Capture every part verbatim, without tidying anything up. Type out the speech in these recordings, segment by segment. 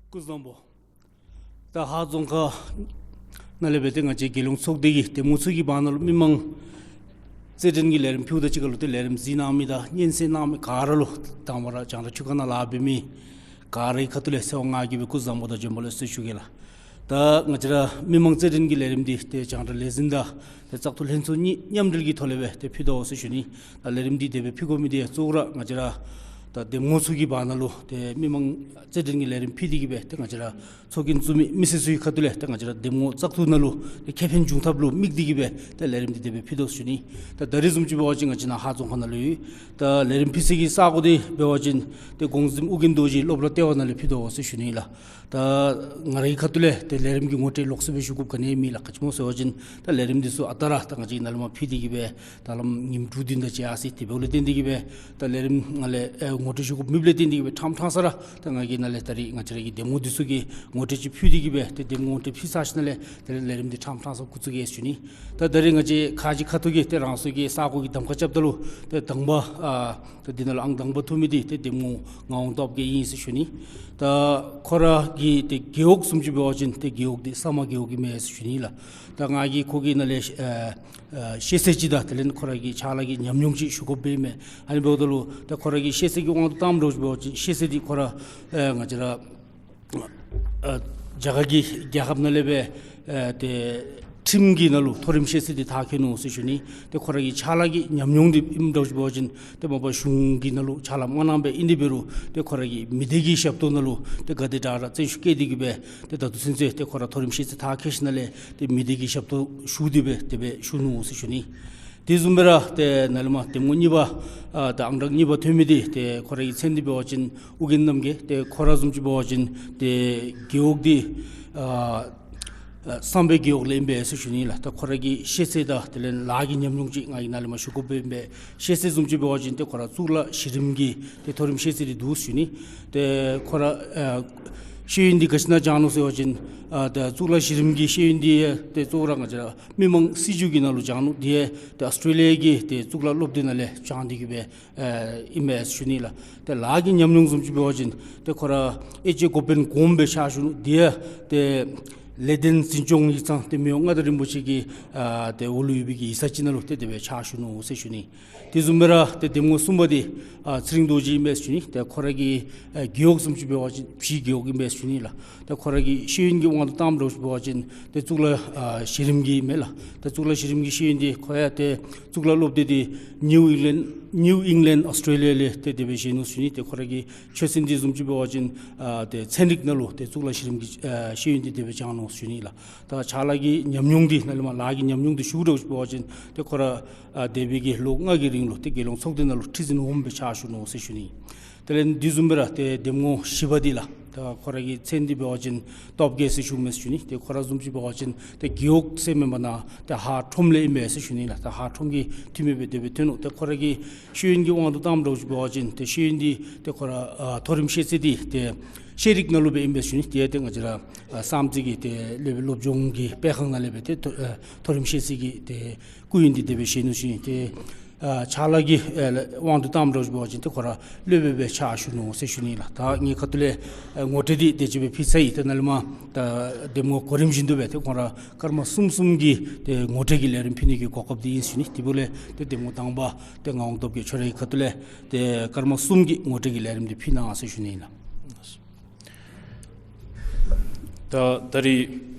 སྐུ་གཟུགས་བཟང་པོ། ད་ཧཱ་རྫོང་ཁག་ནང་ལས་སྦེ་ཏེ་ང་བཅས་རྒྱལ་ཡོངས་ཚོགས་སྡེ་གི་འདེམས་ངོ་ཚུ་གི་བར་ན་ལུ་མི་མང་རྩོད་འགྲན་གྱི་ལས་རིམ་ཕུལཝ་ད་གཅིག་ཁར་ལུ་ཏེ་ལས་རིམ་གཟིགས་གནང་མི་དང་སྙན་གསན་གནང་མི་ག་ར་ལུ་དང་པ་ར་རྒྱང་བསྒྲགས་ཁྱུ་ཁ་ནང་ལཱ་འབད་མི་ག་རའི་ཁ་ཐུག་ལས་ཚེ་དབང་ང་གིས་སྦེ་སྐུ་གཟུགས་བཟང་པོ་དང་བྱོན་པ་ལེགས་སོ་ཞུ་གེ་ལགས། ད་ང་བཅས་ར་མི་མང་རྩོད་འགྲན་གྱི་ལས་རིམ་འདི་ཏེ་རྒྱང་བསྒྲགས་ལས་འཛིན་དང་ཏེ་བཙག་འཐུ་ལྷན་ཚོགས་གཉིས་མཉམ་འབྲེལ་གྱི་ཐོག་ལས་སྦེ་ཏེ་ཕུལ་དོ་ཟེར་ཞུ་ནི། ད་ལས་རིམ་འདི་དེ་སྦེ་ཕུལ་དགོ་མི་འདི་གཙོ་བོ་ར་ང་བཅས་ར་ད་འདེམས་ངོ་ཚུ་གི་བར་ན་ལུ་ཏེ་མི་མང་རྩོད་འགྲན་གྱི་ལས་རིམ་ཕུལ་ཏེ་གིས་སྦེ་ཏེ་ང་བཅས་ར་ཚོགས་རྒྱན་བཙུགས་མི་མི་སེར་ཚུ་གི་ཁ་ཐུག་ལས་ཏེ་ང་བཅས་ར་འདེམས་ངོ་བཙག་འཐུ་ནང་ལུ་ཏེ་ཁེ་ཕན་འབྱུང་ཐབས་ལུ་དམིགས་ཏེ་གིས་སྦེ་ཏེ་ལས་རིམ་འདི་དེ་སྦེ་ཕུལ་དོ་ཟེར་ཞུ་ནི། ད་ད་རིས་བཟུམ་ཅིག་འབད་བ་ཅིན་ང་བཅས་ནཱ་ཧཱ་རྫོང་ཁག་ནང་ལུ་ཡོད། ད་ལས་རིམ་ཕུལ་ས་གི་ས་གོ་འདི་འབད་བ་ཅིན་ཏེ་གོང་གཟིམ་ཨོ་རྒྱན་རྡོ་རྗེ་སློབ་གྲྭ་ལྟེ་བ་ནང་ལས་ཕུལ་དོ་ཟེར་ཞུ་ནི་ལགས། ད་ང་རའི་ཁ་ཐུག་ལས་ཏེ་ལས་རིམ་གྱི་ངོ་སྤྲོད་ལོགས་སུ་སྦེ་ཞུ་དགོཔ་ག་ནི་མེད་ལགས། ག་ཅི་སྨོ་ཟེར་བ་ཅིན་ད་ལས་རིམ་འདི་ཚུ་ཨ་རྟག་ར་ད་ང་བཅས་ནཱ་ལས་མར་ཕུལ་ཏེ་གིས་སྦེ་ད་ལམ་ཉིནམ་དྲུག་བདུན་དེ་ཅིག་ཡར་སོ་ཡི། དེ་འབདཝ་ལས་བརྟེན་ཏེ་གིས་སྦེ་ད་ལས་རིམ་ནང་ལས་ཨེ་ངོ་སྤྲོད་ཞུ་དགོཔ་མེདཔ་ལས་བརྟེན་ཏེ་གིས་སྦེ་ཕྲང་ཕྲང་ས་ར་ད་ང་གིས་ནཱ་ལས་ད་རིས་ང་བཅས་ར་གི་འདེམས་ངོ་འདི་ཚུ་གི་ངོ་སྤྲོད་ཅིག་ཕུལ་ཏེ་གིས་སྦེ་ཏེ་འདེམས་ངོ་སྤྲོད་ཕུལ་ཚར་ཞིནམ་ལས་ཏེ་ལས་རིམ་འདི་ཕྲང་ཕྲང་ས་འགོ་བཙུགས་གེ་ཟེར་ཞུ་ནི། ད་ད་རིས་ང་བཅས་ཁ་གི་ཁ་ཐུག་གི་ཏེ་རང་སོའི་གི་ས་གོ་གི་གདམ་ཁ་རྐྱབ་ད་ལུ་ཏེ་དང་པ་ཨ་ད་འདི་ནང་ལུ་ཨང་དང་པ་ཐོབ་མི་འདི་ཏེ་འདེམས་ངོ་ངག་དབང་སྟོབས་རྒྱས་ཨིན་ཟེར་ཞུ་ནི། ད་ཁོ་ར་གི་ཏེ་རྒེད་འོག་བཟུམ་ཅིག་འབད་བ་ཅིན་ཏེ་རྒེད་འོག་འདི་ས་དམར་རྒེད་འོག་ཨིན་མས་ཟེར་ཞུ་ནི་ལགས། ད་ང་གིས་ཁོ་གི་ནང་ལས་ཨ་ཨ་ཤེས་ཚད་ཅིག་དང་དེ་ལས་ཁོ་ར་གི་ཕྱག་ལཱ་གི་ཉམས་མྱོང་ཅིག་ཞུ་དགོཔ་སྦེ་ཨིན་མས། ཨ་ནི་འབདཝ་ད་ལུ་ད་ཁོ་ར་གི་ཤེས་ཚད་ཀྱི་དབང་དུ་བཏངམ་འདྲཝ་ཅིག་འབད་བ་ཅིན་ཤེས་ཚད་འདི་ཁོ་ར་ཨ་ང་བཅས་ར་ཨ་རྒྱ་གར་གྱི་རྒྱལ་ཁབ་ནང་ལས་སྦེ་ཨ་ཏེ་ཁྲིམས་ཀྱི་ནང་ལུ་མཐོ་རིམ་ཤེས་ཚད་འདི་མཐར་འཁྱོལ་ནུག་ཟེར་ཞུ་ནི། ཏེ་ཁོ་ར་གི་ཕྱག་ལཱ་གི་ཉམས་མྱོང་འདི་ཨིནམ་འདྲཝ་ཅིག་འབད་བ་ཅིན་ཏེ་མ་པ་གཞུང་གི་ནང་ལུ་ཕྱག་ལཱ་མ་གནང་པས། ཨིན་དེ་འབད་རུང་ཏེ་ཁོ་ར་གིས་མི་སྡེ་གི་ཞབས་ཏོག་ནང་ལུ་ཏེ་ག་དེ་དྲག་ར་བརྩོན་ཤུགས་བསྐྱེད་དེ་གིས་སྦེ་ཏེ་ད་ལྟོ་ཚུན་ཚོད་ཏེ་ཁོ་ར་མཐོ་རིམ་ཤེས་ཚད་མཐར་འཁྱོལ་ཞིནམ་ལས་ཏེ་མི་སྡེ་གི་ཞབས་ཏོག་ཞུ་སྟེ་སྦེ་དེ་སྦེ་བཞུགས་ནུག་ཟེར་ཞུ་ནི། དེ་བཟུམ་སྦེ་ར་ཏེ་ནཱ་ལས་མར་འདེམས་ངོ་གཉིས་པ་ཨ་ད་ཨང་གྲངས་གཉིས་པ་ཐོན་མི་འདི་ཏེ་ཁོ་ར་གི་མཚན་འདི་འབད་བ་ཅིན་ཨོ་རྒྱན་རྣམ་རྒྱལ། ཏེ་ཁོ་ར་བཟུམ་ཅིག་འབད་བ་ཅིན་ཏེ་རྒེད་འོག་འདི་ཨ་ཨ་བསམ་འཕེལ་རྒེད་འོག་ལས་ཨིན་པས་ཟེར་ཞུ་ནི་ལགས། ད་ཁོ་ར་གི་ཤེས་ཚད་དང་དེ་ལས་ལཱ་གི་ཉམས་མྱོང་ཅིག་ང་གིས་ནཱ་ལས་མར་ཞུ་དགོཔ་སྦེ་ཨིན་པས། ཤེས་ཚད་བཟུམ་ཅིག་འབད་བ་ཅིན་ཏེ་ཁོ་ར་གཙུག་ལག་གཞི་རིམ་གྱི་ཏེ་མཐོ་རིམ་ཤེས་ཚད་འདི་འདུག་ཟེར་ཞུ་ནི། ཏེ་ཁོ་ར་ཨ་ཤེས་ཡོན་འདི་ག་ཅི་ནང་སྦྱངས་ནུག་ཟེར་བ་ཅིན་ཨ་ད་གཙུག་ལག་གཞི་རིམ་གྱི་ཤེས་ཡོན་འདི་ཏེ་གཙོ་བོ་ར་ང་བཅས་མི་དམངས་སྲིད་བྱུས་ཀྱི་ནང་ལུ་སྦྱངས་ནུག། དེ་ཡང་ཏེ་ཨོསི་ཊྲེ་ལི་ཡ་གི་ཏེ་གཙུག་ལག་སློབ་སྡེ་ནང་ལས་སྦྱངས་ཏེ་གིས་སྦེ་ཨ་ཨིན་མས་ཟེར་ཞུ་ནི་ལགས། ཏེ་ལཱ་གི་ཉམས་མྱོང་བཟུམ་ཅིག་འབད་བ་ཅིན་ཏེ་ཁོ་ར་ཨེ་ཅེ་འགོ་དཔོན་གོངམ་སྦེ་ཕྱག་ཞུ་ནུག། དེ་ཡང་ཏེ་ལེགས་ལྡན་འཛིན་སྐྱོང་ཡིག་ཚང་ཏེ་མི་དབང་མངའ་བདག་རིན་པོ་ཆེ་གི་ཨ་ཏེ་འོག་ལུ་ཡོད་པའི་གི་ཡིག་ཚང་ཅིག་ནང་ལུ་ཏེ་དེ་སྦེ་ཕྱག་ཞུ་ནུག་ཟེར་ཞུ་ནི། དེ་བཟུམ་སྦེ་ར་ཏེ་འདེམས་ངོ་གསུམ་པ་འདི་ཨ་ཚེ་རིང་རྡོ་རྗེ་ཨིན་པས་ཟེར་ཞུ་ནི། ཏེ་ཁོ་ར་གི་ཨ་རྒེད་འོག་བཟུམ་ཅིག་འབད་བ་ཅིན་ཕྱི་རྒེད་འོག་ཨིན་པས་ཟེར་ཞུ་ནི་ལགས། ཏེ་ཁོ་ར་གི་ཤེས་ཡོན་གྱི་དབང་དུ་བཏངམ་འདྲཝ་ཅིག་འབད་བ་ཅིན་ཏེ་གཙུག་ལག་ཨ་གཞི་རིམ་གྱི་ཨིན་མས་ལགས། ཏེ་གཙུག་ལག་གཞི་རིམ་གྱི་ཤེས་ཡོན་འདི་ཁོ་ཡང་ཏེ་གཙུག་ལག་སློབ་སྡེ་འདི་ནིའུ་ཨིང་ལེནཌ་ནིའུ་ཨིང་ལེནཌ་ཨོསི་ཊྲེ་ལི་ཡ་ལས་ཏེ་དེ་སྦེ་བཞེས་ནུག་ཟེར་ཞུ་ནི། ཏེ་ཁོ་ར་གི་ཆོས་ཚན་འདི་བཟུམ་ཅིག་འབད་བ་ཅིན་ཨ་ཏེ་ཚན་རིག་ནང་ལུ་ཏེ་གཙུག་ལག་གཞི་རིམ་གྱི་ཨ་ཤེས་ཡོན་འདི་དེ་སྦེ་སྦྱངས་ནུག་ཟེར་ཞུ་ནི་ལགས། ད་ཕྱག་ལཱ་གི་ཉམས་མྱོང་འདི་ནཱ་ལས་མར་ལཱ་གི་ཉམས་མྱོང་འདི་ཞུ་དགོཔ་འདྲཝ་ཅིག་འབད་བ་ཅིན་ཏེ་ཁོ་ར་ཨ་འདས་པའི་གི་ལོ་ལྔ་གི་རིང་ལུ་ཏེ་རྒྱལ་ཡོངས་ཚོགས་སྡེ་ནང་ལུ་ཁྲི་འཛིན་འོགམ་སྦེ་ཕྱག་ཞུ་ནུག་ཟེར་ཞུ་ནི། དེ་ལས་དེ་བཟུམ་སྦེ་ར་ཏེ་འདེམས་ངོ་བཞི་པ་འདི་ལགས། ད་ཁོ་ར་གི་མཚན་འདི་འབད་བ་ཅིན་སྟོབས་རྒྱས་ཟེར་ཞུཝ་མས་ཟེར་ཞུ་ནི། ཏེ་ཁོ་ར་བཟུམ་ཅིག་འབད་བ་ཅིན་ཏེ་རྒེད་འོག་ཟེར་མེན་པར་ནཱ་ཏེ་ཧཱ་ཁྲོམ་ལས་ཨིན་པས་ཟེར་ཞུ་ནི་ལགས། ད་ཧཱ་ཁྲོམ་གྱི་འཐུས་མི་སྦེ་དེ་སྦེ་ཐོན་ནུག། ཏེ་ཁོ་ར་གི་ཤེས་ཡོན་གྱི་དབང་དུ་བཏངམ་འདྲཝ་ཅིག་འབད་བ་ཅིན་ཏེ་ཤེས་ཡོན་འདི་ཏེ་ཁོ་ར་ཨ་མཐོ་རིམ་ཤེས་ཚད་འདི་ཏེ་ཤེས་རིག་ནང་ལུ་སྦེ་ཨིན་པས་ཟེར་ཞུ་ནི། ཏེ་ཏེ་ང་བཅས་ར་ཨ་བསམ་རྩེ་གི་ཏེ་སློབ་དཔོན་སློབ་སྦྱོང་གི་སྤེལ་ཁང་ནང་ལས་སྦེ་ཏེ་མཐོ་ཨ་མཐོ་རིམ་ཤེས་ཚད་ཀྱི་ཏེ་སྐུ་ཡོན་འདི་དེ་སྦེ་བཞེས་ནུག་ཟེར་ཞུ་ནི། ཏེ་ཨ་ཕྱག་ལཱ་གི་ཨ་དབང་དུ་བཏངམ་འདྲཝ་ཅིག་འབད་བ་ཅིན་ཏེ་ཁོ་ར་སློབ་དཔོན་སྦེ་ཕྱག་ཞུ་ནུག་ཟེར་ཞུ་ནི་ལགས། ད་ངེའི་ཁ་ཐུག་ལས་ཨ་ངོ་སྤྲོད་འདི་དེ་ཅིག་སྦེ་ཕུལ་ཚར་ཡི། ཏེ་ནཱ་ལས་མར་ད་འདེམས་ངོ་གོ་རིམ་བཞིན་དུ་སྦེ་ཏེ་ཁོང་ར་སྐར་མ་གསུམ་གསུམ་གྱི་ཏེ་ངོ་སྤྲོད་ཀྱི་ལས་རིམ་ཕུལ་ནི་གི་གོ་སྐབས་འདི་ཨིན་ཟེར་ཞུ་ནི། དེ་འབདཝ་ལས་ཏེ་འདེམས་ངོ་དང་པ་ཏེ་ངག་དབང་སྟོབས་རྒྱས་ཁྱོད་རའི་ཁ་ཐུག་ལས་ཏེ་སྐར་མ་གསུམ་གྱི་ངོ་སྤྲོད་ཀྱི་ལས་རིམ་འདི་ཕུལ་གནང་ཟེར་ཞུ་ནི་ཨིན་ལགས། ད་ད་རིས་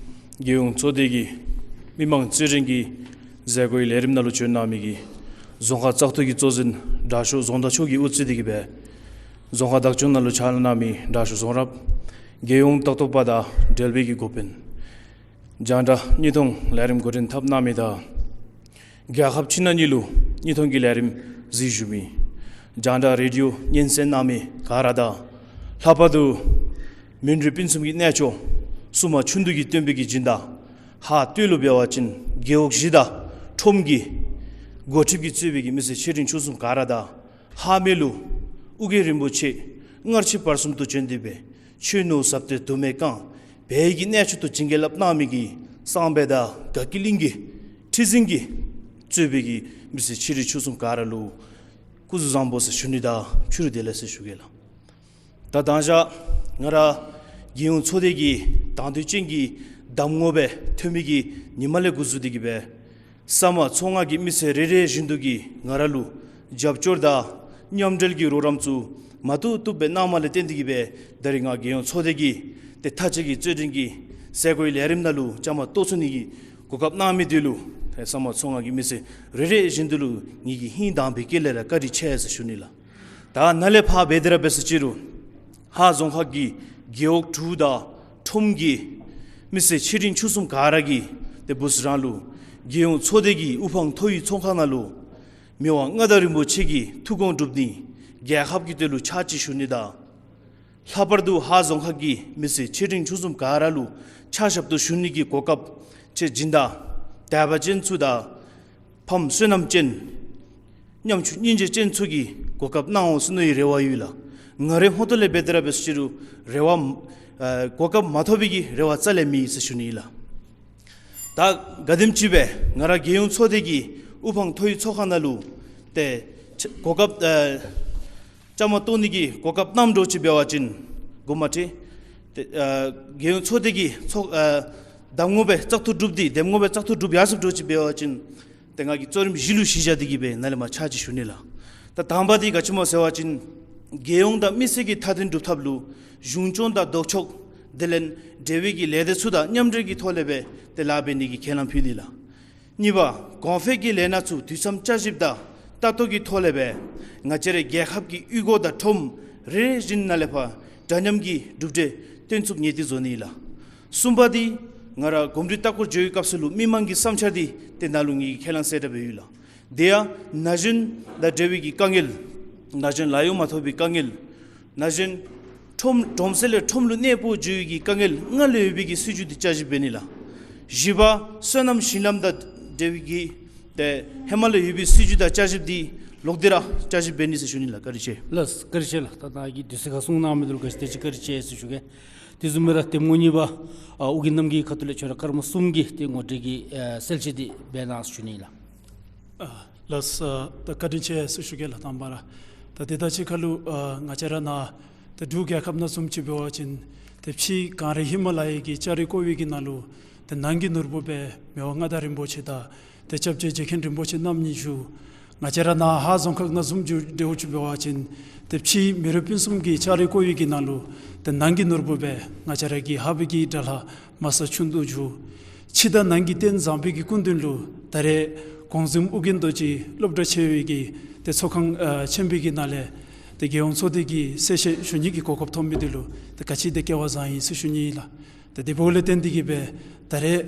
རྒྱལ་ཡོངས་ཚོགས་སྡེ་གི་མི་མང་རྩོད་འགྲན་གྱི་མཛད་སྒོའི་ལས་རིམ་ནང་ལུ་བྱོན་གནང་མི་གི་རྫོང་ཁག་བཙག་འཐུ་གི་གཙོ་འཛིན་དྲག་ཤོས་རྫོང་བདག་མཆོག་གིས་དབུ་གཙོས་ཏེ་གིས་སྦེ་རྫོང་ཁག་བདག་སྐྱོང་ནང་ལུ་ཕྱག་ལཱ་གནང་མི་དྲག་ཤོས་རྫོང་རབ། རྒྱལ་ཡོངས་ལྟ་རྟོག་པ་དང་འབྲེལ་བའི་གི་འགོ་དཔོན། རྒྱང་བསྒྲགས་བརྙན་ཐུང་ལས་རིམ་འགོ་འདྲེན་འཐབ་གནང་མི་དང་། རྒྱལ་ཁབ་ཕྱི་ནང་གཉིས་ལུ་བརྙན་ཐུང་གི་ལས་རིམ་གཟིགས་བཞུགས་མི། རྒྱང་བསྒྲགས་རེ་ཌི་ཡོ་སྙན་གསན་གནང་མི་ག་ར་དང་། ལྷག་པར་དུ་མུན་རི་སྤུན་གསུམ་གྱི་གནས་མཆོག་སྲུང་མ་ཆུ་འདུ་གི་སྟོན་པའི་གི་སྦྱིན་བདག་ཧཱ་སྟོད་ལུ་འབད་བ་ཅིན་རྒེད་འོག་བཞི་དང་ཁྲོམ་གྱི་འགོ་ཁྲིདཔ་གིས་གཙོས་པའི་གི་མི་སེར་ཆེ་འབྲིང་ཆུང་གསུམ་ག་ར་དང་། ལྷག་མེད་ལུ་ཨོ་རྒྱན་རིན་པོ་ཆེ་སྔར་ཕྱི་བར་གསུམ་དུ་བྱོན་ཏེ་སྦེ་ཆོས་ནོར་ཟབ་གཏེར་དུ་མས་བཀང་། བོད་ཀྱི་གནས་མཆོག་ཏུ་བྱིན་གྱིས་བརླབས་གནང་མི་གི་གསང་སྦས་དང་དགའ་སྐྱིད་གླིང་གི་ཁྲི་འཛིན་གྱིས་གཙོས་པའི་གི་མི་སེར་ཆེ་འབྲིང་ཆུང་གསུམ་ག་ར་ལུ་སྐུ་གཟུགས་བཟང་པོ་ཟེར་ཞུ་ནི་དང་ཕྱི་རུ་བདེ་ལེགས་ཟེར་ཞུ་གེ་ལགས། ད་དང་ཞག་ང་ར་ རྒྱལ་ཡོངས་ཚོགས་སྡེ་གི་དང་འདོད་ཅན་གྱི་གདམ་ངོ་སྦེ་ཐོན་མི་གི་ཉིནམ་ལས་འགོ་བཙུགས་ཏེ་གི་སྦེ་ས་དམར་ཚོང་ཁང་གི་མི་སེར་རེ་རེ་བཞིན་དུ་གིས་ང་ར་ལུ་རྒྱབ་སྐྱོར་དང་མཉམ་འབྲེལ་གྱི་རོགས་རམ་ཚུ་མ་བཏུབ་བཏུབ་སྦེ་གནངམ་ལས་བརྟེན་ཏེ་གི་སྦེ་ད་རིས་ང་རྒྱལ་ཡོངས་ཚོགས་སྡེ་གི་ཏེ་མཐའ་དཔྱད་ཀྱི་རྩོད་འགྲན་གྱི་སའི་གོའི་ལས་རིམ་ནང་ལུ་བཅའ་མར་གཏོགས་ཚུགས་ནི་གི་གོ་སྐབས་གནང་མི་འདི་ལུ་ཏེ་ས་དམར་ཚོང་ཁང་གི་མི་སེར་རེ་རེ་བཞིན་དུ་ལུ་ངེ་གི་ཧིང་དྭངས་པའི་དཀྱིལ་ལས་ར་བཀའ་དྲིན་ཆེ་ཟེར་ཞུ་ནི་ལགས། ད་ནཱ་ལས་ཕར་འབད་དེ་ར་འབད་ས་ཅི་རུང་ཧཱ་རྫོང་ཁག་གི་རྒེད་འོག་དྲུག་དང་ཁྲོམ་གྱི་མི་སེར་ཆེ་འབྲིང་ཆུང་གསུམ་ག་ར་གིས་ཏེ་བུ་ཚ་རང་ལུ་རྒྱལ་ཡོངས་ཚོགས་སྡེ་གི་དབུ་འཕང་མཐོ་བའི་ཚོགས་ཁང་ནང་ལུ་མི་དབང་མངའ་བདག་རིན་པོ་ཆེ་གི་ཐུགས་དགོངས་སྒྲུབ་ནི་རྒྱལ་ཁབ་ཀྱི་དོན་ལུ་ཕྱག་ཕྱིད་ཞུ་ནི་དང་ལྷག་པར་དུ་ཧཱ་རྫོང་ཁག་གི་མི་སེར་ཆེ་འབྲིང་ཆུང་གསུམ་ག་ར་ལུ་ཕྱག་ཞབས་ཏོག་ཞུ་ནི་གི་གོ་སྐབས་ཅིག་བྱིན་དང་དད་པ་ཅན་ཚུ་དང་ཕམ་བསོད་ནམས་ཅན་ཉམ་ཆུང་སྙིང་རྗེ་ཅན་ཚུ་གིས་གོ་སྐབས་གནང་འོང་ཟེར་མནོ་བའི་རེ་བ་ཡོད་ལགས། ང་རའི་ཧོངས་ཏོ་ལས་འབད་དེ་ར་འབད་ས་ཅི་རུང་རེ་བ་ཨ་གོ་སྐབས་མ་ཐོབ་པའི་གི་རེ་བ་རྩ་ལས་མེད་ཟེར་ཞུ་ནི་ཨིན་ལགས། ད་ག་དེམ་ཅིག་སྦེ་ང་ར་རྒྱལ་ཡོངས་ཚོགས་སྡེ་གི་དབུ་འཕང་མཐོ་བའི་ཚོགས་ཁང་ནང་ལུ་ཏེ་གོ་སྐབས་ཨ་བཅའ་མར་གཏོགས་ནི་གི་གོ་སྐབས་གནངམ་འདྲཝ་ཅིག་འབད་བ་ཅིན་འགོ་མ་ཁྲིད་ཏེ་ཨ་རྒྱལ་ཡོངས་ཚོགས་སྡེ་གི་ཚོགས་ཨ་གདམ་ངོ་སྦེ་བཙག་འཐུ་གྲུབ་སྟེ་འདེམས་ངོ་སྦེ་བཙག་འཐུ་གྲུབ་ཡར་སོངམ་འདྲཝ་ཅིག་འབད་བ་ཅིན་ཏེ་ང་གིས་གཙོ་རིམ་བཞི་ལུ་གཞི་བཞག་སྟེ་གི་སྦེ་ནཱ་ལས་མར་ཕྱག་ཕྱིད་ཞུ་ནི་ལགས། ད་དང་པ་འདི་ག་ཅི་སྨོ་ཟེར་བ་ཅིན་རྒྱལ་ཡོངས་དང་མི་སེར་གྱི་མཐའ་དོན་སྒྲུབ་ཐབས་ལུ་གཞུང་སྐྱོང་དང་ལྡོག་ཕྱོགས་དེ་ལས་འབྲེལ་བའི་གི་ལས་སྡེ་ཚུ་དང་མཉམ་འབྲེལ་གྱི་ཐོག་ལས་སྦེ་ཏེ་ལཱ་འབད་ནི་གི་ཁས་བླངས་ཕུལ་ནི་ལགས། གཉིས་པ་གོང་འཕེལ་གྱི་ལས་སྣ་ཚུ་དུས་མཚམས་བསྐྱར་ཞིབ་དང་ལྟ་རྟོག་གི་ཐོག་ལས་སྦེ་ང་བཅས་རའི་རྒྱལ་ཁབ་ཀྱི་གཡུས་སྒོ་དང་ཁྲོམ་རེ་རེ་བཞིན་ནང་ལས་ཕར་འདྲ་མཉམ་གྱི་གྲུབ་འབྲས་སྟོན་ཚུགསཔ་ངེས་ཏིག་བཟོ་ནི་ལགས། གསུམ་པ་འདི་ང་ར་གོམས་འདྲིས་ལྟ་སྐོར་འགྱོ་བའི་སྐབས་སུ་ལུ་མི་མང་གི་བསམ་འཆར་འདི་ཏེ་ནཱ་ལུ་ངེ་གི་ཁས་བླངས་གསལ་བསྒྲགས་འབད་ཡོད་ལགས། དེ་ཡང་ན་གཞོན་དང་འབྲེལ་བའི་གི་དཀའ་ངལ་ན་གཞོན་ལཱ་གཡོག་མ་ཐོབ་པའི་དཀའ་ངལ་ན་གཞོན་ཁྲོམ་གྲོང་གསེབ་ལས་ཁྲོམ་ལུ་གནས་སྤོ་འགྱོ་བའི་གི་དཀའ་ངལ་སྔར་ལས་ཡོད་པའི་གི་སྲིད་བྱུས་འདི་བསྐྱར་ཞིབ་འབད་ནི་ལགས། བཞི་པ་སོ་ནམ་ཞིང་ལམ་དང་འབྲེལ་བའི་གི་ཏེ་ཧེ་མ་ལས་ཡོད་པའི་སྲིད་བྱུས་དང་བསྐྱར་ཞིབ་འདི་ལོག་སྟེ་ར་བསྐྱར་ཞིབ་འབད་ནི་ཟེར་ཞུ་ནི་ལགས། བཀའ་དྲིན་ཆེ། ལགས་བཀའ་དྲིན་ཆེ་ལགས། ད་ནཱ་གིས་དུས་ཚོད་ཁར་གསུངས་གནང་མི་འདི་ལུ་བཀའ་དྲིན་ཆེ་བཀའ་དྲིན་ཆེ་ཟེར་ཞུ་གེ། དེ་བཟུམ་སྦེ་ར་འདེམས་ངོ་གཉིས་པ་ཨ་ཨོ་རྒྱན་རྣམ་རྒྱལ་གྱི་ཁ་ཐུག་ལས་ཁྱོད་ར་སྐར་མ་གསུམ་གྱི་ཏེ་ངོ་སྤྲོད་ཀྱི་ཨ་གསལ་བཤད་འདི་འབད་གནང་ཟེར་ཞུ་ནི་ལགས། ཨ་ལགས་སོ། ད་བཀའ་དྲིན་ཆེ་ཟེར་ཞུ་གེ་ལགས། དང་པ་ར་ད་དེ་དང་གཅིག་ཁར་ལུ་ཨ་ང་བཅས་ར་ནཱ་ཏེ་འབྲུག་རྒྱལ་ཁབ་ནང་བཟུམ་ཅིག་འབད་བ་ཅིན་ཏེ་ཕྱི་གངས་རི་ཧི་མ་ལ་ཡའི་གི་ལྕགས་རི་བརྐོ་བའི་གི་ནང་ལུ་ཏེ་ནང་གི་ནོར་བུ་སྦེ་མི་དབང་མངའ་བདག་རིན་པོ་ཆེ་དང་ཏེ་སྐྱབས་རྗེ་རྗེ་མཁན་རིན་པོ་ཆེ་རྣམ་གཉིས་བཞུགས། ང་བཅས་ར་ནཱ་ཧཱ་རྫོང་ཁག་ནང་བཟུམ་ཅིག་འབད་བ་ཅིན་ཏེ་ཕྱི་མི་རོ་སྤུན་གསུམ་གྱི་ལྕགས་རི་བརྐོ་བའི་གི་ནང་ལུ་ཏེ་ནང་གི་ནོར་བུ་སྦེ་ང་བཅས་ར་གི་ཧཱ་པའི་གི་དགྲ་ལྷ་མ་ས་ཆུ་འདུ་བཞུགས། ཕྱི་དང་ནང་གི་རྟེན་བཟང་པོའི་གི་སྐུ་མདུན་ལུ་ད་རེས་གོང་གཟིམ་ཨོ་རྒྱན་རྡོ་རྗེ་སློབ་གྲྭ་ཆེ་བའི་གི་ཏེ་ཚོགས་ཁང་ཨ་ཆེན་པོའི་གི་ནང་ལས་ཏེ་རྒྱལ་ཡོངས་ཚོགས་སྡེ་གི་གསལ་བཤད་ཞུ་ནི་གི་གོ་སྐབས་ཐོབ་མི་འདི་ལུ་ཏེ་ག་ཅི་དེ་སྐལ་བ་བཟང་ཡི་ཟེར་ཞུ་ནི་ཨིན་ལགས། ཏེ་དེ་འབདཝ་ལས་བརྟེན་ཏེ་གི་སྦེ་ད་རེས་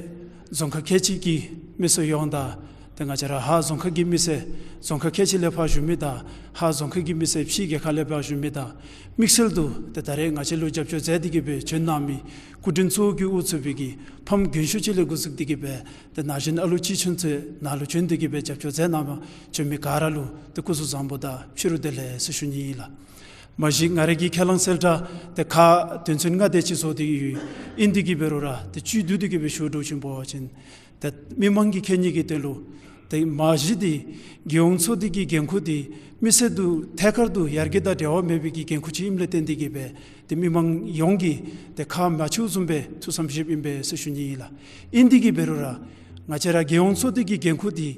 རྫོང་ཁག་ཁལ་གཅིག་གི་མི་སེར་ཡོངས་དང་ཏེ་ང་བཅས་ར་ཧཱ་རྫོང་ཁག་གི་མི་སེར་རྫོང་ཁག་ཁལ་གཅིག་ལས་ཕར་བཞུགས་མི་དང་ཧཱ་རྫོང་ཁག་གི་མི་སེར་ཕྱི་རྒྱལ་ཁབ་ལས་ཕར་བཞུགས་མི་དང་དམིགས་བསལ་དུ་ཏེ་ད་རེས་ང་བཅས་ལུ་རྒྱབ་སྐྱོར་མཛད་དེ་གི་སྦེ་བྱོན་གནང་མི་སྐུ་མགྲོན་གཙོ་བོ་གིས་དབུ་གཙོས་པའི་གི་ཕམ་རྒན་ཤོས་ཅིག་ལས་འགོ་བཙུགས་ཏེ་གི་སྦེ་ཏེ་ན་གཞོན་ཨ་ལུ་ཅིག་ཚུན་ཚོད་ནཱ་ལུ་བྱོན་ཏེ་གི་སྦེ་རྒྱབ་སྐྱོར་མཛད་གནང་བར་བྱོན་མི་ག་ར་ལུ་ཏེ་སྐུ་གཟུགས་བཟང་པོ་དང་ཕྱི་རུ་བདེ་ལེགས་ཟེར་ཞུ་ནི་ཨིན་ལགས། མ་གཞི་ང་རའི་གི་ཁས་བླངས་གསལ་བསྒྲགས་ཏེ་ཁག་དོན་ཚན་ལྔ་དེ་ཅིག་བཟོ་སྟེ་ཡོད། ཨིན་ཏེ་གི་འབད་རུང་ར་ཏེ་བཅུད་བསྡུ་སྟེ་གི་སྦེ་ཞུ་དོ་བཟུམ་འབད་བ་ཅིན་ཏེ་མི་མང་གི་ཁེ་ཉེན་གྱི་དོན་ལུ་ཏེ་མ་གཞི་འདི་རྒྱལ་ཡོངས་ཚོགས་སྡེ་གི་འགན་ཁུར་འདི་མི་སེར་དང་ཐད་ཀར་དུ་ཡར་རྒྱས་དང་འབྲེལ་བ་མེད་པའི་གི་འགན་ཁུར་ཅིག་ཨིནམ་ལས་བརྟེན་ཏེ་གི་སྦེ་ཏེ་མི་མང་ཡོངས་ཀྱིས་ཏེ་ཁག་མ་ཆེཝ་བཟུམ་སྦེ་ཐུགས་བསམ་བཞེསཔ་ཨིན་པས་ཟེར་ཞུ་ནི་ཨིན་ལགས། ཨིན་ཏེ་གི་འབད་རུང་ར་ང་བཅས་ར་རྒྱལ་ཡོངས་ཚོགས་སྡེ་གི་འགན་ཁུར་འདི་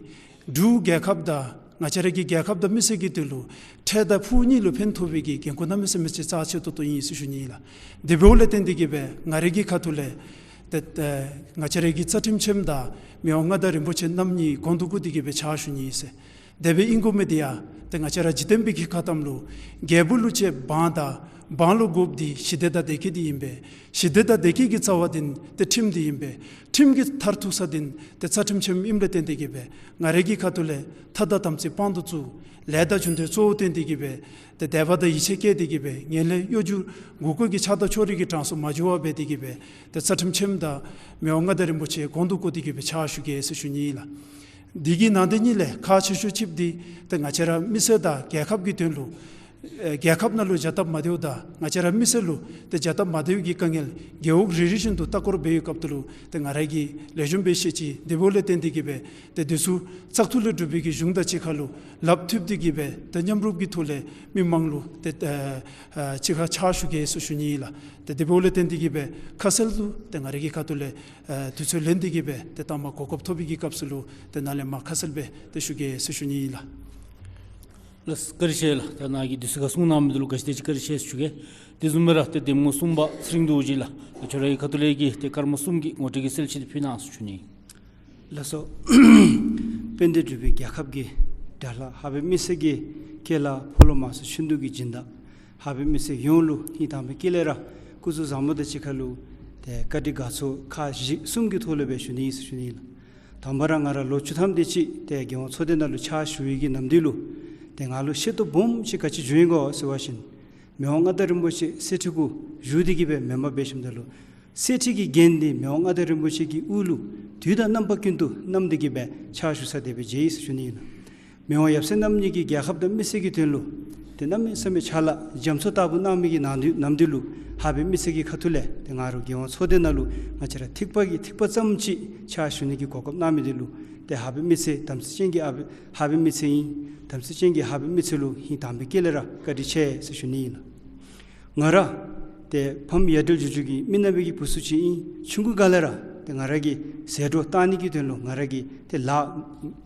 འབྲུག་རྒྱལ་ཁབ་དང་ང་བཅས་ར་གི་རྒྱལ་ཁབ་དང་མི་སེར་གྱི་དོན་ལུ་འཕྲལ་དང་ཕུགས་གཉིས་ལུ་ཕན་ཐོགས་པའི་གི་འགན་ཁུར་གནམ་མེད་ས་མེད་ཅིག་རྩ་ཆེ་ཏོག་ཏོ་ཨིན་ཟེར་ཞུ་ནི་ཨིན་ལགས། དེ་འབདཝ་ལས་བརྟེན་ཏེ་གི་སྦེ་ང་རའི་གི་ཁ་ཐུག་ལས་ཏེ་ཏེ་ང་བཅས་ར་གི་རྩ་ཁྲིམས་ཆེནམ་དང་མི་དབང་མངའ་བདག་རིན་པོ་ཆེ་རྣམ་གཉིས་གོང་དུ་བཀུར་ཏེ་གི་སྦེ་ཕྱག་ཞུ་ནི་ཨིན་ཟེར། དེ་སྦེ་ཨིན་དགོ་མི་འདི་ཡང་ཏེ་ང་བཅས་ར་འཇིག་རྟེན་པའི་གི་ཁ་གཏམ་ལུ་རྒྱལ་པོ་ལུ་ཆེ་འབངས་དང་འབངས་ལུ་དགོཔ་འདི་ཞི་བདེ་དང་བདེ་སྐྱིད་འདི་ཨིན་པས། ཞི་བདེ་དང་བདེ་སྐྱིད་ཀྱི་རྩ་བ་འདི་ཏེ་ཁྲིམས་འདི་ཨིན་པས། ཁྲིམས་ཀྱི་མཐར་ཐུག་ས་འདི་ཏེ་རྩ་ཁྲིམས་ཆེནམ་ཨིནམ་ལས་བརྟེན་ཏེ་གི་སྦེ་ང་རའི་གི་ཁ་ཐུག་ལས་ཐ་དང་དམ་ཚིག་དཔང་དུ་བཙུགས། ལས་དང་རྒྱུ་མཐུན་གཙོ་བོར་བཏོན་ཏེ་གི་སྦེ་ཏེ་དད་པ་དང་ཡིད་ཆེས་བསྐྱེད་དེ་གི་སྦེ་ངན་ལྷད་གཡོ་སྒྱུ་མགུ་སྐོར་གྱི་ཆགས་སྡང་ཕྱོགས་རིས་ཀྱི་གྲངས་སུ་མ་འགྱུར་བར་འབད་དེ་གི་སྦེ་ཏེ་རྩ་ཁྲིམས་ཆེནམ་དང་མི་དབང་མངའ་བདག་རིན་པོ་ཆེ་གོང་དུ་བཀུར་ཏེ་གི་སྦེ་ཕྱག་ཞུ་གེ་ཟེར་ཞུ་ནི་ཨིན་ལགས། འདི་གི་ནང་དོན་གཉིས་ལས་ཁག་ཆེ་ཤོས་ཅིག་འདི་ཏེ་ང་བཅས་ར་མི་སེར་དང་རྒྱལ་ཁབ་ཀྱི་དོན་ལུ་ ཨེ་རྒྱལ་ཁབ་ནང་ལུ་བྱ་སྟབས་མ་བདེཝ་དང་ང་བཅས་ར་མི་སེར་ལུ་ཏེ་བྱ་སྟབས་མ་བདེཝ་གི་དཀའ་ངལ་རྒེད་འོག་རེ་རེ་བཞིན་དུ་ལྟ་སྐོར་འབད་བའི་སྐབས་དེ་ལུ་ཏེ་ང་ར་གིས་ལེགས་ཤོམ་སྦེ་ཤེས་ཅི། དེ་འབདཝ་ལས་བརྟེན་ཏེ་གིས་སྦེ་ཏེ་འདི་ཚུ་བཙག་འཐུ་ལས་གྲུབ་པའི་གི་གཞུང་དང་གཅིག་ཁར་ལུ་ལགཔ་མཐུད་དེ་གིས་སྦེ་ཏེ་མཉམ་རུབ་ཀྱི་ཐོག་ལས་མི་མང་ལུ་ཏེ་ཨ་ཨ་གཅིག་ཁར་ཕྱག་ཞུ་གེ་ཟེར་ཞུ་ནི་ཨིན་ལགས། ཏེ་དེ་འབདཝ་ལས་བརྟེན་ཏེ་གིས་སྦེ་ཁ་གསལ་དུ་ཏེ་ང་རའི་གི་ཁ་ཐུག་ལས་ཨ་དུས་ཚོད་ལེན་ཏེ་གིས་སྦེ་ཏེ་ད་མ་གོ་སྐབས་ཐོབ་པའི་གི་སྐབས་སུ་ལུ་ཏེ་ནཱ་ལས་མར་ཁ་གསལ་སྦེ་ཏེ་ཞུ་གེ་ཟེར་ཞུ་ནི་ཨིན་ལགས། ལགས་བཀའ་དྲིན་ཆེ་ལགས། ད་ནཱ་གིས་དུས་ཚོད་ཁར་གསུང་གནང་མི་འདི་ལུ་ག་ཅི་དེ་ཅིག་བཀའ་དྲིན་ཆེ་ཟེར་ཞུ་གེ། དེ་བཟུམ་སྦེ་ར་ཏེ་འདེམས་ངོ་གསུམ་པ་ཚེ་རིང་རྡོ་རྗེ་ལགས། ད་ཁྱོད་རའི་ཁ་ཐུག་ལས་ཀྱི་ཏེ་སྐར་མ་གསུམ་གྱི་ངོ་སྤྲོད་ཀྱི་གསལ་བཤད་ཕུལ་གནང་ཟེར་ཞུ་ནི། ལགས་སོ། དཔལ་ལྡན་འབྲུག་པའི་རྒྱལ་ཁབ་ཀྱི་དགྲ་ལྷ་ཧཱ་པའི་མི་སེར་གྱི་སྐྱེས་ལ་ཕོ་ལོ་མ་སོ་ཆུ་འདུ་གི་སྦྱིན་བདག་ཧཱ་པའི་མི་སེར་ཡོངས་ལུ་ཧིང་དྭངས་པའི་དཀྱིལ་ལས་ར་སྐུ་གཟུགས་བཟང་པོ་དང་གཅིག་ཁར་ལུ་ཏེ་བཀའ་དྲིན་དགའ་ཚོར་ཁག་བཞི་གསུམ་གྱི་ཐོག་ལས་སྦེ་ཞུ་ནི་ཨིན་ཟེར་ཞུ་ནི་ཨིན་ལགས། དང་པ་ར་ང་ར་ལོ་བཅུ་ཐམ་དེ་ཅིག་ཏེ་རྒྱལ་ཡོངས་ཚོགས་སྡེ་ནང་ལུ་ཕྱག་ཞུ་བའི་གི་ནམ་དུས་ལུ་ཏེ་ང་ལུ་ཤེས་རྟོགས་སྦོམ་ཅིག་ག་ཅི་བྱུང་ཡི་གོ་ཟེར་བ་ཅིན་མི་དབང་མངའ་བདག་རིན་པོ་ཆེ་གསེར་ཁྲི་གུ་བཞུགས་ཏེ་གིས་སྦེ་མེན་པར་འབད་ཞིནམ་ད་ལུ་གསེར་ཁྲི་གི་རྒྱན་འདི་མི་དབང་མངའ་བདག་རིན་པོ་ཆེ་གི་དབུ་ལུ་དུས་དང་རྣམ་པ་ཀུན་ཏུ་བསྣམས་ཏེ་གིས་སྦེ་ཕྱག་ཞུ་ས་དེ་སྦེ་མཇལ་ཡི་ཟེར་ཞུ་ནི་ཨིན་ལགས། མི་དབང་ཡབ་སྲས་རྣམ་གཉིས་ཀྱིས་རྒྱལ་ཁབ་དང་མི་སེར་གྱི་དོན་ལུ་ཏེ་གནམ་མེད་ས་མེད་ཕྱག་ལཱ་རྒྱ་མཚོ་ལྟ་བུ་གནང་མི་གི་ནང་དུ་ནམ་དུས་ལུ་ཧཱ་པའི་མི་སེར་གྱི་ཁ་ཐུག་ལས་ཏེ་ང་ར་རྒྱལ་ཡོངས་ཚོགས་སྡེ་ནང་ལུ་ང་བཅས་ར་ཐིགས་པ་གི་ཐིགས་པ་ཙམ་ཅིག་ཕྱག་ཞུ་ནི་གི་གོ་སྐབས་གནང་མི་དེ་ལུ་ཏེ་ཧཱ་པའི་མི་སེར་དམ་ཚིག་ཅན་གྱི་ཨ་ཧཱ་པའི་མི་སེར་ཨིན། དམ་ཚིག་ཅན་གྱི་ཧཱ་པའི་མི་སེར་ལུ་ཧིང་དྭངས་པའི་དཀྱིལ་ལས་ར་བཀའ་དྲིན་ཆེ་ཟེར་ཞུ་ནི་ཨིན་ལགས། ང་ར་ཏེ་ཕམ་ཡ་དྲལ་ཇུ་ཇུ་གི་མི་ནག་པའི་གི་བུ་ཚུ་ཅིག་ཨིན། ཆུང་ཀུ་སྒང་ལས་ར་ཏེ་ང་ར་གི་ཟད་འགྲོ་བཏང་ནི་གི་དོན་ལུ་ང་ར་གི་ཏེ་ལཱ་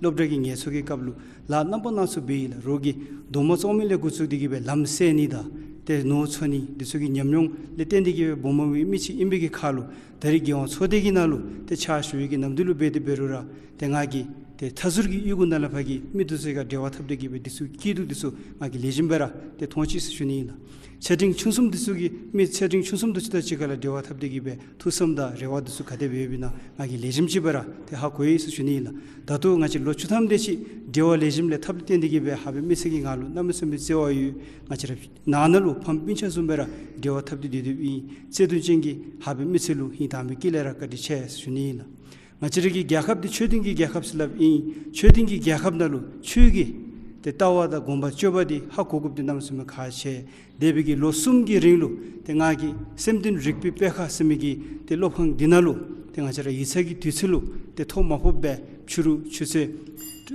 སློབ་གྲྭ་གི་ངལ་འཚོ་གི་སྐབས་ལུ་ལཱ་རྣམ་པ་སྣ་ཚོགས་འབད་ཡི་ལགས། རོགས་ཀྱིས་རྡོག་མ་བཙོང་མི་ལས་འགོ་བཙུགས་ཏེ་གིས་སྦེ་ལམ་བསལ་ནི་དང་ཏེ་ནོར་འཚོ་ནི་འདི་ཚུ་གི་ཉམས་མྱོང་ལས་བརྟེན་ཏེ་གིས་སྦེ་སྦོམ་མོ་བའི་མི་ཅིག་ཨིན་པའི་གི་ཁར་ལུ་ད་རིས་རྒྱལ་ཡོངས་ཚོགས་སྡེ་གི་ནང་ལུ་ཏེ་ཕྱག་ཞུ་བའི་གི་ནམ་དུས་ལུ་འབད་དེ་འབད་རུང་ར་ཏེ་ང་གིས་ཏེ་མཐའ་ཟུར་གྱི་གཡུས་སྒོ་ནང་ལས་ཕར་གྱི་མི་འདི་ཚུ་ག་འབྲེལ་བ་འཐབ་སྟེ་གིས་སྦེ་འདི་ཚུ་སྐྱིད་སྡུག་འདི་ཚུ་ང་གིས་ལེགས་ཤོམ་སྦེ་ར་ཏེ་མཐོང་ཅི་ཟེར་ཞུ་ནི་ཨིན་ལགས། ཆེ་འབྲིང་ཆུང་གསུམ་འདི་ཚུ་གི་མི་ཆེ་འབྲིང་ཆུང་གསུམ་འདི་ཚུ་དང་གཅིག་ཁར་ལུ་འབྲེལ་བ་འཐབ་སྟེ་གིས་སྦེ་ཐུགས་བསམ་དང་རེ་བ་འདི་ཚུ་ག་དེ་སྦེ་ཡོདཔ་ཨིན་ན་ང་གིས་ལེགས་ཤོམ་ཅིག་སྦེ་ར་ཏེ་ཧ་གོ་ཡི་ཟེར་ཞུ་ནི་ཨིན་ལགས། ད་ལྟོ་ང་བཅས་ལོ་བཅུ་ཐམ་དེ་ཅིག་འབྲེལ་བ་ལེགས་ཤོམ་ལས་འཐབ་ལས་བརྟེན་ཏེ་གིས་སྦེ་ཧཱ་པའི་མི་སེར་གྱིས་ང་ལུ་གནམ་མེད་ས་མེད་བརྩེ་བ་ཡོད། ང་བཅས་ར་ནང་ན་ལུ་ཕམ་སྤུན་ཆ་བཟུམ་སྦེ་ར་འབྲེལ་བ་འཐབ་སྟེ་སྡོད་སྡོདཔ་ཨིན། བརྩེ་གདུང་ཅན་གྱི་ཧཱ་པའི་མི་སེར་ལུ་ཧིང་དྭངས་པའི་དཀྱིལ་ལས་ར་བཀའ་དྲིན་ཆེ་ཟེར་ཞུ་ནི་ཨིན་ལགས། ང་བཅས་ར་གི་རྒྱལ་ཁབ་འདི་ཆོས་ལྡན་གྱི་རྒྱལ་ཁབ་ཟེར་སླབ་ཨིན། ཆོས་ལྡན་གྱི་རྒྱལ་ཁབ་ནང་ལུ་ཆོས་ཀྱི་ཏེ་ལྟ་བ་དང་སྒོམ་པ་སྤྱོད་པ་འདི་ཧ་གོ་དགོཔ་འདི་གནམ་མེད་ས་མེད་ཁག་ཆེ། འདས་པའི་གི་ལོ་གསུམ་གྱི་རིང་ལུ་ཏེ་ང་གིས་སེམས་དོན་རིག་པའི་སྤེལ་ཁ་ཟེར་མི་གི་ཏེ་སློབ་ཁང་འདི་ནང་ལུ་ཏེ་ང་བཅས་ར་ཡིག་ཚང་གི་དུས་ཚོད་ལུ་ཏེ་ཐོ་མ་ཕོགཔ་སྦེ་ཕྱི་རུ་ཆུ་ཚོད་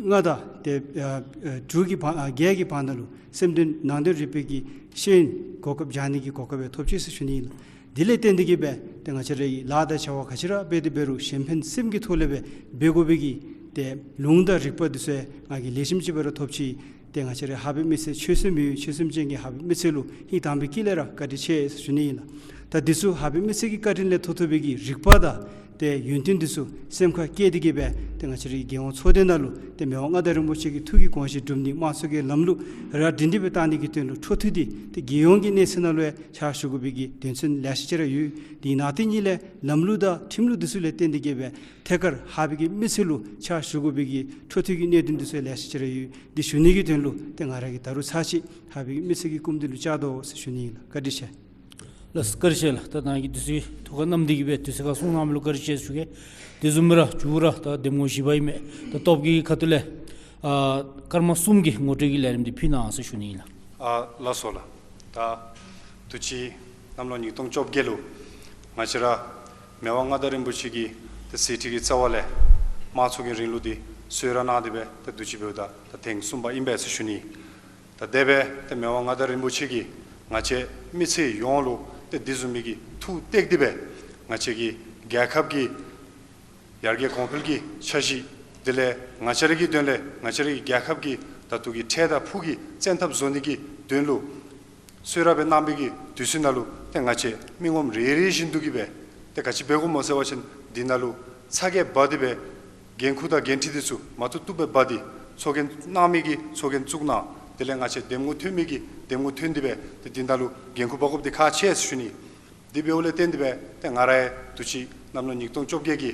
ལྔ་དང་ཏེ་ཨ་ཨ་དྲུག་གི་བར་ཨ་བརྒྱད་ཀྱི་བར་ན་ལུ་སེམས་དོན་ནང་དོན་རིག་པའི་གི་ཤེས་ཡོན་གོ་སྐབས་སྦྱང་ནི་གི་གོ་སྐབས་སྦེ་ཐོབ་ཅི་ཟེར་ཞུ་ནི་ཨིན་ལགས། དེ་ལས་བརྟེན་ཏེ་གིས་སྦེ་ཏེ་ང་བཅས་ར་གིས་ལཱ་དང་བྱ་བ་ག་ཅི་ར་འབད་དེ་འབད་རུང་གཞན་ཕན་སེམས་ཀྱི་ཐོག་ལས་སྦེ་འབད་དགོ་པའི་གི་ཏེ་ལུང་དང་རིགས་པ་འདི་ཚུ་ང་གིས་ལེགས་ཤོམ་ཅིག་སྦེ་ར་ཐོབ་ཅི། ཏེ་ང་བཅས་ར་ཧཱ་པའི་མི་སེར་ཆོས་སེམས་ཡོད་ཆོས་སེམས་ཅན་གྱི་ཧཱ་པའི་མི་སེར་ལུ་ཧིང་དྭངས་པའི་དཀྱིལ་ལས་ར་བཀའ་དྲིན་ཆེ་ཟེར་ཞུ་ནི་ཨིན་ལགས། ད་འདི་ཚུ་ཧཱ་པའི་མི་སེར་གྱི་བཀའ་དྲིན་ལས་ཐོབ་ཐོབ་པའི་གི་རིག་པ་དང་ཏེ་ཡོན་ཏན་འདི་ཚུ་སེམས་ཁར་བསྐྱེད་དེ་གིས་སྦེ་ཏེ་ང་བཅས་ར་གི་རྒྱལ་ཡོངས་ཚོགས་སྡེ་ནང་ལུ་ཏེ་མི་དབང་མངའ་བདག་རིན་པོ་ཆེ་གི་ཐུགས་ཀྱི་དགོངས་བཞེད་སྒྲུབ་ནི་དམངས་གཙོ་གི་ལམ་ལུགས་ར་སྒྲིང་སྒྲི་སྦེ་བཏང་ནི་གི་དོན་ལུ་འཕྲོ་མཐུད་དེ་ཏེ་རྒྱལ་ཡོངས་ཀྱི་གནས་ཚད་ནང་ལུ་ཡང་ཕྱག་ཞུ་དགོ་པའི་གི་དོན་ཚན་ལེ་ཤ་ཅིག་ར་ཡོད། དེ་ནང་དེ་གཉིས་ལས་ལམ་ལུགས་དང་ཁྲིམས་ལུགས་འདི་ཚུ་ལས་བརྟེན་ཏེ་གིས་སྦེ་ཐད་ཀར་ཧཱ་པའི་གི་མི་སེར་ལུ་ཕྱག་ཞུ་དགོ་པའི་གི་འཕྲོ་མཐུད་ཀྱི་གནད་དོན་འདི་ཚུ་ལེ་ཤ་ཅིག་ར་ཡོད། འདི་ཞུ་ནི་གི་དོན་ལུ་ཏེ་ང་ར་གིས་ད་རུང་ཚར་གཅིག་ཧཱ་པའི་གི་མི་སེར་གྱི་སྐུ་མདུན་ལུ་བཅར་དོ་ཟེར་ཞུ་ནི་ཨིན་ལགས། བཀའ་དྲིན་ཆེ། ལགས་བཀའ་དྲིན་ཆེ་ལགས། ད་ནཱ་གིས་དུས་ཚོད་ཐུགས་ཁར་བསྣམས་ཏེ་གིས་སྦེ་དུས་ཚོད་ཁར་གསུང་གནང་མི་ལུ་བཀའ་དྲིན་ཆེ་ཟེར་ཞུ་གེ། དེ་བཟུམ་སྦེ་ར་མཇུག་ར་ད་འདེམས་ངོ་བཞི་པ་ཨིན་མས། ད་སྟོབས་རྒྱས་ཁ་ཐུག་ལས་ཨ་སྐར་མ་གསུམ་གྱི་ངོ་སྤྲོད་ཀྱི་ལས་རིམ་འདི་ཕུལ་གནང་ཟེར་ཞུ་ནི་ཨིན་ལགས། ཨ་ལགས་སོ་ལགས། ད་དུས་ཅི་གནམ་ལོ་ཉིས་སྟོང་བཅོ་བརྒྱད་ལུ་ང་བཅས་ར་མི་དབང་མངའ་བདག་རིན་པོ་ཆེ་གི་ཏེ་གསེར་ཁྲི་གི་རྩ་བ་ལས་དམངས་གཙོ་གི་རིང་ལུགས་འདི་གསོལ་རས་གནང་སྟེ་སྦེ་ད་དུས་ཅི་འབདཝ་ད་ད་ཐེངས་གསུམ་པ་ཨིན་པས་ཟེར་ཞུ་ནི། ད་དེ་སྦེ་ཏེ་མི་དབང་མངའ་བདག་རིན་པོ་ཆེ་གིས་ང་བཅས་མི་སེར་ཡོངས་ལུ་ཏེ་འདི་བཟུམ་མའི་གི་ཐུགས་གཏད་དེ་སྦེ་ང་བཅས་ཀྱི་རྒྱལ་ཁབ་ཀྱི་ཡར་རྒྱས་གོང་འཕེལ་གྱི་འཆར་གཞི་དེ་ལས་ང་བཅས་ར་གི་དོན་ལས་ང་བཅས་ར་གི་རྒྱལ་ཁབ་ཀྱི་ད་ལྟོ་གི་འཕྲལ་དང་ཕུགས་ཀྱི་བཙན་ཐབས་བཟོ་ནི་གི་དོན་ལུ་གསོལ་རས་སྦེ་གནང་བའི་གི་དུས་ཚོད་ནང་ལུ་ཏེ་ང་བཅས་མི་ངོམ་རེ་རེ་བཞིན་དུ་གིས་སྦེ་ཏེ་ག་ཅི་འབད་དགོཔ་སྨོ་ཟེར་བ་ཅིན་འདི་ནང་ལུ་ཚ་གྱང་འབག་སྟེ་སྦེ་འགན་ཁུར་དང་འགན་འཁྲི་འདི་ཚུ་མ་བཏུབ་བཏུབ་སྦེ་འབག་སྟེ་ཚོགས་རྒྱན་གནང་མི་གིས་ཚོགས་རྒྱན་བཙུགས་གནང་། དེ་ལས་ང་བཅས་འདེམས་ངོ་འཐོན་མི་གིས་འདེམས་ངོ་འཐོན་ཏེ་སྦེ་ཏེ་འདི་ནང་ལུ་འགན་ཁུར་འབག་དགོཔ་འདི་ཁག་ཆེ་ཟེར་ཞུ་ནི། དེ་འབདཝ་ལས་བརྟེན་ཏེ་སྦེ་ཏེ་ང་ར་ཡང་དུས་ཅི་གནམ་ལོ་ཉིས་སྟོང་བཅོ་བརྒྱད་ཀྱི་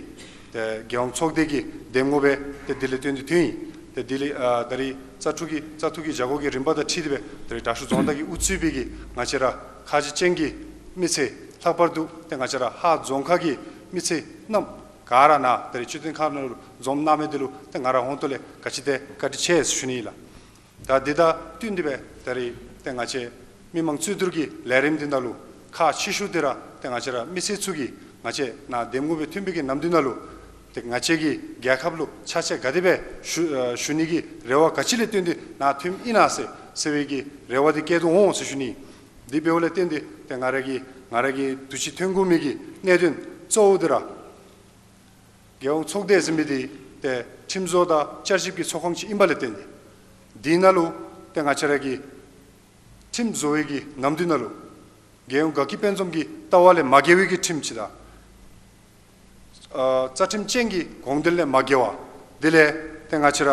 ཏེ་རྒྱལ་ཡོངས་ཚོགས་སྡེ་གི་འདེམས་ངོ་སྦེ་ཏེ་དེ་ལས་བཏོན་ཏེ་ཐོན་ཡི། ཏེ་དེ་ལས་ཨ་ད་རིས་བཙག་འཐུ་གི་བཙག་འཐུ་གི་བྱ་སྒོ་གི་རིམ་པ་དང་འཁྲིལ་ཏེ་སྦེ་ད་རིས་དྲག་ཤོས་རྫོང་བདག་གིས་དབུ་གཙོས་པའི་གི་ང་བཅས་ར་ཁ་རྗེ་ཅན་གྱི་མི་སེར་ལྷག་པར་དུ་ཏེ་ང་བཅས་ར་ཧཱ་རྫོང་ཁག་གི་མི་སེར་རྣམས་ག་ར་ནཱ་ད་རིས་སྤྱི་མཐུན་ཁང་ནང་ལུ་འཛོམས་གནང་མི་འདི་ལུ་ཏེ་ང་ར་ཧོང་ཏོ་ལས་ག་ཅི་དེ་བཀའ་དྲིན་ཆེ་ཟེར་ཞུ་ནི་ཨིན་ལགས། ད་འདི་དང་བསྟུན་ཏེ་སྦེ་ད་རིས་ ཏེ་ང་བཅས་མི་མང་བཅོས་བསྡུར་གྱི་ལས་རིམ་འདི་ནང་ལུ་ཁག་ཆེ་ཤོས་འདི་ར་ཏེ་ང་བཅས་ར་མི་སེར་ཚུ་གིས་ང་བཅས་ནཱ་འདེམས་ངོ་སྦེ་ཐོན་པའི་གི་ནམ་དུས་ནང་ལུ་ཏེ་ང་བཅས་ཀྱི་རྒྱལ་ཁབ་ལུ་ཕྱག་ཕྱིད་ག་དེ་སྦེ་ཞུ་ཨ་ཞུ་ནི་གི་རེ་བ་ག་ཅི་ལས་བརྟེན་ཏེ་ནཱ་ཐོནམ་ཨིན་ན་ཟེར་ཟེར་བའི་གི་རེ་བ་འདི་བསྐྱེད་དོ་འོང་ཟེར་ཞུ་ནི། དེ་འབདཝ་ལས་བརྟེན་ཏེ་ཏེ་ང་ར་གི་ང་ར་གི་འདུ་ཤེས་ཐོན་དགོ་མི་གི་གནད་དོན་གཙོ་བོ་འདི་ར་རྒྱལ་ཡོངས་ཚོགས་སྡེ་ཟེར་མི་འདི་ཏེ་ཁྲིམས་བཟོ་དང་བསྐྱར་ཞིབ་ཀྱི་ཚོགས་ཁང་ཅིག་ཨིན་པ་ལས་བརྟེན་ཏེ་འདི་ནང་ལུ་ཏེ་ང་བཅས་ར་གི་ཁྲིམས་བཟོ་བའི་གི་ནམ་དུས་ནང་ལུ་རྒྱལ་ཡོངས་དགའ་སྐྱིད་དཔལ་འཛོམས་ཀྱི་ལྟ་བ་ལས་མ་འགལ་བའི་གི་ཁྲིམས་ཅིག་དང་ཨ་རྩ་ཁྲིམས་ཅན་གྱི་དགོངས་དོན་ལས་མ་འགལ་བ། དེ་ལས་ཏེ་ང་བཅས་ར་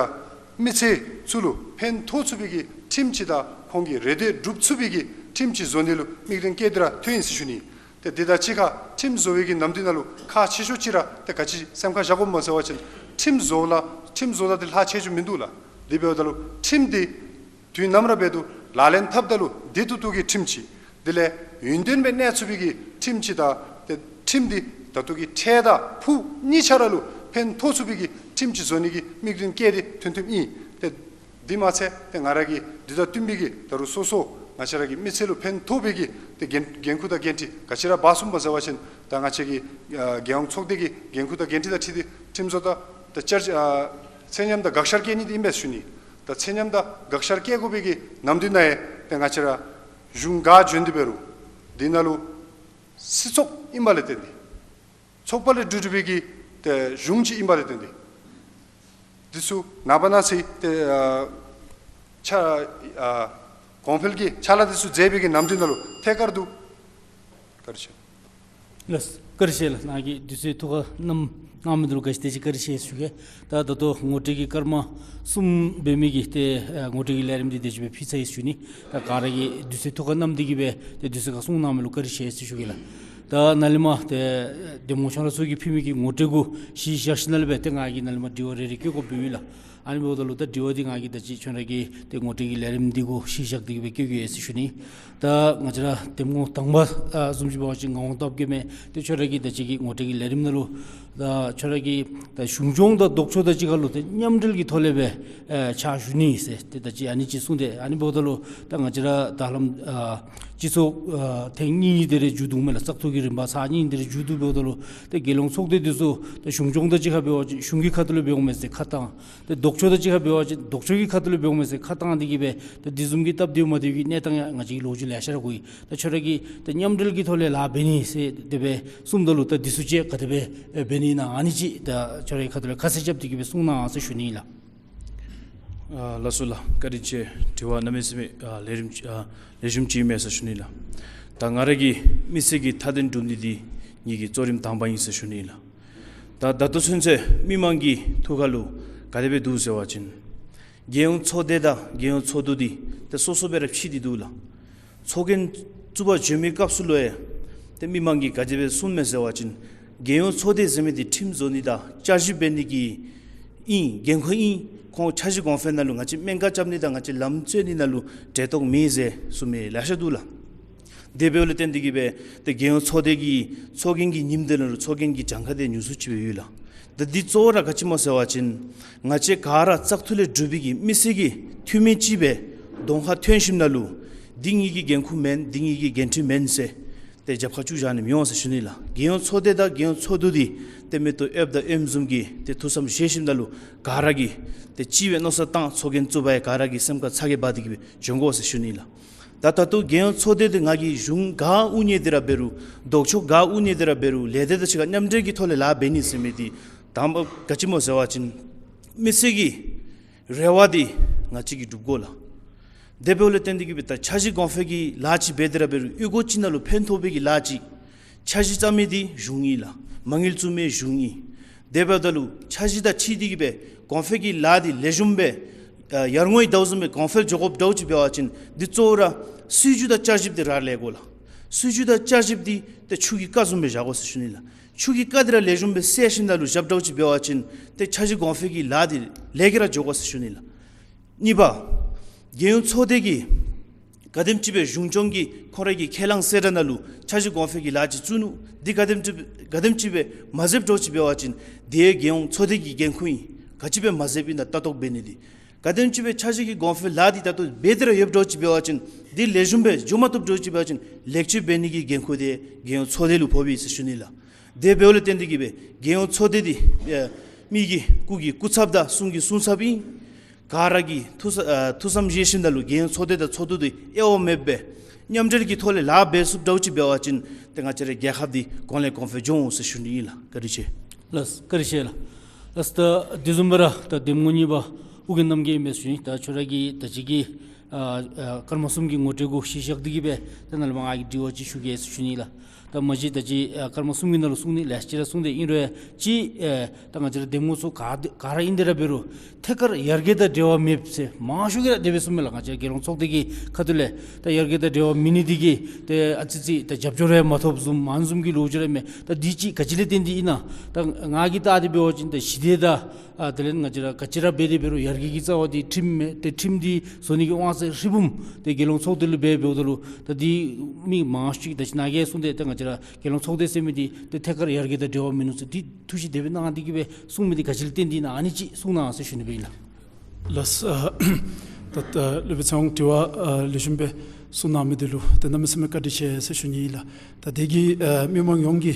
མི་སེར་ཚུ་ལུ་ཕན་ཐོགས་ཚུགས་པའི་གི་ཁྲིམས་ཅིག་དང་ཁོང་གི་རེ་འདོད་སྒྲུབ་ཚུགས་པའི་གི་ཁྲིམས་ཅིག་བཟོ་ནི་ལུ་དམིགས་རིམ་བསྐྱེད་དེ་ར་ཐོན་ཡི་ཟེར་ཞུ་ནི། ཏེ་འདི་དང་གཅིག་ཁར་ཁྲིམས་བཟོ་བའི་གི་ནམ་དུས་ནང་ལུ་ཁག་ཆེ་ཤོས་ཅིག་ར་ཏེ་ག་ཅི་སེམས་ཁར་བཞག་དགོཔ་སྨོ་ཟེར་བ་ཅིན་ཁྲིམས་བཟོ་ལ་ཁྲིམས་བཟོ་ད་འདི་ལྷག་ཆད་ཅིག་མིན་འདུག་ལགས། དེ་འབདཝ་ད་ལུ་ཁྲིམས་འདི་དུས་ནམ་ར་འབད་དུ་ལག་ལེན་འཐབ་ད་ལུ་བདེ་ཏོག་ཏོ་གི་ཁྲིམས་ཅིག། དེ་ལས་ཡུན་བརྟན་སྦེ་གནས་ཚུགས་པའི་གི་ཁྲིམས་ཅིག་དང་ཏེ་ཁྲིམས་འདི་ད་ལྟོ་གི་འཕྲལ་དང་ཕུགས་གཉིས་ཆ་ར་ལུ་ཕན་ཐོགས་ཚུགས་པའི་གི་ཁྲིམས་ཅིག་བཟོ་ནི་གི་དམིགས་རིམ་བསྐྱེད་དེ་ཐོན་ཐོནམ་ཨིན། ཏེ་འདི་མ་ཚད་ཏེ་ང་ར་གིས་འདི་དང་བསྟུན་པའི་གི་ད་རུང་སོ་སོ་ང་བཅས་ར་གི་མི་སེར་ལུ་ཕན་ཐོགས་པའི་གི་ཏེ་འགན་འགན་ཁུར་དང་འགན་འཁྲི་ག་ཅི་ར་འབག་ཚུགསཔ་སྨོ་ཟེར་བ་ཅིན་ད་ང་བཅས་ཀྱི་ཨ་རྒྱལ་ཡོངས་ཚོགས་སྡེ་གི་འགན་ཁུར་དང་འགན་འཁྲི་དང་འཁྲིལ་ཏེ་ཁྲིམས་བཟོ་དང་ཏེ་བསྐྱར་ཨ་ཚད་མཉམ་དང་དགག་བཞག་བཀལ་ནི་འདི་ཨིན་པས་ཞུ་ནི། ད་ཚད་མཉམ་དང་དགག་བཞག་བཀལ་དགོ་པའི་གི་ནམ་དུས་ནང་ཡང་ཏེ་ང་བཅས་ར་གཞུང་ག་བྱོན་ཏེ་འབད་རུང་འདི་ནང་ལུ་སྲིད་ཚོགས་ཨིན་པ་ལས་བརྟེན་ཏེ་ཚོགས་པ་ལས་གྲུབ་གྲུབ་པའི་གི་ཏེ་གཞུང་ཅིག་ཨིན་པ་ལས་བརྟེན་ཏེ་འདི་ཚུ་ནངས་པ་གནངས་ཚེ་ཏེ་ཨ་ཕྱག་ཨ་གོང་འཕེལ་གྱི་ཕྱག་ལཱ་འདི་ཚུ་མཛད་པའི་གི་ནམ་དུས་ནང་ལུ་ཐད་ཀར་དུ་བཀའ་དྲིན་ཆེ། ལགས། བཀའ་དྲིན་ཆེ་ལགས། ནཱ་གིས་དུས་ཚོད་ཐུགས་ཁར་བསྣམས་གནང་མི་འདི་ལུ་ག་ཅི་དེ་ཅིག་བཀའ་དྲིན་ཆེ་ཞུ་གེ། ད་ད་ལྟོ་ངོ་སྤྲོད་ཀྱི་སྐར་མ་གསུམ་འབད་མི་གི་ཏེ་ཨ་ངོ་སྤྲོད་ཀྱི་ལས་རིམ་འདི་དེ་ཅིག་སྦེ་ཕུལ་ཚར་ཡི་ཟེར་ཞུ་ནི། ད་ག་ར་གིས་དུས་ཚོད་ཐུགས་ཁར་བསྣམས་ཏེ་གིས་སྦེ་ཏེ་དུས་ཚོད་ཁར་གསུང་གནང་མི་ལུ་བཀའ་དྲིན་ཆེ་ཟེར་ཞུ་གེ་ལགས། ད་ནཱ་ལས་མར་ཏེ་འདེམས་ངོ་ཁྱོད་ར་ཚུ་གིས་ཕུལ་མི་གི་ངོ་སྤྲོད་གུ་གཞི་བཞག་ཞིནམ་ལས་སྦེ་ཏེ་ང་གིས་ནཱ་ལས་མར་དྲི་བ་རེ་རེ་བཀོད་དགོཔ་འབད་ཡི་ལགས། ཨ་ནི་འབདཝ་ད་ལུ་ད་དྲི་བ་འདི་ང་གིས་ད་ཅི་ཁྱོད་ར་གི་ཏེ་ངོ་སྤྲོད་ཀྱི་ལས་རིམ་འདི་གུ་གཞི་བཞག་སྟེ་གིས་སྦེ་བཀོད་བཀོདཔ་ཨིན་ཟེར་ཞུ་ནི། ད་ང་བཅས་ར་འདེམས་ངོ་དང་པ་ཨ་བཟུམ་ཅིག་འབད་བ་ཅིན་ངག་དབང་སྟོབས་རྒྱས་མས། ཏེ་ཁྱོད་ར་གི་ད་ཅི་གི་ངོ་སྤྲོད་ཀྱི་ལས་རིམ་ནང་ལུ་ད་ཁྱོད་ར་གི་ད་གཞུང་སྐྱོང་དང་ལྡོག་ཕྱོགས་དང་གཅིག་ཁར་ལུ་ཏེ་མཉམ་འབྲེལ་གྱི་ཐོག་ལས་སྦེ་ཨེ་ཕྱག་ཞུ་ནི་ཟེར་ཏེ་ད་ཅི་ཨ་ནི་ཅིག་གསུངས་ཏེ། ཨ་ནི་འབདཝ་ད་ལུ་ད་ང་བཅས་ར་ད་ལམ་ཨ་སྤྱི་ཚོགས་ཨ་ཐེངས་གཉིས་དེ་རེ་མཇུག་བསྡུཝ་མས་ལགས། བཙག་འཐུ་གི་རིམ་པ་ཚར་གཉིས་དེ་རེ་མཇུག་བསྡུ་འབདཝ་ད་ལུ་ཏེ་རྒྱལ་ཡོངས་ཚོགས་སྡེ་འདི་ཚུ་ད་གཞུང་སྐྱོང་དང་གཅིག་ཁར་འབད་བ་ཅིན་གཞུང་གི་ཁ་ཐུག་ལས་འབད་འོང་མས་ཟེར་ཁ་བཏང་། ཏེ་ལྡོག་ཕྱོགས་དང་གཅིག་ཁར་འབད་བ་ཅིན་ལྡོག་ཕྱོགས་ཀྱི་ཁ་ཐུག་ལས་འབད་འོང་མས་ཟེར་ཁ་བཏང་སྟེ་གིས་སྦེ་ད་འདི་བཟུམ་གྱི་སྟབས་བདེཝ་མ་བདེཝ་གི་གནས་སྟངས་ཡང་ང་བཅས་ཀྱིས་ལོ་རྒྱུས་ལེ་ཤ་ར་གོ་ཡི། ད་ཁྱོད་ར་གིས་ད་མཉམ་འབྲེལ་གྱི་ཐོག་ལས་ལཱ་འབད་ནི་ཟེར་དེ་སྦེ་གསུངམ་ད་ལུ་ད་འདི་ཚུ་ཅིག་ག་དེ་སྦེ་འབད་ནི་ཨིན་ན་ཨ་ནི་ཅིག་ད་ཁྱོད་ར་གི་ཁ་ཐུག་ལས་ཁ་གསལ་རྐྱབ་སྟེ་གིས་སྦེ་གསུང་གནང་ཟེར་ཞུ་ནི་ལགས། ཨ་ལགས་སོ་ལགས། བཀའ་དྲིན་ཆེ། དྲི་བ་གནམ་མེད་ས་མེད་ཨ་ལེགས་རིམ་ཨ་ལེགས་ཤོམ་ཅིག་ཨིན་མས་ཟེར་ཞུ་ནི་ལགས། ད་ང་ར་གིས་མི་སེར་གྱི་མཐའ་དོན་སྒྲུབ་ནི་འདི་ངེ་གི་གཙོ་རིམ་དང་པ་ཨིན་ཟེར་ཞུ་ནི་ལགས། ད་ད་ལྟོ་ཚུན་ཚོད་མི་མང་གི་ཐུགས་ཁ་ལུ་ག་དེ་སྦེ་འདུག་ཟེར་བ་ཅིན་རྒྱལ་ཡོངས་ཚོགས་སྡེ་དང་རྒྱལ་ཡོངས་ཚོགས་འདུ་འདི་ཏེ་སོ་སོ་སྦེ་ར་ཕྱེ་སྟེ་འདུག་ལགས། ཚོགས་རྒྱན་བཙུགས་པར་བྱོན་མི་སྐབས་སུ་ལུ་ཡང་ཏེ་མི་མང་གིས་ག་དེ་སྦེ་གསུངམ་མས་ཟེར་བ་ཅིན་རྒྱལ་ཡོངས་ཚོགས་སྡེ་ཟེར་མི་འདི་ཁྲིམས་བཟོ་ནི་དང་བསྐྱར་ཞིབ་འབད་ནི་གི་ཨིན་འགན་ཁུར་ཨིན། ཁོང་འཆར་གཞི་གོང་འཕེལ་ནང་ལུ་ང་བཅས་སྨན་ཁང་རྐྱབ་ནི་དང་ང་བཅས་ལམ་བཙོང་ནི་ནང་ལུ་འབྲེལ་གཏོགས་མེད་ཟེར་གསུངས་མི་ལེ་ཤ་འདུག་ལགས། དེ་འབདཝ་ལས་བརྟེན་ཏེ་གིས་སྦེ་ཏེ་རྒྱལ་ཡོངས་ཚོགས་སྡེ་གི་ཚོགས་རྒྱན་གྱི་ཉིནམ་དེ་ནང་ལུ་ཚོགས་རྒྱན་གྱི་གྱངས་ཁ་དེ་ཉུང་སུ་ཅིག་སྦེ་ཡོད་ལགས། ད་འདི་གཙོ་བོ་ར་ག་ཅི་སྨོ་ཟེར་བ་ཅིན་ང་བཅས་ག་ར་བཙག་འཐུ་ལས་གྲུབ་པའི་གི་མི་སེར་གྱི་འཐུས་མི་ཅིག་སྦེ་གདོང་ཁར་ཐོན་ཞིནམ་ལས་འདི་ངེ་གི་འགན་ཁུར་མེན་འདི་ངེ་གི་འགན་འཁྲི་མེན་ཟེར་ཏེ་རྒྱབ་ཁར་བཙུགས་བཞག་ནི་མི་འོང་ཟེར་ཞུ་ནི་ལགས། རྒྱལ་ཡོངས་ཚོགས་སྡེ་དང་རྒྱལ་ཡོངས་ཚོགས་འདུ་འདི་ཏེ་མིག་ཏོ་གཡོགཔ་དང་གཡོནམ་བཟུམ་གྱི་ཏེ་ཐུགས་བསམ་བཞེས་ཞིནམ་ལས་ག་ར་གིས་ཏེ་གཅིག་སྦེ་མནོ་བསམ་བཏང་ཚོགས་རྒྱན་བཙུགས་པར་ག་ར་གིས་སེམས་ཁར་ཚ་གྱང་འབག་སྟེ་གིས་སྦེ་བྱོན་དགོ་ཟེར་ཞུ་ནི་ལགས། ད་ད་ལྟོ་རྒྱལ་ཡོངས་ཚོགས་སྡེ་འདི་ང་གིས་གཞུང་ག་དབུ་བརྙེས་ཏེ་ར་འབད་རུང་ལྡོག་ཕྱོགས་ག་དབུ་བརྙེས་ཏེ་ར་འབད་རུང་ལས་སྡེ་དང་གཅིག་ཁར་མཉམ་འབྲེལ་གྱི་ཐོག་ལས་ལཱ་འབད་ནི་ཟེར་མི་འདི་དང་པ་ག་ཅི་སྨོ་ཟེར་བ་ཅིན་མི་སེར་གྱི་རེ་བ་འདི་ང་བཅས་ཀྱིས་སྒྲུབ་དགོ་ལགས། དེ་འབདཝ་ལས་བརྟེན་ཏེ་གིས་སྦེ་ད་འཆར་གཞི་གོང་འཕེལ་གྱི་ལཱ་ཅིག་འབད་དེ་ར་འབད་རུང་གཡུས་སྒོ་ཅིག་ནང་ལུ་ཕན་ཐོགས་པའི་གི་ལཱ་ཅིག་འཆར་གཞི་བརྩམ་མི་འདི་གཞུང་ཨིན་ལགས། མ་དངུལ་བཙུགས་མི་གཞུང་ཨིན། དེ་འབདཝ་ད་ལུ་འཆར་གཞི་དང་འཁྲིལ་ཏེ་གིས་སྦེ་གོང་འཕེལ་གྱི་ལཱ་འདི་ལེགས་ཤོམ་སྦེ་ཨ་ཡར་ངོའི་ཟླཝ་བཟུམ་སྦེ་གོང་འཕེལ་འགྱོ་དགོཔ་འདྲཝ་ཅིག་འབད་བ་ཅིན་འདི་གཙོ་བོ་ར་སྲིད་བྱུས་དང་བསྐྱར་ཞིབ་འདི་ར་ལས་དགོ་ལགས། སྲིད་བྱུས་དང་བསྐྱར་ཞིབ་འདི་ཏེ་ཆུ་གི་རྐ་བཟུམ་སྦེ་བཞག་དགོ་ཟེར་ཞུ་ནི་ལགས། ཆུ་གི་རྐ་འདི་ར་ལེགས་ཤོམ་སྦེ་བསལ་ཞིནམ་ལས་བཞགཔ་འདྲཝ་ཅིག་འབད་བ་ཅིན་ཏེ་འཆར་གཞི་གོང་འཕེལ་གྱི་ལཱ་འདི་ལེགས་ཀྱི་ར་འགྱོ་དགོ་ཟེར་ཞུ་ནི་ལགས། གཉིས་པ་རྒྱལ་ཡོངས་ཚོགས་སྡེ་གིས་ག་དེམ་ཅིག་སྦེ་གཞུང་སྐྱོང་གིས་ཁོང་རའི་གི་ཁས་བླངས་གསལ་བསྒྲགས་ནང་ལུ་འཆར་གཞི་གོང་འཕེལ་གྱི་ལཱ་ཅིག་བཙུགས་ནུག། འདི་ག་དེམ་ཅིག་ག་དེམ་ཅིག་སྦེ་མ་མཛདཔ་འདྲཝ་ཅིག་འབད་བ་ཅིན་འདི་རྒྱལ་ཡོངས་ཚོགས་སྡེ་གི་འགན་ཁུར་ཨིན། ག་ཅི་སྦེ་མ་མཛདཔ་ཨིན་ན་ལྟ་རྟོག་འབད་ནི་འདི། ག་དེམ་ཅིག་སྦེ་འཆར་གཞི་གི་གོང་འཕེལ་ལཱ་འདི་ད་ལྟོ་འབད་དེ་ར་ཡོདཔ་འདྲཝ་ཅིག་འབད་བ་ཅིན་ འདི་ལེགས་ཤོམ་སྦེ་འགྱོ་མ་བཏུབ་འགྱོ་ཅི་འབད་བ་ཅིན་ལེགས་བཅོས་འབད་ནི་གི་འགན་ཁུར་འདི་རྒྱལ་ཡོངས་ཚོགས་སྡེ་ལུ་ཕོགཔ་ཨིན་ཟེར་ཞུ་ནི་ལགས། དེ་འབདཝ་ལས་བརྟེན་ཏེ་གིས་སྦེ་རྒྱལ་ཡོངས་ཚོགས་སྡེ་འདི་ཨེ་མི་གི་སྐུ་གི་སྐུ་ཚབ་དང་གསུང་གི་གསུང་ཚབ་ཨིན། ག་ར་གིས་ཐུགས་བསམ་ཨ་ཐུགས་བསམ་བཞེས་ཞིནམ་ད་ལུ་རྒྱལ་ཡོངས་ཚོགས་སྡེ་དང་ཚོགས་འདུ་འདི་དབྱེ་བ་མེདཔ་སྦེ་མཉམ་འབྲེལ་གྱི་ཐོག་ལས་ལཱ་འབད་ཚུགསཔ་འདྲཝ་ཅིག་འབད་བ་ཅིན་ཏེ་ང་བཅས་རའི་རྒྱལ་ཁབ་འདི་གོང་ལས་གོང་འཕེལ་འགྱོ་འོང་ཟེར་ཞུ་ནི་ཨིན་ལགས། བཀའ་དྲིན་ཆེ། ལགས་བཀའ་དྲིན་ཆེ་ལགས། ལགས་ད་དེ་བཟུམ་སྦེ་ར་ད་འདེམས་ངོ་གཉིས་པ་ཨོ་རྒྱན་རྣམ་རྒྱལ་ཨིན་མས་ཟེར་ཞུ་ནི། ད་ཁྱོད་ར་གིས་ད་ཅི་གི་ཨ་ཨ་སྐར་མ་གསུམ་གྱི་ངོ་སྤྲོད་གུ་གཞི་བཞག་སྟེ་གིས་སྦེ་ད་ནཱ་ལས་མར་ང་གིས་དྲི་བ་ཅིག་ཞུ་གེ་ཟེར་ཞུ་ནི་ལགས། ད་མ་གཞི་ད་ཅི་ཨ་སྐར་མ་གསུམ་གྱི་ནང་ལུ་གསུང་ནི་ལེ་ཤ་ཅིག་ར་གསུངས་ཏེ་ཨིན་རུང་ཡང་ཅིག་ཨེ་ད་ང་བཅས་ར་འདེམས་ངོ་ཚུ་ག་ག་ར་ཨིན་ཏེ་ར་འབད་རུང་ཐད་ཀར་ཡར་རྒྱས་དང་འབྲེལ་བ་མེདཔ་ཟེར་མང་ཤོས་ཀྱིས་ར་དེ་སྦེ་གསུངམ་མས་ལགས། ང་བཅས་རྒྱལ་ཡོངས་ཚོགས་སྡེ་གི་ཁ་ཐུག་ལས་ད་ཡར་རྒྱས་དང་འབྲེལ་བ་མེད་ནི་འདི་གིས་ཏེ་ཨ་ཙི་ཙི་ད་རྒྱབ་སྐྱོར་ཡང་མ་ཐོབ་བཟུམ་ཨ་ནི་བཟུམ་གྱི་ལོ་རྒྱུས་ར་མས། ད་འདི་ཅིག་ག་ཅི་ལས་བརྟེན་ཏེ་ཨིན་ན། ད་ང་གིས་བལྟ་སྟེ་འབད་བ་ཅིན་ད་ཞི་བདེ་དང་ཨ་དེ་ལས་ང་བཅས་ར་ག་ཅི་ར་འབད་དེ་འབད་རུང་ཡར་རྒྱས་ཀྱི་རྩ་བ་འདི་ཁྲིམས་མས། ཏེ་ཁྲིམས་འདི་བཟོ་ནི་གི་དབང་ཚད་ཧྲིལ་བུམ་ཏེ་རྒྱལ་ཡོངས་ཚོགས་སྡེ་ལུ་འབད་འབདཝ་ད་ལུ་ད་འདི་མི་མང་ཤོས་ཅིག་ད་ཅི་ནཱ་གིས་གསུངས་ཏེ་ད་ང་བཅས་ར་རྒྱལ་ཡོངས་ཚོགས་སྡེ་ཟེར་མི་འདི་ཏེ་ཐད་ཀར་ཡར་རྒྱས་དང་འབྲེལ་བ་མིན་ནུག་ཟེར་འདི་ཐུགས་བཞེད་དེ་སྦེ་གནང་སྟེ་གིས་སྦེ་གསུངས་མི་འདི་ག་ཅི་ལས་བརྟེན་ཏེ་ཨིན་ན། ཨ་ནི་ཅིག་གསུང་གནང་ཟེར་ཞུ་ནི་སྦེ་ཨིན་ལགས། ལགས། ཨ་ད་ད་སློབ་དཔོན་ཚེ་དབང་དྲི་བ་ཨ་ལེགས་ཤོམ་སྦེ་གསུང་གནང་མི་འདི་ལུ་ཏེ་གནམ་མེད་ས་མེད་བཀའ་དྲིན་ཆེ་ཟེར་ཞུ་ནི་ཨིན་ལགས། ད་དེ་གིས་ཨ་མི་མང་ཡོངས་ཀྱི་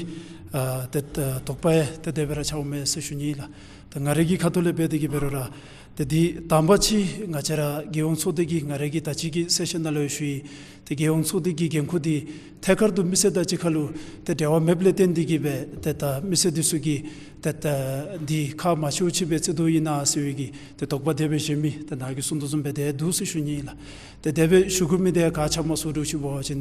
ཨ་ཏེ་ད་དོགས་པ་ཡང་ཏེ་དེ་སྦེ་ར་ཆགསཔ་མས་ཟེར་ཞུ་ནི་ཨིན་ལགས། ད་ང་རའི་གི་ཁ་ཐུག་ལས་འབད་དེ་གིས་འབད་རུང་ར་ཏེ་འདི་དང་པ་ཅིག་ང་བཅས་ར་རྒྱལ་ཡོངས་ཚོགས་སྡེ་གི་ང་རའི་གི་ད་ཅི་གི་སེ་ཤཱན་ནང་ལུ་ཡང་ཞུ་ཡི། ཏེ་རྒྱལ་ཡོངས་ཚོགས་སྡེ་གི་འགན་ཁུར་འདི་ཐད་ཀར་དུ་མི་སེར་དང་གཅིག་ཁར་ལུ་ཏེ་འབྲེལ་བ་མེདཔ་ལས་བརྟེན་ཏེ་གིས་སྦེ་ཏེ་ད་མི་སེར་འདི་ཚུ་གིས་ཏེ་ད་འདི་ཁག་མ་ཆེཝ་ཅིག་སྦེ་བརྩི་དོ་ཨིན་ན་ཟེར་བའི་གི་ཏེ་དོགས་པ་དེ་སྦེ་བཞེས་མི་ཏེ་ནཱ་གིས་གསུང་དོ་བཟུམ་སྦེ་ཏེ་འདུག་ཟེར་ཞུ་ནི་ཨིན་ལགས། ཏེ་དེ་སྦེ་ཞུ་དགོ་མི་འདི་ག་ཅི་སྨོ་ཟེར་འདྲཝ་ཅིག་འབད་བ་ཅིན་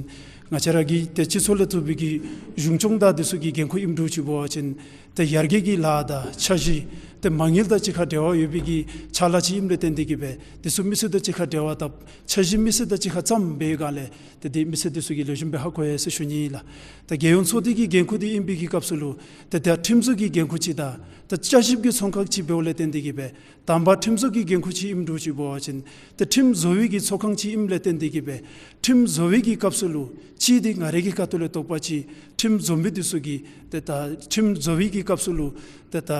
ང་བཅས་ར་གི་ཏེ་སྤྱི་ཚོགས་ལས་ཐོབ་པའི་གི་གཞུང་སྐྱོང་དང་འདི་ཚུ་གི་འགན་ཁུར་ཨིནམ་འདྲཝ་ཅིག་འབད་བ་ཅིན་ཏེ་ཡར་རྒྱས་ཀྱི་ལཱ་དང་འཆར་གཞི་ཏེ་མ་དངུལ་དང་གཅིག་ཁར་འབྲེལ་བ་ཡོད་པའི་གི་ཕྱག་ལཱ་ཅིག་ཨིནམ་ལས་བརྟེན་ཏེ་གིས་སྦེ་འདི་ཚུ་མི་སེར་དང་གཅིག་ཁར་འབྲེལ་བ་འཐབ་འཆར་གཞི་མི་སེར་དང་གཅིག་ཁར་འཛོམས་པའི་སྒང་ལས་ཏེ་འདི་མི་སེར་འདི་ཚུ་གིས་ལེགས་ཤོམ་སྦེ་ཧ་གོ་ཡི་ཟེར་ཞུ་ནི་ཨིན་ལགས། ཏེ་རྒྱལ་ཡོངས་ཚོགས་སྡེ་གི་འགན་ཁུར་འདི་ཨིན་པའི་གི་སྐབས་སུ་ལུ་ཏེ་ད་ཁྲིམས་བཟོ་གི་འགན་ཁུར་ཅིག་དང་ད་བསྐྱར་ཞིབ་ཀྱི་ཚོགས་ཁང་ཅིག་འབདཝ་ལས་བརྟེན་ཏེ་གིས་སྦེ་དང་པ་ཁྲིམས་བཟོ་གི་འགན་ཁུར་ཅིག་ཨིནམ་འདྲཝ་ཅིག་འབད་བ་ཅིན་ཏེ་ཁྲིམས་བཟོ་བའི་གི་ཚོགས་ཁང་ཅིག་ཨིནམ་ལས་བརྟེན་ཏེ་གིས་སྦེ་ཁྲིམས་བཟོ་བའི་གི་སྐབས་སུ་ལུ་གཅིག་འདི་ང་རའི་གི་ཁ་ཐུག་ལས་དོགས་པ་ཅིག་ཁྲིམས་བཟོ་མི་འདི་ཚུ་གིས་ཏེ་ད་ཁྲིམས་བཟོ་བའི་གི་སྐབས་སུ་ལུ་ཏེ་ད་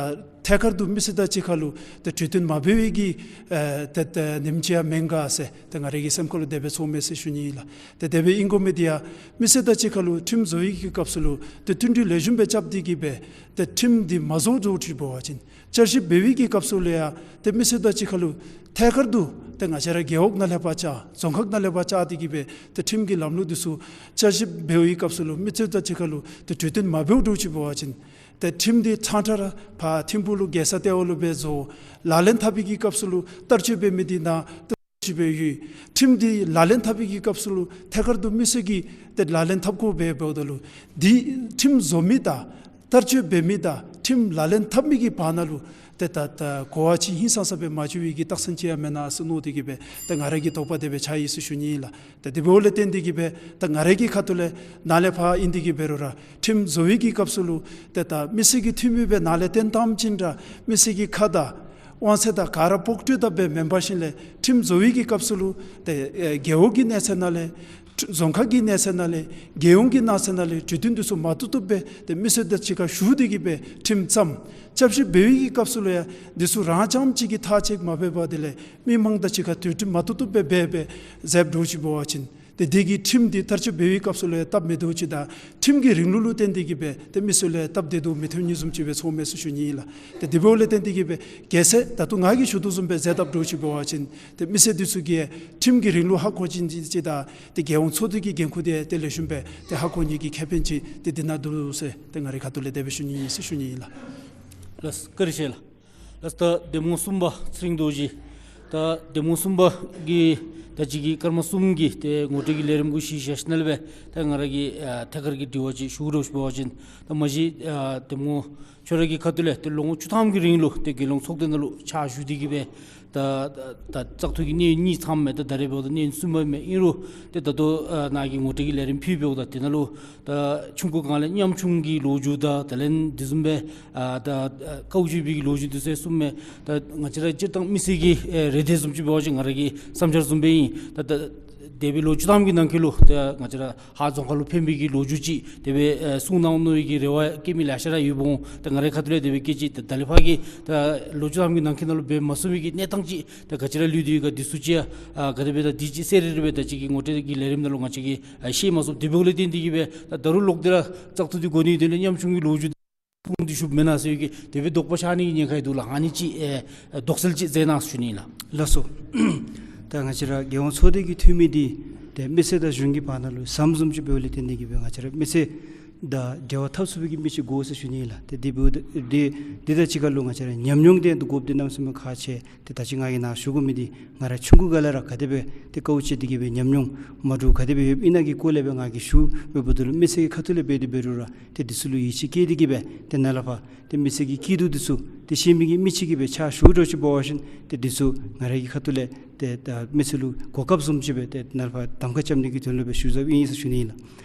ཐད་ཀར་དུ་མི་སེར་དང་གཅིག་ཁར་ལུ་ཏེ་གྲོས་བསྟུན་མ་འབད་བའི་གི་ཨེ་ཏེ་ད་ཉེན་ཁ་ཡང་མེན་ག་ཟེར་ཏེ་ང་རའི་གི་སེམས་ཁར་ལུ་དེ་སྦེ་ཚོརཝ་མས་ཟེར་ཞུ་ནི་ཨིན་ལགས། ཏེ་དེ་སྦེ་ཨིན་དགོ་མི་འདི་ཡང་མི་སེར་དང་གཅིག་ཁར་ལུ་ཁྲིམས་བཟོ་བའི་གི་སྐབས་སུ་ལུ་ཏེ་བསྟུན་གྲོས་ལེགས་ཤོམ་སྦེ་རྐྱབ་སྟེ་གིས་སྦེ་ཏེ་ཁྲིམས་འདི་མ་བཟོ་འདྲཝ་ཅིག་འབད་བ་ཅིན་བསྐྱར་ཞིབ་འབད་བའི་གི་སྐབས་སུ་ལུ་ཡང་ཏེ་མི་སེར་དང་གཅིག་ཁར་ལུ་ཐད་ཀར་དུ་ཏེ་ང་བཅས་ར་རྒེད་འོག་ནང་ལས་ཕར་བཅར་རྫོང་ཁག་ནང་ལས་ཕར་བཅར་ཏེ་གིས་སྦེ་ཏེ་ཁྲིམས་ཀྱི་ལམ་ལུགས་འདི་ཚུ་བསྐྱར་ཞིབ་འབད་བའི་སྐབས་སུ་ལུ་མི་སེར་དང་གཅིག་ཁར་ལུ་ཏེ་གྲོས་བསྟུན་མ་འབདཝ་འདྲཝ་ཅིག་འབད་བ་ཅིན་ཏེ་ཁྲིམས་འདི་ཕྲང་ཕྲང་ར་ཕར་ཐིམ་ཕུག་ལུ་རྒྱལ་ས་ལྟེ་བ་ལུ་སྦེ་བཟོ། ལག་ལེན་འཐབ་པའི་གི་སྐབས་སུ་ལུ་བསྟར་སྤྱོད་འབད་མི་འདི་ནཱ་ཏེ་ཅིག་སྦེ་ཡོད། ཁྲིམས་འདི་ལག་ལེན་འཐབ་པའི་གི་སྐབས་སུ་ལུ་ཐད་ཀར་དུ་མི་སེར་གྱིས་ཏེ་ལག་ལེན་འཐབ་དགོཔ་སྦེ་འབདཝ་ད་ལུ་འདི་ཁྲིམས་བཟོ་མི་དང་བསྟར་སྤྱོད་འབད་མི་དང་ཁྲིམས་ལག་ལེན་འཐབ་མི་གི་བར་ན་ལུ་ཏེ་ད་ད་གོ་བ་ཅིག་ཧིང་སངས་ས་སྦེ་མ་འགྱོ་བའི་གི་རྟགས་མཚན་ཅིག་ཡང་མེན་ན་ཟེར་མནོ་སྟེ་གིས་སྦེ་ཏེ་ང་རའི་གི་དོགས་པ་དེ་སྦེ་ཆགས་ཡི་ཟེར་ཞུ་ནི་ཨིན་ལགས། ཏེ་དེ་འབདཝ་ལས་བརྟེན་ཏེ་གིས་སྦེ་ཏེ་ང་རའི་གི་ཁ་ཐུག་ལས་ནཱ་ལས་ཕར་ཨིན་ཏེ་གིས་འབད་རུང་ར་ཁྲིམས་བཟོ་བའི་གི་སྐབས་སུ་ལུ་ཏེ་ད་མི་སེར་གྱི་འཐུས་མི་སྦེ་ནཱ་ལས་བཏོན་བཏངམ་ཅིག་ར་མི་སེར་གྱི་ཁ་དང་དབང་ཚད་དང་ག་ར་ཕོག་ཐུག་ད་སྦེ་མེན་པར་ཞིནམ་ལས་ཁྲིམས་བཟོ་བའི་གི་སྐབས་སུ་ལུ་ཏེ་ཨེ་རྒེད་འོག་གི་གནས་ཚད་ནང་ལས་རྫོང་ཁག་གི་གནས་ཚད་ནང་ལས་རྒྱལ་ཡོངས་ཀྱི་གནས་ཚད་ནང་ལས་གྲོས་བསྟུན་འདི་ཚུ་མ་བཏུབ་བཏུབ་སྦེ་ཏེ་མི་སེར་དང་གཅིག་ཁར་ཞུ་སྟེ་གིས་སྦེ་ཁྲིམས་བརྩམས། བསྐྱར་ཞིབ་འབད་བའི་གི་སྐབས་སུ་ལུ་ཡང་འདི་ཚུ་རང་རྐྱངམ་གཅིག་གིས་ཐག་བཅད་མ་འབད་བར་དེ་ལས་མི་མང་དང་གཅིག་ཁར་གྲོས་བསྟུན་མ་བཏུབ་བཏུབ་སྦེ་འབད་སྦེ་མཛདཔ་འདྲཝ་ཅིག་འབད་བ་ཅིན་ཏེ་དེ་གིས་ཁྲིམས་འདི་བསྟར་སྤྱོད་འབད་བའི་སྐབས་སུ་ལུ་ཡང་སྟབས་མི་བདེཝ་ཅིག་དང་ཁྲིམས་ཀྱི་རིང་ལུགས་ལུ་བརྟེན་ཏེ་གིས་སྦེ་ཏེ་མི་སེར་ལུ་ཡང་སྟབས་བདེ་དོ་མི་བདེཝ་གཉིས་བཟུམ་ཅིག་སྦེ་ཚོརཝ་མས་ཟེར་ཞུ་ནི་ཨིན་ལགས། ཏེ་དེ་འབདཝ་ལས་བརྟེན་ཏེ་གིས་སྦེ་གལ་སྲིད་ད་ལྟོ་ང་གིས་ཞུ་དོ་བཟུམ་སྦེ་མཛད་དཔ་འདྲཝ་ཅིག་འབད་བ་ཅིན་ཏེ་མི་སེར་འདི་ཚུ་གིས་ཁྲིམས་ཀྱི་རིང་ལུགས་ཧ་གོ་ཅི་ཅིག་དང་ཏེ་རྒྱལ་ཡོངས་ཚོགས་སྡེ་གི་འགན་ཁུར་འདི་ཏེ་ལེགས་ཤོམ་སྦེ་ཏེ་ཧ་གོ་ནི་གི་ཁེ་ཕན་ཅིག་ཏེ་འདི་ནང་འདུག་ཟེར་ཏེ་ང་རའི་ཁ་ཐུག་ལས་དེ་སྦེ་ཞུ་ནི་ཨིན་ཟེར་ཞུ་ནི་ཨིན་ལགས། ལགས་བཀའ་དྲིན་ཆེ་ལགས། ལགས་ད་འདེམས་ངོ་གསུམ་པ་ཚེ་རིང་རྡོ་རྗེ། ད་འདེམས་ངོ་གསུམ་པ་གིས་ད་ཅི་གི་སྐར་མ་གསུམ་གྱི་ཏེ་ངོ་སྤྲོད་ཀྱི་ལས་རིམ་གུ་གཞི་བཞག་ཞིནམ་ལས་སྦེ་ད་ང་ར་གིས་ཨ་ཐད་ཀར་གྱི་དྲི་བ་ཅིག་ཞུ་དགོཔ་འབད་བ་ཅིན་ད་མ་གཞི་ཨ་འདེམས་ངོ་ཁྱོད་ར་གི་ཁ་ཐུག་ལས་ཏེ་ལོ་ངོ་བཅུ་ཐམ་གྱི་རིང་ལུ་ཏེ་རྒྱལ་ཡོངས་ཚོགས་སྡེ་ནང་ལུ་ཕྱག་ཞུ་སྟེ་གིས་སྦེ་ད་ད་བཙག་འཐུ་གི་གནས་ཡུན་གཉིས་ཚངམ་མས། ད་ད་རེས་འབདཝ་ད་གནས་ཡུན་གསུམ་པ་མས། ཨིན་རུང་ཏེ་ད་ལྟོ་ཨ་ནཱ་གི་ངོ་སྤྲོད་ཀྱི་ལས་རིམ་ཕུལ་འབདཝ་ད་དེ་ནང་ལུ་ད་ཆུང་ཀུ་སྒང་ལས་ཉམ་ཆུང་གི་ལོ་རྒྱུས་དང་དེ་ལས་དེ་བཟུམ་སྦེ་ཨ་ད་ཨ་དཀའཝ་སྤྱད་པའི་གི་ལོ་རྒྱུས་འདི་ཚུ་གསུངམ་མས། ད་ང་བཅས་ར་སྤྱིར་བཏང་མི་སེར་གྱི་ཨེ་རེ་འདོད་བཟུམ་ཅིག་འབད་བ་ཅིན་ང་ར་གི་བསམ་འཆར་བཟུམ་སྦེ་ཨིན། ད་ད་ འདས་པའི་ལོ་བཅུ་ཐམ་གྱི་ནང་འཁོད་ལུ་ད་ང་བཅས་ར་ཧཱ་རྫོང་ཁག་ལུ་ཕན་པའི་གི་ལོ་རྒྱུས་ཅིག་དེ་སྦེ་ཨེ་གསུང་གནང་ནི་གི་རེ་བ་བསྐྱེད་མི་ལེ་ཤ་ར་ཡོདཔ་འོང་། ད་ང་རའི་ཁ་ཐུག་ལས་དེ་སྦེ་བསྐྱེད་ཅི། ད་ད་ལས་ཕར་གྱི་ད་ལོ་བཅུ་ཐམ་གྱི་ནང་འཁོད་ནང་ལུ་འབད་མ་ཚུགས་མི་གི་གནས་སྟངས་ཅིག་ད་ག་ཅི་ར་ལུས་ཏེ་ཡོད་ག་འདི་ཚུ་ཅིག་ཨ་ག་དེ་སྦེ་ད་འདི་ཅིག་གསལ་རི་རི་སྦེ་ད་ཅི་གི་ངོ་སྤྲོད་ཀྱི་ལས་རིམ་ནང་ལུ་ང་བཅས་ཀྱིས་ཨ་ཤེས་མ་ཚུགས། དེ་འབདཝ་ལས་བརྟེན་ཏེ་གིས་སྦེ་ད་ད་རུང་ལོག་སྟེ་ར་བཙག་འཐུ་འདི་འགོ་ནི་དོན་ལས་ཉམ་ཆུང་གི་ལོ་རྒྱུས་ཕུང་སྟེ་བཞུགསཔ་མེན་ན་ཟེར་གྱི་དེ་སྦེ་དོགས་པ་ཤར་ནི་གི་ཉེན་ཁ་ཡང་འདུག་ལགས། ཨ་ནི་ཅིག་ཨེ་དོགས་སེལ་ཅིག་མཛད་གནང་ཞུ་ནི་ལགས། ལགས་སོ། ད་ང་བཅས་ར་རྒྱལ་ཡོངས་ཚོགས་སྡེ་གི་འཐུས་མི་འདི་ཏེ་མི་སེར་དང་གཞུང་གི་བར་ན་ལུ་ཟམ་བཟུམ་ཅིག་འབདཝ་ལས་བརྟེན་ཏེ་གིས་སྦེ་ང་བཅས་ར་མི་སེར་དང་འབྲེལ་བ་འཐབ་ཚུགས་པའི་གི་མི་ཅིག་དགོ་ཟེར་ཞུ་ནི་ལགས། ཏེ་འདི་འབདཝ་ད་འདི་འདི་དང་གཅིག་ཁར་ལུ་ང་བཅས་ར་ཉམས་མྱོང་དེ་དགོཔ་འདི་གནམ་མེད་ས་མེད་ཁག་ཆེ། ཏེ་ད་ཅི་ང་གིས་ནཱ་ཞུ་དགོ་མི་འདི་ང་ར་ཆུང་ཀུ་སྒང་ལས་ར་ག་དེ་སྦེ་ཏེ་དཀའཝ་སྤྱད་དེ་གིས་སྦེ་ཉམས་མྱོང་མ་འདྲཝ་ག་དེ་སྦེ་ཡོདཔ་ཨིན་ན་གི་སྐོར་ལས་སྦེ་ང་གིས་ཞུ། འབདཝ་ད་ལུ་མི་སེར་གྱི་ཁ་ཐུག་ལས་འབད་དེ་འབད་རུང་ར་ཏེ་འདི་ཚུ་ལུ་ཡིད་ཆེས་བསྐྱེད་དེ་གིས་སྦེ་ཏེ་ནཱ་ལས་ཕར་ཏེ་མི་སེར་གྱི་སྐྱིད་སྡུག་འདི་ཚུ་ཏེ་ཤེས་མི་གི་མི་ཅིག་གིས་སྦེ་ཕྱག་ཞུ་དོ་ཅིག་འབད་བ་ཅིན་ཏེ་འདི་ཚུ་ང་རའི་གི་ཁ་ཐུག་ལས་ཏེ་ད་མི་སེར་ལུ་གོ་སྐབས་བཟུམ་ཅིག་སྦེ་ཏེ་ནཱ་ལས་ཕར་གདམ་ཁ་རྐྱབ་ནི་གི་དོན་ལུ་སྦེ་ཞུ་ཟེར་ཨིན་ཟེར་ཞུ་ནི་ལགས།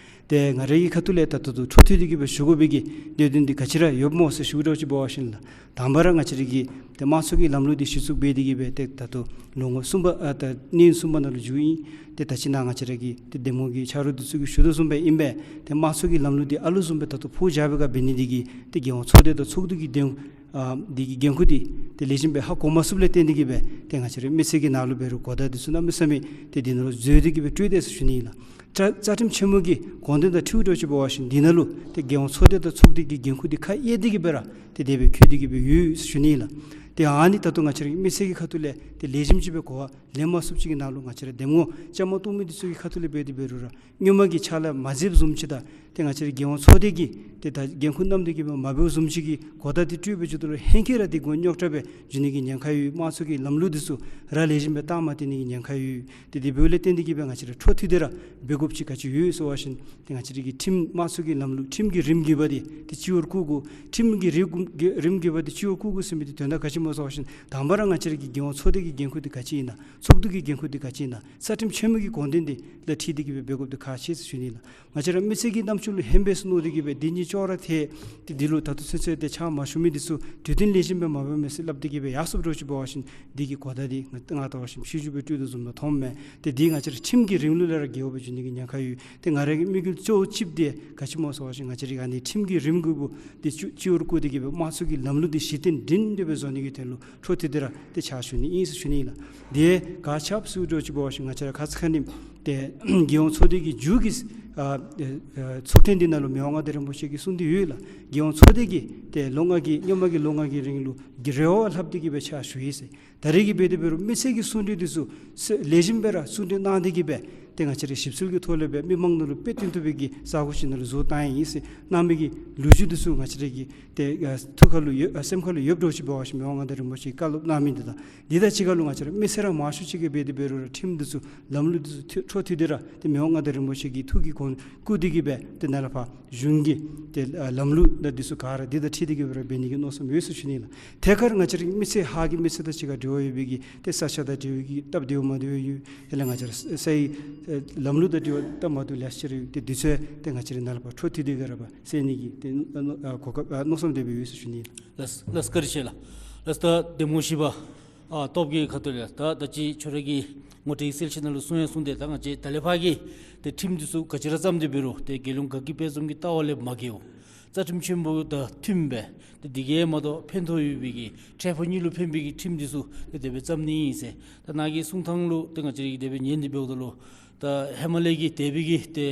ཏེ་ང་རའི་གི་ཁ་ཐུག་ལས་ད་ད་ལྟོ་འཕྲོ་མཐུད་དེ་གིས་སྦེ་ཞུ་དགོ་པའི་གི་གནད་དོན་འདི་ག་ཅི་ར་ཡོདཔ་སྨོ་ཟེར་ཞུ་དོ་ཅིག་འབད་བ་ཅིན་ལགས། དང་པ་ར་ང་བཅས་རའི་གི་ཏེ་དམངས་གཙོ་གི་ལམ་ལུགས་འདི་གཞི་བཙུགས་འབད་དེ་གིས་སྦེ་ཏེ་ད་ལྟོ་ལོ་ངོ་གསུམ་པ་ཨ་ད་གནས་ཡུན་གསུམ་པ་ནང་ལུ་འཛུལཝ་ཨིན། ཏེ་ད་ཅི་ནཱ་ང་བཅས་ར་གི་ཏེ་འདེམས་ངོ་གི་ཆ་རོགས་འདི་ཚུ་གིས་ཞུ་དོ་བཟུམ་སྦེ་ཨིན་པས། ཏེ་དམངས་གཙོ་གི་ལམ་ལུགས་འདི་ཨ་ལུ་བཟུམ་སྦེ་ད་ལྟོ་ཕུགས་བཞག་པའི་སྒང་འབད་ནི་འདི་གིས་ཏེ་རྒྱལ་ཡོངས་ཚོགས་སྡེ་དང་ཚོགས་འདུ་གི་འདེམས་ཨ་འདི་གི་འགན་ཁུར་འདི་ཏེ་ལེགས་ཤོམ་སྦེ་ཧ་གོ་མ་ཚུགསཔ་ལས་བརྟེན་ཏེ་གིས་སྦེ་ཏེ་ང་བཅས་རའི་མི་སེར་གྱི་ནང་ལུ་འབད་རུང་གོ་བརྡ་འདི་ཚུ་གནམ་མེད་ས་མེད་ཏེ་འདི་ནང་ལུ་འཛོལ་ཏེ་གིས་སྦེ་སྤྲོད་དེས་ཟེར་ཞུ་ནི་ལགས། རྩ་རྩ་ཁྲིམས་ཆེན་མོ་གི་དགོངས་དོན་དང་འཁྲིལཝ་འདྲཝ་ཅིག་འབད་བ་ཅིན་འདི་ནང་ལུ་ཏེ་རྒྱལ་ཡོངས་ཚོགས་སྡེ་དང་ཚོགས་སྡེ་གི་འགན་ཁུར་འདི་ཁ་གཡར་ཏེ་གིས་སྦེ་ཁྱོད་འདི་གིས་སྦེ་འཁྱུད་དེ་གིས་སྦེ་ཡོད་ཟེར་ཞུ་ནི་ལགས། ཏེ་ཨ་ནི་ད་ལྟོ་ང་བཅས་རའི་མི་སེར་གྱི་ཁ་ཐུག་ལས་ཏེ་ལེགས་ཤོམ་ཅིག་སྦེ་གོ་བ་ལེན་མ་ཚུགསཔ་ཅིག་གི་ནང་ལུ་ང་བཅས་ར་འདེམས་ངོ་བཅའ་མར་གཏོགས་མི་འདི་ཚུ་གི་ཁ་ཐུག་ལས་འབད་དེ་འབད་རུང་ར་སྔོན་མ་གི་ཕྱག་ལཱ་མ་མཛདཔ་བཟུམ་ཅིག་དང་ཏེ་ང་བཅས་རའི་རྒྱལ་ཡོངས་ཚོགས་སྡེ་གིས་ཏེ་ད་འགན་ཁུར་བསྣམས་ཏེ་གིས་སྦེ་མ་འབདཝ་བཟུམ་ཅིག་གི་གོ་བརྡ་འདི་སྤྲོད་པའི་བརྒྱུད་དེ་ལུ་ཧེང་སྐལ་ར་འདི་མགུ་རྙོག་དྲགས་སྦེ་འགྱོ་ནི་གི་ཉེན་ཁ་ཡོད། དམངས་གཙོ་གི་ལམ་ལུགས་འདི་ཚུ་ར་ལེགས་ཤོམ་སྦེ་རྟགས་མ་སྟེར་ནི་གི་ཉེན་ཁ་ཡོད། ཏེ་དེ་འབདཝ་ལས་བརྟེན་ཏེ་གིས་སྦེ་ང་བཅས་ར་འཕྲོ་མཐུད་དེ་ར་འབད་དགོཔ་ཅིག་ག་ཅི་ཡོད་ཟེར་བ་ཅིན་ཏེ་ང་བཅས་ར་གི་ཁྲིམས་དམངས་གཙོ་གི་ལམ་ལུགས་ཁྲིམས་ཀྱི་རིམ་བརྒྱུད་པ་འདི་ཏེ་སྤྱི་བོར་བཀུར་དགོ། ཁྲིམས་ཀྱི་རིམ་རིམ་བརྒྱུད་པ་འདི་སྤྱི་བོར་བཀུར་དགོ་ཟེར་མི་འདི་དོན་དག་ག་ཅི་སྨོ་ཟེར་བ་ཅིན་དང་པ་ར་ང་བཅས་ར་གི་རྒྱལ་ཡོངས་ཚོགས་སྡེ་གི་འགན་ཁུར་འདི་ག་ཅི་ཨིན་ན། ཚོགས་འདུ་གི་འགན་ཁུར་འདི་ག་ཅི་ཨིན་ན། རྩ་ཁྲིམས་ཆེན་མོ་གི་དགོངས་དོན་འདི་ལགས་འཁྲིལ་ཏེ་གིས་སྦེ་འབད་དགོཔ་འདི་ཁག་ཆེ་ཟེར་ཞུ་ནི་ལགས། ང་བཅས་ར་མི་སེར་གྱི་རྣམ་ཅོ་ལུ་ཧན་སྦེ་མནོ་སྟེ་གིས་སྦེ་འདི་གཉིས་ཅོག་ར་འཐད། ཏེ་འདི་ལུ་ད་ལྟོ་ཚུན་ཚོད་ཏེ་ཕྱག་མ་ཞུ་མི་འདི་ཚུ་གྲོས་བསྟུན་ལེགས་ཤོམ་སྦེ་མ་འབད་མས་ཟེར་སླབ་སྟེ་གིས་སྦེ་ཡར་སོངམ་འདྲཝ་ཅིག་འབད་བ་ཅིན་འདི་གི་གོ་བརྡ་འདི་ང་ང་ལྟ་བ་ཅིན་ཕྱི་འགྱུར་སྦེ་སྤྲོད་དོ་བཟུམ་ལུ་མཐོངམ་མས། ཏེ་འདི་ང་བཅས་ར་ཁྲིམས་ཀྱི་རིམ་ལུགས་ལས་ར་འགལཝ་སྦེ་འགྱོ་ནི་གི་ཉེན་ཁ་ཡོད། ཏེ་ང་ར་གི་དམིགས་ཡུལ་གཙོ་བོ་གཅིག་འདི་ག་ཅི་སྨོ་ཟེར་བ་ཅིན་ང་བཅས་ར་གི་ཨ་ནི་ཁྲིམས་ཀྱི་རིམ་བརྒྱུད་པ་འདི་སྤྱི་སྤྱི་བོར་བཀུར་ཏེ་གིས་སྦེ་དམངས་གཙོ་གི་ལམ་ལུགས་འདི་གཞི་རྟེན་སྒྲིང་སྒྲི་སྦེ་བཟོ་ནི་གི་དོན་ལུ་འཕྲོ་མཐུད་དེ་ར་ཏེ་ཕྱག་ཞུ་ནི་ཨིན་ཟེར་ཞུ་ནི་ལགས། དེ་ག་ཅི་སྦེ་ཟེར་འདྲཝ་ཅིག་འབད་བ་ཅིན་ང་བཅས་ར་ཁ་ཙ་ཁ་ཉིནམ་ཏེ་རྒྱལ་ཡོངས་ཚོགས་སྡེ་གི་མཇུག་གི་ཨ་ཨ་ཚོགས་ཐེངས་འདི་ནང་ལུ་མི་དབང་མངའ་བདག་རིན་པོ་ཆེ་གིས་གསུངས་ཏེ་ཡོད་ལགས། རྒྱལ་ཡོངས་ཚོགས་སྡེ་གིས་ཏེ་ལོ་ལྔ་གི་སྔོན་མ་གི་ལོ་ལྔ་གི་རིང་ལུ་གི་རེ་བ་ལྷབ་སྟེ་གིས་སྦེ་ཕྱག་ཞུ་ཡི་ཟེར། ད་རེས་ཀྱི་འབད་དེ་འབད་རུང་མི་སེར་གྱི་གསུང་གྲོས་འདི་ཚུ་ལེགས་ཤོམ་སྦེ་ར་གསུང་གྲོས་གནང་སྟེ་གིས་སྦེ་ཏེ་ང་བཅས་ར་ཞིབ་འཚོལ་གྱི་ཐོག་ལས་སྦེ་མི་མང་ནང་ལུ་དཔེ་སྟོན་ཐུབ་པའི་གི་ས་གོ་ཅིག་ནང་ལུ་བཟོ་བཏང་ཡི་ཟེར་གནང་མི་གི་ལོ་རྒྱུས་འདི་ཚུ་ང་བཅས་ར་གི་ཏེ་ཨ་ཐུགས་ཁ་ལུ་ཡོད་ཨ་སེམས་ཁ་ལུ་ཡོདཔ་འདྲཝ་ཅིག་འབད་བ་ཅིན་མི་དབང་མངའ་བདག་རིན་པོ་ཆེ་གིས་བཀའ་སློབ་གནང་མི་འདི་དང་འདི་དང་གཅིག་ཁར་ལུ་ང་བཅས་ར་མི་སེར་ར་མང་ཤོས་ཅིག་གིས་འབད་དེ་འབད་རུང་ར་ཁྲིམས་འདི་ཚུ་ལམ་ལུགས་འདི་ཚུ་འཕྲོ་མཐུད་དེ་ར་ཏེ་མི་དབང་མངའ་བདག་རིན་པོ་ཆེ་གི་ཐུགས་ཀྱི་དགོངས་བཀུར་ཏེ་གིས་སྦེ་ཏེ་ནཱ་ལས་ཕར་གཞུང་གི་ཏེ་ཨ་ལམ་ལུགས་དང་འདི་ཚུ་ག་ར་འདི་དང་འཁྲིལ་ཏེ་གིས་སྦེ་ར་འབད་ནི་གི་མནོ་བསམ་ཡོད་ཟེར་ཞུ་ནི་ལགས། ཐད་ཀར་ང་བཅས་རའི་མི་སེར་ཧཱ་གི་མི་སེར་དང་གཅིག་ཁར་འབྲེལ་བ་ཡོད་པའི་གི་ཏེ་ས་ཆ་དང་འབྲེལ་བའི་གི་སྟབས་བདེཝ་མ་བདེཝ་ཡོད། དེ་ལས་ང་བཅས་ར་ས་ཡི་ཨེ་ལམ་ལུགས་དང་འབྲེལ་བ་སྟབས་མ་བདེཝ་ལེ་ཤ་ར་ཡོད། ཏེ་འདི་ཚུ་ཏེ་ང་བཅས་ར་ནཱ་ལས་ཕར་འཕྲོ་མཐུད་དེ་གིས་ར་ཕར་སེལ་ནི་གི་ཏེ་ཨ་གོ་སྐབས་ཨ་མནོ་བསམ་དེ་སྦེ་ཡོད་ཟེར་ཞུ་ནི་ལགས། ལགས་ལགས་བཀའ་དྲིན་ཆེ་ལགས། ལགས་ད་འདེམས་ངོ་བཞི་པ་ཨ་སྟོབས་རྒྱས་ཁ་ཐུག་ལས་ད་ད་ཅི་ཁྱོད་ར་གིས་ངོ་སྤྲོད་གསལ་བཤད་ནང་ལུ་གསུང་ཡང་གསུངས་ཏེ་ད་ང་བཅས་ད་ལས་ཕར་གྱི་ཏེ་ཁྲིམས་འདི་ཚུ་ག་ཅི་ར་བརྩམས་ཏེ་འབད་རུང་ཏེ་རྒྱལ་ཡོངས་དགའ་སྐྱིད་དཔལ་འཛོམས་ཀྱི་ལྟ་བ་ལས་མ་འགལཝ། རྩ་ཁྲིམས་ཆེན་པོ་དང་མཐུནམ་སྦེ་ཏེ་དེ་གིས་མ་གཏོགས་ཕན་ཐོགས་ཡོད་པའི་གི་འཕྲལ་ཕུགས་གཉིས་ལུ་ཕན་པའི་གི་ཁྲིམས་འདི་ཚུ་ཏེ་དེ་སྦེ་བརྩམ་ནི་ཨིན་ཟེར་ད་ནཱ་གི་གསུང་ཐངས་ལུ་ཏེ་ང་བཅས་ར་གིས་དེ་སྦེ་ཉན་ཏེ་འབདཝ་ད་ལུ་ད་ཧེ་མ་ལས་ཀྱི་འདས་པའི་གི་ཏེ་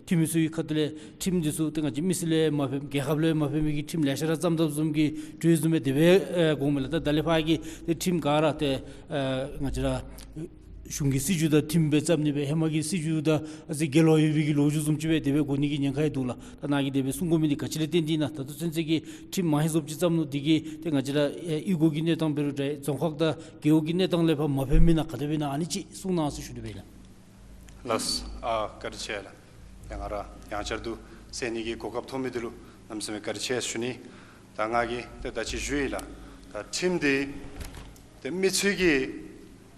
འཐུས་མི་ཚུ་གི་ཁ་ཐུག་ལས་ཁྲིམས་འདི་ཚུ་ཏེ་ང་བཅས་མི་སེར་ལུ་ཡང་མ་ཕན་རྒྱལ་ཁབ་ལུ་ཡང་མ་ཕན་པའི་གི་ཁྲིམས་ལེ་ཤ་ར་བརྩམས་དཔ་བཟུམ་གྱི་གྲོས་བཟུམ་སྦེ་དེ་སྦེ་ཨེ་དགོངསམ་མས་ལགས། ད་ད་ལས་ཕར་གྱི་ཏེ་ཁྲིམས་ག་ར་ཏེ་ཨེ་ང་བཅས་ར་གཞུང་གི་སྲིད་བྱུས་དང་མཐུནམ་སྦེ་བརྩམ་ནི་སྦེ་ཧེ་མ་གི་སྲིད་བྱུས་དང་ཨ་ཙི་འགལ་བ་ཡོད་པའི་གི་ལོ་རྒྱུས་བཟུམ་ཅིག་སྦེ་དེ་སྦེ་དགོ་ནི་གི་ཉེན་ཁ་ཡང་འདུག་ལགས། ད་ནཱ་གིས་དེ་སྦེ་གསུང་དགོ་མི་འདི་ག་ཅི་ལས་བརྟེན་ཏེ་ཨིན་ན། ད་ལྟོ་ཚུན་ཚོད་ཀྱི་ཁྲིམས་མང་ཧེང་བཟུམ་ཅིག་བརྩམས་ནུག། འདི་གིས་ཏེ་ང་བཅས་ར་ཨེ་གཡུས་སྒོ་གི་གནས་སྟངས་འབད་རུང་འདྲ་རྫོང་ཁག་དང་རྒེད་འོག་གི་གནས་སྟངས་ལས་ཕར་མ་ཕན་མི་ཨིན་ན་ག་དེ་སྦེ་ཨིན་ན་ཨ་ནི་ཅིག་གསུང་གནང་ཟེར་ཞུ་ནི་སྦེ་ཨིན་ལགས། ལགས་ཨ་བཀའ་དྲིན་ཆེ་ལགས། ཡང་ང་ར་ཡང་བསྐྱར་དུ་གསན་ནི་གི་གོ་སྐབས་ཐོབ་མི་འདི་ལུ་གནམ་མེད་ས་མེད་བཀའ་དྲིན་ཆེ་ཞུ་ནི། ད་ང་གིས་ཏེ་ད་ཅི་ཞུ་ཡི་ལགས། ད་ཁྲིམས་འདི་ཏེ་མི་ཚུ་གི་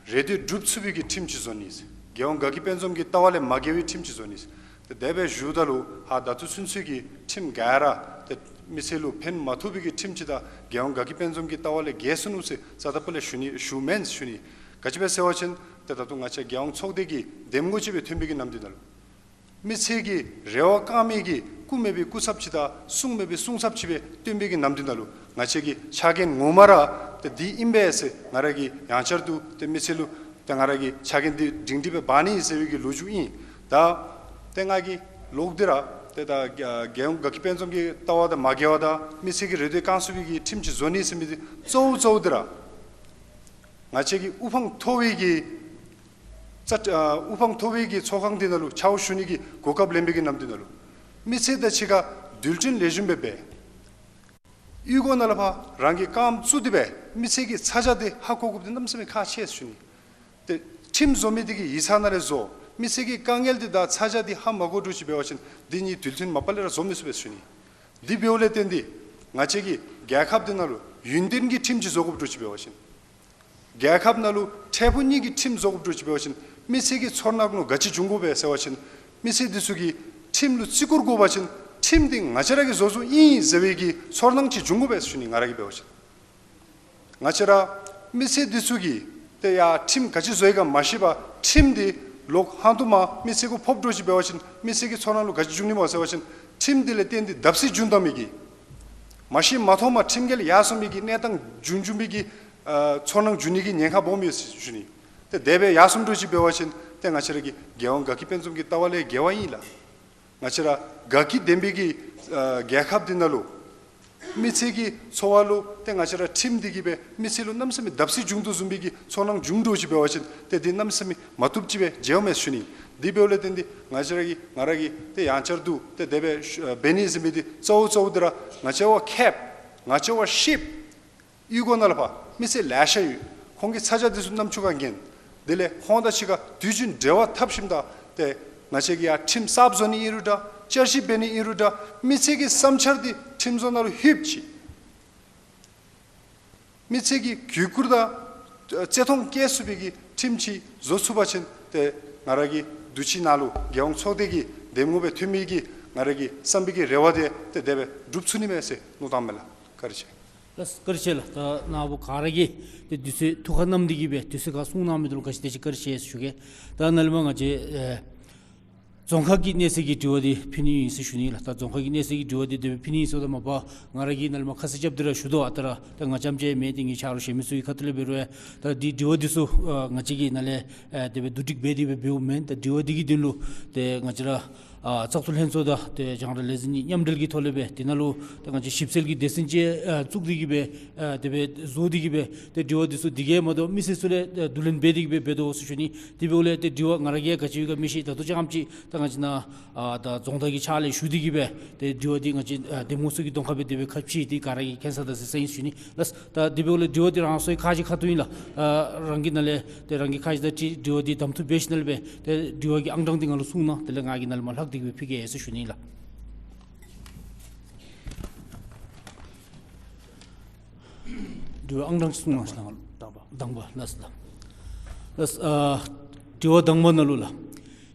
རེ་འདོད་སྒྲུབ་ཚུགས་པའི་གི་ཁྲིམས་ཅིག་བཟོ་ནི། རྒྱལ་ཡོངས་དགའ་སྐྱིད་དཔལ་འཛོམས་ཀྱི་ལྟ་བ་ལས་མ་འགལ་བའི་ཁྲིམས་ཅིག་བཟོ་ནི། ཏེ་དེ་སྦེ་ཞུཝ་ད་ལུ་ཧ་ད་ལྟོ་ཚུན་ཚོད་ཀྱི་ཁྲིམས་ག་ར་ཏེ་མི་སེར་ལུ་ཕན་མ་ཐོགས་པའི་གི་ཁྲིམས་ཅིག་དང་རྒྱལ་ཡོངས་དགའ་སྐྱིད་དཔལ་འཛོམས་ཀྱི་ལྟ་བ་ལས་འགལ་སོ་ནུག་ཟེར་རྩ་དང་སྤུ་ལས་ཞུ་ནི་ཞུ་མེན་ཞུ་ནི། ག་ ག་ཅི་སྦེ་ཟེར་བ་ཅིན་ཏེ་ད་ལྟོ་ང་བཅས་རྒྱལ་ཡོངས་ཚོགས་སྡེ་གི་འདེམས་ངོ་ཅིག་སྦེ་ཐོན་པའི་གི་ནམ་དུས་ནང་ལུ་མི་སེར་གྱི་རེ་བ་བསྐང་མི་གི་སྐུ་མེད་པའི་སྐུ་ཚབ་ཅིག་དང་གསུང་མེད་པའི་གསུང་ཚབ་ཅིག་སྦེ་སྟོན་པའི་གི་ནམ་དུས་ནང་ལུ་ང་བཅས་ཀྱི་ཕྱག་འགན་ངོ་མ་ར་ཏེ་འདི་ཨིན་པས་ཟེར་ང་ར་གིས་ཡང་བསྐྱར་དུ་ཏེ་མི་སེར་ལུ་ཏེ་ང་ར་གིས་ཕྱག་འགན་འདི་སྒྲིང་སྒྲི་སྦེ་འབག་ནི་ཟེར་བའི་གི་ལོ་རྒྱུས་ཨིན། ད་ཏེ་ང་གིས་ལོག་སྟེ་ར་ཏེ་ད་རྒྱལ་ཡོངས་དགའ་སྐྱིད་དཔལ་འཛོམས་ཀྱི་ལྟ་བ་དང་མ་འགལ་བ་དང་མི་སེར་གྱི་རེ་འདོད་བསྐང་ཚུགས་པའི་གི་ཁྲིམས་ཅིག་བཟོ་ནི་ཟེར་མི་འདི་གཙོ་བོ་གཙོ་བོ་འདི་ར་ང་བཅས་ཀྱི་དབུ་འཕང་མཐོ་བའི་གི་ཙ་ཨ་དབུ་འཕང་མཐོ་བའི་གི་ཚོགས་ཁང་འདི་ནང་ལུ་ཕྱག་ཞུ་ནི་གི་གོ་སྐབས་ལེན་པའི་གི་ནམ་དུས་ནང་ལུ་མི་སེར་དང་གཅིག་ཁར་རྡུལ་ཕྲན་ལེགས་ཤོམ་སྦེ་འབད། གཡུས་སྒོ་ནང་ལས་ཕར་རང་གིས་རྐངམ་བཙུགས་ཏེ་སྦེ་མི་སེར་གྱི་ཚ་གྱང་འདི་ཧ་གོ་དགོཔ་འདི་གནམ་མེད་ས་མེད་ཁག་ཆེ་ཟེར་ཞུ་ནི། ཏེ་ཁྲིམས་བཟོ་མི་འདི་གིས་ཡིག་ཚང་ནང་ལས་བཟོ། མི་སེར་གྱི་དཀའ་ངལ་འདི་དང་ཚ་གྱང་འདི་ཧ་མ་གོ་འགྱོ་ཅི་འབད་བ་ཅིན་འདི་གཉིས་རྡུལ་ཕྲན་མ་པ་ལས་ར་བཟོ་མི་ཚུགས་པས་ཟེར་ཞུ་ནི། འདི་འབདཝ་ལས་བརྟེན་ཏེ་ང་བཅས་ཀྱི་རྒྱལ་ཁབ་འདི་ནང་ལུ་ཡུན་བརྟན་གྱི་ཁྲིམས་ཅིག་བཟོ་དགོཔ་འགྱོ་ཅི་འབད་བ་ཅིན་རྒྱལ་ཁབ་ནང་ལུ་འཕྲལ་ཕུགས་གཉིས་ཀྱི་ཁྲིམས་བཟོ་དགོཔ་འགྱོ་ཅི་འབད་བ་ཅིན་མི་སེར་གྱི་ཚོར་སྣང་ལུ་ག་ཅི་འབྱུང་དགོ་པས་ཟེར་བ་ཅིན་མི་སེར་འདི་ཚུ་གིས་ཁྲིམས་ལུ་བརྩི་བཀུར་དགོ་པ་ཅིན་ཁྲིམས་འདི་ང་བཅས་ར་གིས་བཟོ་བཟོཝ་ཨིན་ཟེར་བའི་གི་ཚོར་སྣང་ཅིག་འབྱུང་དགོ་པས་ཟེར་ཞུ་ནི། ང་ར་གིས་འབད་བ་ཅིན་ང་བཅས་ར་མི་སེར་འདི་ཚུ་གིས་ཏེ་ཡ་ཁྲིམས་ག་ཅི་བཟོ་ཡི་ག་མ་ཤེས་པར་ཁྲིམས་འདི་ལོག་ཧང་ཏུ་མ་མི་སེར་གུ་ཕོག་འགྱོ་ཅི་འབད་བ་ཅིན་མི་སེར་གྱི་ཚོར་སྣང་ལུ་ག་ཅི་འབྱུང་ནི་སྨོ་ཟེར་བ་ཅིན་ཁྲིམས་འདི་ལས་བརྟེན་ཏེ་བརྡབ་གསིག་འབྱུང་བཏང་མི་གི་མ་ཤེས་མ་མཐོང་མ་ཁྲིམས་འགལ་ཡར་སོང་མི་གི་གནས་སྟངས་འབྱུང་འབྱུང་མི་གི་ཨ་ཚོར་སྣང་འབྱུང་ནི་གི་ཉེན་ཁ་སྦོམ་ཡོད་ཟེར་ཞུ་ནི། ཏེ་དེ་སྦེ་ཡར་སོང་འགྱོ་ཅི་འབད་བ་ཅིན་ཏེ་ང་བཅས་ར་གི་རྒྱལ་ཡོངས་དགའ་སྐྱིད་དཔལ་འཛོམས་ཀྱི་ལྟ་བ་ལས་འགལ་བ་ཨིན་ལགས། ང་བཅས་ར་དགའ་སྐྱིད་ལྡན་པའི་གི་ཨ་རྒྱལ་ཁབ་འདི་ནང་ལུ་མི་སེར་གྱི་འཚོ་བ་ལུ་ཏེ་ང་བཅས་ར་ཁྲིམས་འདི་གིས་སྦེ་མི་སེར་ལུ་གནམ་མེད་ས་མེད་བརྡབ་གསིག་འབྱུང་དོ་བཟུམ་མའི་གི་ཚོར་སྣང་འབྱུང་འགྱོ་ཅི་འབད་བ་ཅིན་ཏེ་འདི་གནམ་མེད་ས་མེད་མ་བཏུབ་ཅིག་སྦེ་མཇལཝ་མས་ཟེར་ཞུ་ནི། འདི་འབདཝ་ལས་བརྟེན་ཏེ་ང་བཅས་ར་གིས་ང་ར་གིས་ཏེ་ཡང་བསྐྱར་དུ་ཏེ་དེ་སྦེ་ཞུ་ཨ་འབད་ནི་ཟེར་མི་འདི་གཙོ་བོ་གཙོ་བོ་འདི་ར་ང་བཅས་བ་མཁསཔ་ང་བཅས་བ་ཤེསཔ་གཡུས་སྒོ་ནང་ལས་ཕར་མི་སེར་ལེ་ཤ་ཡོད། ཁོང་གི་ཚ་གྱང་འདི་ཚུ་རྣམ་ཅོ་ཁར་ཉན། དེ་ལས་ཁོང་དང་གཅིག་ཁར་དུས་རྒྱུན་འབྲེལ་བ་འཐབ་ཞིནམ་ད་ཏེ་ང་བཅས་ཀྱིས་ཡ་ཁྲིམས་གསརཔ་བཟོ་ནི་ཨིན་རུང་འདྲ་བསྐྱར་ཞིབ་འབད་ནི་ཨིན་རུང་འདྲ་མི་སེར་གྱི་བསམ་འཆར་འདི་ཁྲིམས་བཟོ་ནང་ལུ་ལྷོདཔ་ཅིག་མི་སེར་གྱི་གུས་བཀུར་དང་བརྩི་མཐོང་སྐྱེ་ཚུགས་པའི་གི་ཁྲིམས་ཅིག་བཟོ་ཚུགས་པ་ཅིན་ཏེ་ང་ར་གི་འདི་ཕྱི་ནང་ལུ་རྒྱལ་ཡོངས་ཚོགས་སྡེ་གི་འདེམས་ངོ་སྦེ་ཐོན་མི་གི་ང་ར་གི་བསམ་པའི་གི་རེ་བ་འདི་ཏེ་དེ་སྦེ་འགྲུབ་ཚུགས་ནི་མས་ཟེར་མནོ་བསམ་མས་ལགས། བཀའ་དྲིན་ཆེ། ལགས་བཀའ་དྲིན་ཆེ་ལགས། ད་ནཱ་བུ་ག་ར་གིས་ཏེ་དུས་ཚོད་ཐུགས་ཁར་བསྣམས་ཏེ་གིས་སྦེ་དུས་ཚོད་ཁར་གསུང་གནང་མི་འདི་ལུ་ག་ཅི་དེ་ཅིག་བཀའ་དྲིན་ཆེ་ཟེར་ཞུ་གེ། ད་ནཱ་ལས་མར་ང་བཅས་ཨེ་རྫོང་ཁག་གི་གནས་ཚད་ཀྱི་དྲི་བ་འདི་ཕུལ་ནི་ཨིན་ཟེར་ཞུ་ནི་ལགས། ད་རྫོང་ཁག་གི་གནས་ཚད་ཀྱི་དྲི་བ་འདི་དེ་སྦེ་ཕུལ་ནི་ཨིན་ཟེརཝ་ད་མ་པ་ང་ར་གིས་ནཱ་ལས་མར་ཁ་ཙ་རྐྱབ་སྟེ་ར་ཞུ་དོ། ཨ་རྟག་ར་ད་ང་རྐྱངམ་ཅིག་མེན། ཏེ་ངེའི་ཆ་རོགས་གཞན་མི་ཚུ་གི་ཁ་ཐུག་ལས་འབད་རུང་ཡང་ད་འདི་དྲི་བ་འདི་ཚུ་ཨ་ང་བཅས་ཀྱིས་ནཱ་ལས་ཨེ་དེ་སྦེ་བསྡུ་སྒྲིག་འབད་དེ་སྦེ་འབདཝ་མེན། ད་དྲི་བ་འདི་གི་དོན་ལུ་ཏེ་ང་བཅས་ར་ཨ་བཙག་འཐུ་ལྷན་ཚོགས་དང་ཏེ་རྒྱང་བསྒྲགས་ལས་འཛིན་གཉིས་མཉམ་འབྲེལ་གྱི་ཐོག་ལས་སྦེ་དེ་ནང་ལུ་ཏེ་ང་བཅས་ཞིབ་འཚོལ་གྱི་སྡེ་ཚན་ཅིག་ཨ་བཙུགས་ཏེ་གིས་སྦེ་ཨ་དེ་སྦེ་བཟོ་སྟེ་གིས་སྦེ་ཏེ་དྲི་བ་འདི་ཚུ་འདི་གིས་མ་དོ་མི་སེར་ཚུ་ལས་ཨ་བསྡུ་ལེན་འབད་དེ་གིས་སྦེ་འབད་དོ་ཟེར་ཞུ་ནི། དེ་འབདཝ་ལས་ཏེ་དྲི་བ་ང་ར་གིས་ག་ཅི་ཡོད་ག་མི་ཤེས། ད་ལྟོ་རྐྱངམ་ཅིག་ད་ང་བཅས་ནཱ་ཨ་ད་རྫོང་བདག་གི་ཕྱག་ལས་ཞུ་སྟེ་གིས་སྦེ་ཏེ་དྲི་བ་འདི་ང་བཅས་ཨ་འདེམས་ངོ་ཚུ་གི་གདོང་ཁར་སྦེ་དེ་སྦེ་ཁ་ཕྱེ་སྟེ་ག་ར་གིས་མཁྱེན་ས་དང་གཟིགས་ས་ཨིན་ཟེར་ཞུ་ནི་ལགས། ད་དེ་འབདཝ་ལས་དྲི་བ་འདི་རང་སོའི་ཁ་གི་ཁ་ཐུག་ཨིན་ལགས། ཨ་རང་གིས་ནཱ་ལས་ཏེ་རང་གི་ཁ་གི་ད་དྲི་དྲི་བ་འདི་གདམ་འཐུ་འབད་ཞིནམ་ལས་སྦེ་ཏེ་དྲི་བ་གི་ཨང་གྲངས་འདི་ང་ལུ་གསུང་གནང་། དེ་ལས་ང་གིས་ནཱ་ལས་མར་ལྷག་སྟེ་གིས་སྦེ་ཕུལ་གེ་ཟེར་ཞུ་ནི་ལགས། དྲི་བ་ཨང་གྲངས་གསུང་གནང་ཞིན་ན་ལགས། དང་པ། དང་པ་ལགས་སོ་ལགས། ལགས་སོ། ཨ་དྲི་བ་དང་པ་ནང་ལུ་ལགས།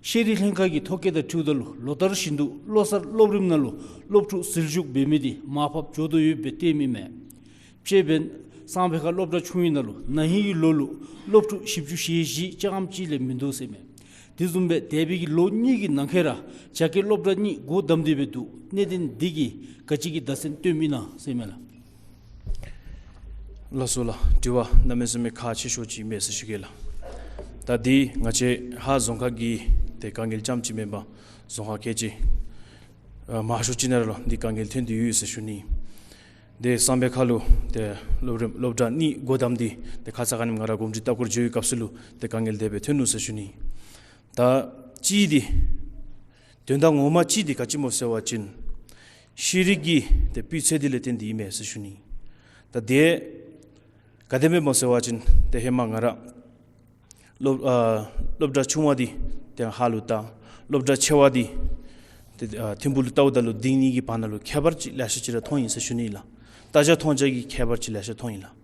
ཤེས་རིག་ལྷན་ཁག་གི་ཐོ་བཀོད་དང་འཁྲིལཝ་ད་ལུ་ལོ་ལྟར་བཞིན་དུ་བློ་གསར་སློབ་རིམ་ནང་ལུ་སློབ་ཕྲུག་ཟིལ་ཞུགས་འབད་མི་འདི་མར་ཕབ་འགྱོ་དོ་ཡོདཔ་སྦེ་བསྟནམ་ཨིན་མས། དཔྱེ་འབད་བ་ཅིན་གསང་སྦས་ཁ་སློབ་གྲྭ་ཆུང་ངུའི་ནང་ལུ་ན་ཧིང་གི་ལོ་ལུ་སློབ་ཕྲུག་བཞི་བཅུ་ཞེ་བཞི་རྐྱངམ་གཅིག་ལས་མིན་འདུག་ཟེར་མས། དེ་བཟུམ་སྦེ་འདས་པའི་གི་ལོ་གཉིས་ཀྱི་ནང་འཁོད་ར་རྒྱ་སྐད་སློབ་གྲྭ་གཉིས་སྒོ་བསྡམས་ཏེ་སྦེ་འདུག། གནད་དོན་འདི་གིས་ག་ཅི་གི་བརྡ་མཚོན་སྟོནམ་ཨིན་ན་ཟེར་མས་ལགས། ལགས་སོ་ལགས། དྲི་བ་གནམ་མེད་ས་མེད་ཁག་ཆེ་ཤོས་ཅིག་ཨིན་མས་ཟེར་ཞུ་གེ་ལགས། ད་འདི་ང་བཅས་ཧཱ་རྫོང་ཁག་གི་ཏེ་དཀའ་ངལ་རྐྱངམ་ཅིག་མེན་པར་རྫོང་ཁག་ཁལ་གཅིག་ཨ་མང་ཤོས་ཅིག་ནང་ལུ་འདི་དཀའ་ངལ་ཐོན་ཏེ་ཡོད་ཟེར་ཞུ་ནི། ཏེ་གསང་སྦས་ཁ་ལུ་ཏེ་སློབ་རིམ་སློབ་གྲྭ་གཉིས་སྒོ་བསྡམས་ཏེ་ཏེ་ཁ་ཙ་ཁ་ཉིནམ་ང་ར་གོམས་འདྲིས་ལྟ་སྐོར་འགྱོ་བའི་སྐབས་སུ་ལུ་ཏེ་དཀའ་ངལ་དེ་སྦེ་ཐོན་ནུག་ཟེར་ཞུ་ནི། ད་གཅིག་འདི་དོན་དག་ངོ་མ་གཅིག་འདི་ག་ཅི་སྨོ་ཟེར་བ་ཅིན་ཤེས་རིག་གི་ཏེ་སྤུས་ཚད་འདི་ལས་བརྟེན་ཏེ་ཨིན་མས་ཟེར་ཞུ་ནི། ད་དེ་ག་དེ་སྦེ་སྨོ་ཟེར་བ་ཅིན་ཏེ་ཧེ་མ་ང་ར་སློབ་ཨ་སློབ་གྲྭ་ཆུང་བ་འདི་ཏེ་ཧཱ་ལུ་བལྟ། སློབ་གྲྭ་ཆེ་བ་འདི་ཏེ་ཨ་ཐིམ་ཕུག་ལུ་བལྟཝ་ད་ལུ་འདི་གཉིས་ཀྱི་བར་ན་ལུ་ཁྱད་པར་ཅིག་ལེ་ཤ་ཅིག་ར་མཐོང་ཡི་ཟེར་ཞུ་ནི་ལགས། ལྟ་བྱ་མཐོང་བྱ་གི་ཁྱད་པར་ཅིག་ལེ་ཤ་མཐོང་ཡི་ལགས།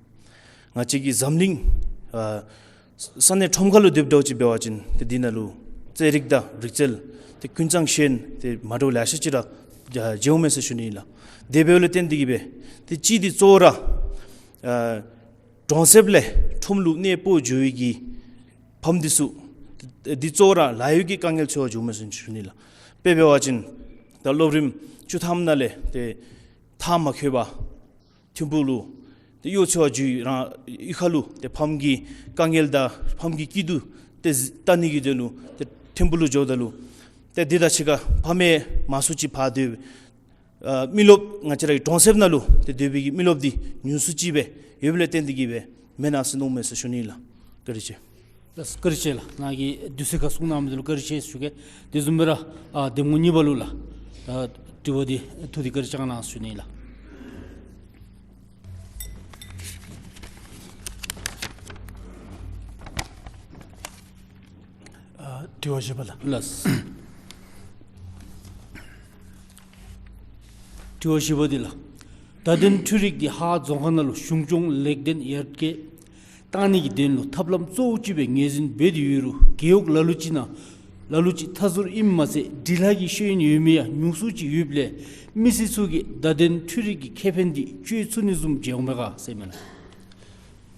ང་བཅས་ཀྱི་འཛམ་གླིང་ཨ་ས་གནས་ཁྲོམ་ཁ་ལུ་སྡོདཔ་འདྲཝ་ཅིག་འབད་བ་ཅིན་ཏེ་འདི་ནང་ལུ་རྩེད་རིགས་དང་རིག་རྩལ་ཏེ་ཀུན་ཙང་ཤེས་ཏེ་མ་འདྲཝ་ལེ་ཤ་ཅིག་ར་མཇལཝ་མས་ཟེར་ཞུ་ནི་ལགས། དེ་འབདཝ་ལས་བརྟེན་ཏེ་གིས་སྦེ་ཏེ་གཅིག་འདི་གཙོ་བོ་ར་ཨ་གྲོང་གསེབ་ལས་ཁྲོམ་ལུ་གནས་སྤོ་འགྱོ་བའི་གི་ ཕམ་འདི་ཚུ་འདི་གཙོ་བོ་ར་ལཱ་གཡོག་གི་དཀའ་ངལ་ཆེ་བ་འགྱོཝ་མས་ཟེར་ཞུ་ནི་ལགས། དཔེ་འབད་བ་ཅིན་ད་སློབ་རིམ་བཅུ་ཐམ་ནང་ལས་ཏེ་མཐར་མ་འཁྱོལ་བར་ཐིམ་ཕུག་ལུ་ཏེ་གཡོག་འཚོལ་བར་འགྱོ་ཡི། རང་གཡུས་ཁ་ལུ་ཏེ་ཕམ་གྱི་དཀའ་ངལ་དང་ཕམ་གྱི་སྐྱིད་སྡུག་ཏེ་བལྟ་ནི་གི་དོན་ལུ་ཏེ་ཐིམ་ཕུག་ལུ་འགྱོཝ་ད་ལུ་ཏེ་འདི་དང་གཅིག་ཁར་ཕ་མའི་མང་སུ་ཅིག་ཕར་སྡོད་ཨ་མི་རློབས་ང་བཅས་ར་གི་གྲོང་གསེབ་ནང་ལུ་ཏེ་སྡོད་པའི་གི་མི་རློབས་འདི་ཉུང་སུ་ཅིག་སྦེ་ཡོདཔ་ལས་བརྟེན་ཏེ་གིས་སྦེ་མེན་ན་ཟེར་མནོཝ་མས་ཟེར་ཞུ་ནི་ལགས། བཀའ་དྲིན་ཆེ། ལགས་བཀའ་དྲིན་ཆེ་ལགས། ནཱ་གིས་དུས་ཚོད་ཁར་གསུང་གནང་མི་འདི་ལུ་བཀའ་དྲིན་ཆེ་ཞུ་གེ། དེ་བཟུམ་སྦེ་ར་ཨ་གདམ་ངོ་གཉིས་པ་ལུ་ལགས་ཨ་དྲི་བ་འདི་ཐུགས་ཏེ་བཀའ་དྲིན་བསྐྱང་གནང་ཞུ་ནི་ལགས། ཨ་དྲི་བ་བཞི་པ་ལགས། ལགས། དྲི་བ་བཞི་པ་འདི་ལགས། བརྡ་དོན་འཕྲུལ་རིག་འདི་ཧཱ་རྫོང་ཁག་ནང་ལུ་གཞུང་སྐྱོང་ལེགས་ལྡན་ཡར་རྒྱས་བཏང་ནི་གི་དོན་ལུ་ཐབས་ལམ་གཙོ་བོ་ཅིག་སྦེ་ངོས་འཛིན་འབད་དེ་ཡོད་རུང་རྒེད་འོག་ལ་ལུ་ཅིག་ནང་ལ་ལུ་ཅིག་མཐའ་ཟུར་ཨིནམ་མ་ཚད་འབྲི་ལྷག་གི་ཤེས་ཡོན་ཡོད་མི་ཡང་ཉུང་སུ་ཅིག་ཡོདཔ་ལས་མི་སེར་ཚུ་གིས་བརྡ་དོན་འཕྲུལ་རིག་གི་ཁེ་ཕན་འདི་སྤྱོད་ཚུགས་ནི་བཟུམ་མཇལཝ་མས་ག་ཟེར་མས་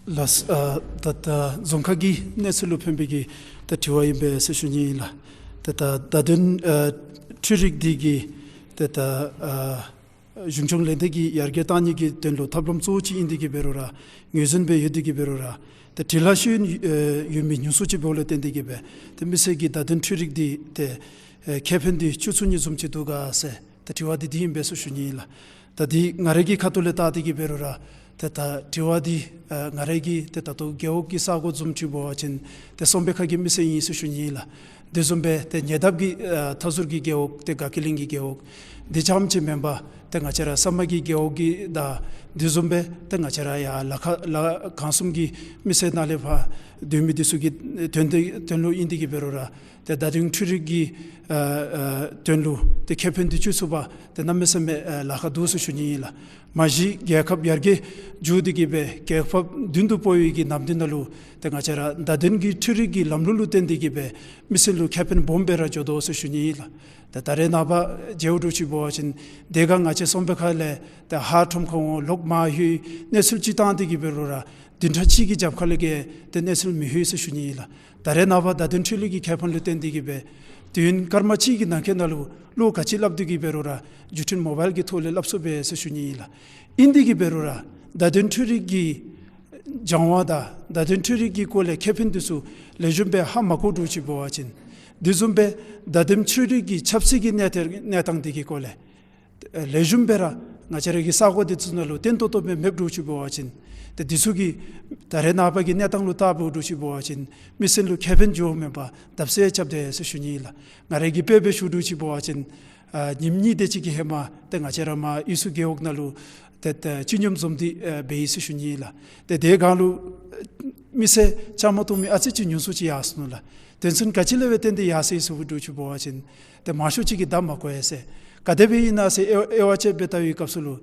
ལགས། ལགས། ཨ་ད་ད་རྫོང་ཁག་གི་གནས་ཚུལ་ལུ་ཕན་པའི་གི་ད་དྲི་བ་ཨིན་པས་ཟེར་ཞུ་ནི་ཨིན་ལགས། ད་ད་བརྡ་དོན་ཨ་འཕྲུལ་རིག་འདི་གིས་ད་ད་ཨ་གཞུང་སྐྱོང་ལེགས་ལྡན་གྱི་ཡར་རྒྱས་བཏང་ནི་གི་དོན་ལུ་ཐབས་ལམ་གཙོ་བོ་ཅིག་ཨིན་ཏེ་གིས་འབད་རུང་ར་ངོས་འཛིན་འབད་ཡོད་དེ་གིས་འབད་རུང་ར་ད་འབྲི་ལྷག་ཤེས་ཡོན་ཨ་ཡོད་མི་ཉུང་སུ་ཅིག་འབདཝ་ལས་བརྟེན་ཏེ་གིས་སྦེ་ད་མི་སེར་གྱིས་བརྡ་དོན་འཕྲུལ་རིག་འདི་ཏེ་ཨེ་ཁེ་ཕན་འདི་སྤྱོད་ཚུགས་ནི་བཟུམ་ཅིག་འདུག་ག་ཟེར་ད་དྲི་བ་འདི་འདི་ཨིན་པས་ཟེར་ཞུ་ནི་ཨིན་ལགས། ད་འདི་ང་རའི་གི་ཁ་ཐུག་ལས་བལྟ་སྟེ་གིས་འབད་རུང་ར་ཏེ་ད་དྲི་བ་འདི་ཨ་ང་རའི་གི་ཏེ་ད་ལྟོ་རྒེད་འོག་གི་ས་གོ་བཟུམ་ཅིག་འབད་བ་ཅིན་ཏེ་སོམ་པའི་ཁ་གི་མི་སེར་ཨིན་ཟེར་ཞུ་ནི་ཨིན་ལགས། དེ་བཟུམ་སྦེ་ཏེ་ཉེ་འདབས་ཀྱི་ཨ་མཐའ་ཟུར་གྱི་རྒེད་འོག་ཏེ་དགའ་སྐྱིད་གླིང་གི་རྒེད་འོག་འདི་རྐྱངམ་ཅིག་མེན་པར་ཏེ་ང་བཅས་ར་ས་མ་གི་རྒེད་འོག་གི་དང་དེ་བཟུམ་སྦེ་ཏེ་ང་བཅས་ར་ཡར་ལ་ཁ་ལ་གངས་གསུམ་གྱི་མི་སེར་ནང་ལས་ཕར་སྡོད་མི་འདི་ཚུ་གི་དོན་དེ་དོན་ལུ་ཨིན་ཏེ་གིས་འབད་རུང་ར་ཏེ་བརྡ་དོན་འཕྲུལ་རིག་གི་ཨ་ཨ་དོན་ལུ་ཏེ་ཁེ་ཕན་འདི་སྤྱོད་ཚུགས་པར་ཏེ་གནམ་མེད་ས་མེད་ཨ་ལཱ་ཁག་འདུག་ཟེར་ཞུ་ནི་ཨིན་ལགས། མ་གཞི་རྒྱལ་ཁབ་ཡར་རྒྱས་འགྱོ་སྟེ་གིས་སྦེ་རྒྱལ་ཁབ་མདུན་དུ་སྤོ་བའི་གི་ནམ་དུས་ནང་ལུ་ཏེ་ང་བཅས་ར་བརྡ་དོན་གྱི་འཕྲུལ་རིག་གི་ལམ་ལུགས་ལུ་བརྟེན་ཏེ་གིས་སྦེ་མི་སེར་ལུ་ཁེ་ཕན་སྦོམ་སྦེ་ར་འགྱོ་དོ་ཟེར་ཞུ་ནི་ཨིན་ལགས། ཏེ་ད་རེས་ནངས་པ་མཇལཝ་འདྲཝ་ཅིག་འབད་བ་ཅིན་དེ་སྒང་ང་བཅས་སོམ་པའི་ཁ་ལས་ཏེ་ཧཱ་ཁྲོམ་ཁར་འོང་ལོག་མར་ལྷོད་གནས་ཚུལ་ཅིག་བཏང་སྟེ་གིས་འབད་རུང་ར་བདུན་ཕྲག་གཅིག་གི་རྒྱབ་ཁ་ལས་ཀྱི་ཏེ་གནས་ཚུལ་མི་ལྷོད་ཟེར་ཞུ་ནི་ཨིན་ལགས། ད་རེས་ནངས་པ་བརྡ་དོན་འཕྲུལ་རིག་གི་ཁེ་ཕན་ལུ་བརྟེན་ཏེ་གིས་སྦེ་དུས་ཡུན་སྐར་མ་གཅིག་གི་ནང་འཁོད་ནང་ལུ་བློ་ག་ཅི་སླབ་སྟེ་གིས་འབད་རུང་ར་བརྒྱུད་འཕྲིན་མོ་བཱའིལ་གྱི་ཐོག་ལས་སླབ་ཚུགས་པས་ཟེར་ཞུ་ནི་ཨིན་ལགས། ཨིན་ཏེ་གིས་འབད་རུང་ར་བརྡ་དོན་འཕྲུལ་རིག་གི་སྦྱང་བ་དང་བརྡ་དོན་འཕྲུལ་རིག་གི་སྐོར་ལས་ཁེ་ཕན་འདི་ཚུ་ལེགས་ཤོམ་སྦེ་ཧ་མ་གོ་འདྲཝ་ཅིག་འབད་བ་ཅིན་དེ་བཟུམ་སྦེ་བརྡ་དོན་འཕྲུལ་རིག་གི་ཆབ་སྲིད་ཀྱི་གནས་ཐེར་གནས་སྟངས་འདི་གི་སྐོར་ལས་ལེགས་ཤོམ་སྦེ་ར་ང་བཅས་ར་གི་ས་གོ་འདི་ཚུ་ནང་ལུ་བརྟན་ཏོག་ཏོ་སྦེ་མེདཔ་འདྲཝ་ཅིག་འབད་བ་ཅིན་ཏེ་འདི་ཚུ་གིས་ད་རེས་ནངས་པ་གི་གནས་སྟངས་ལུ་བལྟཝ་འདྲཝ་ཅིག་འབད་བ་ཅིན་མི་སེར་ལུ་ཁེ་ཕན་འགྱོཝ་མེན་པར་བརྡབ་གསིག་རྐྱབ་དེས་ཟེར་ཞུ་ནི་ཨིན་ལགས། ང་རའི་གི་དཔེ་སྦེ་ཞུ་འདྲཝ་ཅིག་འབད་བ་ཅིན་ཨ་ཉིནམ་གཉིས་དེ་ཅིག་གི་ཧེ་མ་ཏེ་ང་བཅས་ར་མར་གཡུ་སུ་རྒེད་འོག་ནང་ལུ་ཏེ་ཏེ་སྤྱི་སྙོམས་འཛོམས་འདི་ཨེ་འབད་ཡི་ཟེར་ཞུ་ནི་ཨིན་ལགས། ཏེ་དེ་སྒང་ལུ་མི་སེར་བཅའ་མར་གཏོགས་མི་ཨ་ཙི་ཅིག་ཉུང་སུ་ཅིག་ཡར་སོ་ནུག་ལགས། དོན་ཚན་ག་ཅི་ལས་སྦེ་བརྟེན་ཏེ་ཡར་སོ་ཡི་ཟེར་བ་འདྲཝ་ཅིག་འབད་བ་ཅིན་ཏེ་མང་ཤོས་ཅིག་གིས་བརྡ་མ་གོ་ཡི་ཟེར། ག་དེ་སྦེ་ཨིན་ན་ཟེར་དབྱེ་དབྱེ་བ་དཔྱད་འབད་བལྟ་བའི་སྐབས་སུ་ལུ་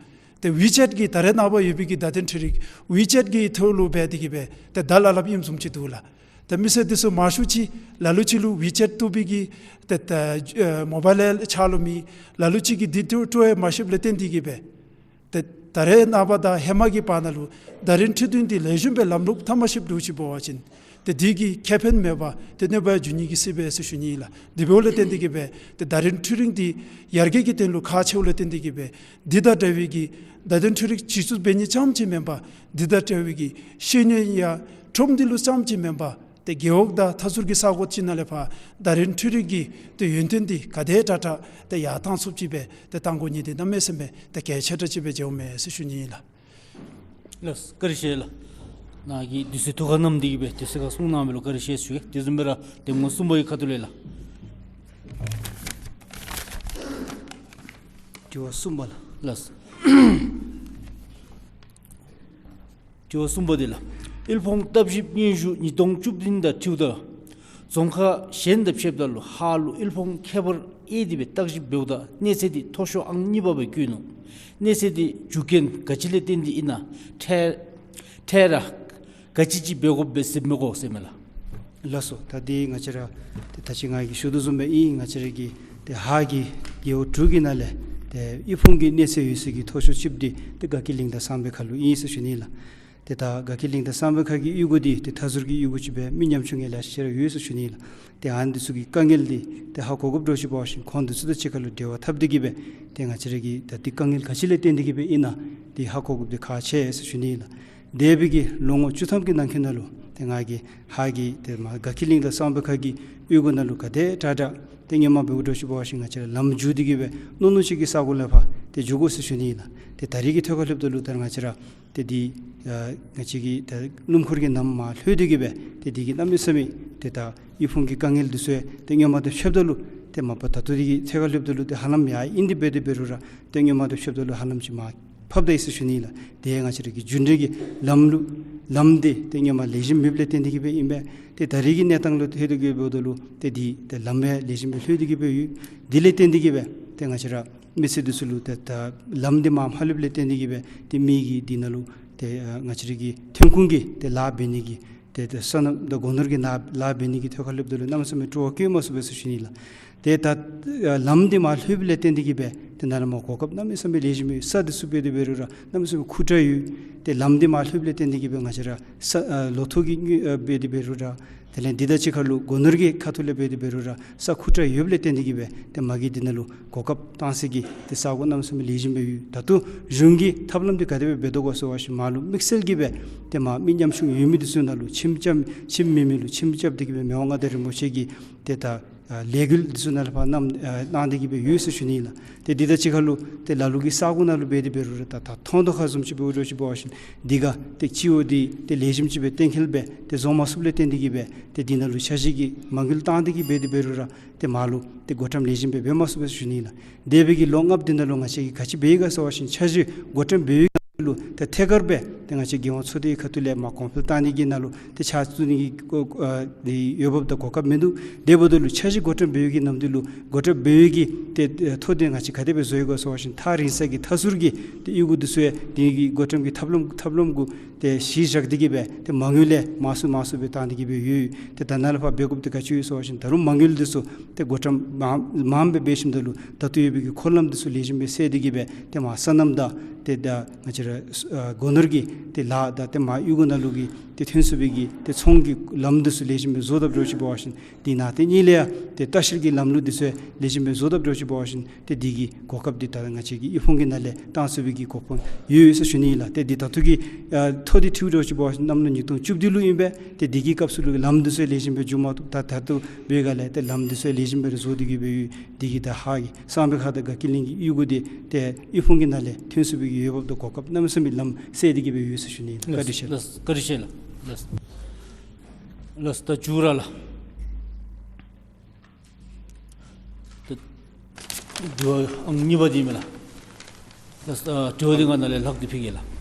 ཏེ་ཝི་ཅེཊ་གི་ད་རེས་ནངས་པ་ཡོད་པའི་གི་བརྡ་དོན་འཕྲུལ་རིག་ཝི་ཅེཊ་གི་ཐོག་ལུ་འབད་དེ་གིས་སྦེ་ཏེ་བརྡ་སླབ་སླབ་ཨིནམ་བཟུམ་ཅིག་འདུག་ལགས། ཏེ་མི་སེར་འདི་ཚུ་མང་ཤོས་ཅིག་ལ་ལུ་ཅིག་ལུ་ཝི་ཅེཊ་བཏོག་པའི་གི་ཏེ་ཏེ་ཨེ་མོ་བཱའིལ་ཡང་ཆ་ལུ་མེད། ལ་ལུ་ཅིག་གིས་འདི་བཏོག་བཏོག་ཡང་མ་ཤེསཔ་ལས་བརྟེན་ཏེ་གིས་སྦེ་ཏེ་ད་རེས་ནངས་པ་དང་ཧེ་མ་གི་བར་ན་ལུ་བརྡ་རིག་འཕྲོད་བསྟེན་འདི་ལེགས་ཤོམ་སྦེ་ལམ་ལུགས་འཐབ་མ་ཤེསཔ་འདྲཝ་ཅིག་འབད་བ་ཅིན་ཏེ་འདི་གིས་ཁེ་ཕན་མེད་པར་ཏེ་གནོད་པ་འབྱུང་ནི་གི་སྲིད་པས་ཟེར་ཞུ་ནི་ཨིན་ལགས། དེ་འབདཝ་ལས་བརྟེན་ཏེ་གིས་སྦེ་ཏེ་བརྡ་རིག་འཕྲོད་བསྟེན་འདི་ཡར་རྒྱས་ཀྱི་དོན་ལུ་ཁག་ཆེཝ་ལས་བརྟེན་ཏེ་གིས་སྦེ་འདི་དང་འབྲེལ་བའི་གི་བརྡ་དོན་འཕྲོད་རིག་བྱིས་ཆུ་འབད་ནི་རྐྱངམ་ཅིག་མེན་པར་འདི་དང་འབྲེལ་བའི་གི་ཤེས་ཡོན་ཡང་ཁྲོམ་འདི་ལུ་རྐྱངམ་ཅིག་མེན་པར་ཏེ་རྒེད་འོག་དང་མཐའ་ཟུར་གྱི་ས་གོ་ཅིག་ནང་ལས་ཕར་བརྡ་རིག་འཕྲོད་རིག་གི་ཏེ་ཡོན་ཏན་འདི་ག་དེ་དྲག་དྲག་ཏེ་ཡར་བཏང་ཚུགསཔ་ཅིག་སྦེ་ཏེ་བཏང་དགོ་ནི་འདི་གནམ་མེད་ས་མེད་ཏེ་གལ་ཆེ་དྲགས་ཅིག་སྦེ་མཇལཝ་མས་ཟེར་ཞུ་ནི་ཨིན་ལགས། ལགས་བཀའ་དྲིན་ཆེ་ལགས། ནཱ་གིས་དུས་ཚོད་ཐུགས་ཁར་བསྣམས་ཏེ་གིས་སྦེ་དུས་ཚོད་ཁར་གསུང་གནང་མི་ལུ་བཀའ་དྲིན་ཆེ་ཞུ་གེ། དེ་བཟུམ་སྦེ་ར་གདམ་ངོ་གསུམ་པ་གི་ཁ་ཐུག་ལས་ལགས། དྲི་བ་གསུམ་པ་ལགས། ལགས། དྲི་བ་གསུམ་པ་འདི་ལགས། དབུལ་ཕོངས་བརྟག་ཞིབ་སྙན་ཞུ་ཉིས་སྟོང་བཅུ་བདུན་དང་འཁྲིལཝ་ད་རྫོང་ཁག་གཞན་དང་ཕྱདཔ་ད་ལུ་ཧཱ་ལུ་དབུལ་ཕོངས་ཁྱད་པར་དབྱེ་སྟེ་སྦེ་བརྟག་ཞིབ་འབདཝ་ད་གནས་ཚད་འདི་མཐོ་ཤོས་ཨང་གཉིས་པ་སྦེ་བཀོད་ནུག། གནས་ཚད་འདི་རྒྱུ་རྐྱེན་ག་ཅི་ལས་བརྟེན་ཏེ་ཨིན་ན་འཕྲལ་འཕྲལ་ར་ག་ཅི་ཅིག་འབད་དགོཔ་སྦེ་གཟིགསཔ་མས་གོ་ཟེར་མས་ལགས། ལགས་སོ། ད་འདི་ང་བཅས་ར་ཏེ་ད་ཅི་ང་གིས་ཞུ་དོ་བཟུམ་སྦེ་ཨིན། ང་བཅས་ར་གི་ཏེ་ཧཱ་གི་རྒེད་འོག་དྲུག་གི་ནང་ལས་ཏེ་དབུལ་ཕོངས་ཀྱི་གནས་ཚད་ཡོད་ས་གི་མཐོ་ཤོས་ཅིག་འདི་ཏེ་དགའ་སྐྱིད་གླིང་དང་བསམ་པའི་ཁ་ལུ་ཨིན་ཟེར་ཞུ་ནི་ལགས། ཏེ་ད་དགའ་སྐྱིད་གླིང་དང་གསང་སྦས་ཁ་གི་གཡུས་སྒོ་འདི་ཏེ་མཐའ་ཟུར་གྱི་གཡུས་སྒོ་ཅིག་སྦེ་མི་ཉམ་ཆུང་ཡང་ལེ་ཤ་ཅིག་ར་ཡོད་ཟེར་ཞུ་ནི་ལགས། ཏེ་ཨ་ནི་འདི་ཚུ་གི་དཀའ་ངལ་འདི་ཏེ་ཧ་གོ་དགོཔ་འདྲཝ་ཅིག་འབད་བ་ཅིན་ཁོང་འདི་ཚུ་དང་གཅིག་ཁར་ལུ་འབྲེལ་བ་འཐབ་སྟེ་གི་སྦེ་ཏེ་ང་བཅས་ར་གི་ད་འདི་དཀའ་ངལ་ག་ཅི་ལས་བརྟེན་ཏེ་གི་སྦེ་ཨིན་ན་འདི་ཧ་གོ་དགོཔ་འདི་ཁག་ཆེ་ཟེར་ཞུ་ནི་ལགས། འདས་པའི་གི་ལོ་ངོ་བཅུ་ཐམ་གྱི་ནང་འཁོད་ནང་ལུ་ཏེ་ང་གིས་ཧ་གི་ཏེ་མ་དགའ་སྐྱིད་གླིང་དང་གསང་སྦས་ཁ་གི་གཡུས་སྒོ་ནང་ལུ་ག་དེ་དྲག་དྲག་ཏེ་སྔོན་མ་འབདཝ་འདྲཝ་ཅིག་འབད་བ་ཅིན་ང་བཅས་ར་ལམ་འགྱོ་སྟེ་གི་སྦེ་གནོད་གནོད་ཅིག་གི་ས་གོ་ལས་ཕར་ཏེ་འགྱོ་དགོ་ཟེར་ཞུ་ནི་ལགས། ཏེ་ད་རེས་ཀྱི་ཐོག་ཁར་ལྷོདཔ་ད་ལུ་ད་ང་བཅས་ར་ཏེ་འདི་ཨ་ང་བཅས་ཀྱི་ད་སྣུམ་འཁོར་གྱི་ནང་མར་ལྷོད་དེ་གི་སྦེ་ཏེ་འདི་གི་གནམ་མེད་ས་མེད་ཏེ་ད་དབུལ་ཕོངས་ཀྱི་དཀའ་ངལ་འདི་ཚུ་ཏེ་སྔོན་མ་དང་ཕྱདཔ་ད་ལུ་ཏེ་མ་པ་ད་ལྟོ་འདི་གི་ཐད་ཁར་ལྷོདཔ་ད་ལུ་ཏེ་ཧ་ལམ་ཡང་ཨིན་ཏེ་འབད་དེ་འབད་རུང་ར་ཏེ་སྔོན་མ་དང་ཕྱདཔ་ད་ལུ་ཧ་ལམ་ཅིག་མར་ཕབ་ད་ཡི་ཟེར་ཞུ་ནི་ལགས། ཏེ་ང་བཅས་ར་གི་རྒྱུན་འབྲེལ་གྱི་ལམ་ལུ་ལམ་འདི་ཏེ་སྔོན་མ་ལེགས་ཤོམ་མེདཔ་ལས་བརྟེན་ཏེ་གི་སྦེ་ཨིན་པས། ཏེ་ད་རེས་ཀྱི་གནས་སྟངས་ལུ་ལྷོད་དེ་གི་འབདཝ་ད་ལུ་ཏེ་འདི་ཏེ་ལམ་ཡང་ལེགས་ཤོམ་སྦེ་ལྷོད་དེ་གི་སྦེ་ཡོད། དེ་ལས་བརྟེན་ཏེ་གི་སྦེ་ཏེ་ང་བཅས་ར་མི་སེར་འདི་ཚུ་ལུ་ཏེ་ད་ལམ་འདི་མར་མ་ལྷོདཔ་ལས་བརྟེན་ཏེ་གི་སྦེ་ཏེ་མི་གིས་འདི་ནང་ལུ་ཏེ་ཨ་ང་བཅས་ར་གི་ཐོན་ཁུངས་ཀྱི་ཏེ་ལཱ་འབད་ནི་གི་ཏེ་ཏེ་སོ་ནམ་དང་སྒོ་ནོར་གྱི་ནང་ལཱ་འབད་ནི་གི་ཐད་ཁར་ལྷོདཔ་ད་ལུ་གནམ་མེད་ས་མེད་སྤྲོ་བ་སྐྱེ་མ་ཚུགས་པས་ཟེར་ཞུ་ནི་ལགས། ཏེ་ད་ལམ་འདི་མར་ལྷོདཔ་ལས་བརྟེན་ཏེ་གི་སྦེ་ཏེ་ནཱ་ལས་མར་གོ་སྐབས་གནམ་མེད་ས་མེད་ལེགས་ཤོམ་ཡོད། ས་འདི་ཚུ་འབད་དེ་འབད་རུང་ར་གནམ་མེད་ས་མེད་ཁུག་དྲགས་ཡོད། ཏེ་ལམ་འདི་མར་ལྷོདཔ་ལས་བརྟེན་ཏེ་གི་སྦེ་ང་བཅས་ར་ས་ཨ་ལོ་ཐོག་གི་དངུལ་ཨ་འབད་དེ་འབད་རུང་ར་དེ་ལས་འདི་དང་གཅིག་ཁར་ལུ་སྒོ་ནོར་གྱི་ཁ་ཐུག་ལས་འབད་དེ་འབད་རུང་ར་ས་ཁུག་དྲགས་ཡོདཔ་ལས་བརྟེན་ཏེ་གི་སྦེ་ཏེ་མ་གི་འདི་ནང་ལུ་གོ་སྐབས་བཏང་སའི་གི་ཏེ་ས་གོ་གནམ་མེད་ས་མེད་ལེགས་ཤོམ་སྦེ་ཡོད། ད་ལྟོ་གཞུང་གིས་ཐབས་ལམ་འདི་ག་དེ་སྦེ་འབད་དོ་ག་ཟེར་བ་ཅིན་མར་ལུ་དམིགས་བསལ་གྱི་སྦེ་ཏེ་མར་མི་ཉམ་ཆུང་ཡོད་མི་འདི་ཚུ་ནང་ལུ་ཁྱིམ་རྐྱབ་ཁྱིམ་མེད་མི་ལུ་ཁྱིམ་རྐྱབ་སྟེ་གི་སྦེ་མི་དབང་མངའ་བདག་རིན་པོ་ཆེ་གི་ཏེ་ད་ཨ་ལས་འགུལ་འདི་ཚུ་ནང་ལས་ཕར་གནང་ཨ་གནང་སྟེ་གི་སྦེ་ཡོད་ཟེར་ཞུ་ནི་ལགས། ཏེ་འདི་དང་གཅིག་ཁར་ལུ་ཏེ་ལ་ལུ་གི་ས་གོ་ནང་ལུ་འབད་དེ་འབད་རུང་ར་ད་ད་མཐོང་དོ་ཁ་བཟུམ་ཅིག་འབདཝ་འདྲཝ་ཅིག་འབད་བ་ཅིན་འདི་ག་ཏེ་སྤྱི་འོག་འདི་ཏེ་ལེགས་ཤོམ་ཅིག་སྦེ་གཏན་འཁེལ་སྦེ་ཏེ་བཟོ་མ་ཚུགསཔ་ལས་བརྟེན་ཏེ་གི་སྦེ་ཏེ་འདི་ནང་ལུ་འཆར་གཞི་གི་མ་དངུལ་བཏང་སྟེ་གི་འབད་དེ་འབད་རུང་ར་ཏེ་མར་ལུ་ཏེ་བགོ་བཀྲམ་ལེགས་ཤོམ་སྦེ་འབད་མ་ཚུགས་པས་ཟེར་ཞུ་ནི་ལགས། འདས་པའི་གི་ལོ་ལྔ་པོ་འདི་ནང་ལུ་ང་བཅས་ཀྱིས་ག་ཅི་འབད་ཡི་ག་ཟེར་བ་ཅིན་འཆར་གཞི་བགོ་བཀྲམ་འབད་བའི་ལུ་ཏེ་ཐད་ཀར་སྦེ་ཏེ་ང་བཅས་རྒྱལ་ཡོངས་ཚོགས་སྡེའི་ཁ་ཐུག་ལས་མར་གོང་འཕེལ་བཏང་ནི་གི་ནང་ལུ་ཏེ་ཕྱག་བཙུགས་ནི་གི་ཨ་འདི་འོས་འབབ་དང་གོ་སྐབས་མིན་འདུག། དེ་འབདཝ་ད་ལུ་འཆར་གཞི་བགོ་བཀྲམ་འབད་བའི་གི་ནམ་དུས་ལུ་བགོ་བཀྲམ་འབད་བའི་གི་ཏེ་ཨེ་ཐོ་འདི་ང་བཅས་ག་དེ་སྦེ་བཟོ་ཡི་ག་ཟེར་བ་ཅིན་ཐག་རིང་ས་གི་མཐའ་ཟུར་གྱི་ཏེ་གཡུས་སྒོ་འདི་ཚུ་ཡང་འདི་གི་བགོ་བཀྲམ་གྱི་ཐབས་ལམ་ཐབས་ལམ་གུ་ཏེ་གཞི་བཞག་སྟེ་གི་སྦེ་ཏེ་མ་དངུལ་ལས་མང་སུ་མང་སུ་སྦེ་བཏང་སྟེ་གི་སྦེ་ཡོད། ཏེ་ད་ནཱ་ལས་ཕར་འབད་དགོཔ་འདི་ག་ཅི་ཡོད་ཟེར་བ་ཅིན་ད་རུང་མ་དངུལ་འདི་ཚུ་ཏེ་བགོ་བཀྲམ་མང་མངམ་སྦེ་འབད་ཞིནམ་ད་ལུ་ད་ལྟོ་ཡོད་པའི་གི་འཁོར་ལམ་འདི་ཚུ་ལེགས་ཤོམ་སྦེ་སེལ་ཏེ་གི་སྦེ་ཏེ་མར་སོ་ནམ་དང་ཏེ་ད་ང་བཅས་ར་ཨ་སྒོ་ནོར་གྱི་ཏེ་ལཱ་དང་ཏེ་མར་གཡུས་སྒོ་ནང་ལུ་གི་ཏེ་ཐོན་ཚུགས་པའི་གི་ཏེ་ཚོང་གི་ལམ་འདི་ཚུ་ལེགས་ཤོམ་སྦེ་བཟོ་དཔ་འདྲཝ་ཅིག་འབད་བ་ཅིན་འདི་ནང་ཏེ་གཉིས་ལས་ཡང་ཏེ་ལྟ་བཤལ་གྱི་ལམ་ལུགས་འདི་ཚུ་ལེགས་ཤོམ་སྦེ་བཟོ་དཔ་འདྲཝ་ཅིག་འབད་བ་ཅིན་ཏེ་འདི་གི་གོ་སྐབས་འདི་ད་ང་བཅས་ཀྱིས་དབུལ་ཕོངས་ཀྱི་ནང་ལས་བཏང་ཚུགས་པའི་གི་གོ་སྐབས་ཡོད་ཡོད་ཟེར་ཞུ་ནི་ཨིན་ལགས། ཏེ་འདི་ད་ལྟོ་གི་ཨ་ཐོ་འདི་འཁྲུལ་འདྲཝ་ཅིག་འབད་བ་ཅིན་གནམ་ལོ་ཉིས་སྟོང་བཅུ་བདུན་ལུ་ཨིན་པས། ཏེ་འདི་གི་སྐབས་སུ་ལུ་ལམ་འདི་ཚུ་ལེགས་ཤོམ་སྦེ་འགྱོ་མ་བཏུབ། ད་ད་ལྟོ་འབད་ག་ལས་ཏེ་ལམ་འདི་ཚུ་ལེགས་ཤོམ་སྦེ་ར་བཟོ་སྟེ་གི་སྦེ་ཡོད། འདི་གིས་ད་ཧ་གི་གསང་སྦས་ཁ་དང་དགའ་སྐྱིད་གླིང་གི་གཡུས་སྒོ་འདི་ཏེ་དབུལ་ཕོངས་ཀྱི་ནང་ལས་ཐོན་ཚུགས་པའི་གི་འོས་འབབ་དང་གོ་སྐབས་གནམ་མེད་ས་མེད་ལམ་སེལ་ཏེ་གི་སྦེ་ཡོད་ཟེར་ཞུ་ནི་ཨིན། བཀའ་དྲིན་ཆེ། ལགས་བཀའ་དྲིན་ཆེ་ལགས། ལགས་ལགས་ད་མཇུག་ར་ལགས། ད་དྲི་བ་ཨང་གཉིས་པ་འདི་ཨིན་མས་ལགས། ལགས་ཨ་དྲི་བ་འདི་ང་ནཱ་ལས་ལྷག་སྟེ་ཕུལ་གེ་ལགས།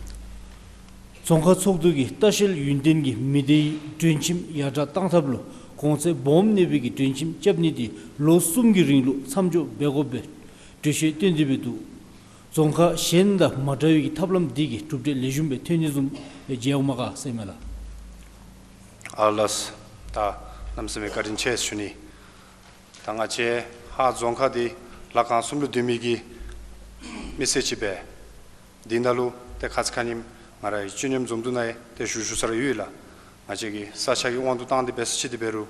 རྫོང་ཁག་ཚོགས་འདུ་གིས་ལྟ་བཤལ་ཡུན་བརྟན་གྱི་མི་སྡེའི་མགྲོན་ཁྱིམ་ཡར་དྲག་གཏང་ཐབས་ལུ་གོང་ཚད་སྦོམ་གནས་པའི་གི་མགྲོན་ཁྱིམ་རྐྱབ་ནི་འདི་ལོ་གསུམ་གྱི་རིང་ལུ་མཚམས་འཇོག་འབད་དགོཔ་སྦེ་གྲོས་ཆོད་བཏོན་ཏེ་སྦེ་འདུག། རྫོང་ཁག་གཞན་དང་མ་འདྲ་བའི་གི་ཐབས་ལམ་འདི་གིས་གྲུབ་འབྲས་ལེགས་ཤོམ་སྦེ་ཐོན་ནི་བཟུམ་མཇལ་འོང་མས་ག་ཟེར་མས་ལགས། ཨ་ལགས། ད་གནམ་མེད་ས་མེད་བཀའ་དྲིན་ཆེ་ཟེར་ཞུ་ནི། ད་ང་བཅས་ཧཱ་རྫོང་ཁག་འདི་ལ་ཁང་གསུམ་ལུ་འདུས་མི་གི་མི་སེར་ཅིག་སྦེ་འདི་ནང་ལུ་ཏེ་ཁ་ཙ་ཁ་ཉིནམ་ང་ར་གི་སྤྱི་མཉམ་འཛོམས་འདུ་ནང་ཡང་ཏེ་ཞུ་ཞུ་ས་ར་ཡོད་ལགས། ང་བཅས་ཀྱི་ས་ཆ་གི་དབང་དུ་བཏང་སྟེ་འབད་ས་ཅིག་འདི་འབད་རུང་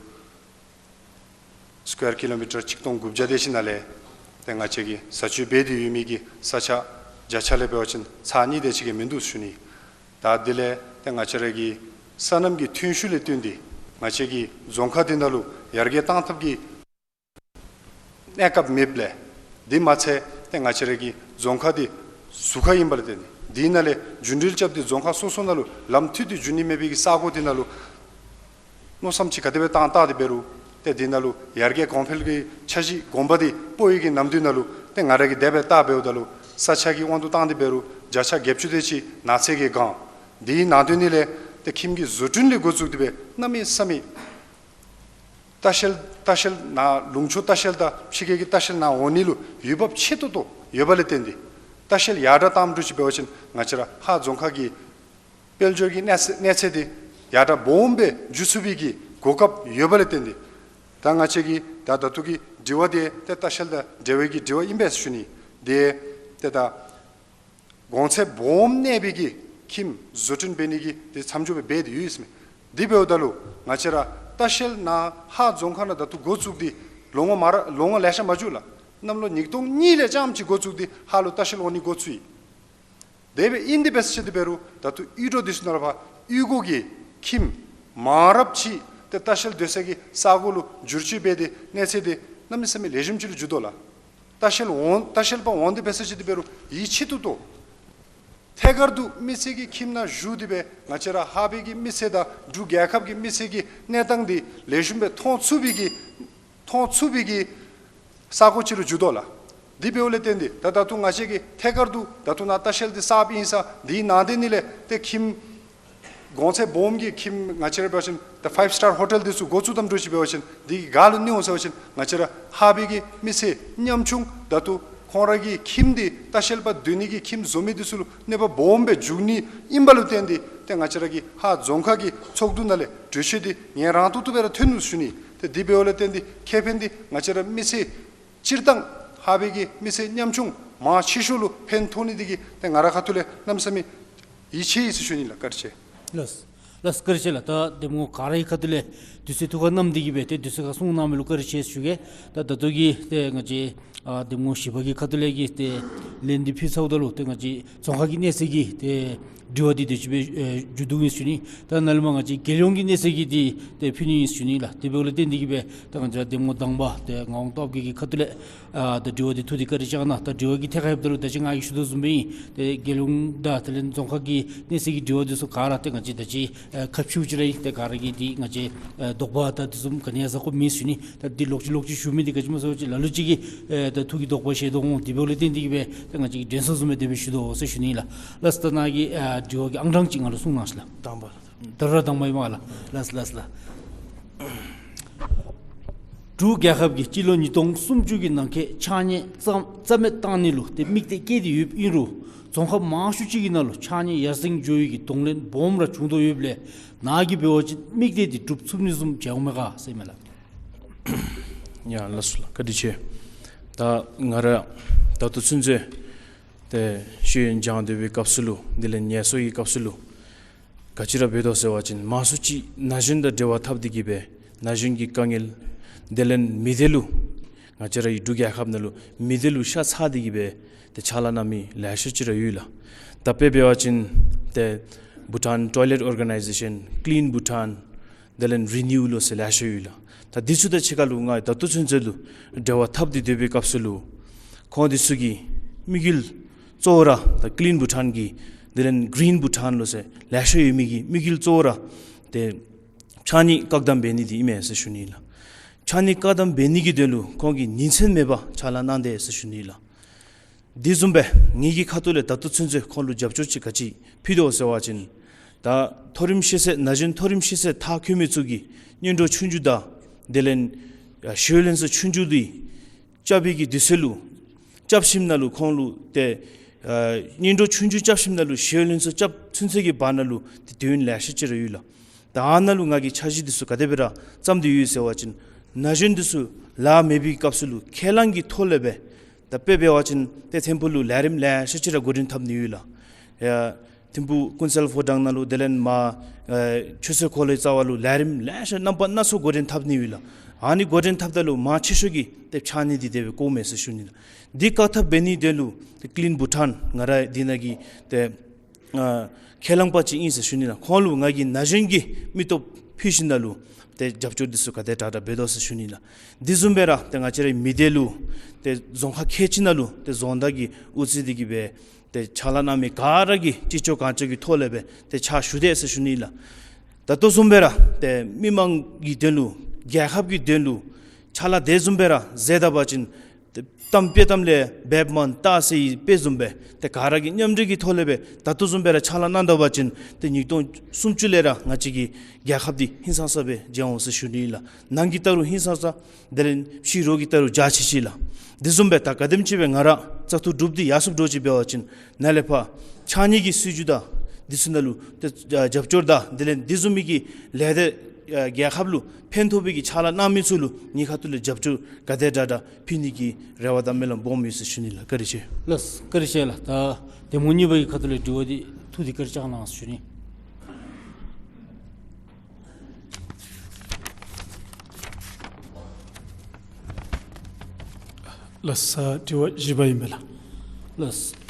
སི་ཀུ་ཝེར་ཀི་ལོ་མི་ཊར་ཆིག་སྟོང་དགུ་བརྒྱ་དེ་ཅིག་ནང་ལས་ཏེ་ང་བཅས་ཀྱིས་བཟའ་སྤྱོད་འབད་དེ་ཡོད་མི་གི་ས་ཆ་བརྒྱ་ཆ་ལས་འབད་བ་ཅིན་ཚག་གཉིས་དེ་ཅིག་གིས་མིན་འདུག་ཞུ་ནི། ད་དེ་ལས་ཏེ་ང་བཅས་ར་གི་སོ་ནམ་གྱི་ཐོན་ཤུགས་ལས་བརྟེན་ཏེ་ང་བཅས་ཀྱི་རྫོང་ཁག་འདི་ནང་ལུ་ཡར་རྒྱས་གཏང་ཐབས་ཀྱི་གནས་སྐབས་མེདཔ་ལས་དེ་མ་ཚད་ཏེ་ང་བཅས་ར་གི་རྫོང་ཁག་འདི་ཟུར་ཁ་ཨིན་པ་ལས་བརྟེན་ཏེ་འདི་ནང་ལས་རྒྱུན་འགྲུལ་རྐྱབ་སྟེ་རྫོང་ཁག་སོ་སོ་ནང་ལུ་ལམ་མཐུད་དེ་འགྱོ་ནི་མེད་པའི་གི་ས་གོ་འདི་ནང་ལུ་མནོ་བསམ་ཅིག་ག་དེ་སྦེ་བཏང་བཏང་སྟེ་འབད་རུང་ཏེ་འདི་ནང་ལུ་ཡར་རྒྱས་གོང་འཕེལ་གྱི་འཆར་གཞི་གོམ་པ་འདི་སྤོ་ཡི་གི་ནམ་དུས་ནང་ལུ་ཏེ་ང་ར་གིས་དེ་སྦེ་བལྟ་འབདཝ་ད་ལུ་ས་ཆ་གི་དབང་དུ་བཏང་སྟེ་འབད་རུང་བརྒྱ་ཆ་བརྒྱད་ཅུ་དེ་ཅིག་ནགས་ཚལ་གྱིས་གང་། འདི་ནང་དོན་ནི་ལས་ཏེ་ཁྱིམ་གྱི་བཟོ་སྐྲུན་ལས་འགོ་བཙུགས་ཏེ་སྦེ་གནམ་མེད་ས་མེད་ལྟ་བཤལ་ལྟ་བཤལ་ནང་ལུང་ཕྱོགས་ལྟ་བཤལ་དང་ཕྱི་རྒྱལ་གྱི་ལྟ་བཤལ་ནང་འོང་ནི་ལུ་འོས་འབབ་ཆེ་ཏོག་ཏོ་ཡོད་པ་ལས་བརྟེན་ཏེ་ལྟ་བཤལ་ཡར་དྲག་བཏངམ་འདྲཝ་ཅིག་འབད་བ་ཅིན་ང་བཅས་ར་ཧཱ་རྫོང་ཁག་གི་དཔལ་འབྱོར་གྱི་གནས་ཚད་གནས་ཚད་འདི་ཡར་དྲག་སྦོམ་སྦེ་འགྱོ་ཚུགས་པའི་གི་གོ་སྐབས་ཡོད་པ་ལས་བརྟེན་ཏེ་ད་ང་བཅས་ཀྱི་ད་ད་ལྟོ་གི་དྲི་བ་འདི་ཏེ་ལྟ་བཤལ་དང་འབྲེལ་བའི་གི་དྲི་བ་ཨིན་པས་ཟེར་ཞུ་ནི། དེ་ཏེ་ད་གོང་ཚད་སྦོམ་གནས་པའི་གི་ ཁྱིམ་བཟོ་སྐྲུན་འབད་ནི་གི་ཏེ་མཚམས་འཇོག་སྦེ་འབད་དེ་ཡོད་ཟེར་མས། དེ་འབདཝ་ད་ལུ་ང་བཅས་ར་ལྟ་བཤལ་ནཱ་ཧཱ་རྫོང་ཁག་ནང་ད་ལྟོ་འགོ་བཙུགས་ཏེ་ལོ་ངོ་མ་ར་ལོ་ངོ་ལེ་ཤ་མ་འགྱོ་ལགས། གནམ་ལོ་ཉིས་སྟོང་གཉིས་ལས་རྐྱངམ་ཅིག་འགོ་བཙུགས་ཏེ་ཧཱ་ལུ་ལྟ་བཤལ་འོང་ནི་འགོ་བཙུགས་ཡི། དེ་སྦེ་ཨིན་དེ་འབད་ས་ཅིག་དེ་འབད་རུང་ད་ལྟོ་ཡུལ་གྲུ་འདི་ཚུ་ནང་ལུ་ཕར་ཡུལ་སྐོར་གྱི་ཁྱིམ་མང་རབས་ཅིག་ཏེ་ལྟ་བཤལ་སྡོད་ས་གི་ས་གོ་ལུ་བསྒྱུར་བཅོས་འབད་དེ་གནས་ཚད་དེ་གནམ་མེད་ས་མེད་ལེགས་ཤོམ་ཅིག་ལུ་འགྱུར་དོ་ལགས། ལྟ་བཤལ་འོང་ལྟ་བཤལ་པ་འོང་དེ་འབད་ས་ཅིག་དེ་འབད་རུང་ཡིད་ཆེས་ཏོག་ཏོ། ཐད་ཀར་དུ་མི་སེར་གྱི་ཁྱིམ་ནང་བཞུགས་ཏེ་སྦེ་ང་བཅས་ར་ཧཱ་པའི་གི་མི་སེར་དང་འབྲུག་རྒྱལ་ཁབ་ཀྱི་མི་སེར་གྱི་གནས་སྟངས་འདི་ལེགས་ཤོམ་སྦེ་མཐོང་ཚུགས་པའི་གི་མཐོང་ཚུགས་པའི་གི་ས་གོ་ཅིག་ལུ་འགྱུར་དོ་ལགས། དེ་འབདཝ་ལས་བརྟེན་ཏེ་ད་ད་ལྟོ་ང་བཅས་ཀྱིས་ཐད་ཀར་དུ་ད་ལྟོ་ནཱ་ལྟ་བཤལ་འདི་གསརཔ་ཨིན་ས་འདི་ནང་དེ་ནི་ལས་ཏེ་ཁྱིམ་གོང་ཚད་སྦོམ་གྱི་ཁྱིམ་ང་བཅས་ར་འབད་བ་ཅིན་ད་ཕའིབ་སི་ཊར་ཧོ་ཊེལ་འདི་ཚུ་འགོ་བཙུགས་དམ་འགྱོ་ཅིག་འབད་བ་ཅིན་འདི་གིས་ག་ལུ་གནོད་འོང་ཟེར་བ་ཅིན་ང་བཅས་ར་ཧཱ་པའི་གི་མི་སེར་ཉམ་ཆུང་ད་ལྟོ་ཁོང་ར་གི་ཁྱིམ་འདི་ལྟ་བཤལ་པ་སྡོད་ནི་གི་ཁྱིམ་བཟོ་མི་འདི་ཚུ་ལུ་གནོད་པ་སྦོམ་སྦེ་འགྱོ་ནི་ཨིནམ་ལུ་བརྟེན་ཏེ་ཏེ་ང་བཅས་ར་གི་ཧཱ་རྫོང་ཁག་གི་ཚོགས་འདུ་ནང་ལས་གྲོས་ཆོད་འདི་ངེའི་རང་ཐོག་ཏུ་སྦེ་ར་ཐོན་ནུག་ཞུ་ནི། ཏེ་དེ་འབདཝ་ལས་བརྟེན་ཏེ་ཁེ་ཕན་འདི་ང་བཅས་ར་མི་སེར་སྤྱིར་བཏང་ཧཱ་པའི་གི་མི་སེར་ཉམ་ཆུང་མང་ཆེ་ཤོས་ལུ་ཕན་ཐོགས་ནི་འདི་གིས་ཏེ་ང་རའི་ཁ་ཐུག་ལས་གནམ་མེད་ས་མེད་ཡིད་ཆེས་ཡི་ཟེར་ཞུ་ནི་ལགས། བཀའ་དྲིན་ཆེ། ལགས་ལགས་བཀའ་དྲིན་ཆེ་ལགས། ད་གདམ་ངོ་ག་ར་གི་ཁ་ཐུག་ལས་དུས་ཚོད་ཐུགས་ཁར་བསྣམས་ཏེ་གིས་སྦེ་ཏེ་དུས་ཚོད་ཁར་གསུང་གནང་མི་ལུ་བཀའ་དྲིན་ཆེ་ཞུ་གེ། ད་ད་ལྟོ་གི་ཏེ་ང་བཅས་ཨ་གདམ་ངོ་བཞི་པ་གི་ཁ་ཐུག་ལས་ཀྱི་ཏེ་ལན་འདི་ཕུལ་ཚརཝ་ད་ལུ་ཏེ་ང་བཅས་རྫོང་ཁག་གི་གནས་ཚད་ཀྱི་ཏེ་དྲི་བ་འདི་དེ་ཅིག་སྦེ་ཨེ་མཇུག་བསྡུ་ཡི་ཟེར་ཞུ་ནི། ད་ནཱ་ལས་མར་ང་བཅས་རྒྱལ་ཡོངས་ཀྱི་གནས་ཚད་ཀྱི་འདི་ཏེ་ཕུལ་ནི་ཨིན་ཟེར་ཞུ་ནི་ལགས། དེ་འབདཝ་ལས་བརྟེན་ཏེ་གིས་སྦེ་ད་ང་བཅས་གདམ་ངོ་དང་པ་ཏེ་ངག་དབང་སྟོབས་རྒྱས་ཀྱི་ཁ་ཐུག་ལས་ཨ་ད་དྲི་བ་འདི་ཐུགས་ཏེ་བཀའ་དྲིན་བསྐྱང་གནང་། ད་དྲི་བ་གི་ཐད་ཁར་ཡོདཔ་ད་ལུ་ད་ཅི་ང་གིས་ཞུ་དོ་བཟུམ་སྦེ་ཨིན། ཏེ་རྒྱལ་ཡོངས་དང་དེ་ལས་རྫོང་ཁག་གི་གནས་ཚད་ཀྱི་དྲི་བ་འདི་ཚུ་ག་ར་ཏེ་ང་བཅས་ད་ཅི་ཨེ་ཁ་ཕྱེཝ་ཅིག་ར་ཨིན། ཏེ་ག་ར་གིས་འདི་ང་བཅས་ཨེ་དོགས་པ་དང་དེ་བཟུམ་ག་ནི་ཡང་ཟ་དགོཔ་མེད་ཟེར་ཞུ་ནི། ད་འདི་ལོག་ཅི་ལོག་ཅི་ཞུ་མི་འདི་ག་ཅི་སྨོ་ཟེར་བ་ཅིན་ལ་ལུ་ཅིག་གིས་ཨེ་ད་ཐུགས་ཀྱི་དོགས་པ་བཞེས་དོ་འོང་། དེ་འབདཝ་ལས་བརྟེན་ཏེ་གིས་སྦེ་ད་ང་བཅས་ཀྱིས་དྲན་གསོ་བཟུམ་སྦེ་དེ་སྦེ་ཞུ་དོ་ཟེར་ཞུ་ནི་ལགས། ལགས་སོ། ད་ནཱ་གི་ཨ་དྲི་བ་གི་ཨང་གྲངས་ཅིག་ང་ལུ་གསུང་གནང་ཞིག་ལགས། དང་པ་ལགས། ད་རུང་དང་པ་ཨིན་མས་ལགས། ལགས་ལགས་ལགས། འབྲུག་རྒྱལ་ཁབ་ཀྱིས་སྤྱི་ལོ་ཉིས་སྟོང་སུམ་ཅུ་གི་ནང་འཁོད་ཕྱགས་སྙིགས་རྩ་རྩ་མེད་བཏང་ནི་ལུ་ཏེ་དམིགས་གཏད་བསྐྱེད་དེ་ཡོདཔ་ཨིན་རུང་རྫོང་ཁག་མང་ཤོས་ཅིག་གི་ནང་ལུ་ཕྱགས་སྙིགས་ཡར་སེང་འགྱོ་ནི་གི་གདོང་ལེན་སྦོམ་ར་བྱུང་དོ་ཡོདཔ་ལས་ནཱ་གིས་འབད་བ་ཅིན་དམིགས་གཏད་འདི་འགྲུབ་ཚུགས་ནི་བཟུམ་མཇལ་འོང་མས་ག་ཟེར་མས་ལགས། ཡ་ལགས་སོ་ལགས། བཀའ་དྲིན་ཆེ། ད་ང་ར་ད་ལྟོ་ཚུན་ཚོད་ཏེ་ཤེས་ཡོན་སྦྱང་སྡོད་པའི་སྐབས་སུ་ལུ་དེ་ལས་ངལ་གསོ་གི་སྐབས་སུ་ལུ་ག་ཅི་ར་འབད་དོ་ཟེར་བ་ཅིན་མང་སུ་ཅིག་ན་གཞོན་དང་འབྲེལ་བ་འཐབ་སྟེ་གིས་སྦེ་ན་གཞོན་གྱི་དཀའ་ངལ་དེ་ལས་མི་སྡེ་ལུ་ང་བཅས་རའི་འབྲུག་རྒྱལ་ཁབ་ནང་ལུ་མི་སྡེ་ལུ་ཤ་ཚ་སྟེ་གིས་སྦེ་ཏེ་ཕྱག་ལཱ་གནང་མི་ལེ་ཤ་ཅིག་ར་ཡོད་ལགས། ད་དཔེ་འབད་བ་ཅིན་ཏེ་Bhutan Toilet Organization, Clean Bhutan དེ་ལས་རི་ནིའུ་ལོ་ཟེར་ལེ་ཤ་ཡོད་ལགས། ད་འདི་ཚུ་དང་གཅིག་ཁར་ལུ་ང་ད་ལྟོ་ཚུན་ཚོད་ལུ་འབྲེལ་བ་འཐབ་སྟེ་སྡོད་པའི་སྐབས་སུ་ལུ་ཁོང་འདི་ཚུ་གི་དམིགས་ཡུལ་གཙོ་བོ་ར་ད་Clean Bhutan གི་དེ་ལས་Green Bhutan ལོ་ཟེར་ལེ་ཤ་ཡོད་མི་གི་དམིགས་ཡུལ་གཙོ་བོ་ར་ཏེ་ཕྱགས་སྙིགས་བཀག་སྡོམ་འབད་ནི་འདི་ཨིན་མས་ཟེར་ཞུ་ནི་ལགས། ཕྱགས་སྙིགས་བཀག་སྡོམ་འབད་ནི་གི་དོན་ལུ་ཁོང་གིས་ཉིན་མཚན་མེད་པར་ཕྱག་ལཱ་གནང་དེས་ཟེར་ཞུ་ནི་ལགས། དེ་བཟུམ་སྦེ་ངེ་གི་ཁ་ཐུག་ལས་ད་ལྟོ་ཚུན་ཚོད་ཁོང་ལུ་རྒྱབ་སྐྱོར་ཅིག་ག་ཅི་ཕུལ་དོ་ཟེར་བ་ཅིན་ད་མཐོ་རིམ་ཤེས་ཚད་ན་གཞོན་མཐོ་རིམ་ཤེས་ཚད་མཐར་འཁྱོལ་མི་ཚུ་གིས་གཉེན་གྲོགས་ཆུང་ཀུ་དང་དེ་ལས་ཨ་ཤེས་ཡོན་ལེན་ས་ཆུང་ཀུ་འདི་རྐྱབ་པའི་གི་དུས་ཚོད་ལུ་རྐྱབ་ཞིནམ་ན་ལུ་ཁོང་ལུ་ཏེ་ཨ་གཉེན་གྲོགས་ཆུང་ཀུ་རྐྱབ་ཞིནམ་ན་ལུ་ཤེས་ཡོན་ལེན་ས་རྐྱབ་ཚུན་ཚོད་ཀྱི་བར་ན་ལུ་ཏེ་དུས་ཡུན་ལེ་ཤ་ཅིག་ར་ཡོད་ལགས། ད་ཨ་ནཱ་ལུ་ང་གིས་འཆར་གཞི་འདི་ཚུ་ག་དེ་སྦེ་ར་བརྩམས་ཏེ་ཡོད་ཟེར་བ་ཅིན་ན་གཞོན་འདི་ཚུ་ལཱ་མེད་པའི་སྐབས་སུ་ལུ་ཁས་བླངས་ཀྱི་ཐོག་ལས་སྦེ་ད་དཔེ་འབད་བ་ཅིན་ཏེ་ཐིམ་ཕུག་ལུ་ལས་རིམ་ལེ་ཤ་ཅིག་ར་འགོ་འདྲེན་འཐབ་ནི་ཡོད་ལགས། ཡ་ཐིམ་ཕུག་ཀུན་གསལ་ཕོ་བྲང་ནང་ལུ་དེ་ལས་མར་ཨེ་ཆོས་སྲིད་འཁོར་ལོའི་རྩ་བ་ལུ་ལས་རིམ་ལེ་ཤ་རྣམ་པ་སྣ་ཚོགས་འགོ་འདྲེན་འཐབ་ནི་ཡོད་ལགས། ཨ་ནི་འགོ་འདྲེན་འཐབ་ད་ལུ་མང་ཆེ་ཤོས་ཀྱིས་ཏེ་ཕྱགས་སྙིགས་འདི་དེ་སྦེ་བཀོཝ་མས་ཟེར་ཞུ་ནི་ལགས། འདི་བཀག་ཐབས་འབད་ནིའི་དོན་ལུ་ཏེ་Clean Bhutan ང་ར་འདི་ནང་གི་ཏེ་ཨ་ཁས་བླངས་པ་ཅིག་ཨིན་ཟེར་ཞུ་ནི་ལགས། ཁོང་ལུ་ང་གིས་ན་གཞོན་གྱི་མི་སྟོབས་ཕུལ་ཞིནམ་ན་ལུ་ཏེ་རྒྱབ་སྐྱོར་འདི་ཚུ་ག་དེ་དྲག་དྲག་འབད་དོ་ཟེར་ཞུ་ནི་ལགས། འདི་བཟུམ་སྦེ་ར་ཏེ་ང་བཅས་རའི་མི་སྡེ་ལུ་ཏེ་རྫོང་ཁག་ཁལ་གཅིག་ནང་ལུ་ཏེ་རྫོང་བདག་གིས་དབུ་བརྩིས་ཏེ་གིས་སྦེ་ཏེ་ཕྱག་ལཱ་གནང་མི་ག་ར་གིས་ཅི་ལྕོགས་གང་ལྕོགས་ཀྱི་ཐོག་ལས་སྦེ་ཏེ་ཕྱག་ཞུ་དེས་ཟེར་ཞུ་ནི་ལགས། ད་ལྟོ་བཟུམ་སྦེ་ར་ཏེ་མི་མང་གི་དོན་ལུ་རྒྱལ་ཁབ་ཀྱི་དོན་ལུ་ཕྱག་ལཱ་དེ་བཟུམ་སྦེ་ར་མཛད་ད་པ་ཅིན་ཏེ་གཏམ་དཔེ་གཏམ་ལས་འབདཝ་མ་གཏོགས་ཟེར་བའི་དཔེ་བཟུམ་སྦེ་ཏེ་ག་ར་གིས་མཉམ་འབྲེལ་གྱི་ཐོག་ལས་སྦེ་ད་ལྟོ་བཟུམ་སྦེ་ར་ཕྱག་ལཱ་གནང་ད་པ་ཅིན་ཏེ་ཉིས་སྟོང་སུམ་ཅུ་ལས་ར་ང་བཅས་ཀྱི་རྒྱལ་ཁབ་འདི་ཧིང་སངས་ས་སྦེ་མཇལ་འོང་ཟེར་ཞུ་ནི་ལགས། ནང་གི་ལྟ་རུང་ཧིང་སངས་ས་དེ་ལས་ཕྱི་རོལ་གྱི་ལྟ་རུང་འཇའ་ཆི་ཆི་ལགས། དེ་བཟུམ་སྦེ་ད་ག་དེམ་ཅིག་སྦེ་ང་ར་བཙག་འཐུ་གྲུབ་སྟེ་ཡར་སོངམ་འདྲཝ་ཅིག་འབད་བ་ཅིན་ནཱ་ལས་ཕར་ཕྱགས་སྙིགས་ཀྱི་སྲིད་བྱུས་དང་འདི་ཚུ་ནང་ལུ་ཏེ་རྒྱབ་སྐྱོར་དང་དེ་ལས་འདི་བཟུམ་མའི་གི་ལས་སྡེ་ ཨ་རྒྱལ་ཁབ་ལུ་ཕན་ཐོགས་པའི་གི་ཕྱག་ལཱ་གནང་མི་ཚུ་ལུ་ངེའི་ཁ་ཐུག་ལས་རྒྱབ་སྐྱོར་ག་དེ་དྲག་དྲག་ཕུལ་ནི་གི་རེ་བ་དང་སྨོན་ལམ་སྦོམ་ཡོད་ཟེར་ཞུ་ནི་ལགས། བཀའ་དྲིན་ཆེ། ལགས་བཀའ་དྲིན་ཆེ་ལགས། ད་གདམ་ངོ་གཉིས་པ་གི་ཁ་ཐུག་ལས་དྲི་བ་འདི་ཐུགས་བདེ་བཀའ་དྲིན་བསྐྱང་གནང་ཟེར་ཞུ་ནི། ལགས་སོ། དྲི་བ་བཞི་པ་ཨིན་པས་ལགས། ལགས་སོ།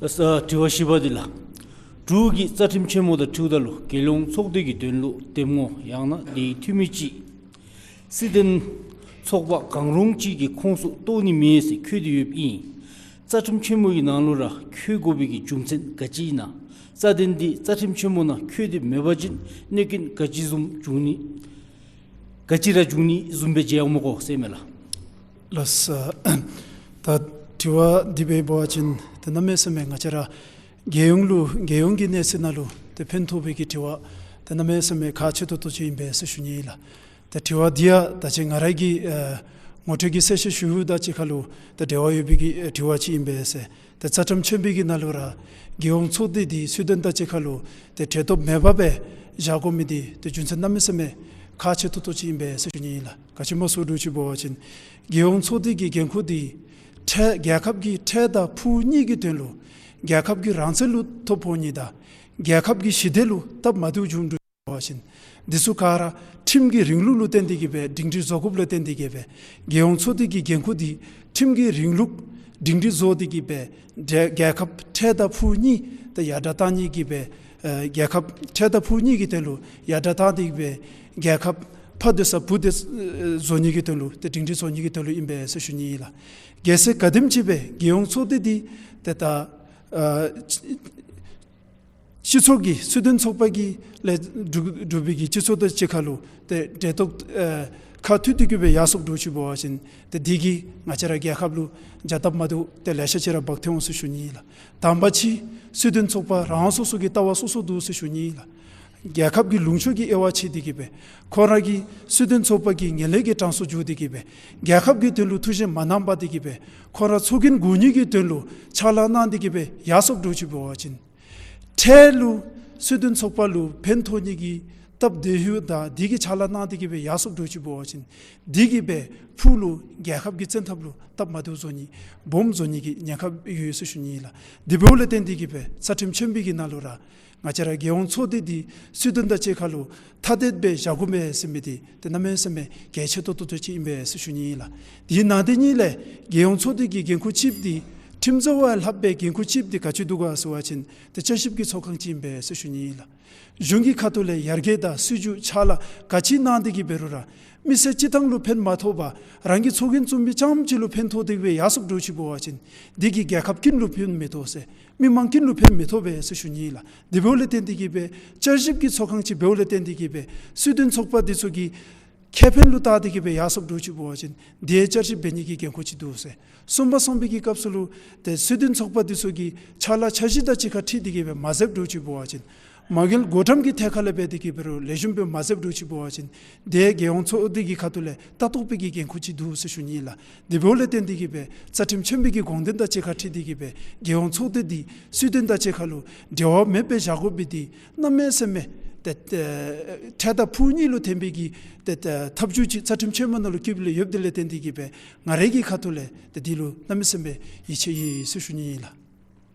ལགས་སོ། དྲི་བ་བཞི་པ་འདི་ལགས། འབྲུག་གི་རྩ་ཁྲིམས་ཆེན་མོ་དང་འཁྲིལཝ་ད་ལུ་རྒྱལ་ཡོངས་ཚོགས་སྡེ་གི་དོན་ལུ་འདེམས་ངོ་ཡང་ན་དེའི་འཐུས་མི་ཅིག་སྲིད་དོན་ཚོགས་པ་གང་རུང་ཅིག་གི་ཁོངས་སུ་གཏོགས་ནི་མེད་ཟེར་འཁོད་དེ་ཡོདཔ་ཨིན། རྩ་ཁྲིམས་ཆེན་མོ་གི་ནང་ལུ་ར་འཁོད་དགོ་པའི་གི་རྒྱུ་མཚན་ག་ཅི་ཨིན་ན། རྩ་དོན་འདི་རྩ་ཁྲིམས་ཆེན་མོ་ནང་འཁོད་དེ་མེད་པ་ཅིན་གནོད་སྐྱོན་ག་ཅི་བཟུམ་འབྱུང་ནི་ག་ཅི་ར་འབྱུང་ནི་བཟུམ་སྦེ་མཇལ་འོང་མས་གོ་ཟེར་མས་ལགས། ལགས་སོ། ད་དྲི་བ་འདི་འབད་བ་ཅིན་ཏེ་གནམ་མེད་ས་མེད་ང་བཅས་ར་རྒྱལ་ཡོངས་ལུ་རྒྱལ་ཡོངས་ཀྱི་གནས་ཚད་ནང་ལུ་ཏེ་ཕན་ཐོགས་པའི་གི་དྲི་བ་ཏེ་གནམ་མེད་ས་མེད་ཁག་ཆེ་ཏོག་ཏོ་ཅིག་ཨིན་པས་ཟེར་ཞུ་ནི་ཨིན་ལགས། ཏེ་དྲི་བ་འདི་ཡང་ད་ཅི་ང་ར་གིས་ཨ་ངོ་སྤྲོད་ཀྱི་གསལ་བཤད་ཞུཝ་དང་གཅིག་ཁར་ལུ་ཏེ་འབྲེལ་བ་ཡོད་པའི་གི་ཨ་དྲི་བ་ཅིག་ཨིན་པས་ཟེར། ཏེ་རྩ་ཁྲིམས་ཆེན་པོའི་གི་ནང་ལུ་ར་རྒྱལ་ཡོངས་ཚོགས་སྡེ་འདི་སྲིད་དོན་དང་གཅིག་ཁར་ལུ་ཏེ་འབྲེལ་གཏོགས་མེད་པ་སྦེ་བཞག་དགོ་མི་འདི་ཏེ་རྒྱུ་མཚན་གནམ་མེད་ས་མེད་ཁག་ཆེ་ཏོག་ཏོ་ཅིག་ཨིན་པས་ཟེར་ཞུ་ནི་ཨིན་ལགས། ག་ཅི་སྨོ་ཟེར་འདྲཝ་ཅིག་འབད་བ་ཅིན་རྒྱལ་ཡོངས་ཚོགས་སྡེ་གི་འགན་ཁུར་འདི་ཕྲལ་རྒྱལ་ཁབ་ཀྱི་ཕྲལ་དང་ཕུགས་གཉིས་ཀྱི་དོན་ལུ་རྒྱལ་ཁབ་ཀྱི་རང་བཙན་ལུ་ཐོ་ཕོག་ནི་དང་རྒྱལ་ཁབ་ཀྱི་ཞི་བདེ་ལུ་སྟབས་མ་བདེཝ་འབྱུང་འདྲཝ་འབད་བ་ཅིན་འདི་ཚུ་ག་ར་ཁྲིམས་ཀྱི་རིང་ལུགས་ལུ་བརྟེན་ཏེ་གིས་སྦེ་སྒྲིང་སྒྲི་བཟོ་དགོཔ་ལུ་བརྟེན་ཏེ་གིས་སྦེ་རྒྱལ་ཡོངས་ཚོགས་སྡེ་གི་འགན་ཁུར་འདི་ཁྲིམས་ཀྱི་རིང་ལུགས་སྒྲིང་སྒྲི་བཟོ་སྟེ་གིས་སྦེ་རྒྱལ་རྒྱལ་ཁབ་ཕྲལ་དང་ཕུགས་གཉིས་ཏེ་ཡར་དྲག་གཏང་ནི་གི་སྦེ་ཨ་རྒྱལ་ཁབ་ཕྲལ་དང་ཕུགས་གཉིས་ཀྱི་དོན་ལུ་ཡར་དྲག་གཏང་སྟེ་གིས་སྦེ་རྒྱལ་ཁབ་ཕ་སྡོད་ས་བུ་སྡོད་ཨ་བཟོ་ནི་གི་དོན་ལུ་ཏེ་སྒྲིང་སྒྲི་བཟོ་ནི་གི་དོན་ལུ་ཨིན་པས་ཟེར་ཞུ་ནི་ཨིན་ལགས། གལ་སྲིད་ག་དེམ་ཅིག་སྦེ་རྒྱལ་ཡོངས་ཚོགས་སྡེ་འདི་ཏེ་ད་ཨ་སྤྱི་ཚོགས་ཀྱི་སྲིད་དོན་ཚོགས་པ་གི་ལས་གྲུབ་གྲུབ་པའི་གི་སྤྱི་ཚོགས་དང་གཅིག་ཁར་ལུ་ཏེ་འབྲེལ་གཏོགས་ཨ་ཁ་མཐུད་དེ་གིས་སྦེ་ཡར་སོང་འདྲཝ་ཅིག་འབད་བ་ཅིན་ཏེ་འདི་གིས་ང་བཅས་ར་རྒྱལ་ཁབ་ལུ་འཇའ་སྟབས་མ་བདེཝ་ཏེ་ལེ་ཤ་ཅིག་ར་འབག་སྟེ་འོང་ཟེར་ཞུ་ནི་ཨིན་ལགས། དང་པ་ཅིག་སྲིད་དོན་ཚོགས་པ་རང་སོ་སོ་གི་ལྟ་བ་སོ་སོ་འདུག་ཟེར་ཞུ་ནི་ཨིན་ལགས། རྒྱལ་ཁབ་ཀྱི་ལུང་ཕྱོགས་ཀྱི་དབྱེ་བ་ཕྱེ་སྟེ་གིས་སྦེ་ཁོང་ར་གི་སྲིད་དོན་ཚོགས་པ་གི་ངན་ལྷད་ཀྱི་གྲངས་སུ་འགྱུར་ཏེ་གིས་སྦེ་རྒྱལ་ཁབ་ཀྱི་དོན་ལུ་ཐུགས་བཞེད་མ་གནང་པར་ཏེ་གིས་སྦེ་ཁོང་ར་ཚོགས་རྒྱན་དགོ་ནི་གི་དོན་ལུ་ཕྱག་ལཱ་གནང་སྟེ་གིས་སྦེ་ཡར་སོང་འདྲཝ་ཅིག་འབད་བ་ཅིན་ཕྲལ་ལུ་སྲིད་དོན་ཚོགས་པ་ལུ་ཕན་ཐོགས་ནི་གི་སྟབས་བདེ་ཧུ་དང་འདི་གི་ཕྱག་ལཱ་གནང་སྟེ་གིས་སྦེ་ཡར་སོང་འདྲཝ་ཅིག་འབད་བ་ཅིན་འདི་གིས་སྦེ་ཕུགས་ལུ་རྒྱལ་ཁབ་ཀྱི་བཙན་ཐབས་ལུ་སྟབས་མ་བདེཝ་བཟོ་ནི་སྦོམ་བཟོ་ནི་གི་ཉེན་ཁ་ཡོད་ཟེར་ཞུ་ནི་ཨིན་ལགས། དེ་འབདཝ་ལས་བརྟེན་ཏེ་གིས་སྦེ་རྩ་ཁྲིམས་ཆེན་པོའི་གི་ནང་ལུ་ར་ང་བཅས་ར་རྒྱལ་ཡོངས་ཚོགས་སྡེ་འདི་སྲིད་དོན་དང་གཅིག་ཁར་ལུ་ཐ་དད་སྦེ་བཞག་དགོ་མས་ཟེར་མི་འདི་ཏེ་གནམ་མེད་ས་མེད་གལ་ཆེ་ཏོག་ཏོ་ཅིག་ཨིན་པས་ཟེར་ཞུ་ནི་ཨིན་ལགས། དེ་ནང་དེ་ཉིད་ལས་རྒྱལ་ཡོངས་ཚོགས་སྡེ་གི་འགན་ཁུར་གཅིག་འདི་ཁྲིམས་བཟོ་བ་ལྷག་པའི་འགན་ཁུར་གཅིག་འདི་ག་ཅི་འདུག་ག་ཟེར་བ་ཅིན་ཏེ་བསྐྱར་ཞིབ་ཀྱི་ཚོགས་ཁང་ཅིག་ཨིན་པས་ཟེར་ཞུ་ནི་ཨིན་ལགས། གཞུང་གི་ཁ་ཐུག་ལས་ཡར་རྒྱས་དང་སྲིད་བྱུས་ཕྱག་ལཱ་ག་ཅི་གནང་སྟེ་གིས་འབད་རུང་ར་མི་སེར་སྤྱིར་བཏང་ལུ་ཕན་མ་ཐོགས་པར་རང་གི་ཚོགས་རྒྱན་བཙུགས་མི་རྐྱངམ་ཅིག་ལུ་ཕན་ཐོགས་ཏེ་གིས་སྦེ་ཡར་སོང་འདྲཝ་ཅིག་འབད་བ་ཅིན་འདི་གིས་རྒྱལ་ཁབ་ཀུན་ལུ་ཕན་མི་ཐོགས་ཟེར་མི་མང་ཀུན་ལུ་ཕན་མི་ཐོགས་པས་ཟེར་ཞུ་ནི་ཨིན་ལགས། དེ་འབདཝ་ལས་བརྟེན་ཏེ་གིས་སྦེ་བསྐྱར་ཞིབ་ཀྱི་ཚོགས་ཁང་ཅིག་འབདཝ་ལས་བརྟེན་ཏེ་གིས་སྦེ་སྲིད་དོན་ཚོགས་པ་འདི་ཚུ་གི་ཁེ་ཕན་ལུ་བལྟ་སྟེ་གིས་སྦེ་ཡར་སོང་འདྲཝ་ཅིག་འབད་བ་ཅིན་འདི་བསྐྱར་ཞིབ་འབད་ནི་གི་འགན་ཁུར་ཅིག་འདུག་ཟེར། གསུམ་པ་གསུམ་པའི་གི་སྐབས་སུ་ལུ་ཏེ་སྲིད་དོན་ཚོགས་པ་འདི་ཚུ་གི་ཕྱག་ལཱ་འཆར་གཞི་དང་གཅིག་ཁར་འཁྲིལ་ཏེ་གིས་སྦེ་མ་མཛདཔ་འདྲཝ་ཅིག་འབད་བ་ཅིན་མ་དངུལ་བགོ་བཀྲམ་གྱི་ཐད་ཁར་ལས་འབད་དེ་གིས་འབད་རུང་ལེགས་ཤོམ་སྦེ་མ་མཛདཔ་འདྲཝ་ཅིག་འབད་བ་ཅིན་དེ་རྒྱལ་ཡོངས་ཚོགས་སྡེ་གི་ཁ་ཐུག་ལས་ལྟ་རྟོག་པའི་གི་འགན་ཁུར་ཅིག་འདུག་ཟེར་ཞུ་ནི་ཨིན་ལགས། དེ་འབདཝ་ལས་བརྟེན་ཏེ་གིས་སྦེ་རྩ་ཁྲིམས་ཆེན་པོའི་གི་དགོངས་དོན་དང་གཅིག་ཁར་འཁྲིལ་ཏེ་གིས་སྦེ་རྒྱལ་ཡོངས་ཚོགས་སྡེ་འདི་སྲིད་དོན་དང་གཅིག་ཁར་ལུ་འབྲེལ་བ་མེདཔ་སྦེ་བཞག་དགོ་པའི་འདི་གནམ་མེད་ས་མེད་ཏེ་ཏེ་ཕྲལ་དང་ཕུགས་གཉིས་ལུ་ཐོན་པའི་གི་ཏེ་ཏེ་ཐབས་བྱུས་ཅིག་རྩ་ཁྲིམས་ཆེན་མོ་ནང་ལུ་བཀོདཔ་ལས་ཡོདཔ་དེ་ལས་བརྟེན་ཏེ་གིས་སྦེ་ང་རའི་གི་ཁ་ཐུག་ལས་ཏེ་འདི་ལུ་གནམ་མེད་ས་མེད་ཡིད་ཆེས་ཡོད་ཟེར་ཞུ་ནི་ཨིན་ལགས།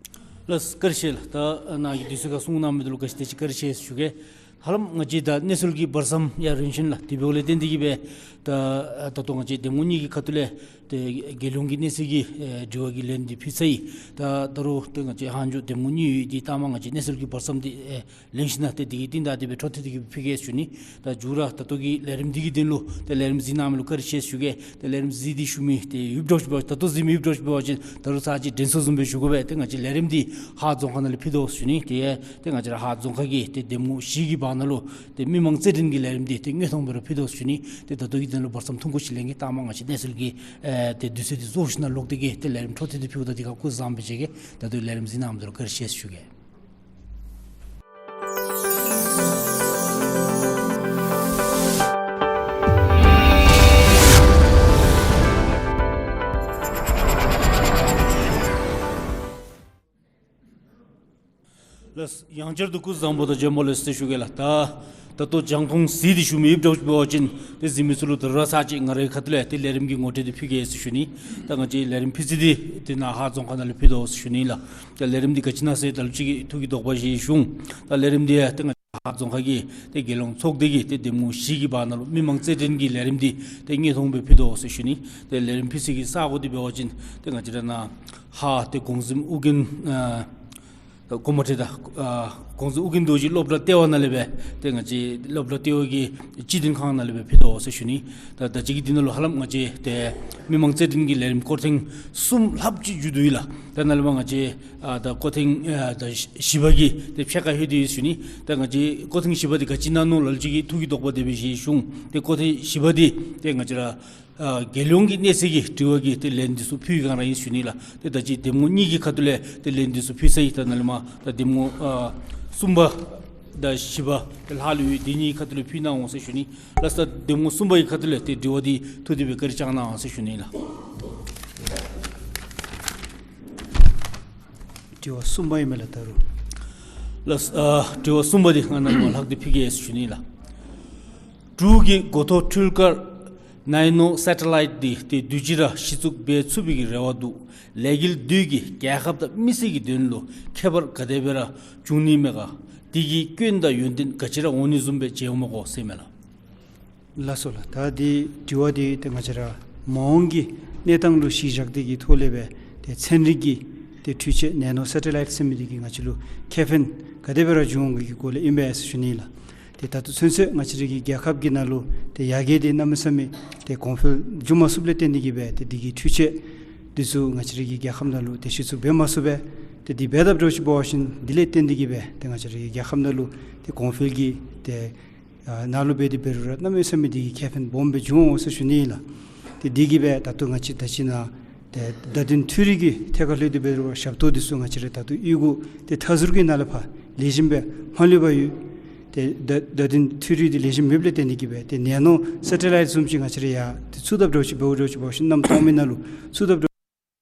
ལགས་སོ། བཀའ་དྲིན་ཆེ་ལགས། ད་ནཱ་གི་དུས་ཚོད་ཁར་གསུང་གནང་མི་འདི་ལུ་ག་ཅི་དེ་ཅིག་བཀའ་དྲིན་ཆེ་ཞུ་གེ། ཧ་ལམ་ང་བཅས་ད་གནས་ཚུལ་གྱི་བར་མཚམས་ཡང་རན་ཞིནམ་ལགས། དེ་འབདཝ་ལས་བརྟེན་ཏེ་གིས་སྦེ་ད་ད་ལྟོ་ང་བཅས་གདམ་ངོ་གཉིས་ཀྱི་ཁ་ཐུག་ལས་ཏེ་རྒྱལ་ཡོངས་ཀྱི་གནས་ཚད་ཀྱི་ཨེ་དྲི་བ་གི་ལན་འདི་ཕུལ་ཚར་ཡི། ད་ད་རུང་ཏེ་ང་བཅས་ཧང་ཇོ་གདམ་ངོ་གཉིས་ཡོད། འདི་ལྟ་མ་ང་བཅས་གནས་ཚུལ་གྱི་བར་མཚམས་འདི་ཨེ་ལེན་ཞིནམ་ཏེ་འདི་གི་རྟིང་བདའ་སྟེ་སྦེ་འཕྲོ་མཐུད་དེ་གིས་ཕུལ་གེ་ཞུ་ནི། ད་མཇུག་ར་ད་ལྟོ་གི་ལས་རིམ་འདི་གི་དོན་ལུ་ཏེ་ལས་རིམ་གཟིགས་གནང་མི་ལུ་བཀའ་དྲིན་ཆེ་ཞུ་གེ། ཏེ་ལས་རིམ་གཟིགས་ཏེ་བཞུགས་མི་ཏེ་ཡོདཔ་འདྲཝ་ཅིག་འབད་ད་ལྟོ་གཟིགས་མི་ཡོདཔ་འདྲཝ་ཅིག་འབད་བ་ཅིན་ད་རུང་ཚར་གཅིག་དྲན་གསོ་བཟུམ་སྦེ་ཞུ་དགོ་པས། ཏེ་ང་བཅས་ལས་རིམ་འདི་ཧཱ་རྫོང་ཁག་ནང་ལས་ཕུལ་དོ་ཞུ་ནི། ཏེ་ཏེ་ང་བཅས་ར་ཧཱ་རྫོང་ཁག་གི་ཏེ་གདམ་ངོ་བཞི་གི་བར་ན་ལུ་ཏེ་མི་མང་རྩེད་འགྲན་གྱི་ལས་རིམ་འདི་ཏེ་དངོས་མཐོང་སྦེ་ར་ཕུལ་དོ་ཞུ་ནི། ཏེ་ད་ལྟོ་གི་དོན་ལུ་བར་མཚམས་ཐུང་ཀུ་ཅིག་ལེན་གེ། ལྟ་མ་ང་བཅས་གནས་ཚུལ་གྱི་ཨེ་ཏེ་དུས་ཚོད་འདི་རྫོགས་ཞིནམ་ལོག་སྟེ་གིས་ཏེ་ལས་རིམ་འཕྲོ་མཐུད་དེ་ཕུལཝ་ད་འདི་ཁར་སྐུ་གཟུགས་བཟང་པོ་སྦེ་མཇལ་གེ། ད་ལྟོ་ལས་རིམ་གཟིགས་གནང་མི་འདི་ལུ་བཀའ་དྲིན་ཆེ་ཞུ་གེ། ལགས། ཡང་བསྐྱར་དུ་སྐུ་གཟུགས་བཟང་པོ་དང་བྱོན་པ་ལེགས་ཟེར་ཞུ་གེ་ལགས། ད་ད་ལྟོ་རྒྱང་མཐོང་གཟིགས་ཏེ་བཞུགས་མི་ཡོདཔ་འདྲཝ་ཅིག་འབད་བ་ཅིན་ཏེ་གཟིགས་མི་ཚུ་ལུ་ད་རུང་ཚར་གཅིག་ང་རའི་ཁ་ཐུག་ལས་ཏེ་ལས་རིམ་གྱི་ངོ་སྤྲོད་འདི་ཕུལ་གེ་ཟེར་ཞུ་ནི། ད་ང་བཅས་ལས་རིམ་ཕུལ་ས་འདི་ཏེ་ནཱ་ཧཱ་རྫོང་ཁག་ནང་ལས་ཕུལ་དོ་ཟེར་ཞུ་ནི་ལགས། ད་ལས་རིམ་འདི་ག་ཅི་ཨིན་ན་ཟེར་ད་ལུ་ཅིག་གིས་ཐུགས་ཀྱི་དོགས་པ་བཞེས་ཞུ་འོང་། ད་ལས་རིམ་འདི་ཡང་ཏེ་ང་ཧཱ་རྫོང་ཁག་གི་ཏེ་རྒྱལ་ཡོངས་ཚོགས་སྡེ་གི་ཏེ་འདེམས་ངོ་བཞི་གི་བར་ན་ལུ་མི་མང་རྩེད་འགྲན་གྱི་ལས་རིམ་འདི་ཏེ་དངོས་མཐོང་སྦེ་ཕུལ་དོ་ཟེར་ཞུ་ནི། ཏེ་ལས་རིམ་ཕུལ་ས་གི་ས་གོ་འདི་འབད་བ་ཅིན་ཏེ་ང་བཅས་ར་ནཱ་ཧཱ་ཏེ་གོང་གཟིམ་ཨོ་རྒྱན་ཨ་གོང་མ་ཁྲི་དང་ཨ་གོང་གཟིམ་ཨོ་རྒྱན་རྡོ་རྗེ་སློབ་གྲྭ་ལྟེ་བ་ནང་ལས་སྦེ་ཏེ་ང་བཅས་སློབ་གྲྭ་ལྟེ་བ་གི་སྤྱི་དོན་ཁང་ནང་ལས་སྦེ་ཕུལ་དོ་ཟེར་ཞུ་ནི། ད་ད་ཅི་གི་འདི་ནང་ལུ་ཧ་ལམ་ང་བཅས་ཏེ་མི་མང་རྩེད་འགྲན་གྱི་ལས་རིམ་སྐོར་ཐེངས་གསུམ་ལྷགཔ་ཅིག་མཇུག་བསྡུ་ཡི་ལགས། ད་ནཱ་ལས་མར་ང་བཅས་ཨ་ད་སྐོར་ཐེངས་ཨ་ད་བཞི་པ་གི་ཏེ་ཕྱེད་ཀ་ལྷོད་དེ་ཡོད་ཟེར་ཞུ་ནི། ད་ང་བཅས་སྐོར་ཐེངས་བཞི་པ་འདི་ག་ཅི་ཨིན་ན་མནོ་ལ་ལུ་ཅིག་གིས་ཐུགས་ཀྱི་དོགས་པ་དེ་སྦེ་བཞེས་ཞུ་འོང་། ཏེ་སྐོར་ཐེངས་བཞི་པ་འདི་ཏེ་ང་བཅས་ར་ཨ་རྒྱལ་ཡོངས་ཀྱི་གནས་ཚད་ཀྱི་དྲི་བ་གི་ཏེ་ལན་འདི་ཚུ་ཕུལ་བའི་སྒང་ར་ཨིན་ཟེར་ཞུ་ནི་ལགས། ཏེ་ད་ཅི་འདེམས་ངོ་གཉིས་ཀྱི་ཁ་ཐུག་ལས་ཏེ་ལན་འདི་ཚུ་ཕུལ་ཚར་ཡི། ད་ནཱ་ལས་མར་ད་འདེམས་ངོ་ཨ་གསུམ་པ་དང་བཞི་པ་ཏེ་ལྷག་ལུས་ཡོད། དེ་གཉིས་ཁ་ཐུག་ལས་ཕུལ་གནང་འོང་ཟེར་ཞུ་ནི། ལགས་སོ། ད་འདེམས་ངོ་གསུམ་པ་གི་ཁ་ཐུག་ལས་ཏེ་དྲི་བ་འདི་ཐུགས་བདེ་སྦེ་བཀའ་དྲིན་བསྐྱང་གནང་ཟེར་ཞུ་ནི་ལགས། དྲི་བ་གསུམ་པ་ཨིན་མས་ལགས་ད་རུང་། ལགས་སོ། ཨ་དྲི་བ་གསུམ་པ་འདི་ང་ནཱ་ལས་མར་ལྷག་སྟེ་ཕུལ་གེ་ཟེར་ཞུ་ནི་ལགས། འབྲུག་གི་མགོ་ཐོག་འཕྲུལ་དཀར་ནེ་ནོ་སེ་ཊི་ལའིཊ་འདི་ཏེ་དུས་ཅི་ར་གཞི་བཙུགས་འབད་ཚུགས་པའི་གི་རེ་བ་འདུག། ལས་འགུལ་འདི་གིས་རྒྱལ་ཁབ་དང་མི་སེར་གྱི་དོན་ལུ་ཁྱད་པར་ག་དེ་སྦེ་ར་འབྱུང་ནི་མས་ག། འདི་གིས་སྐྱོན་དང་ཡོན་ཏན་ག་ཅི་ར་འོང་ནི་བཟུམ་སྦེ་མཇལཝ་མས་གོ་ཟེར་མས་ལགས། ལགས་སོ་ལགས། ད་འདི་དྲི་བ་འདི་ཏེ་ང་བཅས་ར་མ་འོངས་ཀྱི་གནས་སྟངས་ལུ་གཞི་བཞག་སྟེ་གི་ཐོག་ལས་སྦེ་ཏེ་ཚན་རིག་གི་ཏེ་འཕྲུལ་ཆས་ནེ་ནོ་སེ་ཊི་ལའིཊ་ཟེར་མི་འདི་གིས་ང་བཅས་ལུ་ཁེ་ཕན་ག་དེ་སྦེ་ར་འབྱུང་འོང་གི་སྐོར་ལས་ཨིན་པས་ཟེར་ཞུ་ནི་ལགས། ཏེ་ད་ལྟོ་ཚུན་ཚོད་ང་བཅས་ར་གི་རྒྱལ་ཁབ་ཀྱི་ནང་ལུ་ཏེ་ཡར་རྒྱས་འདི་གནམ་མེད་ས་མེད་ཏེ་གོང་འཕེལ་འགྱོ་མ་ཚུགསཔ་ལས་བརྟེན་ཏེ་གི་སྦེ་ཏེ་འདི་གི་འཕྲུལ་ཆས་འདི་ཚུ་ང་བཅས་ར་གི་རྒྱལ་ཁབ་ནང་ལུ་ཏེ་གཞི་བཙུགས་འབད་མ་ཚུགས་པས། ཏེ་འདི་འབདཝ་ད་འདྲཝ་ཅིག་འབད་བ་ཅིན་འདི་ལས་བརྟེན་ཏེ་གི་སྦེ་ཏེ་ང་བཅས་ར་གི་རྒྱལ་ཁབ་ནང་ལུ་ཏེ་གོང་འཕེལ་གྱི་ཏེ་ཨ་ནང་ལུ་འབད་དེ་འབད་རུང་ར་གནམ་མེད་ས་མེད་འདི་གིས་ཁེ་ཕན་སྦོམ་སྦེ་འབྱུང་འོང་ཟེར་ཞུ་ནི་ཨིན་ལགས། ཏེ་འདི་གིས་སྦེ་ད་ལྟོ་ང་བཅས་ད་ཅི་ནཱ་ཏེ་བརྡ་དོན་འཕྲུལ་རིག་གི་ཐད་ཁར་ལྷོད་དེ་འབད་རུང་ར་ཞབས་ཏོག་འདི་ཚུ་ང་བཅས་ར་ད་ལྟོ་གཡུས་སྒོ་ཏེ་མཐའ་ཟུར་གྱི་ནང་ལས་ཕར་ལེགས་ཤོམ་སྦེ་མ་ལྷོད་པར་ཡོད། ཏེ་བརྡ་བརྡ་དོན་འཕྲུལ་རིག་འདི་ལེགས་ཤོམ་མེདཔ་ལས་བརྟེན་ཏེ་གི་སྦེ་ཏེ་ནེ་ནོ་སེ་ཊི་ལའིཊ་བཟུམ་ཅིག་ང་བཅས་ར་ཡར་ཏེ་ཚུད་དཔ་འདྲཝ་ཅིག་འབདཝ་འདྲཝ་ཅིག་འབད་བ་ཅིན་གནམ་སྟོང་མི་ནང་ལུ་ཚུད་དཔ་འདྲཝ་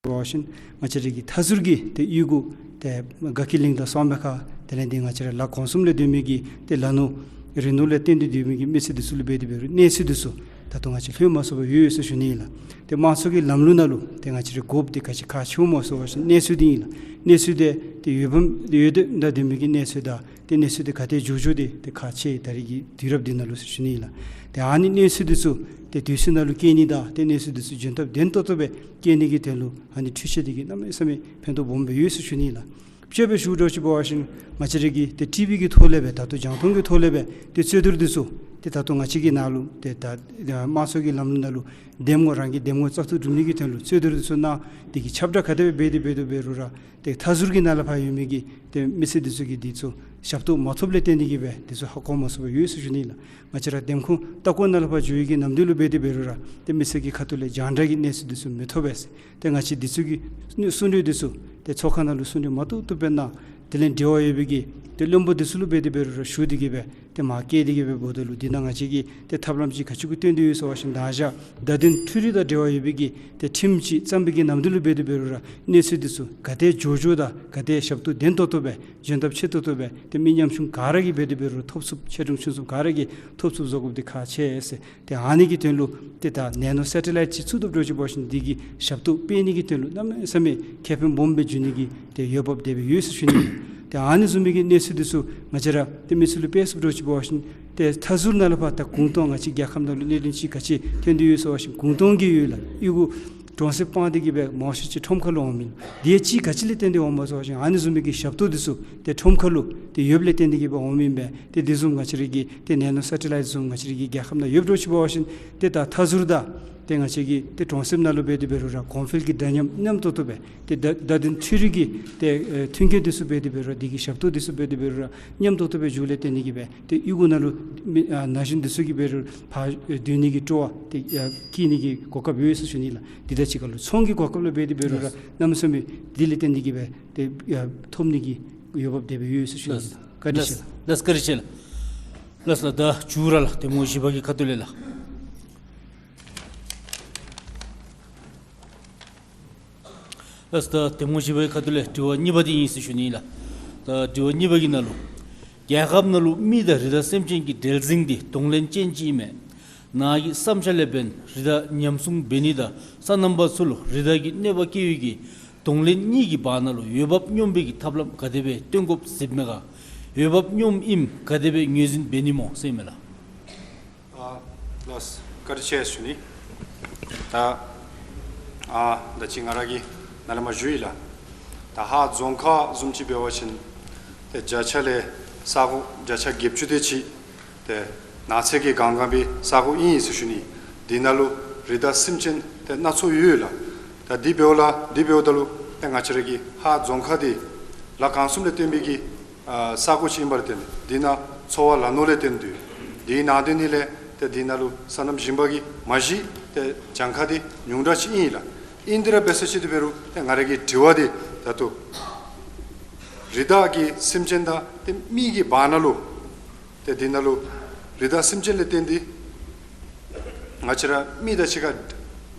འབད་བ་ཅིན་ང་བཅས་ར་གི་མཐའ་ཟུར་གྱི་ཏེ་གཡུས་སྒོ་ཏེ་དགའ་སྐྱིད་གླིང་དང་སོག་མེ་ཁ་དེ་ལས་འདི་ང་བཅས་ར་ལ་གོང་གསུམ་ལས་སྡོད་མི་གི་ཏེ་ལ་ནོར་རི་ནོར་ལས་བརྟེན་ཏེ་སྡོད་མི་གི་མི་སེར་འདི་ཚུ་ལུ་འབད་དེ་འབད་རུང་གནས་ཚུལ་འདི་ཚུ་ད་ལྟོ་ང་བཅས་ལྷོད་མ་ཚུགས་པར་ཡོད་ཡོད་ཟེར་ཞུ་ནི་ཨིན་ལགས། ཏེ་དམངས་གཙོ་གི་ལམ་ལུགས་ནང་ལུ་ཏེ་ང་བཅས་ར་དགོཔ་འདི་ག་ཅི་ཁག་ཆེཝ་སྨོ་ཟེར་བ་ཅིན་གནས་ཚུལ་འདི་ཨིན་ལགས། གནས་ཚུལ་འདི་ཏེ་ཡོདཔ་ཡོད་དེ་ད་སྡོད་མི་གི་གནས་ཚུལ་དང་ཏེ་གནས་ཚུལ་འདི་ག་དེ་འགྱོ་འགྱོཝ་འདི་ཏེ་ཁག་ཆེ་ད་རེས་ཀྱི་དུས་རབས་འདི་ནང་ལུ་ཟེར་ཞུ་ནི་ཨིན་ལགས། ཏེ་ཨ་ནི་གནས་ཚུལ་འདི་ཚུ་ཏེ་དུས་ཚོད་ནང་ལུ་བསྐྱལ་ནི་དང་ཏེ་གནས་ཚུལ་འདི་ཚུ་འཇོན་ཐབས་ལྡན་ཏོག་ཏོ་སྦེ་བསྐྱལ་ནི་གི་དོན་ལུ་ཨ་ནི་འཕྲུལ་ཆས་འདི་གིས་གནམ་མེད་ས་མེད་ཕན་ཐོགས་སྦོམ་སྦེ་ཡོད་ཟེར་ཞུ་ནི་ཨིན་ལགས། དཔྱེ་སྦེ་ཞུཝ་འདྲཝ་ཅིག་འབད་བ་ཅིན་ང་བཅས་ར་གི་ཏེ་ཊི་བི་གི་ཐོག་ལས་སྦེ་ད་ལྟོ་རྒྱང་མཐོང་གི་ཐོག་ལས་སྦེ་ཏེ་རྩོད་བསྡུར་འདི་ཚུ་ཏེ་ད་ལྟོ་ང་བཅས་ཀྱི་ནང་ལུ་ཏེ་ད་དམངས་གཙོ་གི་ལམ་ལུགས་ནང་ལུ་འདེམས་ངོ་རང་གི་འདེམས་ངོ་བཙག་འཐུ་གྲུབ་ནི་གི་དོན་ལུ་རྩོད་བསྡུར་འདི་ཚུ་གནང་། འདི་གི་ཁྱབ་བསྒྲགས་ག་དེ་སྦེ་འབད་དེ་འབད་དེ་འབད་རུང་ར་ཏེ་མཐའ་ཟུར་གྱི་ནང་ལས་ཕར་ཡོད་མི་གི་ཏེ་མི་སེར་འདི་ཚུ་གིས་འདི་ཚུ་ཞབས་ཏོག་མ་ཐོབ་ལས་བརྟེན་ཏེ་གི་སྦེ་འདི་ཚུ་ཧ་གོ་མ་ཚུགས་པར་ཡོད་ཟེར་ཞུ་ནི་ཨིན་ལགས། ང་བཅས་ར་འདེམས་ཁོངས་ལྟ་སྐོར་ནང་ལས་ཕར་འགྱོ་ཡི་གི་ནམ་དུས་ལུ་འབད་དེ་འབད་རུང་ར་ཏེ་མི་སེར་གྱི་ཁ་ཐུག་ལས་རྒྱང་བསྒྲགས་ཀྱི་གནས་ཚུལ་འདི་ཚུ་མི་ཐོབ་པས། ཏེ་ང་བཅས་འདི་ཚུ་གི་གསུང་གྲོས་འདི་ཚུ་ཏེ་ཚོགས་ཁང་ནང་ལུ་གསུང་གྲོས་མ་བཏུབ་བཏུབ་སྦེ་གནང་། དེ་ལས་འབྲེལ་བ་ཡོད་པའི་གི་ཏེ་བློན་པོ་འདི་ཚུ་ལུ་འབད་དེ་འབད་རུང་ར་ཞུ་སྟེ་གི་སྦེ་ཏེ་མར་བསྐྱལ་ཏེ་གི་སྦེ་འབདཝ་ད་ལུ་འདི་ནང་ང་བཅས་ཀྱི་ཏེ་ཐབས་ལམ་ཅིག་ག་ཅི་གུ་བཏོན་ཏེ་ཡོད་ཟེར་བ་ཅིན་ད་ཞག་བརྡ་དོན་འཕྲུལ་རིག་དང་འབྲེལ་བ་ཡོད་པའི་གི་ཏེ་ཁྲིམས་ཅིག་བརྩམས་པའི་གི་ནམ་དུས་ལུ་འབད་དེ་འབད་རུང་ར་གནས་ཚུལ་འདི་ཚུ་ག་དེ་འགྱོ་འགྱོཝ་དང་ག་དེ་ཞབས་ཏོག་ལྡན་ཏོག་ཏོ་སྦེ་འཇོན་ཐབས་ཆེ་ཏོག་ཏོ་སྦེ་ཏེ་མི་ཉམ་ཆུང་ག་ར་གིས་འབད་དེ་འབད་རུང་ཐོབ་ཚུགསཔ་ཆེ་འབྲིང་ཆུང་གསུམ་ག་ར་གིས་ཐོབ་ཚུགསཔ་བཟོ་དགོཔ་འདི་ཁག་ཆེ་ཟེར། ཏེ་ཨ་ནི་གི་དོན་ལུ་ཏེ་ད་ནེ་ནོ་སེ་ཊི་ལའིཊ་ཅིག་ཚུད་དཔ་འདྲཝ་ཅིག་འབད་བ་ཅིན་འདི་གིས་ཞབས་ཏོག་སྤེལ་ནི་གི་དོན་ལུ་གནམ་མེད་ས་མེད་ཁེ་ཕན་སྦོམ་སྦེ་འབྱུང་ནི་གི་ཏེ་འོས་འབབ་དེ་སྦེ་ཡོད་ཟེར་ཞུ་ནི། ཏེ་ཨ་ནི་བཟུམ་མའི་གི་གནས་ཚུལ་འདི་ཚུ་ང་བཅས་ར་ཏེ་མི་ཚུ་ལུ་སྤེལ་ཚུགས་འདྲཝ་ཅིག་འབད་བ་ཅིན་ཏེ་མཐའ་ཟུར་ནང་ལས་ཕར་ད་གུང་སྟོང་ང་བཅས་རྒྱལ་ཁབ་ནང་ལུ་གནད་དོན་ཅིག་ག་ཅི་ཐོན་ཏེ་ཡོད་ཟེར་བ་ཅིན་གུང་སྟོང་གི་ཡོད་ལགས། གཡུས་སྒོ་གྲོང་གསེབ་སྤང་སྟེ་གི་སྦེ་མང་ཤོས་ཅིག་ཁྲོམ་ཁ་ལུ་འོངམ་ཨིན། དེ་ཅིག་ག་ཅི་ལས་བརྟེན་ཏེ་འོངམ་སྨོ་ཟེར་བ་ཅིན་ཨ་ནི་བཟུམ་མའི་གི་ཞབས་ཏོག་འདི་ཚུ་ཏེ་ཁྲོམ་ཁ་ལུ་ཏེ་ཡོདཔ་ལས་བརྟེན་ཏེ་གི་སྦེ་འོངམ་ཨིན་པས། ཏེ་འདི་བཟུམ་ང་བཅས་ར་གི་ཏེ་ནེ་ནོ་སེ་ཊི་ལའིཊ་བཟུམ་ང་བཅས་ར་གི་རྒྱལ་ཁབ་ནང་ཡོད་འདྲཝ་ཅིག་འབད་བ་ཅིན་ཏེ་ད་མཐའ་ཟུར་དང་ཏེ་ང་བཅས་ཀྱི་ཏེ་གྲོང་གསེབ་ནང་ལུ་འབད་དེ་འབད་རུང་ར་གོང་འཕེལ་གྱི་འདྲ་མཉམ་མཉམ་ཏོག་ཏོ་སྦེ་ཏེ་བརྡ་བརྡ་དོན་འཕྲུལ་རིག་གི་ཏེ་ཨེ་མཐུན་རྐྱེན་འདི་ཚུ་འབད་དེ་འབད་རུང་ར་འདི་གི་ཞབས་ཏོག་འདི་ཚུ་འབད་དེ་འབད་རུང་ར་མཉམ་ཏོག་ཏོ་སྦེ་འགྱོཝ་ལས་བརྟེན་ཏེ་གི་སྦེ་ཏེ་གཡུས་སྒོ་ནང་ལུ་མི་ཨ་ན་གཞོན་འདི་ཚུ་གིས་འབད་རུང་ཕར་ཨེ་སྡོད་ནི་གི་སྤྲོ་བ་ཏེ་ཨ་བསྐྱེད་ནི་གི་གོ་སྐབས་ཡོད་ཟེར་ཞུ་ནི་ལགས། འདི་དང་གཅིག་ཁར་ལུ་ཚོང་གི་གོ་སྐབས་ལུ་འབད་དེ་འབད་རུང་ར་གནམ་མེད་ས་མེད་འདི་ལས་བརྟེན་ཏེ་གི་སྦེ་ཏེ་ཨ་ཐོབ་ནི་གི་འོས་འབབ་དེ་སྦེ་ཡོད་ཟེར་ཞུ་ནི་ལགས། བཀའ་དྲིན་ཆེ་ལགས། ལགས་བཀའ་དྲིན་ཆེ་ལགས། ལགས་ལགས། ད་མཇུག་ར་ལགས་འདེམས་ངོ་བཞི་པ་གི་ཁ་ཐུག་ལས་ལགས། ལགས་ད་འདེམས་ངོ་བཞི་པའི་ཁ་ཐུག་ལས་དྲི་བ་གཉིས་པ་འདི་ཨིན་ཟེར་ཞུ་ནི་ལགས། ད་དྲི་བ་གཉིས་པ་གི་ནང་ལུ་རྒྱལ་ཁབ་ནང་ལུ་མི་དང་རི་དྭགས་སེམས་ཅན་གྱི་འབྲེལ་འཛིང་འདི་གདོང་ལེན་ཅན་ཅིག་ཨིན་མས། ནཱ་གི་བསམ་འཆར་ལས་འབད་ན་རི་དྭགས་ཉམས་སྲུང་འབད་ནི་དང་སོ་ནམ་པ་ཚུ་ལུ་རི་དྭགས་ཀྱི་གནོད་པ་བཀལ་བའི་གི་གདོང་ལེན་གཉིས་ཀྱི་བར་ན་ལུ་འོས་འབབ་སྙོམས་པའི་གི་ཐབས་ལམ་ག་དེ་སྦེ་སྟོན་དགོཔ་གཟིགསཔ་མས་ག། འོས་འབབ་སྙོམས་ཨིནམ་ག་དེ་སྦེ་ངོས་འཛིན་འབད་ནི་སྨོ་ཟེར་ཨིན་མས་ལགས། ཨ་ལགས། བཀའ་དྲིན་ཆེ་ཟེར་ཞུ་ནི། ད་ཨ་ད་ཅི་ང་ར་གིས་ནཱ་ལས་མར་ཞུ་ཡི་ལགས། ད་ཧཱ་རྫོང་ཁག་བཟུམ་ཅིག་འབད་བ་ཅིན་ཏེ་བརྒྱ་ཆ་ལས་ས་གོ་བརྒྱ་ཆ་བརྒྱད་ཅུ་དེ་ཅིག་ཏེ་ནགས་ཚལ་གྱིས་གང་གང་བའི་ས་གོ་ཨིན་ཟེར་ཞུ་ནི། འདི་ནང་ལུ་རི་དྭགས་སེམས་ཅན་ཏེ་སྣ་ཚོགས་ཡོད་ལགས། ད་འདི་འབདཝ་ལས་འདི་འབདཝ་ད་ལུ་ཏེ་ང་བཅས་ར་གི་ཧཱ་རྫོང་ཁག་འདི་ལ་གང་གསུམ་ལས་བརྟེན་པའི་གི་ཨ་ས་གོ་ཅིག་ཨིན་པ་ལས་བརྟེན་འདི་ནང་འཚོ་བ་ལ་ནོར་ལས་བརྟེན་ཏེ་འདི་ནང་དོན་ནི་ལས་ཏེ་འདི་ནང་ལུ་སོ་ནམ་ཞིང་པ་གིས་མ་གཞི་ཏེ་གྱངས་ཁ་འདི་ཉུང་དྲགས་ཅིག་ཨིན་ལགས། ཨིན་དེ་ར་འབད་ས་ཅིག་འདི་འབད་རུང་ཏེ་ང་ར་གི་དྲི་བ་འདི་ད་ལྟོ་རི་དྭགས་ཀྱི་སེམས་ཅན་དང་ཏེ་མི་གི་བར་ན་ལུ་ཏེ་འདི་ནང་ལུ་རི་དྭགས་སེམས་ཅན་ལས་བརྟེན་ཏེ་ང་བཅས་ར་མི་དང་གཅིག་ཁར་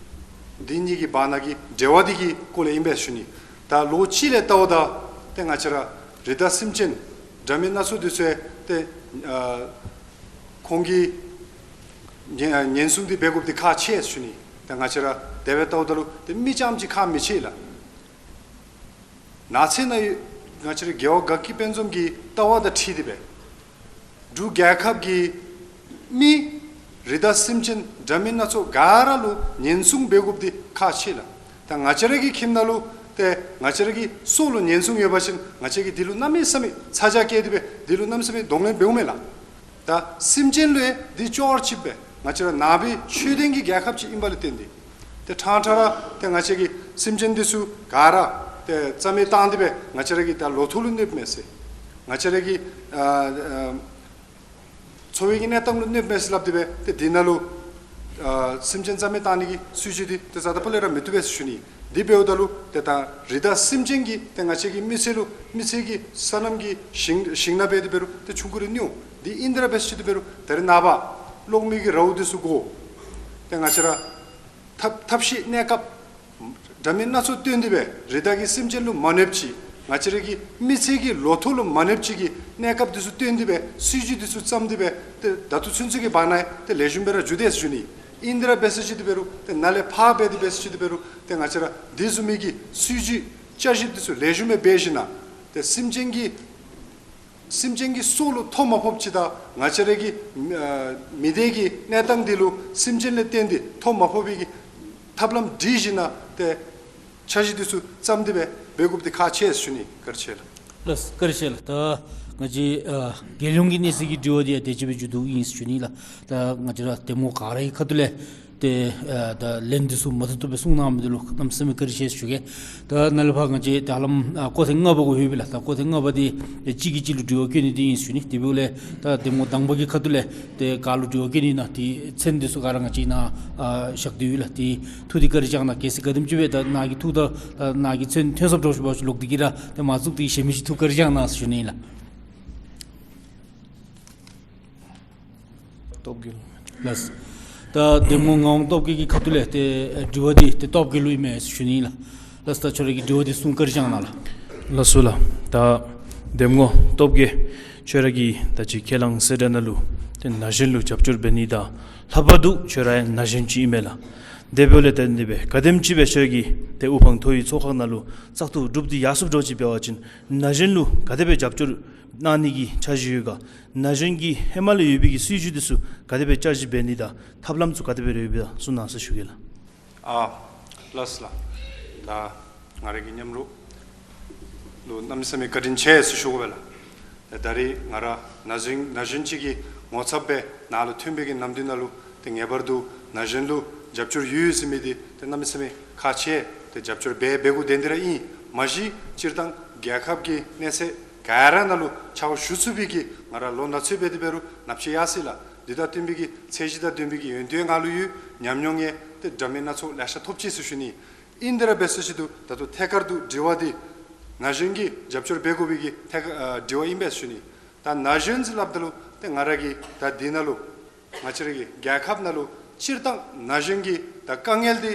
འདི་གཉིས་ཀྱི་བར་ན་གི་འབྲེལ་བ་འདི་གི་སྐོར་ལས་ཨིན་པས་ཞུ་ནི། ད་ལོ་གཅིག་ལས་བལྟཝ་ད་ཏེ་ང་བཅས་ར་རི་དྭགས་སེམས་ཅན་འདྲ་མིན་སྣ་ཚོགས་འདི་ཚུ་ཏེ་ཨ་ཁོང་གིས་ཉེན་ཉེན་སྲུང་འདི་འབད་དགོཔ་འདི་ཁག་ཆེ་ཞུ་ནི། ད་ང་བཅས་ར་དེ་སྦེ་བལྟཝ་ད་ལུ་ཏེ་མི་རྐྱངམ་ཅིག་ཁག་མི་ཆེ་ལགས། ནགས་ཚལ་ནང་ཡོད་ང་བཅས་ར་རྒེད་འོག་དགའ་སྐྱིད་དཔལ་འཛོམས་ཀྱི་ལྟ་བ་དང་འཁྲིལ་ཏེ་སྦེ་འབྲུག་རྒྱལ་ཁབ་ཀྱི་མི་རི་དྭགས་སེམས་ཅན་འདྲ་མིན་སྣ་ཚོགས་ག་ར་ལུ་ཉེན་སྲུང་འབད་དགོཔ་འདི་ཁག་ཆེ་ལགས། ད་ང་བཅས་ར་གི་ཁྱིམ་ནང་ལུ་ཏེ་ང་བཅས་ར་གི་སྲོག་ལུ་ཉེན་སྲུང་ཡོད་པ་ཅིན་ང་བཅས་ཀྱིས་འདི་ལུ་གནམ་མེད་ས་མེད་ཚ་གྱང་བསྐྱེད་དེ་སྦེ་འདི་ལུ་གནམ་མེད་ས་མེད་གདོང་ལེན་འབདཝ་མས་ལགས། ད་སེམས་ཅན་ལུ་འདི་ཅོག་ར་གཅིགཔ་སྦེ་ང་བཅས་ར་ནང་པའི་ཆོས་ལྡན་གྱི་རྒྱལ་ཁབ་ཅིག་ཨིན་པ་ལས་བརྟེན་ཏེ་ཏེ་ཕྲང་ཕྲང་ར་ཏེ་ང་བཅས་ཀྱིས་སེམས་ཅན་འདི་ཚུ་ག་ར་ཏེ་རྩ་མེད་བཏང་སྟེ་སྦེ་ང་བཅས་ར་གི་ད་ལོ་ཐོག་ལུ་གནོདཔ་མས་ཟེར། ང་བཅས་ར་གི་ཨ་ཨ་འཚོ་བའི་གི་གནས་སྟངས་ལུ་གནོདཔ་མས་ཟེར་སླབ་སྟེ་སྦེ་ཏེ་འདི་ནང་ལུ་ཨ་སེམས་ཅན་རྩ་མེད་བཏང་ནི་གི་སྲིད་བྱུས་འདི་ཏེ་རྩ་དང་པ་ལས་ར་མི་བཏུབ་པས་ཟེར་ཞུ་ནི། འདི་འབདཝ་ད་ལུ་ཏེ་ད་རི་དྭགས་སེམས་ཅན་གྱིས་ཏེ་ང་བཅས་ཀྱི་མི་ཚེ་ལུ་མི་ཚེ་གི་སོ་ནམ་གྱི་ཞིང་ཞིང་ནང་འབད་དེ་འབད་རུང་ཏེ་ཆུང་ཀུ་རེ་ནི་འོང་། འདི་ཨིན་དེ་ར་འབད་ས་ཅིག་འདི་འབད་རུང་ད་རེས་ནངས་པ་གློག་མེ་གི་རཝ་འདི་ཚུ་དགོ། ཏེ་ང་བཅས་ར་ཐབས་ཐབས་ཤེས་གནས་སྐབས་འདྲ་མིན་སྣ་ཚོགས་བཏོན་ཏེ་སྦེ་རི་དྭགས་ཀྱི་སེམས་ཅན་ལུ་མ་གནོདཔ་ཅིག་ང་བཅས་ར་གི་མི་ཚེ་གི་ལོ་ཐོག་ལུ་མ་གནོདཔ་ཅིག་གི་གནས་སྐབས་འདི་ཚུ་བཏོན་ཏེ་སྦེ་སྲིད་བྱུས་འདི་ཚུ་བརྩམས་ཏེ་སྦེ་ཏེ་ད་ལྟོ་ཚུན་ཚོད་ཀྱི་བར་ན་ཏེ་ལེགས་ཤོམ་སྦེ་ར་འགྱོ་དེས་ཟེར་ཞུ་ནི། ཨིན་དེ་ར་འབད་ས་ཅིག་འདི་འབད་རུང་ཏེ་ནཱ་ལས་ཕར་འབད་དེ་འབད་ས་ཅིག་འདི་འབད་རུང་ཏེ་ང་བཅས་ར་འདི་བཟུམ་མའི་གི་སྲིད་བྱུས་བསྐྱར་ཞིབ་འདི་ཚུ་ལེགས་ཤོམ་སྦེ་འབད་ཞིནམ་ལས་ཏེ་སེམས་ཅན་གྱི་སེམས་ཅན་གྱི་སྲོག་ལུ་ཐོ་མ་ཕོགཔ་ཅིག་དང་ང་བཅས་ར་གི་ཨ་མི་སྡེ་གི་གནས་སྟངས་འདི་ལུ་སེམས་ཅན་ལས་བརྟེན་ཏེ་ཐོ་མ་ཕོག་པའི་གི་ཐབས་ལམ་སྒྲིག་ཞིནམ་ལས་ཏེ་འཆར་གཞི་འདི་ཚུ་བརྩམས་ཏེ་སྦེ་འབད་དགོཔ་འདི་ཁག་ཆེ་ཟེར་ཞུ་ནི། བཀའ་དྲིན་ཆེ་ལགས། ལགས་བཀའ་དྲིན་ཆེ་ལགས། ད་ང་བཅས་ཨ་རྒྱལ་ཡོངས་ཀྱི་གནས་ཚད་ཀྱི་དྲི་བ་འདི་ཡང་དེ་ཅིག་སྦེ་མཇུག་བསྡུཝ་ཨིན་ཟེར་ཞུ་ནི་ལགས། ད་ང་བཅས་ར་གདམ་ངོ་ག་ར་གི་ཁ་ཐུག་ལས་ཏེ་ཨ་ད་ལན་འདི་ཚུ་མ་བཏུབ་བཏུབ་སྦེ་གསུང་གནང་མི་འདི་ལུ་གནམ་མེད་ས་མེད་བཀའ་དྲིན་ཆེ་ཟེར་ཞུ་གེ། ད་ནཱ་ལས་ཕར་ང་བཅས་ད་ཧ་ལམ་ཨ་སྐོར་ཐེངས་ལྔ་པ་གུ་ལྷོད་པས་ལགས། ད་སྐོར་ཐེངས་ལྔ་པ་འདི་ཏེ་གཅིག་གིས་གཅིག་ལུ་དྲི་བ་བཀོད་ནི་འདི་ཨིན་ཟེར་ཞུ་ནི། དེ་འབདཝ་ལས་ད་གདམ་ངོ་དང་པ་གི་ཁ་ཐུག་ལས་ཏེ་ག་ལུ་དྲི་བ་བཀོད་ནི་ཨིན་ན་དེ་མཚན་འདི་ཚུ་ག་ར་ང་བཅས་ནཱ་ཨ་བཞག་སྟེ་ཡོད་ལགས། ཏེ་ཐུགས་འདི་བཀའ་དྲིན་བསྐྱང་གནང་། གལ་སྲིད་ག་དེམ་ཅིག་སྦེ་ད་ནཱ་གི་ཐུགས་ད་ད་ནཱ་གི་མཚན་ཐོན་སོངམ་འདྲཝ་ཅིག་འབད་བ་ཅིན་ལོག་སྟེ་གིས་ར་ཏེ་མ་བཙུགས་ཏེ་གཞན་མི་ཅིག་ཐུགས་བཀའ་དྲིན་བསྐྱང་གནང་ཟེར་ཞུ་ནི་ཨིན་ལགས། སྟོབས་རྒྱལ། ལགས། ད་གདམ་ངོ་ངག་དབང་སྟོབས་རྒྱལ་གྱི་ཁ་ཐུག་ལས་ཏེ་དྲི་བ་འདི་ཏེ་སྟོབས་རྒྱལ་ལུ་ཨིན་མས་ཟེར་ཞུ་ནི་ཨིན་ལགས། ལགས། ད་ཁྱོད་ར་གི་དྲི་བ་འདི་གསུང་བཀའ་དྲིན་བསྐྱང་གནང་ལགས། ལགས་སོ་ལགས། ད་གདམ་ངོ་སྟོབས་རྒྱལ་ཁྱོད་ར་གིས་ད་ཅི་ཁས་བླངས་གསལ་བསྒྲགས་ནང་ལུ་ཏེ་ན་གཞོན་ལུ་རྒྱབ་སྐྱོར་འབད་ནི་དང་ལྷག་པར་དུ་ཁྱོད་ར་ཡང་ན་གཞོན་ཅིག་ཨིན་མས་ལགས། དེ་འབདཝ་ལས་བརྟེན་ཏེ་སྦེ་ག་དེམ་ཅིག་སྦེ་ཁྱོད་ར་གིས་ཏེ་དབུ་འཕང་མཐོ་བའི་ཚོགས་ཁག་ནང་ལུ་བཙག་འཐུ་གྲུབ་སྟེ་ཡར་སོངམ་འདྲཝ་ཅིག་འབད་བ་ཅིན་ན་གཞོན་ལུ་ག་དེ་སྦེ་རྒྱབ་སྐྱོར་གནང་ནི་གི་འཆར་གཞི་ཡོད་ག། ན་གཞོན་གྱི་ཧེ་མ་ལས་ཡོད་པའི་གི་སྲིད་བྱུས་འདི་ཚུ་ག་དེ་སྦེ་བསྐྱར་ཞིབ་འབད་ནི་དང་ཐབས་ལམ་ཚུ་ག་དེ་སྦེ་ར་ཡོདཔ་ད་གསུང་གནང་ཟེར་ཞུ་གེ་ལགས། ཨ་ལགས་སོ་ལགས། ད་ང་ར་གི་མཉམ་རོགས་ལུ་གནམ་མེད་ས་མེད་བཀའ་དྲིན་ཆེ་ཟེར་ཞུ་དགོ་པས་ལགས། ད་ད་རེས་ང་ར་ན་གཞོན་ན་གཞོན་ཅིག་གི་ངོ་ཚབ་སྦེ་ནཱ་ལུ་ཐོན་པའི་གི་ནམ་དུས་ནང་ལུ་ཏེ་ངེས་པར་དུ་ན་གཞོན་ལུ་རྒྱབ་སྐྱོར་ཡོད་ཟེར་མི་འདི་ཏེ་གནམ་མེད་ས་མེད་ཁག་ཆེ། ཏེ་རྒྱབ་སྐྱོར་འབད་འབད་དགོ་དོན་འདི་ར་ཨིན། མ་གཞི་སྤྱིར་བཏང་རྒྱལ་ཁབ་ཀྱི་གནས་ཚད་ག་ར་ནང་ལུ་ཕྱག་ཞུ་ཚུགས་པའི་གི་ང་ར་ལོ་ན་ཚོད་འབད་དེ་འབད་རུང་ནབ་ཆེ་ཡར་སོ་ཡི་ལགས། འདི་དང་བསྟུན་པའི་གི་ཚད་གཞི་དང་ལྡན་པའི་གི་ཡོན་ཏན་ང་ལུ་ཡོད། ཉམས་མྱོང་ཡང་ཏེ་འདྲ་མིན་སྣ་ཚོགས་ལེ་ཤ་ཐོབ་ཅི་ཟེར་ཞུ་ནི། ཨིན་དེ་ར་འབད་ས་ཅིག་འདུག། ད་ལྟོ་ཐད་ཀར་དུ་དྲི་བ་འདི་ན་གཞོན་གྱིས་རྒྱབ་སྐྱོར་འབད་དགོ་པའི་གི་ཐད་ཀར་ཨ་དྲི་བ་ཨིན་པས་ཞུ་ནི། ད་ན་གཞོན་ཟེར་སླབ་ད་ལུ་ཏེ་ང་ར་གིས་ད་འདི་ནང་ལུ་ང་བཅས་ར་གི་རྒྱལ་ཁབ་ནང་ལུ་སྤྱིར་བཏང་ན་གཞོན་གྱི་ད་དཀའ་ངལ་འདི་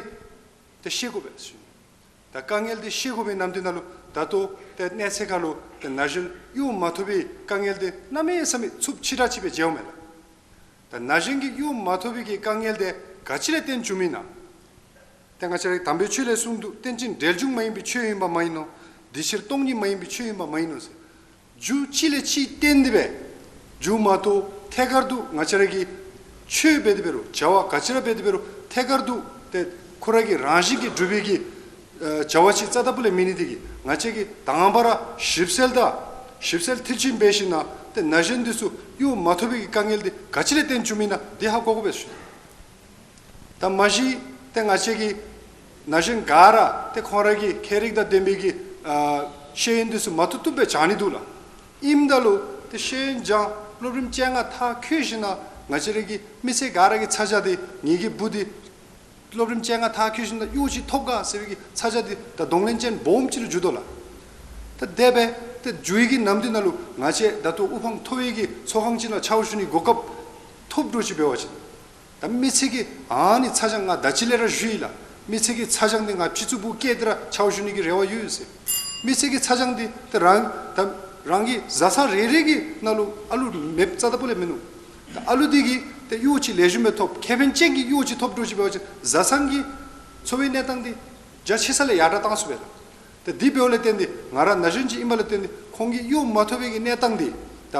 ཏེ་ཤེས་དགོ་པས་ཞུ་ནི། ད་དཀའ་ངལ་འདི་ཤེས་དགོ་པའི་ནམ་དུས་ནང་ལུ་ད་ལྟོ་ཏེ་གནས་ཚད་ཁར་ལུ་ཏེ་ན་གཞོན་གཡོག་མ་ཐོབ་པའི་དཀའ་ངལ་འདི་གནམ་མེད་ས་མེད་ཚབས་ཆེ་དྲགས་ཅིག་སྦེ་མཇལཝ་མས་ལགས། ད་ན་གཞོན་གྱི་གཡོག་མ་ཐོབ་པའི་གི་དཀའ་ངལ་འདི་ག་ཅི་ལས་བརྟེན་བྱུངམ་ཨིན་ན། ཏེ་ང་བཅས་ར་དམ་པའི་ཆོས་ལས་གསུངས་འདུག། རྟེན་ཅིང་འབྲེལ་འབྱུང་མ་ཡིན་པའི་ཆོས་ཡིན་པ་མ་ཡིན་ནོ། འདི་ཕྱིར་སྟོང་ཉིད་མ་ཡིན་པའི་ཆོས་ཡིན་པ་མ་ཡིན་ནོ་ཟེར། རྒྱུ་གཅིག་ལས་གཅིག་བརྟེན་ཏེ་སྦེ་འགྱོཝ་མ་གཏོགས་ཐད་ཀར་དུ་ང་བཅས་ར་གི་ཆོས་འབད་དེ་འབད་རུང་བྱ་བ་ག་ཅི་ར་འབད་དེ་འབད་རུང་ཐད་ཀར་དུ་ཏེ་ཁོ་ར་གི་རང་བཞིན་གྱིས་གྲུབ་པའི་གི་ཨ་བྱ་བ་ཅིག་རྩ་ལྟ་བུ་ལས་མེད་ནི་དེ་གིས་ང་བཅས་ཀྱིས་དང་པ་ར་ཞིབ་འཚོལ་དང་ཞིབ་འཚོལ་མཐིལ་ཕྱིན་འབད་ཞིནམ་ལས་ཏེ་ན་གཞོན་འདི་ཚུ་གཡོག་མ་ཐོབ་པའི་གི་དཀའ་ངལ་འདི་ག་ཅི་ལས་བརྟེན་བྱུངམ་ཨིན་ན་འདི་ཧ་གོ་དགོ་པས་ཟེར། ད་མ་གཞི་ཏེ་ང་བཅས་ཀྱི་ན་གཞོན་ག་ར་ཏེ་ཁོང་ར་གི་ཁྱད་རིག་དང་ལྡན་པའི་གི་ཨ་ཤེས་ཡོན་འདི་ཚུ་མ་ཐུབ་ཐུབ་སྦེ་སྦྱང་ནི་འདུག་ལགས། ཨིནམ་ད་ལུ་ཏེ་ཤེས་ཡོན་སྦྱང་སློབ་རིམ་བཅོ་ལྔ་མཐར་འཁྱོལ་ཞིནམ་ལས་ང་བཅས་ར་གི་མི་སེར་ག་ར་གི་ཚ་གྱང་འདི་ངེ་གི་བུ་འདི་སློབ་རིམ་བཅོ་ལྔ་མཐར་འཁྱོལ་ཞིནམ་ལས་གཡོག་ཅིག་ཐོབ་ག་ཟེར་བའི་གི་ཚ་གྱང་འདི་ད་གདོང་ལེན་ཅན་སྦོམ་ཅིག་ལུ་འགྱུར་དོ་ལགས། ད་དེ་སྦེ་ཏེ་འགྱུར་བའི་གི་ནམ་དུས་ནང་ལུ་ང་བཅས་ད་ལྟོ་དབུ་འཕང་མཐོ་བའི་གི་ཚོགས་ཁང་ཅིག་ནང་ཕྱག་ཞུ་ནི་གོ་སྐབས་ཐོབ་འགྱོ་ཅིག་འབད་བ་ཅིན་ད་མི་ཚེ་གི་ཨ་ནི་ཚ་གྱང་ང་ད་ཅི་ལས་ར་ཞུ་ཡི་ལགས། མི་ཚེ་གི་ཚ་གྱང་འདི་ང་སྤྱི་གཙུག་པུ་བཀལ་ཏེ་ར་ཕྱག་ཞུ་ནི་གི་རེ་བ་ཡོད་ཟེར། མི་ཚེ་གི་ཚ་གྱང་འདི་ཏེ་རང་ད་རང་གི་བཟའ་ཚང་རེ་རེ་གི་ནང་ལུ་ཨ་ལུ་མེདཔ་རྩ་ལྟ་བུ་ལས་མིན་ནུག། ད་ཨ་ལུ་འདི་གིས་ཏེ་གཡོག་ཅིག་ལེགས་ཤོམ་སྦེ་ཐོབ་ཁེ་ཕན་ཅན་གྱི་གཡོག་ཅིག་ཐོབ་འགྱོ་ཅིག་འབད་བ་ཅིན་བཟའ་ཚང་གི་འཚོ་བའི་གནས་སྟངས་འདི་རྒྱ་ཆེ་ས་ལས་ཡར་དྲགས་བཏང་ཚུགས་པས་ལགས། ཏེ་འདི་འབདཝ་ལས་བརྟེན་ཏེ་ང་ར་ན་གཞོན་ཅིག་ཨིནམ་ལས་བརྟེན་ཏེ་ཁོང་གིས་གཡོག་མ་ཐོབ་པའི་གི་གནས་སྟངས་འདི་ད་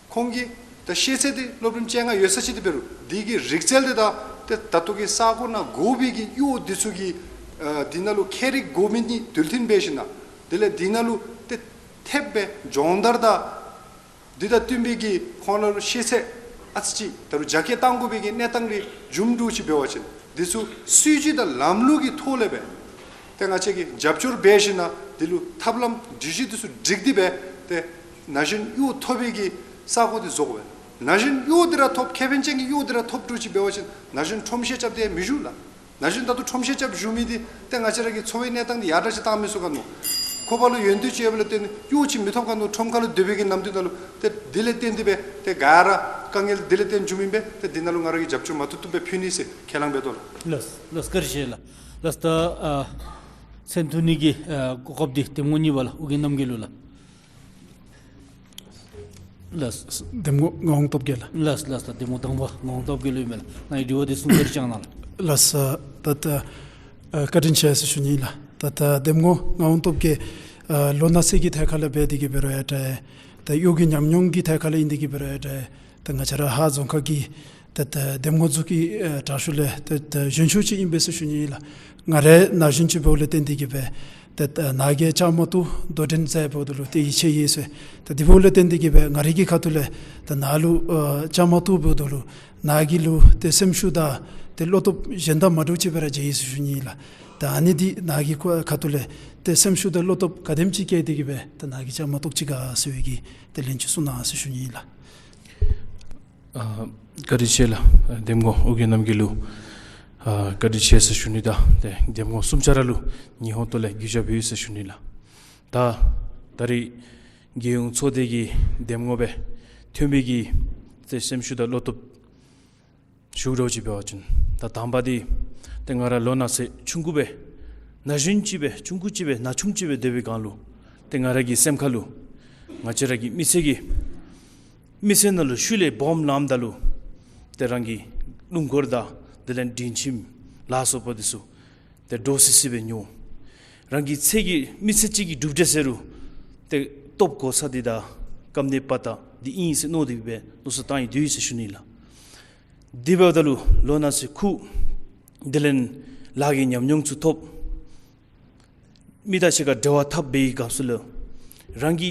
ཁོང་གི་ད་ཤེས་ཚད་འདི་སློབ་རིམ་བཅོ་ལྔ་ཡོད་ས་ཅིག་འདི་འབད་རུང་འདི་གི་རིག་རྩལ་འདི་ད་ཏེ་ད་ལྟོ་གི་ས་གོ་ནང་དགོ་པའི་གི་གཡོག་འདི་ཚུ་གི་ཨ་འདི་ནང་ལུ་ཁྱད་རིག་དགོ་མི་གཉིས་དུས་མཐུན་འབད་ཞིནམ་ལས་དེ་ལས་འདི་ནང་ལུ་ཏེ་ཐེབས་སྦེ་སྦྱོང་བརྡར་དང་འདི་དང་བསྟུན་པའི་གི་ཁོང་ལུ་ཤེས་ཚད་ཨ་ཙི་ཅིག་ད་རུང་རྒྱ་སྐྱེད་གཏང་དགོ་པའི་གི་གནས་སྟངས་རེ་འབྱུངམ་འདྲཝ་ཅིག་འབད་བ་ཅིན་འདི་ཚུ་སྲིད་བྱུས་དང་ལམ་ལུགས་ཀྱི་ཐོག་ལས་སྦེ་ཏེ་ང་བཅས་ཀྱིས་རྒྱབ་སྐྱོར་འབད་ཞིནམ་ལས་འདི་ལུ་ཐབས་ལམ་སྒྲིག་གཞི་འདི་ཚུ་སྒྲིག་སྟེ་སྦེ་ཏེ་ན་གཞོན་གཡོག་ཐོབ་པའི་གི་ས་གོ་འདི་བཟོ་དགོ་པས། ན་གཞོན་གཡོག་འདི་ར་ཐོབ་ཁེ་ཕན་ཅན་གྱི་གཡོག་འདི་ར་ཐོབ་འདྲཝ་ཅིག་འབད་བ་ཅིན་ན་གཞོན་ཁྲོམ་བཤད་རྐྱབ་སྟེ་མི་བཞུགས་ལགས། ན་གཞོན་ད་ལྟོ་ཁྲོམ་བཤད་རྐྱབ་བཞུགས་མི་འདི་ཏེ་ང་བཅས་ར་གི་འཚོ་བའི་གནས་སྟངས་འདི་ཡར་དྲགས་ཅིག་བཏང་མི་ཚུགས་ག་ནོ། ཁོ་པ་ལུ་ཡོན་ཏན་ཅིག་ཡོདཔ་ལས་བརྟེན་གཡོག་ཅིག་མི་ཐོབ་ག་ནོ། ཁྲོམ་ཁ་ལུ་སྡོད་པའི་གི་ནམ་དུས་ནང་ལུ་ཏེ་འདི་ལས་བརྟེན་ཏེ་སྦེ་ཏེ་ག་ར་དཀའ་ངལ་འདི་ལས་བརྟེན་བྱུངམ་ཨིན་པས། ཏེ་འདི་ནང་ལུ་ང་ར་གིས་རྒྱབ་སྐྱོར་མ་ཐུབ་ཐུབ་སྦེ་ཕུལ་ནི་ཟེར་ཁས་བླངས་འབད་དོ་ལགས། ལགས་ལགས་བཀའ་དྲིན་ཆེ་ལགས། ལགས་ད་ཨ་མཚན་ཐོན་ནི་གི་ཨ་གོ་སྐབས་འདི་འདེམས་ངོ་གཉིས་པ་ལགས་ཨོ་རྒྱན་རྣམ་རྒྱལ་ལུ་ལགས། ལགས། འདེམས་ངོ་ངག་དབང་སྟོབས་རྒྱས་ལགས། ལགས་ལགས་ལགས། འདེམས་ངོ་དང་པ་ངག་དབང་སྟོབས་རྒྱས་ལུ་ཨིན་མས་ལགས། ནཱ་གི་དྲི་བ་འདི་གསུང་བཤད་ཅིག་གནང་ལགས། ལགས་སོ། ད་ད་ཨ་བཀའ་དྲིན་ཆེ་ཟེར་ཞུ་ནི་ལགས། ད་ད་འདེམས་ངོ་ངག་དབང་སྟོབས་རྒྱས་ཨ་ལོ་ན་སེ་གི་ཐད་ཁ་ལས་འབད་དེ་གི་འབད་རུང་ཡང་འདྲ། ད་གཡོག་གི་ཉམས་མྱོང་གི་ཐད་ཁ་ལས་ཨིན་དེ་གི་འབད་རུང་ཡང་འདྲ། ད་ང་བཅས་ར་ཧཱ་རྫོང་ཁག་གི་ད་ད་འདེམས་ངོ་འཛུལ་གྱི་ཨ་དྲག་ཤོས་ལས་ད་ད་གཞོན་ཤོས་ཅིག་ཨིན་པས་ཟེར་ཞུ་ནི་ལགས། ང་རའི་ན་གཞོན་ཅིག་འབདཝ་ལས་བརྟེན་དེ་གི་སྦེ་ད་ད་ནཱ་གིས་བཅའ་མར་གཏོགས་དོ་འགྲན་མཛད་འབདཝ་ད་ལུ་ཏེ་ཡིད་ཆེས་ཡོད་ཟེར། ད་དེ་འབདཝ་ལས་བརྟེན་དེ་གི་སྦེ་ང་རའི་གི་ཁ་ཐུག་ལས་ད་ནཱ་ལུ་ཨ་བཅའ་མར་གཏོགས་འབདཝ་ད་ལུ་ནཱ་གི་ལུ་ཏེ་སེམས་ཤུགས་དང་ཏེ་བློ་སྟོབས་གཞན་དང་མ་འདྲཝ་ཅིག་སྦེ་ར་མཇལ་ཡི་ཟེར་ཞུ་ནི་ལགས། ད་ཨ་ནི་འདི་ནཱ་གི་ཁ་ཁ་ཐུག་ལས་ཏེ་སེམས་ཤུགས་དང་བློ་སྟོབས་ག་དེམ་ཅིག་བསྐྱེད་དེ་གི་སྦེ་ད་ནཱ་གིས་བཅའ་མར་གཏོགས་ཅི་ག་ཟེར་བའི་གི་ཏེ་ལན་ཅིག་གསུང་གནང་ཟེར་ཞུ་ནི་ལགས། ཨ་བཀའ་དྲིན་ཆེ་ལགས། འདེམས་ངོ་ཨོ་རྒྱན་རྣམ་རྒྱལ་ལུ་ཨ་བཀའ་དྲིན་ཆེ་ཟེར་ཞུ་ནི་དང་ཏེ་འདེམས་ངོ་གསུམ་ཆ་ར་ལུ་སྙིང་ཁོང་ཐོག་ལས་གུས་ཞབས་ཡོད་ཟེར་ཞུ་ནི་ལགས། ད་ད་རིས་རྒྱལ་ཡོངས་ཚོགས་སྡེ་གི་འདེམས་ངོ་སྦེ་ཐོན་མི་གི་ཏེ་སེམས་ཤུགས་དང་བློ་སྟོབས་ཞུ་རོགས་ཅིག་འབད་བ་ཅིན་ད་དང་པ་འདི་ཏེ་ང་ར་ལོ་ན་སེ་ཆུང་ཀུ་སྦེ་ན་གཞོན་ཅིག་སྦེ་ཆུང་ཀུ་ཅིག་སྦེ་ན་ཆུང་ཅིག་སྦེ་སྡོད་པའི་སྒང་ལུ་ཏེ་ང་ར་གི་སེམས་ཁ་ལུ་ང་བཅས་ར་གི་མི་ཚེ་གི་མི་ཚེ་ནང་ལུ་ཤུལ་ལས་སྦོམ་ལངམ་ད་ལུ་ཏེ་རང་གི་སྣུམ་འཁོར་དང་དེ་ལས་སྒྲིང་ཁྱིམ་ལ་སོགས་པ་འདི་ཚུ་ཏེ་འདྲོག་སི་སི་སྦེ་མྱོང་། རང་གི་ཚེ་གི་མི་ཚེ་གཅིག་གི་གྲུབ་འབྲས་ཟེར་རུང་ཏེ་སྟོབས་གོ་ས་འདི་དང་སྐམ་ནད་པ་དང་འདི་ཨིན་ཟེར་མནོ་སྟེ་སྦེ་མནོ་བསམ་བཏང་ཡི་སྡོད་ཡི་ཟེར་ཞུ་ནི་ལགས། དེ་འབདཝ་ད་ལུ་ལོ་ན་སེ་ཁུག། དེ་ལས་ལཱ་གི་ཉམས་མྱོང་ཚུ་ཐོབ། མི་དང་གཅིག་ཁར་འབྲེལ་བ་འཐབ་པའི་སྐབས་སུ་ལུ་རང་གི་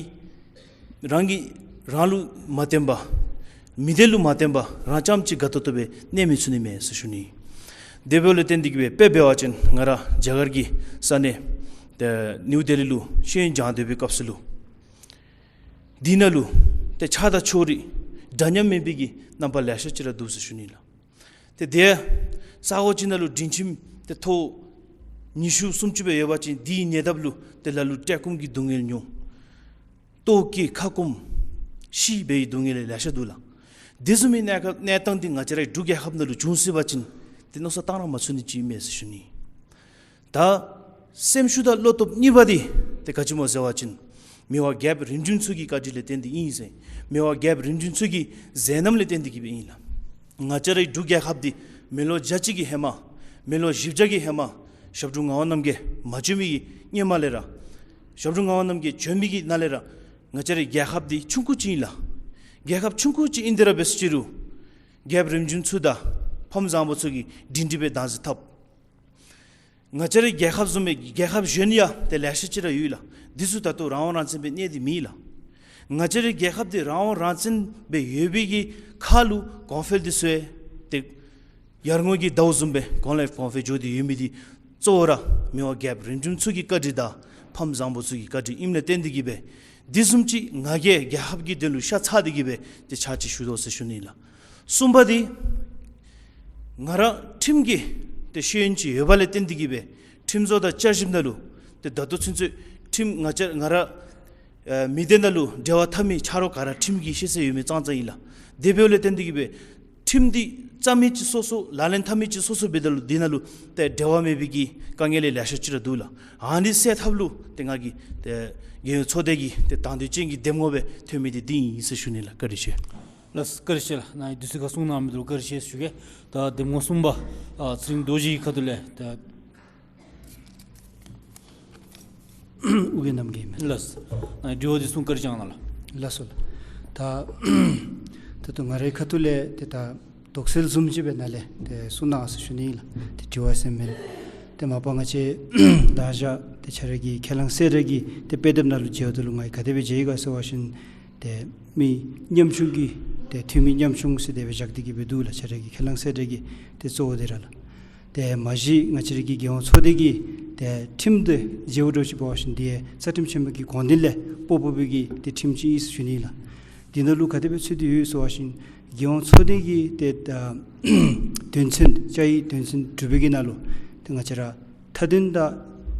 རང་གིས་རང་ལུ་མ་བརྟེན་པར་མི་སྡེ་ལུ་མ་བརྟེན་པར་རང་རྐྱངམ་གཅིག་དགའ་ཏོག་ཏོ་སྦེ་གནས་མི་ཚུགས་ནི་མས་ཟེར་ཞུ་ནི། དེ་འབདཝ་ལས་བརྟེན་ཏེ་གི་སྦེ་དཔེ་འབད་བ་ཅིན་ང་ར་རྒྱ་གར་གྱི་ས་གནས་ཏེ་ནིའུ་ལྡི་ལི་ལུ་ཤེས་ཡོན་སྦྱང་སྡོད་པའི་སྐབས་སུ་ལུ་དེ་ནང་ལུ་ཏེ་ཆགས་སྡང་ཕྱོགས་རིས་འདྲ་མཉམ་མེད་པའི་གི་རྣམ་པ་ལེ་ཤ་ཅིག་ར་འདུག་ཟེར་ཞུ་ནི་ལགས། ཏེ་དེ་ས་གོ་ཅིག་ནང་ལུ་སྒྲིང་ཁྱིམ་ཏེ་ཐོག་ཉི་ཤུ་སུམ་ཅུ་སྦེ་ཡོད་པ་ཅིན་དེའི་ཉེ་འདབས་ལུ་ཏེ་ལ་ལུ་བཀྲེས་སྐོམ་གྱི་སྡུག་བསྔལ་མྱོང་། ལྟོཝ་བཀྱེས་ཁ་སྐོམ་ཤི་བའི་སྡུག་བསྔལ་ལེ་ཤ་འདུག་ལགས། དེ་བཟུམ་མའི་གནས་སྐབས་གནས་སྟངས་འདི་ང་བཅས་རའི་འབྲུག་རྒྱལ་ཁབ་ནང་ལུ་བྱུང་སྲིད་པ་ཅིན་ཏེ་མནོ་བསམ་བཏང་ར་མ་ཚུགས་ནི་ཅིག་མས་ཟེར་ཞུ་ནི། ད་ སེམས་ཤུགས་དང་བློ་སྟོབས་གཉིས་པ་འདི་ཏེ་ག་ཅི་སྨོ་ཟེར་བ་ཅིན་མི་དབང་རྒྱལཔོ་རིམ་བྱོན་ཚུ་གི་བཀའ་དྲིན་ལས་བརྟེན་ཏེ་ཨིན་ཟེར། མི་དབང་རྒྱལཔོ་རིམ་བྱོན་ཚུ་གི་མཛད་རྣམ་ལས་བརྟེན་ཏེ་གི་སྦེ་ཨིན་ལགས། ང་བཅས་རའི་འབྲུག་རྒྱལ་ཁབ་འདི་མི་ལོ་བརྒྱད་ཅུ་གི་ཧེ་མ་མི་ལོ་བཞི་བརྒྱ་གི་ཧེ་མ་ཞབས་དྲུང་ངག་དབང་རྣམ་རྒྱལ་མ་བྱོན་མི་གི་སྔོན་མ་ལས་ར་ཞབས་དྲུང་ངག་དབང་རྣམ་རྒྱལ་བྱོན་མི་གི་ནང་ལས་ར་ང་བཅས་རའི་རྒྱལ་ཁབ་འདི་ཆུང་ཀུ་ཅིག་ཨིན་ལགས། རྒྱལ་ཁབ་ཆུང་ཀུ་ཅིག་ཨིན་ཏེ་ར་འབད་སོ་ཅི་རུང་རྒྱལཔོ་རིམ་བྱོན་ཚུ་དང་ཕམ་བཟང་པོ་ཚུ་གིས་སྒྲིང་སྒྲི་སྦེ་བདག་འཛིན་འཐབ། ང་བཅས་རའི་རྒྱལ་ཁབ་བཟུམ་སྦེ་རྒྱལ་ཁབ་གཞན་ཡང་ཏེ་ལེ་ཤ་ཅིག་ར་ཡོད་ལགས། འདི་ཚུ་ད་ལྟོ་རང་དབང་རང་བཙན་སྦེ་གནས་ཏེ་མེད་ལགས། ང་བཅས་རའི་རྒྱལ་ཁབ་འདི་རང་དབང་རང་བཙན་སྦེ་ཡོད་པའི་གི་ཁར་ལུ་གོང་འཕེལ་འདི་ཚུ་ཏེ་ཡར་ངོའི་གི་ཟླཝ་བཟུམ་སྦེ་གོང་ལས་གོང་འཕེལ་འགྱོ་སྟེ་ཡོད་མི་འདི་གཙོ་བོ་ར་མི་དབང་རྒྱལཔོ་རིམ་བྱོན་ཚུ་གི་བཀའ་དྲིན་དང་ཕམ་བཟང་པོ་ཚུ་གི་བཀའ་དྲིན་ཨིནམ་ལས་བརྟེན་ཏེ་གི་སྦེ་འདི་བཟུམ་ཅིག་ང་གིས་རྒྱལ་ཁབ་ཀྱི་དོན་ལུ་ཤ་ཚ་སྟེ་གི་སྦེ་ཏེ་ཕྱག་ཕྱིད་ཞུ་དོ་ཟེར་ཞུ་ནི་ལགས། གསུམ་པ་འདི་ང་ར་ཁྲིམས་ཀྱི་ཏེ་ཤེས་ཡོན་ཅིག་ཡོད་པ་ལས་བརྟེན་ཏེ་གི་སྦེ་ཁྲིམས་བཟོ་དང་བསྐྱར་ཞིབ་ནང་ལུ་ཏེ་ད་ལྟོ་ཚུན་ཚོད་ཁྲིམས་ང་བཅས་ང་ར་ཨ་མི་སྡེ་ནང་ལུ་འབྲེལ་བ་འཐབ་མི་ཆ་རོགས་ག་ར་ཁྲིམས་ཀྱི་ཤེས་ཚད་ཡོད་མི་ཙང་ཙང་ཨིན་ལགས། དེ་འབདཝ་ལས་བརྟེན་ཏེ་གི་སྦེ་ཁྲིམས་འདི་རྩ་མེད་ཅིག་སོ་སོ་ལག་ལེན་འཐབ་མི་ཅིག་སོ་སོ་འབདཝ་ད་ལུ་འདི་ནང་ལུ་ཏེ་འབྲེལ་བ་མེད་པའི་གི་དཀའ་ངལ་ལེ་ཤ་ཅིག་ར་འདུག་ལགས། ཨ་ནི་སེལ་ཐབས་ལུ་ཏེ་ང་གིས་ཏེ་རྒྱལ་ཡོངས་ཚོགས་སྡེ་གི་ཏེ་དང་འདོད་ཅན་གྱི་འདེམས་ངོ་སྦེ་ཐོན་མི་འདི་འདི་ཨིན་ཟེར་ཞུ་ནི་ལགས། བཀའ་དྲིན་ཆེ། ལགས་བཀའ་དྲིན་ཆེ་ལགས། ནཱ་དུས་ཚོད་ཁར་གསུང་གནང་མི་འདི་ལུ་བཀའ་དྲིན་ཆེ་ཞུ་གེ། ད་འདེམས་ངོ་གསུམ་པ་ཨ་ཚེ་རིང་རྡོ་རྗེ་གི་ཁ་ཐུག་ལས་ད་ཨོ་རྒྱན་རྣམ་རྒྱལ་མས། ལགས། ནཱ་དྲི་བ་འདི་གསུང་བཀའ་དྲིན་བསྐྱང་གནང་ལགས། ལགས་སོ་ལགས། ད་ད་ལྟོ་ང་རའི་ཁ་ཐུག་ལས་ཏེ་ད་དོགས་སེལ་བཟུམ་ཅིག་སྦེ་ནཱ་ལས་ཏེ་གསུང་གནང་ཟེར་ཞུ་ནི་ལགས། ཏེ་དྲི་བ་ཟེར་མི་ཏེ་མ་པ་ང་བཅས་ད་ཞག་ཏེ་ཁྱོད་ར་གི་ཁས་བླངས་གསེར་ར་གི་ཏེ་དཔེ་དེབ་ནང་ལུ་མཇལཝ་ད་ལུ་ང་གིས་ག་དེ་སྦེ་མཇལ་ཡི་ག་ཟེར་བ་ཅིན་ཏེ་མི་ཉམ་ཆུང་གི་ཏེ་འཐུས་མི་ཉམ་ཆུང་ཟེར་དེ་སྦེ་བཞག་སྟེ་གི་སྦེ་འདུག་ལགས། ཁྱོད་ར་གི་ཁས་བླངས་གསེར་ར་གི་ཏེ་གཙོ་བོ་འདི་ར་ལགས། ཏེ་མ་གཞི་ང་བཅས་ར་གི་རྒྱལ་ཡོངས་ཚོགས་སྡེ་གི་ཏེ་ཁྲིམས་འདི་མཇལཝ་འདྲཝ་ཅིག་འབད་བ་ཅིན་འདི་ཡང་རྩ་ཁྲིམས་ཆེན་མོ་གི་དགོངས་དོན་ལས་སྤོ་སྤོ་བའི་གི་ཏེ་ཁྲིམས་ཅིག་ཨིན་ཟེར་ཞུ་ནི་ལགས། འདི་ནང་ལུ་ག་དེ་སྦེ་ཚུད་དེ་ཡོད་ཟེར་བ་ཅིན་རྒྱལ་ཡོངས་ཚོགས་སྡེ་གི་ཏེ་ད་དོན་ཚན་བཅའ་ཡིག་དོན་ཚན་དྲུག་པའི་གི་ནང་ལུ་ཏེ་ང་བཅས་ར་མཐའ་དོན་དང་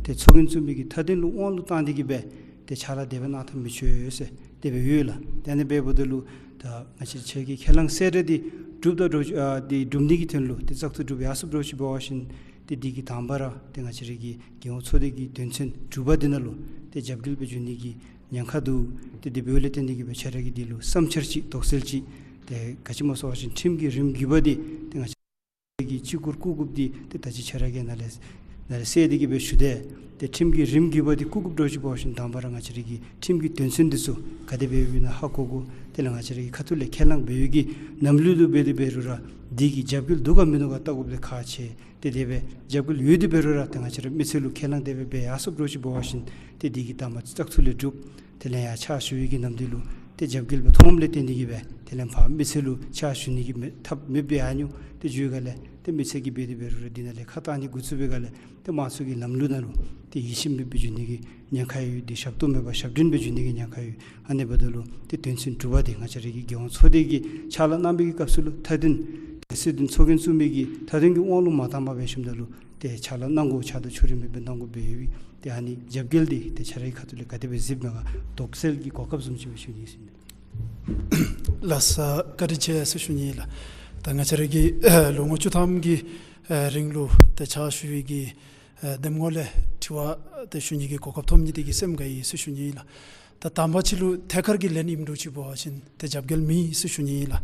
ཏེ་ཚོགས་རྒྱན་བཙུགས་མི་གི་མཐའ་དོན་ལུ་དབང་ལུ་བཏང་སྟེ་གི་སྦེ་ཏེ་ཕྱག་ལཱ་དེ་སྦེ་གནང་འཐབ་མི་ཆོག་ཟེར་དེ་སྦེ་ཡོད་ལགས། ཏེ་ཨ་ནི་འབདཝ་ད་ལུ་ད་ང་བཅས་ཁྱོད་ཀྱི་ཁས་བླངས་གསེར་ར་འདི་སྒྲུབ་དང་འགྲོ་ཨ་འདི་སྒྲུབ་ནི་གི་དོན་ལུ་ཏེ་བཙག་འཐུ་གྲུབ་ཡར་སོངམ་འདྲཝ་ཅིག་འབད་བ་ཅིན་ཏེ་འདི་གི་དང་པ་ར་ཏེ་ང་བཅས་ར་གི་རྒྱལ་ཡོངས་ཚོགས་སྡེ་གི་དོན་ཚན་དྲུག་པ་འདི་ནང་ལུ་ཏེ་རྒྱབ་འགལ་སྦེ་འགྱོ་ནི་གི་ཉེན་ཁ་འདུག། ཏེ་དེ་འབདཝ་ལས་བརྟེན་ཏེ་གི་སྦེ་ཁྱོད་ར་གིས་འདི་ལུ་བསམ་འཆར་ཅིག་དོགས་སེལ་ཅིག་ཏེ་ག་ཅི་སྨོ་ཟེར་བ་ཅིན་ཁྲིམས་ཀྱི་རིམ་བརྒྱུད་པ་འདི་ཏེ་ང་བཅས་ཀྱི་གཅིག་གུར་བཀུག་དགོཔ་འདི་ཏེ་ད་ཅི་ཁྱོད་ར་གིས་ནཱ་ལས་ནཱ་ལས་གསལ་ཏེ་གི་སྦེ་ཞུ་དེས། ཏེ་ཁྲིམས་ཀྱི་རིམ་བརྒྱུད་པ་འདི་བཀུག་དགོཔ་འདྲཝ་ཅིག་འབད་བ་ཅིན་དང་པ་ར་ང་བཅས་ར་གི་ཁྲིམས་ཀྱི་དོན་ཚན་འདི་ཚུ་ག་དེ་སྦེ་ཡོདཔ་ཨིན་ན་ཧ་གོ་དགོ། དེ་ལས་ང་བཅས་ར་གི་ཁ་ཐུག་ལས་ཁས་བླངས་འབད་ཡོད་ཀྱི་ནམ་ལུས་ལུ་འབད་དེ་འབད་རུང་ར་འདི་གི་རྒྱབ་འགལ་འདུག་ག་མིན་འདུག་ག་བལྟ་དགོཔ་འདི་ཁག་ཆེ། ཏེ་དེ་སྦེ་རྒྱབ་འགལ་ཡོད་དེ་འབད་རུང་ར་ཏེ་ང་བཅས་ར་མི་སེར་ལུ་ཁས་བླངས་དེ་སྦེ་འབད་ཡར་སོངམ་འདྲཝ་ཅིག་འབད་བ་ཅིན་ཏེ་འདི་གི་དང་པ་བཙག་འཐུ་ལས་གྲུབ། དེ་ལས་ཡར་ཕྱག་ཞུ་བའི་གི་ནམ་དུས་ལུ་ཏེ་རྒྱབ་འགལ་སྦེ་མཐོངམ་ལས་བརྟེན་ཏེ་གི་སྦེ་དེ་ལས་ཕར་མི་སེར་ལུ་ཕྱག་ཞུ་ནི་གི་མེད་ཐབས་མེདཔ་སྦེ་ཨ་ནི་ཏེ་འགྱོ་བའི་སྒང་ལས་ཏེ་མི་སེར་གྱིས་འབད་དེ་འབད་རུང་ར་འདི་ནང་ལས་ཁ་གཏང་ནི་འགོ་བཙུགས་པའི་སྒང་ལས་ཏེ་དམངས་གཙོ་གི་ལམ་ལུགས་ནང་ལུ་ཏེ་ཡིད་ཆེས་མེདཔ་སྦེ་འགྱོ་ནི་གི་ཉེན་ཁ་ཡོད། ཏེ་ཞབས་ཏོག་མེད་པར་ཞབས་འདྲེན་སྦེ་འགྱོ་ནི་གི་ཉེན་ཁ་ཡོད། ཨ་ནི་འབདཝ་ད་ལུ་ཏེ་དོན་ཚན་དྲུག་པ་འདི་ང་བཅས་ར་གི་རྒྱལ་ཡོངས་ཚོགས་སྡེ་གིས་ཕྱག་ལཱ་གནང་བའི་གི་སྐབས་སུ་ལུ་མཐའ་དོན་ཏེ་སྲིད་དོན་ཚོགས་རྒྱན་བཙུགས་མི་གི་མཐའ་དོན་གྱི་དབང་ལུ་མ་བཏང་པར་འབད་ཞིནམ་ད་ལུ་ཏེ་ཕྱག་ལཱ་གནང་དགོ་ཆགས་སྡོད་ཆོག་རིན་མེདཔ་སྦེ་གནང་དགོཔ་སྦེ་ཡོད། ཏེ་ཨ་ནི་རྒྱབ་འགལ་འདི་ཏེ་ཁྱོད་རའི་ཁ་ཐུག་ལས་ག་དེ་སྦེ་གཟིགསཔ་མས་ག་དོགས་སེལ་གྱི་གོ་སྐབས་བཟུམ་ཅིག་སྦེ་ཞུ་ནི་ཟེར་ཨིན་མས། ལགས་སོ་བཀའ་དྲིན་ཆེ་ཟེར་ཞུ་ནི་ལགས། ད་ང་བཅས་ར་གི་ལོ་ངོ་བཅུ་ཐམ་གྱི་རིང་ལུ་ཏེ་ཕྱག་ཞུ་བའི་གི་འདེམས་ངོ་ལས་དྲི་བ་ཏེ་ཞུ་ནི་གི་གོ་སྐབས་ཐོབ་ནི་འདི་གིས་སེམས་དགའ་ཡི་ཟེར་ཞུ་ནི་ལགས། ད་དང་པ་ཅིག་ལུ་ཐད་ཀར་གྱི་ལན་ཨིནམ་འདྲཝ་ཅིག་འབད་བ་ཅིན་ཏེ་རྒྱབ་འགལ་མེད་ཟེར་ཞུ་ནི་ལགས།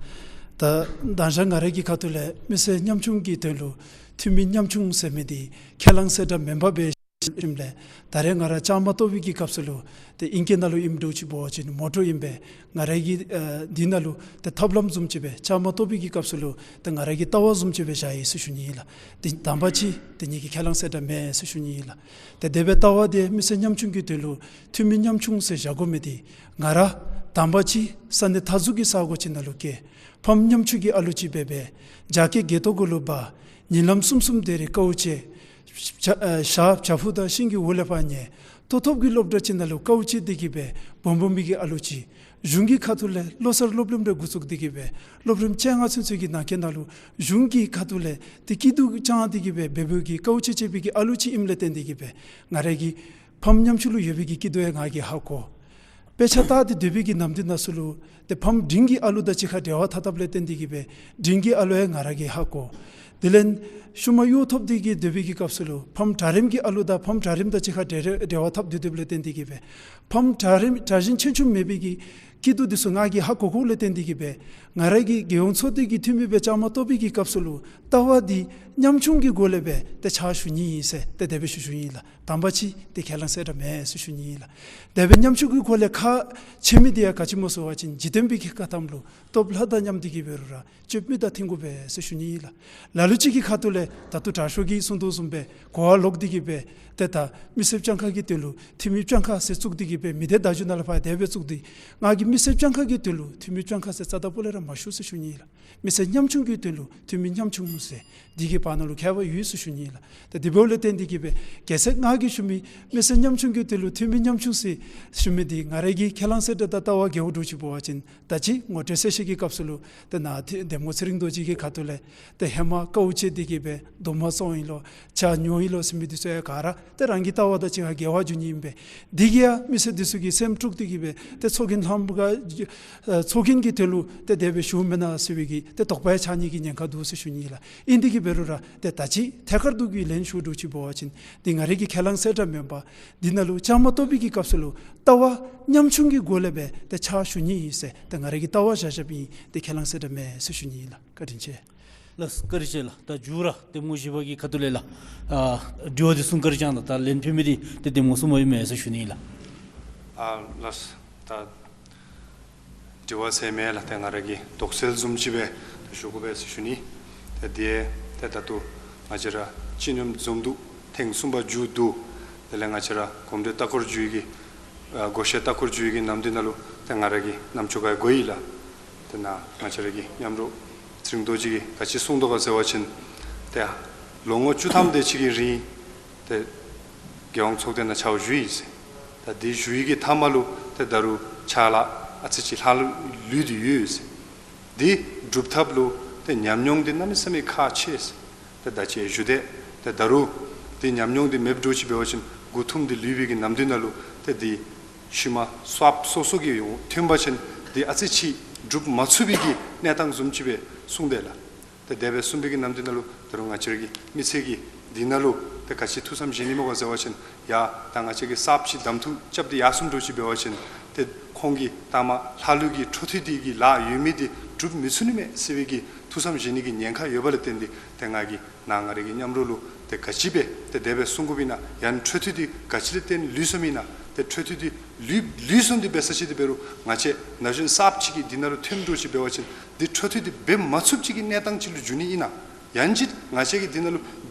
ད་མདང་ཞག་ང་རའི་གི་ཁ་ཐུག་ལས་མི་སེར་ཉམ་ཆུང་གི་དོན་ལུ་འཐུས་མི་ཉམ་ཆུང་ཟེར་མི་འདི་ཁས་བླངས་གསེར་ར་མེན་པར་འབད་ཞིནམ་ལས་ད་རེས་ང་ར་བཅའ་མར་གཏོགས་པའི་གི་སྐབས་སུ་ལུ་ཏེ་ཨིང་སྐད་ནང་ལུ་ཨིནམ་འདྲཝ་ཅིག་འབད་བ་ཅིན་མོ་ཊོ་ཨིན་པས། ང་རའི་གི་ཨ་འདི་ནང་ལུ་ཏེ་ཐབས་ལམ་བཟུམ་ཅིག་སྦེ་བཅའ་མར་གཏོགས་པའི་གི་སྐབས་སུ་ལུ་ཏེ་ང་རའི་གི་ལྟ་བ་བཟུམ་ཅིག་སྦེ་བཞག་ཡི་ཟེར་ཞུ་ནི་ལགས། ཏེ་དང་པ་ཅིག་ཏེ་ངེ་གི་ཁས་བླངས་གསེར་ར་མེན་ཟེར་ཞུ་ནི་ལགས། ཏེ་དེ་སྦེ་ལྟ་བ་འདི་མི་སེར་ཉམ་ཆུང་གི་དོན་ལུ་འཐུས་མི་ཉམ་ཆུང་ཟེར་བཞག་དགོ་མི་འདི་ང་ར་དང་པ་ཅིག་ས་གནས་མཐའ་ཟུར་གྱི་ས་གོ་ཅིག་ནང་ལུ་སྐྱེས། ཕམ་ཉམ་ཆུང་གི་ཨ་ལུ་ཅིག་སྦེ་འབད། རྒྱ་སྐྱེད་སྒལ་ཏོ་གུ་ལུ་འབག། ཉིན་ལམ་གསུམ་གསུམ་དེ་རེ་དཀའཝ་སྤྱད། བྱ་ཨ་བྱ་བྱ་ཕུག་དང་ཤིང་གི་འོག་ལས་ཕར་ཉལ། མཐོ་ཐོབ་ཀྱི་སློབ་གྲྭ་ཅིག་ནང་ལུ་དཀའཝ་སྤྱད་དེ་གི་སྦེ་སྦོམ་སྦོམ་མི་གི་ཨ་ལུ་ཅིག། གཞུང་གི་ཁ་ཐུག་ལས་ལོ་གསར་སློབ་གླིང་རེ་འགོ་བཙུགས་ཏེ་གི་སྦེ་སློབ་རིམ་བཅོ་ལྔ་ཚུན་ཚོད་ཀྱི་ནང་འཁོད་ནང་ལུ་གཞུང་གི་ཁ་ཐུག་ལས་ཏེ་སྐྱིད་སྡུག་བཅང་སྟེ་གི་སྦེ་འབད་འབདཝ་གི་དཀའཝ་སྤྱད་སྤྱད་པའི་གི་ཨ་ལུ་ཅིག་ཨིནམ་ལས་བརྟེན་ཏེ་གི་སྦེ་ང་རའི་གི་ཕམ་ཉམ་ཆུང་ལུ་ཡོད་པའི་གི་སྐྱིད་སྡུག་ཡང་ང་གིས་ཧ་གོ། དཔེ་ཆ་ལྟ་སྟེ་སྡོད་པའི་གི་ནམ་དུས་ནང་ཚུ་ལུ་ཏེ་ཕམ་འབྲིང་གི་ཨ་ལུ་དང་གཅིག་ཁར་འབྲེལ་བ་འཐབ་འཐབཔ་ལས་བརྟེན་ཏེ་གི་སྦེ་འབྲིང་གི་ཨ་ལུ་ཡང་ང་ར་གིས་ཧ་གོ། དེ་ལས་ཤུལ་མ་གཡོག་ཐོབ་སྟེ་གི་སྡོད་པའི་གི་སྐབས་སུ་ལུ་ཕམ་གྲལ་རིམ་གྱི་ཨ་ལུ་དང་ཕམ་གྲལ་རིམ་དང་གཅིག་ཁར་འབྲེལ་འབྲེལ་བ་འཐབ་སྡོད་སྡོདཔ་ལས་བརྟེན་ཏེ་གི་སྦེ་ཕམ་གྲལ་རིམ་གྲལ་གཞི་ཆེ་ཆུང་མེད་པའི་གི་སྐྱིད་སྡུག་འདི་ཚུ་ང་གིས་ཧ་གོ་གོཝ་ལས་བརྟེན་ཏེ་གི་སྦེ་ང་ར་གིས་རྒྱལ་ཡོངས་ཚོགས་སྡེ་གི་འཐུས་མི་སྦེ་བཅའ་མར་གཏོགས་པའི་གི་སྐབས་སུ་ལུ་ལྟ་བ་འདི་ཉམ་ཆུང་གི་སྒོ་ལས་སྦེ་ཏེ་ཕྱག་ཞུ་ནི་ཨིན་ཟེར་ཏེ་དེ་སྦེ་ཞུ་ཞུཝ་ཨིན་ལགས། དང་པ་ཅིག་ཏེ་ཁས་བླངས་གསལ་བསྒྲགས་མེད་ཟེར་ཞུ་ནི་ཨིན་ལགས། དེ་སྦེ་ཉམ་ཆུང་གི་སྒོ་ལས་ཁག་ཆེ་མི་འདི་ཡང་ག་ཅི་སྨོ་ཟེར་བ་ཅིན་འཇིག་རྟེན་པའི་གི་བཀའ་གདམས་ལུ་སྟོབས་ལྷ་དང་མཉམ་སྟེ་གི་འབད་རུང་ར་སྤྱོད་མི་དང་མཐུན་དགོ་པས་ཟེར་ཞུ་ནི་ཨིན་ལགས། ལ་ལུ་ཅིག་གི་ཁ་ཐུག་ལས་ད་ལྟོ་དྲག་ཤོས་ཀྱིས་གསུང་དོ་བཟུམ་སྦེ་གོ་བ་ལོག་སྟེ་གི་སྦེ་ཏེ་ད་མི་སེར་སྤྱང་ཀ་གི་དོན་ལུ་འཐུས་མི་སྤྱང་ཀ་ཟེར་བཙུགས་ཏེ་གི་སྦེ་མི་སྡེ་བརྡ་བརྒྱུད་ནང་ལས་ཕར་དེ་སྦེ་བཙུགས་ཏེ་ང་གིས་མི་སེར་སྤྱང་ཀ་གི་དོན་ལུ་འཐུས་མི་སྤྱང་ཀ་ཟེར་རྩ་དང་པོ་ལས་ར་མ་ཞུ་ཟེར་ཞུ་ནི་ཨིན་ལགས། མི་སེར་ཉམ་ཆུང་གི་དོན་ལུ་འཐུས་མི་ཉམ་ཆུང་ཟེར་འདི་གི་བར་ན་ལུ་ཁྱད་པར་ཡོད་ཟེར་ཞུ་ནི་ཨིན་ལགས། ཏེ་དེ་འབདཝ་ལས་བརྟེན་ཏེ་གི་སྦེ་གལ་སྲིད་ང་གིས་ཞུ་མི་མི་སེར་ཉམ་ཆུང་གི་དོན་ལུ་འཐུས་མི་ཉམ་ཆུང་ཟེར་ཞུ་མི་འདི་ང་ར་གི་ཁས་བླངས་གསལ་བསྒྲགས་དང་ལྟ་བ་འགལཝ་འདྲཝ་ཅིག་འབད་བ་ཅིན་ད་ཅི་ངོ་སྤྲོད་གསལ་བཤད་ཀྱི་སྐབས་སུ་ལུ་ཏེ་ནཱ་ཏེ་འདེམས་ངོ་ཚེ་རིང་རྡོ་རྗེ་གི་ཁ་ཐུག་ལས་ཏེ་ཧེ་མ་དཀའཝ་སྤྱད་དེ་གི་སྦེ་རྡོག་མ་བཙོང་ཡི་ལོ་ཇ་ཉོ་ཡི་ལོ་ཟེར་མི་འདི་ཚུ་ཡང་ག་ར་ཏེ་རང་གི་ལྟ་བ་དང་གཅིག་ཁར་འགལ་བ་འགྱོ་ནི་ཨིན་པས། འདི་གིས་ཡང་མི་སེར་འདི་ཚུ་གིས་སེམས་དཀྲུགས་ཏེ་གི་སྦེ་ཏེ་ཚོགས་རྒྱན་ལྷམ་ག་ཨ་ཚོགས་རྒྱན་གྱི་དོན་ལུ་ཏེ་དེ་སྦེ་ཞུཝ་མེན་ན་ཟེར་བའི་གི་ཏེ་དོགས་པ་ཡང་ཆགས་ནི་གི་ཉེན་ཁ་འདུག་ཟེར་ཞུ་ནི་ཨིན་ལགས། ཨིན་ཏེ་གི་འབད་རུང་ར་ཏེ་ད་ཅི་ཐད་ཀར་དུ་གི་ལན་ཞུ་འདྲཝ་ཅིག་འབད་བ་ཅིན་འདི་ང་རའི་གི་ཁས་བླངས་གསལ་བསྒྲགས་མེན་པར་འདི་ནང་ལུ་བཅའ་མར་གཏོགས་པའི་གི་སྐབས་སུ་ལུ་ལྟ་བ་ཉམ་ཆུང་གི་སྒོ་ལས་སྦེ་ཏེ་ཕྱག་ཞུ་ནི་ཨིན་ཟེར་ཏེ་ང་རའི་གི་ལྟ་བ་བཞག་བཞགཔ་ཨིན། ཏེ་ཁས་བླངས་གསལ་བསྒྲགས་མེད་ཟེར་ཞུ་ནི་ཨིན་ལགས། བཀའ་དྲིན་ཆེ། ལགས་བཀའ་དྲིན་ཆེ་ལགས། ད་མཇུག་ར་འདེམས་ངོ་བཞི་པ་གི་ཁ་ཐུག་ལས་ལགས། ཨ་དྲི་བ་འདི་གསུང་བཀའ་དྲིན་བསྐྱང་ད། ད་ལན་ཕུལ་མི་འདི་ཏེ་འདེམས་ངོ་གསུམ་པ་ཨིན་མས་ཟེར་ཞུ་ནི་ཨིན་ལགས། ཨ་ལགས་ད་དྲི་བ་ཟེར་མེད་ལགས། ཏེ་ང་ར་གི་དོགས་སེལ་བཟུམ་ཅིག་སྦེ་ཏེ་ཞུ་དགོ་པས་ཟེར་ཞུ་ནི། ཏེ་དེ་ཏེ་ད་ལྟོ་ང་བཅས་ར་སྤྱི་མོས་འཛོམས་འདུ་ཐེངས་གསུམ་པ་མཇུག་བསྡུ། དེ་ལས་ང་བཅས་ར་གོམས་འདྲིས་ལྟ་སྐོར་བརྒྱུད་ཀྱི་ཨ་སྒོ་ཤེས་ལྟ་སྐོར་བརྒྱུད་ཀྱི་ནམ་དུས་ནང་ལུ་ཏེ་ང་ར་གིས་རྣམ་ཅོ་ཁར་གོ་ཡི་ལགས། ཏེ་ནཱ་ང་བཅས་ར་གི་མཉམ་རོགས་ཚེ་རིང་རྡོ་རྗེ་གིས་ག་ཅི་གསུངས་དོ་ག་ཟེར་བ་ཅིན་ཏེ་ལོ་ངོ་བཅུ་ཐམ་དེ་ཅིག་གི་རིང་ཏེ་རྒྱལ་ཡོངས་ཚོགས་སྡེ་ནང་ཕྱག་ཞུ་ཡི་ཟེར། ད་དེ་ཞུ་ཡི་གི་མཐའ་མ་ལུ་ཏེ་ད་རུང་ཕྱག་ལཱ་ཨ་ཙི་ཅིག་ལྷག་ལུས་ཏེ་ཡོད་ཟེར། དེ་སྒྲུབ་ཐབས་ལུ་ཏེ་ཉམས་མྱོང་འདི་གནམ་མེད་ས་མེད་ཁག་ཆེ་ཟེར། ཏེ་ད་ཅི་ཞུ་དེས། ཏེ་ད་རུང་དེ་ཉམས་མྱོང་འདི་མེདཔ་འདྲཝ་ཅིག་འབད་བ་ཅིན་མགུ་འཐོམས་ཏེ་ལུས་པའི་གི་ནམ་དུས་ནང་ལུ་ཏེ་དེ་ཤུལ་མ་གསརཔ་སོ་སོ་གིས་ཐོན་པ་ཅིན་དེ་ཨ་ཙི་ཅིག་སྒྲུབ་མ་ཚུགས་པའི་གི་གནས་སྟངས་བཟུམ་ཅིག་སྦེ་གསུངས་དེས་ལགས། ཏེ་དེ་སྦེ་གསུངས་པའི་གི་ནམ་དུས་ནང་ལུ་ད་རུང་ང་བཅས་ར་གི་མི་ཚེ་གི་འདི་ནང་ལུ་ཏེ་ག་ཅི་ཐུགས་བསམ་བཞེས་ནི་སྨོ་ག་ཟེར་བ་ཅིན་ཡ་ད་ང་བཅས་ཀྱིས་གསརཔ་ཅིག་གདམ་འཐུ་རྐྱབ་སྟེ་ཡར་སོངམ་འདྲཝ་ཅིག་འབད་བ་ཅིན་ཏེ་ཁོང་གིས་ལྟག་མ་ལྷག་ལུས་ཀྱི་འཕྲོ་མཐུད་དེ་གི་ལཱ་ཡོད་མི་འདི་སྒྲུབ་མི་ཚུགས་ནི་མས་ཟེར་བའི་གི་ཐུགས་བསམ་བཞེས་ནི་གི་ཉེན་ཁ་ཡོདཔ་ལས་བརྟེན་ཏེ་ཏེ་ང་གིས་ནཱ་ང་རའི་གི་མཉམ་རོགས་ལུ་ཏེ་ག་ཅི་སྦེ་ཏེ་དེ་སྦེ་གསུང་དགོཔ་ཨིན་ན་ཡང་འཕྲོ་མཐུད་དེ་ག་ཅི་ལས་བརྟེན་ལུས་སོངམ་ཨིན་ན་ཏེ་འཕྲོ་མཐུད་དེ་ལུས་ལུས་སོང་སྟེ་འབད་ས་ཅིག་ཏེ་འབད་རུང་ང་བཅས་ན་གཞོན་གསརཔ་ཅིག་གིས་འདི་ནང་ལུ་ཐོནམ་འདྲཝ་ཅིག་འབད་བ་ཅིན་འདི་འཕྲོ་མཐུད་དེ་འབད་མ་ཚུགསཔ་ཅིག་གི་གནས་སྟངས་ཅིག་ལུ་འགྱུར་ནི་ཨིན་ན། ཡང་ཅིན་ང་བཅས་ཀྱིས་འདི་ནང་ལུ་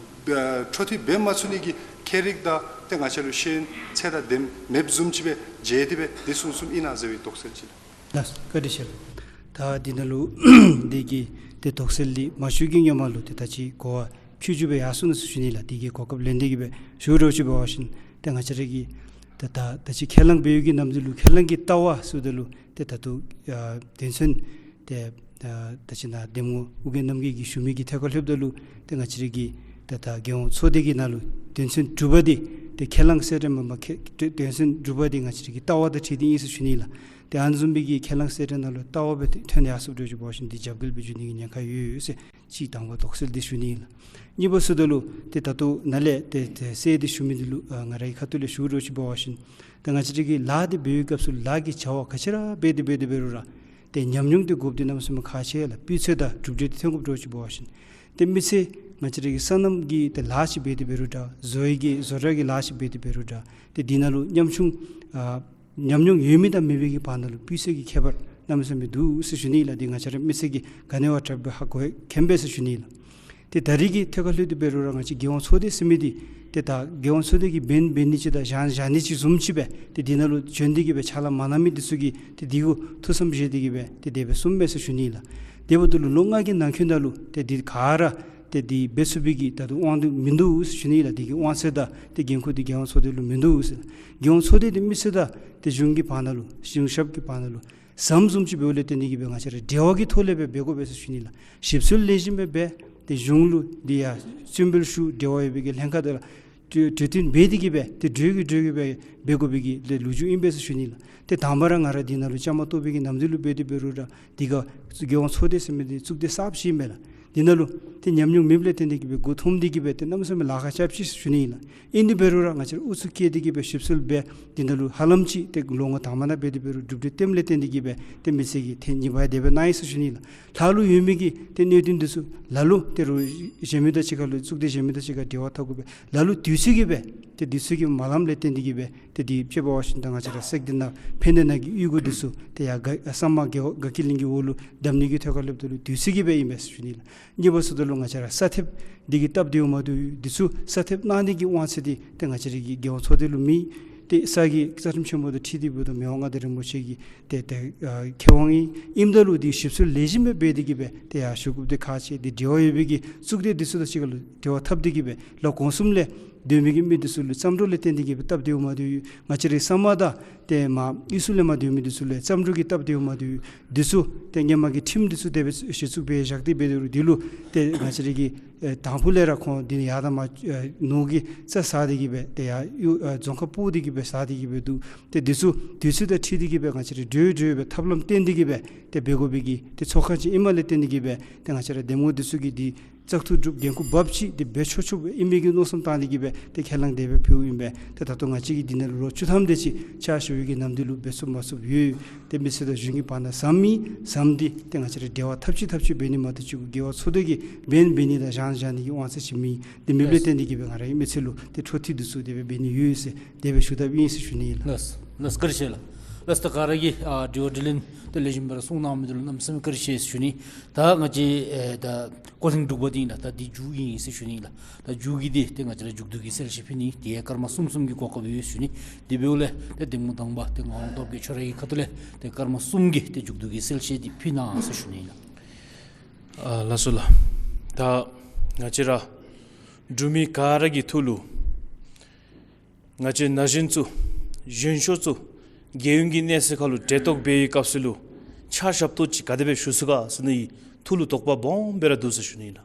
ཨ་འཕྲོ་མཐུད་འབད་མ་ཚུགས་ནི་གི་ཁྱད་རིག་དང་ཏེ་ང་བཅས་ལུ་ཤེས་ཡོན་ཚད་དང་ལྡནམ་མེདཔ་བཟུམ་ཅིག་སྦེ་མཇལ་ཏེ་སྦེ་འདི་གསུངས་གསུངསམ་ཨིན་ན་ཟེར་བའི་དོགས་སེལ་ཅིག་ལགས། ལགས་བཀའ་དྲིན་ཆེ་ལགས། ད་འདི་ནང་ལུ་འདི་གི་ཏེ་དོགས་སེལ་འདི་མ་ཞུ་གི་སྔོན་མ་ལུ་ཏེ་ད་ཅི་གོ་བ་ཕྱོགས་བཅུ་སྦེ་ཡར་སོང་ནུག་ཟེར་ཞུ་ནི་ལགས། འདི་གི་གོ་སྐབས་ལེན་ཏེ་གི་སྦེ་ཞུ་འདྲཝ་ཅིག་འབད་བ་ཅིན་ཏེ་ང་བཅས་ར་གི་ད་ད་ད་ཅི་ཁས་བླངས་འབད་བའི་གི་ནམ་དུས་ལུ་ཁས་བླངས་ཀྱི་ལྟ་བ་ཟེརཝ་ད་ལུ་ཏེ་ད་ལྟོ་ཨ་དོན་ཚན་ཏེ་ཨ་ད་ཅི་ནཱ་འདེམས་ངོ་ཨོ་རྒྱན་རྣམ་རྒྱལ་གྱིས་ཞུ་མི་གི་ཐད་ཁར་ལྷོདཔ་ད་ལུ་ཏེ་ང་བཅས་ར་གི་ད་ད་རྒྱལ་ཡོངས་ཚོགས་སྡེ་གི་ནང་ལུ་དོན་ཚན་དྲུག་པ་འདི་ཏེ་ཁས་བླངས་གསལ་བསྒྲགས་མེན་པར་ཁེ་དོན་ཚན་དྲུག་པ་འདི་ང་བཅས་ར་གི་ལྟ་བ་དང་འཁྲིལ་ཏེ་ཨིན་ཟེར་ཞུ་ནི་ལགས། ཏེ་ཨ་ནི་བཟུམ་སྦེ་གི་ཁས་བླངས་གསལ་བསྒྲགས་ནང་ལུ་ལྟ་བ་སྦེ་ཐོན་ཡར་སོངམ་འདྲཝ་ཅིག་འབད་བ་ཅིན་འདི་རྒྱབ་འགལ་སྦེ་འགྱོ་ནི་གི་ཉེན་ཁ་ཡོད་ཡོད་ཟེར་གཅིག་དང་པ་དོགས་སེལ་འདི་ཞུ་ནི་ཨིན་ལགས། གཉིས་པ་ཟེརཝ་ད་ལུ་ཏེ་ད་ལྟོ་ནཱ་ལས་ཏེ་ཏེ་གསལ་ཏེ་ཞུ་མི་འདི་ལུ་ཨ་ང་རའི་ཁ་ཐུག་ལས་ཞུ་འདྲཝ་ཅིག་འབད་བ་ཅིན་ཏེ་ང་བཅས་ར་གིས་ལཱ་འདི་འབད་བའི་སྐབས་སུ་ལཱ་གི་བྱ་བ་ག་ཅི་ར་འབད་དེ་འབད་དེ་འབད་རུང་ར་ཏེ་ཉམས་མྱོང་འདི་དགོཔ་འདི་གནམ་མེད་ས་མེད་ཁག་ཆེ་ལགས། སྤུས་ཚད་དང་གྲུབ་འབྲས་འདི་ཐོན་དགོཔ་འདྲཝ་ཅིག་འབད་བ་ཅིན་ཏེ་མི་ཚེ་ང་བཅས་ར་གི་སོ་ནམ་གྱི་ཏེ་ལཱ་ཅིག་འབད་དེ་འབད་རུང་འདྲ་བཟོ་ཡི་གི་བཟོ་གྲྭ་གི་ལཱ་ཅིག་འབད་དེ་འབད་རུང་འདྲ་ཏེ་འདི་ནང་ལུ་ཉམ་ཆུང་ཨ་ཉམས་མྱོང་ཡོད་མི་དང་མེད་པའི་གི་བར་ན་ལུ་སྤུས་ཚད་ཀྱི་ཁྱད་པར་གནམ་མེད་ས་མེད་འདུག་ཟེར་ཞུ་ནི་ལགས། འདི་ང་བཅས་ར་མི་སེར་གྱིས་ག་ནི་བ་དྲགཔ་སྦེ་ཧ་གོ་མཁྱེན་པས་ཟེར་ཞུ་ནི་ལགས། ཏེ་ད་རེས་ཀྱི་ཐད་ཁར་ལྷོད་དེ་འབད་རུང་ར་ང་བཅས་རྒྱལ་ཡོངས་ཚོགས་སྡེ་ཟེར་མི་འདི་ཏེ་ད་རྒྱལ་ཡོངས་ཚོགས་སྡེ་གིས་འབད་ན་འབད་ནི་ཅིག་དང་བཞག་བཞག་ནི་ཅིག་བཟུམ་ཅིག་སྦེ་ཏེ་འདི་ནང་ལུ་བྱོན་ཏེ་གི་སྦེ་ཕྱག་ལཱ་མ་གནང་མི་འདི་ཚུ་གིས་ཏེ་འདི་གུ་ཐུགས་བསམ་བཞེས་ཏེ་གི་སྦེ་ཏེ་དེ་སྦེ་གསུངམ་མས་ཟེར་ཞུ་ནི་ལགས། དེ་འབདཝ་ད་ལུ་ལོ་ལྔ་གི་ནང་འཁོད་ནང་ལུ་ཏེ་འདི་ག་ར་ཏེ་འདི་འབད་ཚུགས་པའི་གི་ད་ལྟོ་དབང་དུ་མིན་འདུག་ཟེར་ཞུ་ནི་ལགས། འདི་གི་དབང་ཚད་དང་ཏེ་འགན་ཁུར་འདི་རྒྱལ་ཡོངས་ཚོགས་སྡེ་ལུ་མིན་འདུག་ཟེར། རྒྱལ་ཡོངས་ཚོགས་སྡེ་འདི་མི་སེར་དང་ཏེ་གཞུང་གི་བར་ན་ལུ་གཞུང་ཞབས་ཀྱི་བར་ན་ལུ་ཟམ་བཟུམ་ཅིག་འབདཝ་ལས་བརྟེན་ཏེ་གི་སྦེ་ང་བཅས་ར་འབྲེལ་བ་གི་ཐོག་ལས་སྦེ་འབད་དགོ་པས་ཟེར་ཞུ་ནི་ལགས། ཞིབ་འཚོལ་ལེགས་ཤོམ་སྦེ་འབད་ཏེ་གཞུང་ལུ་འདི་ཡང་རྩོད་འབུལ་ཞུ། འབྲེལ་བ་ཡོད་པའི་གི་ལྷན་ཁག་དང་ལགས་གྲོས་གྲོས་བསྟུན་འབད་དེ་གི་སྦེ་ཏེ་གྲོས་ཀྱི་གྲོས་ཀྱི་སྦེ་འབད་དགོ་པའི་གི་ལས་ལོ་རྒྱུས་ཨིན་པས་ཟེར་ཞུ་ནི་ལགས། ཏེ་དང་པ་ར་ང་ར་འདི་ནང་ལུ་བཅའ་མར་གཏོགས་པའི་གི་ནམ་དུས་ལུ་འབད་དེ་འབད་རུང་ར་འདི་ག་རྒྱལ་ཡོངས་ཚོགས་སྡེ་ཟེར་མི་འདི་གཙུག་སྡེ་གསརཔ་ཅིག་ཨིན་པས་ལགས། འདི་ནང་ལུ་ཏེ་ཉམས་མྱོང་མེདཔ་ལས་བརྟེན་ཏེ་གིས་སྦེ་མགུ་འཐོམས་ཏེ་གིས་སྦེ་ཏེ་གནམ་མེད་ས་མེད་ལཱ་ཁག་རྐྱབ་ཅི་ཟེར་ཞུ་ནི་ཨིན་ལགས། ཨིན་དེ་འབད་རུང་ར་ང་བཅས་ར་ཨུ་ཚུགས་བསྐྱེད་དེ་གིས་སྦེ་ཞིབ་འཚོལ་འབད་འདི་ནང་ལུ་ཧ་ལམ་ཅིག་ཏེ་ལོ་ངོ་དང་པ་ནང་འབད་དེ་འབད་རུང་གྲུབ་འབྲས་ཐོནམ་ལས་བརྟེན་ཏེ་གིས་སྦེ་ཏེ་མི་ཚེ་གི་ཐེངས་གཉིས་པ་ཡང་དེ་སྦེ་གནང་ཡི་ཟེར་ཞུ་ནི་ཨིན་ལགས། ལྷག་ལུས་ཡོད་མི་གི་ཏེ་གནད་དོན་འདི་ཚུ་ལ་ལུ་ཏེ་རུང་གཞན་མི་དང་གཅིག་ཁར་ལུ་གཙུག་སྡེ་གཞན་མི་དང་གཅིག་ཁར་འབྲེལ་བ་འཐབ་དགོ་པས། ལ་ལུ་དུས་ཚོད་ཀྱིས་སྦེ་ཏེ་དུས་ཚོད་ཀྱི་མ་ལངམ་ལས་བརྟེན་ཏེ་གིས་སྦེ་ཏེ་འདི་དཔྱེ་འབད་བ་ཅིན་ད་ང་བཅས་ར་སེག་སྡེ་ནང་ཕན་བདེ་ནང་གི་གཡུས་སྒོ་འདི་ཚུ་ཏེ་ཡར་དགའ་ས་མ་དགའ་དགའ་སྐྱིད་གླིང་གི་འོག་ལུ་འདམ་ནི་གི་ཐོག་ཁར་སླེབས་ད་ལུ་དུས་ཚོད་ཀྱིས་སྦེ་ཨིན་པས་ཟེར་ཞུ་ནི་ལགས། གཉིས་པ་ཚུ་ད་ལུ་ང་བཅས་ར་ས་ཐེབས་འདི་གི་སྟབས་བདེཝ་མ་བདེཝ་འདི་ཚུ་ས་ཐེབས་གནང་ནི་གི་དབང་ཚད་འདི་ཏེ་ང་བཅས་ར་གི་རྒེད་འོག་ཚོགས་སྡེ་ལུ་མེད། ཏེ་ས་གི་རྩ་ཁྲིམས་ཆེན་མོ་དང་འཁྲིལ་ཏེ་འབདཝ་ད་མི་དབང་མངའ་བདག་རིན་པོ་ཆེ་གི་ཏེ་ཏེ་ཨ་ཁེ་དབང་ཨིན། ཨིནམ་ད་ལུ་འདི་ཞིབ་འཚོལ་ལེགས་ཤོམ་སྦེ་འབད་དེ་གིས་སྦེ་ཏེ་ཡར་ཞུ་དགོཔ་འདི་ཁག་ཆེ། ཏེ་འབྲེལ་བ་ཡོད་པའི་གི་གཙུག་སྡེ་འདི་ཚུ་དང་གཅིག་ཁར་ལུ་འབྲེལ་བ་འཐབ་སྟེ་གིས་སྦེ་ལོག་གོང་གསུམ་ལས་སྡོད་མི་གི་མི་འདི་ཚུ་ལུ་བརྩམས་སྒྲུང་ལས་བརྟེན་ཏེ་གིས་སྦེ་སྟབས་བདེཝ་མ་བདེཝ་ཡོད། ང་བཅས་ར་ས་མ་དང་ཏེ་མར་གཡུས་ཚུ་ལས་མར་སྡོད་མི་འདི་ཚུ་ལུ་བརྩམས་སྒྲུང་གི་སྟབས་བདེཝ་མ་བདེཝ་ཡོད། འདི་ཚུ་ཏེ་སྔོན་མ་གི་ཁྲིམས་འདི་ཚུ་དེ་སྦེ་གཞི་བཙུགས་འབད་བཞག་སྟེ་འབད་དེ་རུང་འདི་ལུ་ཏེ་ང་བཅས་ར་གི་ཨེ་དང་ཕུ་ལས་ར་ཁོང་འདི་ནི་ཡར་དང་མར་ཨེ་ནོར་གྱི་རྩྭ་ཟ་སྟེ་གིས་སྦེ་ཏེ་ཡར་གཡུས་ཨེ་རྫོང་ཁ་སྤོ་སྟེ་གིས་སྦེ་ཟ་སྟེ་གིས་སྦེ་འདུག། ཏེ་འདི་ཚུ་དུས་ཚོད་དང་འཁྲིལ་ཏེ་གིས་སྦེ་ང་བཅས་ར་འགྲོས་འགྲོས་སྦེ་ཐབས་ལམ་བསྟེན་ཏེ་གིས་སྦེ་ཏེ་འབད་དགོ་པའི་གི་ཏེ་ཚོགས་ཁང་ཅིག་ཨིནམ་ལས་བརྟེན་ཏེ་གིས་སྦེ་ཏེ་ང་བཅས་ར་འདེམས་ངོ་འདི་ཚུ་གིས་འདི་བཙག་འཐུ་གྲུབ་འགན་ཁུར་འབག་ཅི་འདི་འབད་ཆོག་ཆོགཔ་ཨིན་མི་གི་མནོ་བསམ་བཏང་སྟེ་གིས་སྦེ་ཏེ་ཁས་བླངས་དེ་སྦེ་ཕུལཝ་ཨིན་པས། ཏེ་ད་ལྟོ་ང་བཅས་ཀྱིས་འདི་ནང་ལུ་ལོ་བཅུ་ཐམ་དེ་ཅིག་ཕྱག་ཞུ་བའི་གི་ནམ་དུས་ལུ་འབད་ཚུགསཔ་མ་ཚུགསཔ་ཡོད། ཏེ་མི་སེར་དང་གཞུང་གི་བར་ན་ཟམ་མེད་ཟམ་འདི་ཏེ་ང་བཅས་ར་འབྲེལ་བ་འཐབ་ཅི་འཐབ་ཅི་འབད་ནི་མ་གཏོགས་ཅིག་གུ་རྒེད་འོག་ཚོགས་སྡེ་གིས་འབད་ནི་འབད་ནི་དང་བཞག་ནི་བཞག་ནི་གི་དབང་ཚད་ཅིག་མེད། འདི་མེདཔ་ལས་བརྟེན་ཏེ་གིས་སྦེ་ང་ར་གི་མི་ཚེ་ལུ་ཏེ་འཕྲོ་མཐུད་འདི་ཚུ་དེ་སྦེ་འབད་ནི་ཡོད་ཟེར་དེ་སྦེ་ཞུ་དོཝ་ཨིན་ཟེར་ཞུ་ནི་ཨིན་ལགས། ལགས་སོ། ལགས་སོ། བཀའ་དྲིན་ཆེ་ལགས། ལགས་སོ། ད་ག་ར་གིས་ཨ་དྲི་བ་དྲིས་ལན་ཏེ་ལེགས་ཤོམ་སྦེ་ར་གསུངས་གནང་མི་འདི་ལུ་གནམ་མེད་ས་མེད་བཀའ་དྲིན་ཆེ་ཟེར་ཞུ་ནི། ད་ང་བཅས་ཨེ་ད་ཀོ་ལིང་འབྲུག་པ་འདི་ཨིན་ལགས། ད་འདི་མཇུག་ཨིན་ཟེར་ཞུ་ནི་ཨིན་ལགས། ད་མཇུག་གི་འདི་ཏེ་ང་བཅས་ར་མཇུག་བསྡུ་གི་གསལ་བཤད་ཕུལ་ནི་འདི་ཡང་སྐར་མ་གསུམ་གསུམ་གྱི་གོ་སྐབས་ཡོད་ཟེར་ཞུ་ནི། དེ་འབདཝ་ལས་ཏེ་འདེམས་ངོ་དང་པ་ཏེ་ངག་དབང་སྟོབས་རྒྱས་ཁྱོད་ར་གི་ཁ་ཐུག་ལས་ཏེ་སྐར་མ་གསུམ་གྱི་ཏེ་མཇུག་བསྡུ་གི་གསལ་བཤད་འདི་ཕུལ་གནང་ཟེར་ཞུ་ནི་ཨིན་ལགས། ཨ་ལགས་སོ་ལགས། ད་ང་བཅས་ར་འབྲུག་མི་ག་ར་གི་ཐུགས་ལུ་ང་བཅས་ན་གཞོན་ཚུ་གཞོན་ཤོས་ཚུ་རྒྱལ་ཡོངས་ཀྱི་གནས་ཚད་ཁར་ལུ་གྲལ་གཏོགས་འབད་བའི་སྐབས་སུ་ལུ་ཕྱག་ཞབས་ཏོག་ཅིག་ག་དེ་སྦེ་ཞུ་ཚུགས་ག་ཟེར་ནི་ཐུགས་ལུ་དོགས་པ་སྦོམ་སྦེ་ར་འདུག་ཟེར་ཞུ་ནི་ཨིན་ལགས།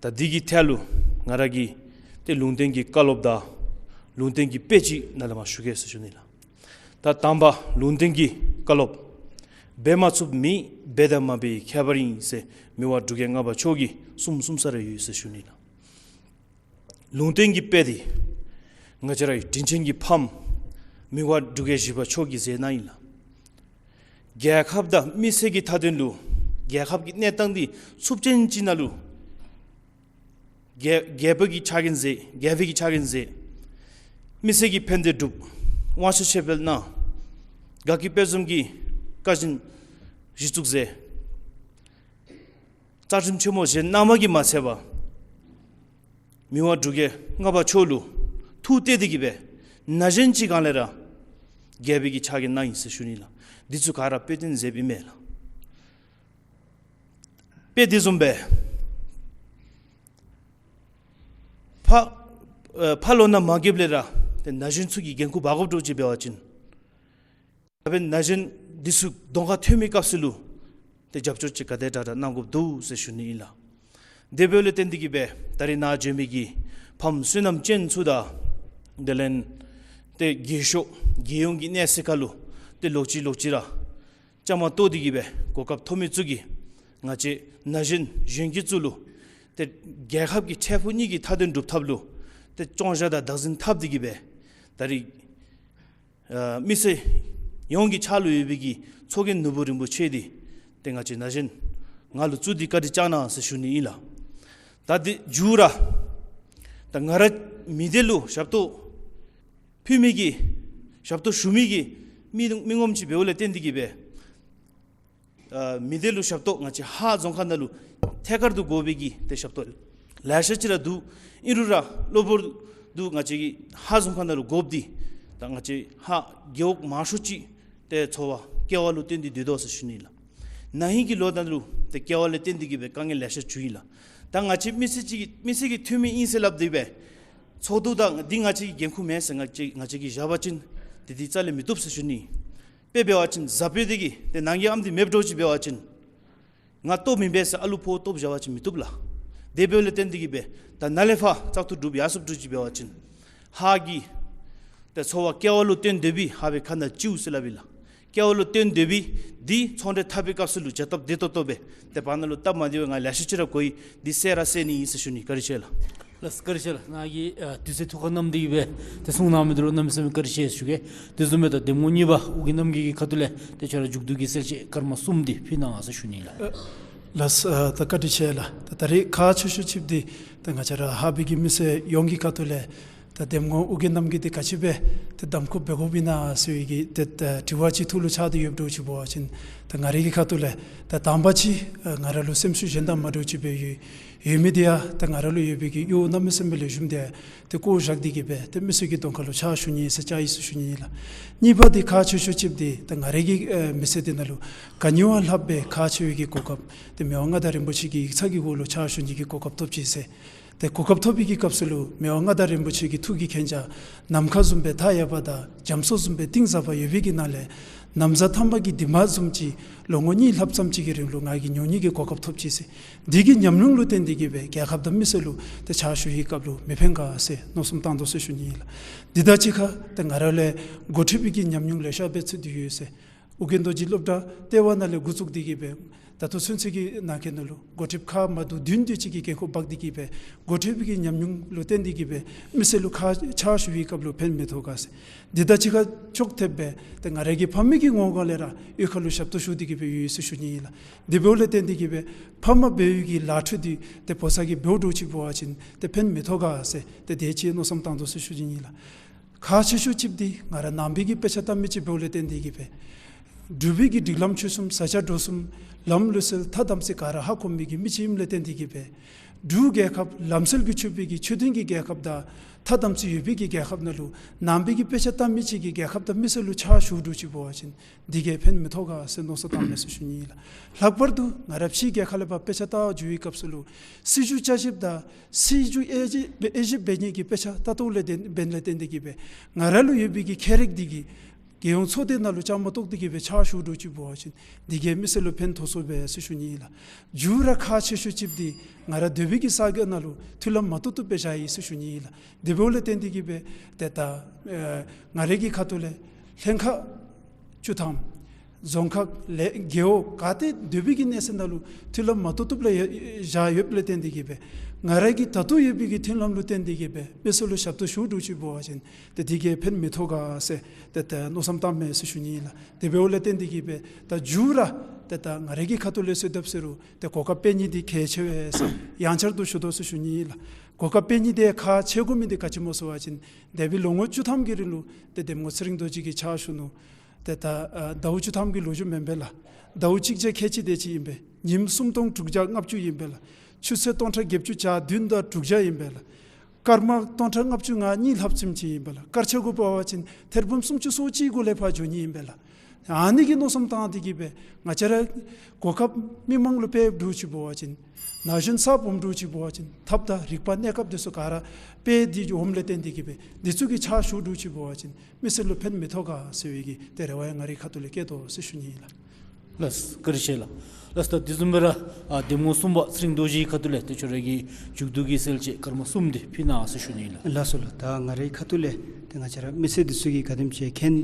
ད་འདི་གི་ཐད་ལུ་ང་ར་གིས་ཏེ་ལུང་བསྟན་གྱི་བཀའ་སློབ་དང་ལུང་བསྟན་གྱི་དཔེ་ཅིག་ནཱ་ལས་མར་ཞུ་གེ་ཟེར་ཞུ་ནི་ཨིན་ལགས། ད་དང་པ་ལུང་བསྟན་གྱི་བཀའ་སློབ། འབད་མ་ཚུགསཔ་མེད། འབད་དང་མ་འབད་ཡི་ཁྱད་པར་ཨིན་ཟེར་མི་དབང་འབྲུག་རྒྱལ་ལྔ་པ་མཆོག་གིས་གསུངས་གསུངས་ས་ར་ཡོད་ཟེར་ཞུ་ནི་ཨིན་ལགས། ལུང་བསྟན་གྱི་དཔེ་འདི་ང་བཅས་རའི་དྲིན་ཅན་གྱི་ཕམ་མི་དབང་འབྲུག་རྒྱལ་བཞི་པ་མཆོག་གིས་མཛད་གནང་ཡི་ལགས། རྒྱལ་ཁབ་དང་མི་སེར་གྱི་མཐའ་དོན་ལུ་རྒྱལ་ཁབ་ཀྱི་གནས་སྟངས་འདི་ཚུབ་ཅན་ཅིག་ནང་ལུ་རྒྱལ་རྒྱལ་པོ་གི་ཕྱག་འགན་མཛད། རྒྱལ་པོ་གི་ཕྱག་འགན་མཛད། མི་སེར་གྱི་ཕན་བདེ་སྒྲུབ། དབང་ཆ་ཆེ་འཕེལ་གནང་། དགའ་སྐྱིད་དཔལ་འཛོམས་ཀྱི་བཀའ་དྲིན་གཞི་བཙུགས་མཛད། རྩ་ཁྲིམས་ཆེན་མོ་གཞན་ནང་མ་གིས་མ་མཛད་པར་མི་དབང་འབྲུག་རྒྱལ་ལྔ་པ་མཆོག་ལུ་ཐུགས་གཏད་དེ་གིས་སྦེ་ན་གཞོན་ཅིག་སྒང་ལས་ར་རྒྱལ་པོ་གི་ཕྱག་འགན་གནང་ཡི་ཟེར་ཞུ་ནི་ལགས། འདི་ཚུ་ག་ར་དཔེ་སྟོན་མཛདཔ་ཨིན་མས་ལགས། དཔེ་འདི་བཟུམ་སྦེ་ཕ་ཨེ་ཕ་ལོ་ན་མ་རྒསཔ་ལས་ར་ཏེ་ན་གཞོན་ཚུ་གིས་འགན་ཁུར་འབག་དགོཔ་འདྲཝ་ཅིག་འབད་བ་ཅིན་ད་འབདན་ན་གཞོན་འདི་ཚུ་གདོང་ཁར་ཐོན་མི་སྐབས་སུ་ལུ་ཏེ་རྒྱབ་སྐྱོར་ཅིག་ག་དེ་དྲག་དྲག་གནང་དགོཔ་འདུག་ཟེར་ཞུ་ནི་ཨིན་ལགས། དེ་འབདཝ་ལས་བརྟེན་ཏེ་གིས་སྦེ་ད་རིས་ནཱ་བྱོན་མི་གི་ཕམ་བསོད་ནམས་ཅན་ཚུ་དང་དེ་ལས་ཏེ་རྒས་ཤོས་རྒས་ཡོལ་གྱི་གནས་ཚད་ཁར་ལུ་ཏེ་ལོག་ཅི་ལོག་ཅི་ར་བཅའ་མར་གཏོགས་ཏེ་གིས་སྦེ་གོ་སྐབས་ཐོབ་མི་ཚུ་གིས་ང་བཅས་ན་གཞོན་གཞོན་སྐྱེས་ཚུ་ལུ་ཏེ་རྒྱལ་ཁབ་ཀྱི་འཕྲལ་ཕུགས་གཉིས་ཀྱི་མཐའ་དོན་སྒྲུབ་ཐབས་ལུ་ཏེ་སྐྱོང་བཞག་དང་བདག་འཛིན་འཐབ་སྟེ་གིས་སྦེ་ད་རིས་ཨ་མི་སེར་ཡོངས་ཀྱི་ཕྱག་ལུ་ཡོད་པའི་གི་ཚོགས་རྒྱན་ནོར་བུ་རིན་པོ་ཆེ་འདི་ཏེ་ང་བཅས་ན་གཞོན་ང་ལུ་བཙུགས་ཏེ་བཀའ་དྲིན་བསྐྱངས་གནང་ཟེར་ཞུ་ནི་ཨིན་ལགས། ད་འདི་མཇུག་ར་ད་ང་ར་མི་སྡེ་ལུ་ཞབས་ཏོག་ཕུལ་མི་གི་ཞབས་ཏོག་ཞུ་མི་གི་མི་མི་ངོམ་ཅིག་འབདཝ་ལས་བརྟེན་ཏེ་གིས་སྦེ་ཨ་མི་སྡེ་ལུ་ཞབས་ཏོག་ང་བཅས་ཧཱ་རྫོང་ཁག་ནང་ལུ་ཐད་ཀར་དུ་དགོ་པའི་གི་ཏེ་ཞབས་ཏོག་ལེ་ཤ་ཅིག་ར་འདུག། ཨིན་རུང་ར་གློ་བུར་དུ་ང་བཅས་ཀྱི་ཧཱ་རྫོང་ཁག་ནང་ལུ་དགོཔ་འདི་ད་ང་བཅས་ཧཱ་རྒེད་འོག་མང་ཤོས་ཅིག་ཏེ་འཚོ་བ་སྐྱེལ་བ་ལུ་བརྟེན་ཏེ་སྡོད་དོ་ཟེར་ཞུ་ནི་ལགས། ན་ཧིང་གི་ལོ་ནང་ལུ་ཏེ་སྐྱེལ་བ་ལས་བརྟེན་ཏེ་གིས་སྦེ་དཀའ་ངལ་ལེ་ཤ་བྱུང་ཡི་ལགས། ད་ང་བཅས་མི་སེར་ཅིག་མི་སེར་གྱི་འཐུས་མི་ཨིན་ཟེར་སླབ་སྟེ་སྦེ་ཚོགས་འདུ་དང་འདི་ང་བཅས་ཀྱི་འགན་ཁུར་མེན་ཟེར་ང་བཅས་ང་བཅས་ཀྱིས་བཞག་པ་ཅིན་ཏེ་འདི་རྩ་ལས་མི་བཏུབ་ཟེར་ཞུ་ནི། དཔེ་འབད་བ་ཅིན་ཟ་དཔོན་འདི་གིས་ཏེ་ནང་གི་ཨམ་འདི་མེདཔ་འདྲཝ་ཅིག་འབད་བ་ཅིན་ང་ལྟོ་མི་འབད་ཟེར་ཨ་ལུ་ཕོཝ་ལྟོཝ་བཞག་པ་ཅིན་མི་བཏུབ་ལགས། དེ་འབདཝ་ལས་བརྟེན་ཏེ་གིས་སྦེ་ད་ནཱ་ལས་ཕར་བཙག་འཐུ་གྲུབ་ཡར་སོངམ་འདྲཝ་ཅིག་འབད་བ་ཅིན་ཧཱ་གི་ཏེ་འཚོ་བ་སྐྱེལ་བ་ལུ་བརྟེན་སྡོད་པའི་ཧཱ་པའི་ཁ་ནང་བཅུག་ཟེར་སླབ་ཨིན་ལགས། སྐལ་བ་ལུ་བརྟེན་སྡོད་པའི་འདི་ཚོང་འབྲེལ་འཐབ་པའི་སྐབས་སུ་ལུ་བྱ་སྟབས་བདེ་ཏོག་ཏོ་སྦེ་ཏེ་བར་ན་ལུ་སྟབས་མ་བདེཝ་ང་ལེ་ཤ་ཅིག་ར་གོ་ཡི། འདི་སེལ་ར་སེལ་ནི་ཨིན་ཟེར་ཞུ་ནི། བཀའ་དྲིན་ཆེ་ལགས། ལགས་སོ། བཀའ་དྲིན་ཆེ་ལགས། ནཱ་གི་ཨ་དུས་ཚོད་ཐུགས་ཁར་བསྣམས་ཏེ་གིས་སྦེ་ཏེ་གསུང་གནང་མི་འདི་ལུ་གནམ་མེད་ས་མེད་བཀའ་དྲིན་ཆེ་ཞུ་གེ། དེ་བཟུམ་སྦེ་ད་འདེམས་ངོ་གཉིས་པ་ཨོ་རྒྱན་རྣམ་རྒྱལ་གྱི་ཁ་ཐུག་ལས་ཏེ་ཁྱོད་ར་མཇུག་བསྡུ་གི་གསལ་བཤད་སྐར་མ་གསུམ་འདི་ཕུལ་གནང་ཟེར་ཞུ་ནི་ལགས། ལགས་སོ། ཨ་ད་བཀའ་དྲིན་ཆེ་ལགས། ད་ད་རེས་ཁག་ཆེ་ཤོས་ཅིག་འདི་ད་ང་བཅས་ར་ཧཱ་པའི་གི་མི་སེར་ཡོངས་ཀྱི་ཁ་ཐུག་ལས་ད་འདེམས་ངོ་ཨོ་རྒྱན་རྣམ་རྒྱལ་འདི་ག་ཅི་སྦེ་ཏེ་གདམ་ཁ་འབད་དགོཔ་ཨིན་ན་ཟེར་བའི་གི་ཏེ་ད་དྲི་བ་ཅིག་ཐུགས་ལུ་འཆར་ཏེ་ཡོདཔ་འདྲཝ་ཅིག་འབད་བ་ཅིན་ད་ང་རའི་གི་ཁ་ཐུག་ལས་ད་དང་པ་ཅིག་ཨ་ང་ར་ལུ་སེམས་ཤུགས་གཞན་དང་མ་འདྲཝ་ཅིག་སྦེ་ཡོད་ཡོད་མི་འདི་ཡང་ད་ང་ར་ལུ་ཡོད་པའི་གི་གཡོག་གནམ་མེད་ས་མེད་ལེགས་ཤོམ་འདི་ཡང་ཏེ་བཀོ་བཞག་སྟེ་གིས་སྦེ་ཏེ་མི་སེར་གྱི་གདོང་ཁ་ལུ་ཕྱག་ཞུ་ནི་ཟེར་བཅའ་ཡི་ཟེར་ཞུ་ནི་ཨིན་ལགས། གཉིས་པ་འདི་ཁག་ཆེ་ཤོས་ཅིག་འདི་ད་ང་རའི་གི་ཨེ་མི་སེར་འདི་ནང་ལུ་ག་ནི་བ་ལྷགཔ་སྦེ་ཁག་ཆེ་བའི་གི་གོ་སྐབས་འདི་མི་དབང་མངའ་བདག་རིན་པོ་ཆེ་གི་ཡིག་ཚང་གི་འོག་ལུ་ཕྱག་ཞུ་ནི་གི་གོ་སྐབས་ཐོབ་ཅི་ཟེར། ཏེ་གོ་སྐབས་ཐོབ་པའི་གི་སྐབས་སུ་ལུ་མི་དབང་མངའ་བདག་རིན་པོ་ཆེ་གི་ཐུགས་ཀྱི་མཁྱེན་རྒྱ་ནམ་མཁའ་བཟུམ་སྦེ་མཐའ་ཡས་པ་དང་རྒྱ་མཚོ་བཟུམ་སྦེ་གཏིང་ཟབ་པ་ཡོད་པའི་གི་ནང་ལས་ན་བཟའ་ཐ་མག་གི་དེ་མ་བཟུམ་ཅིག་ལོ་ངོ་གཉིས་ལྷགཔ་ཙམ་ཅིག་གི་རིང་ལུ་ང་གིས་ཉོ་ནི་གི་གོ་སྐབས་ཐོབ་ཅི་ཟེར། འདི་གི་ཉམས་མྱོང་ལུ་བརྟེན་ཏེ་གིས་སྦེ་རྒྱལ་ཁབ་དང་མི་སེར་ལུ་ཏེ་ཕྱག་ཞུ་བའི་སྐབས་ལུ་མི་ཕན་ག་ཟེར་མནོ་བསམ་བཏང་དོ་ཟེར་ཞུ་ནི་ཨིན་ལགས། འདི་དང་གཅིག་ཁར་ཏེ་ང་ར་ལས་འགོ་ཁྲིད་པའི་གི་ཉམས་མྱོང་ལེ་ཤ་སྦེ་ཚུད་དེ་ཡོད་ཟེར། ཨོ་རྒྱན་རྡོ་རྗེ་སློབ་གྲྭ་ལྟེ་བ་ནང་ལས་འགོ་བཙུགས་ཏེ་གིས་སྦེ་ད་ལྟོ་ཚུན་ཚོད་ཀྱི་ནང་འཁོད་ནང་ལུ་འགོ་ཁྲིདཔ་ཁག་མ་འདུག་བདུན་དེ་ཅིག་གི་འགན་ཁུར་འབག་སྟེ་གིས་སྦེ་འགོ་ཁྲིད་པའི་གི་ཉམས་མྱོང་ལུ་བརྟེན་ཏེ་གིས་སྦེ་མི་སེར་ལུ་ཁག་ཕྱག་ཞུ་བའི་སྐབས་ལུ་ཕན་མི་ཐོགས་ག་ཟེར། འདི་དང་གཅིག་ཁར་ཕྱོགས་མཐུད་སྦེ་ཏེ་ང་རའི་གི་ཕ་མའི་གི་ངོ་ག་ལས་ར་གཡུས་ཁ་ལུ་ཞབས་ཏོག་ཞུ་སྟེ་གིས་སྦེ་ཡོད་ཟེར་ཞུ་ནི་ཨིན་ལགས། དེ་འབདཝ་ལས་བརྟེན་ཏེ་གིས་སྦེ་ཕ་མ་འབད་བའི་གི་ལཱ་འཕྲོ་འདི་ཏེ་བུ་ཚ་གིས་འབདཝ་འདྲཝ་ཅིག་འབད་བ་ཅིན་ཏེ་ཕན་མི་ཐོགས་ག་ཟེར་ཏེ་དེ་ཅིག་མནོ་བསམ་བཏང་དོ་ཟེར་ཞུ་ནི་ཨིན་ལགས། ཁག་ཆེ་ཤོས་ཅིག་འདི་ང་ར་ནང་པའི་གི་དཔེ་ཆ་ལྟ་མི་ཅིག་འབདཝ་ལས་བརྟེན་ཏེ་གིས་སྦེ་འབྲུག་པའི་གི་སྒྲིག་ལམ་ཆོས་གསུམ་བཟའ་བཅའ་འགྲོ་གསུམ་ལམ་ལུགས་སྲོལ་ཐ་དམ་ཚིག་ག་ར་ཧ་གོ་མི་གི་མི་ཅིག་ཨིནམ་ལས་བརྟེན་ཏེ་གིས་སྦེ་འབྲུག་རྒྱལ་ཁབ་ལམ་སྲོལ་གྱིས་ཕྱུག་པའི་གི་ཆོས་ལྡན་གྱི་རྒྱལ་ཁབ་དང་ཐ་དམ་ཚིག་ཡོད་པའི་གི་རྒྱལ་ཁབ་ནང་ལུ་ནང་པའི་གི་དཔེ་ཆ་ལྟ་མི་ཅིག་གིས་རྒྱལ་ཁབ་དང་མི་སེར་ལུ་ཕྱག་ཞུཝ་འདྲཝ་ཅིག་འབད་བ་ཅིན་འདི་གིས་ཕན་མི་ཐོགས་ག་ཟེར་མནོ་བསམ་བཏངམ་མས་ཟེར་ཞུ་ནི་ཨིན་ལགས། ལྷག་པར་དུ་ང་ར་ཕྱིའི་རྒྱལ་ཁབ་ལས་ཕར་དཔེ་ཆ་ལྟ་བར་འགྱོ་བའི་སྐབས་སུ་ལུ་སྲིད་བྱུས་བསྐྱར་ཞིབ་དང་སྲིད་བྱུས་དབྱེ་ཞིབ་དབྱེ་ཞིབ་འབད་ནི་གི་དཔེ་ཆ་ལྟ་དོ་ལས་བརྟེན་འབདཝ་ལས་བརྟེན་ཏེ་གིས་སྦེ་ང་ར་ལུ་ཡོད་པའི་གི་ཁྱད་རིག་འདི་གིས་རྒྱལ་ཡོངས་ཚོགས་སྡེ་ནང་ལུ་བཅའ་མར་གཏོགས་ཏེ་གིས་སྦེ་ཕྱག་ཞུཝ་འདྲཝ་ཅིག་འབད་བ་ཅིན་འདི་གིས་མི་སེར་ལུ་ཕན་ཐོགས་སོ་པས་ཟེར་ཞུ་ནི་ཨིན་ལགས། མཇུག་ར་ཁག་ཆེ་ཤོས་ཅིག་འདི་ང་ར་སྡོད་པའི་གི་ས་གོ་ནང་ལུ་མཐུན་ལམ་མ་བཏུབ་བཏུབ་སྦེ་བཞག་ཡི་ཟེར་ཞུ་ནི་ཨིན་ལགས། དེ་འབདཝ་ལས་བརྟེན་ཏེ་གིས་སྦེ་ཏེ་ད་ཨེ་ང་རའི་གི་ཁ་ཐུག་ལས་ལྷན་ཁག་བཅུ་ཐམ་རྫོང་ཁག་ལས་རྒེད་འོག་ག་ཏེ་སྡོད་པའི་གི་གནས་ཚད་ནང་ལུ་མཐུན་ལམ་མ་བཏུབ་བཏུབ་ལས་ཡ་བཞག་ཡོདཔ་ལས་བརྟེན་ཏེ་གིས་སྦེ་ང་རའི་གི་ད་ལྟོ་ཡོད་པའི་གི་མཐུན་ལམ་ལུ་བརྟེན་ཏེ་གིས་སྦེ་མི་སེར་ལུ་ཞབས་ཏོག་ཞུཝ་འདྲཝ་ཅིག་འབད་བ་ཅིན་ཏེ་འདི་གིས་ཕན་མི་ཐོགས་ག་ཟེར་ཏེ་ད་མནོ་བསམ་བཏངམ་མས་ཟེར་ཞུ་ནི་ཨིན་ལགས། དེ་འབདཝ་ལས་བརྟེན་ཏེ་གིས་སྦེ་ད་མཇུག་ར་ཏེ་ད་ང་རའི་གི་ཁ་ཐུག་ལས་གསོལ་འདེབས་ཟེར་རུང་ཏེ་གོ་སྐབས་སྤེལ་ནི་འདི་གལ་ཆེ་བས་ཟེར་ཡང་བསྐྱར་དུ་ཞུ་དོ་ཟེར་ཞུ་ནི་ཨིན་ལགས། གོ་སྐབས་སྤེལ་ནི་འདི་ཁག་ཆེ་དགོ་མི་འདི་ག་ཅི་སྨོ་ཟེར་བ་ཅིན་འདས་པའི་ལོ་ངོ་བཅུ་ཐམ་གྱི་རིང་ལུ་ཏེ་འདེམས་ངོ་ཚེ་རིང་རྡོ་རྗེ་གི་ཕྱག་ཞུ་ནུག། ཏེ་ད་ཨ་ཟླཝ་བཅུ་ཐམ་གྱི་ལོ་རྒྱུས་མེན་པས་ལགས། ཟླཝ་གཅིག་བརྒྱ་ཁལ་གཅིག་དེ་ཅིག་ཨིན་པས། ཉིནམ་སུམ་སྟོང་དྲུག་བརྒྱ་ལྔ་བཅུ་ཨིན་པས་ལགས། ཆུ་ཚོད་སྟོང་ཕྲག་བརྒྱད་ཅུ་གྱ་བདུན་དང་དྲུག་བརྒྱ་ཨིན་པས་ལགས། སྐར་མ་སྟོང་ཕྲག་ལྔ་བཅུ་ང་གཉིས་ལྷགཔ་ཙམ་ཅིག་ཨིན་པས་ལགས། སྐར་ཆ་གུ་འབད་བ་ཅིན་ཐེར་འབུམ་སུམ་ཅུ་སོ་གཅིག་གུ་ལས་ཕར་འགྱོ་ནི་ཨིན་པས་ལགས། ཨ་ནི་གི་མནོ་བསམ་བཏང་སྟེ་གིས་སྦེ་ང་བཅས་ར་གོ་སྐབས་མི་མང་ལུ་སྤེལཝ་འདྲཝ་ཅིག་འབད་བ་ཅིན་ན་གཞོན་གསརཔ་འོངམ་འདྲཝ་ཅིག་འབད་བ་ཅིན་ཐབས་དང་རིག་པ་གནས་སྐབས་དེ་ཚུ་ག་ར་སྤེལ་ཏེ་འོངམ་ལས་བརྟེན་ཏེ་གིས་སྦེ་འདི་ཚུ་གིས་ཕྱག་ཞུཝ་འདྲཝ་ཅིག་འབད་བ་ཅིན་མི་སེར་ལུ་ཕན་མི་ཐོགས་ག་ཟེར་བའི་གི་ཏེ་རེ་བ་ཡང་ང་རའི་ཁ་ཐུག་ལས་བསྐྱེད་དོ་ཟེར་ཞུ་ནི་ཨིན་ལགས། ལགས་སོ། བཀའ་དྲིན་ཆེ་ལགས། ལགས་སོ། ད་དེ་བཟུམ་སྦེ་ར་ཨ་འདེམས་ངོ་གསུམ་པ་ཚེ་རིང་རྡོ་རྗེའི་ཁ་ཐུག་ལས་ཏེ་ཁྱོད་ར་གི་མཇུག་བསྡུ་གི་གསལ་བཤད་སྐར་མ་གསུམ་འདི་ཕུལ་གནང་ཟེར་ཞུ་ནི་ཨིན་ལགས། ལགས་སོ་ལགས། ད་ང་རའི་ཁ་ཐུག་ལས་ཏེ་ང་བཅས་ར་མི་སེར་འདི་ཚུ་གིས་ག་དེམ་ཅིག་མཁྱེན་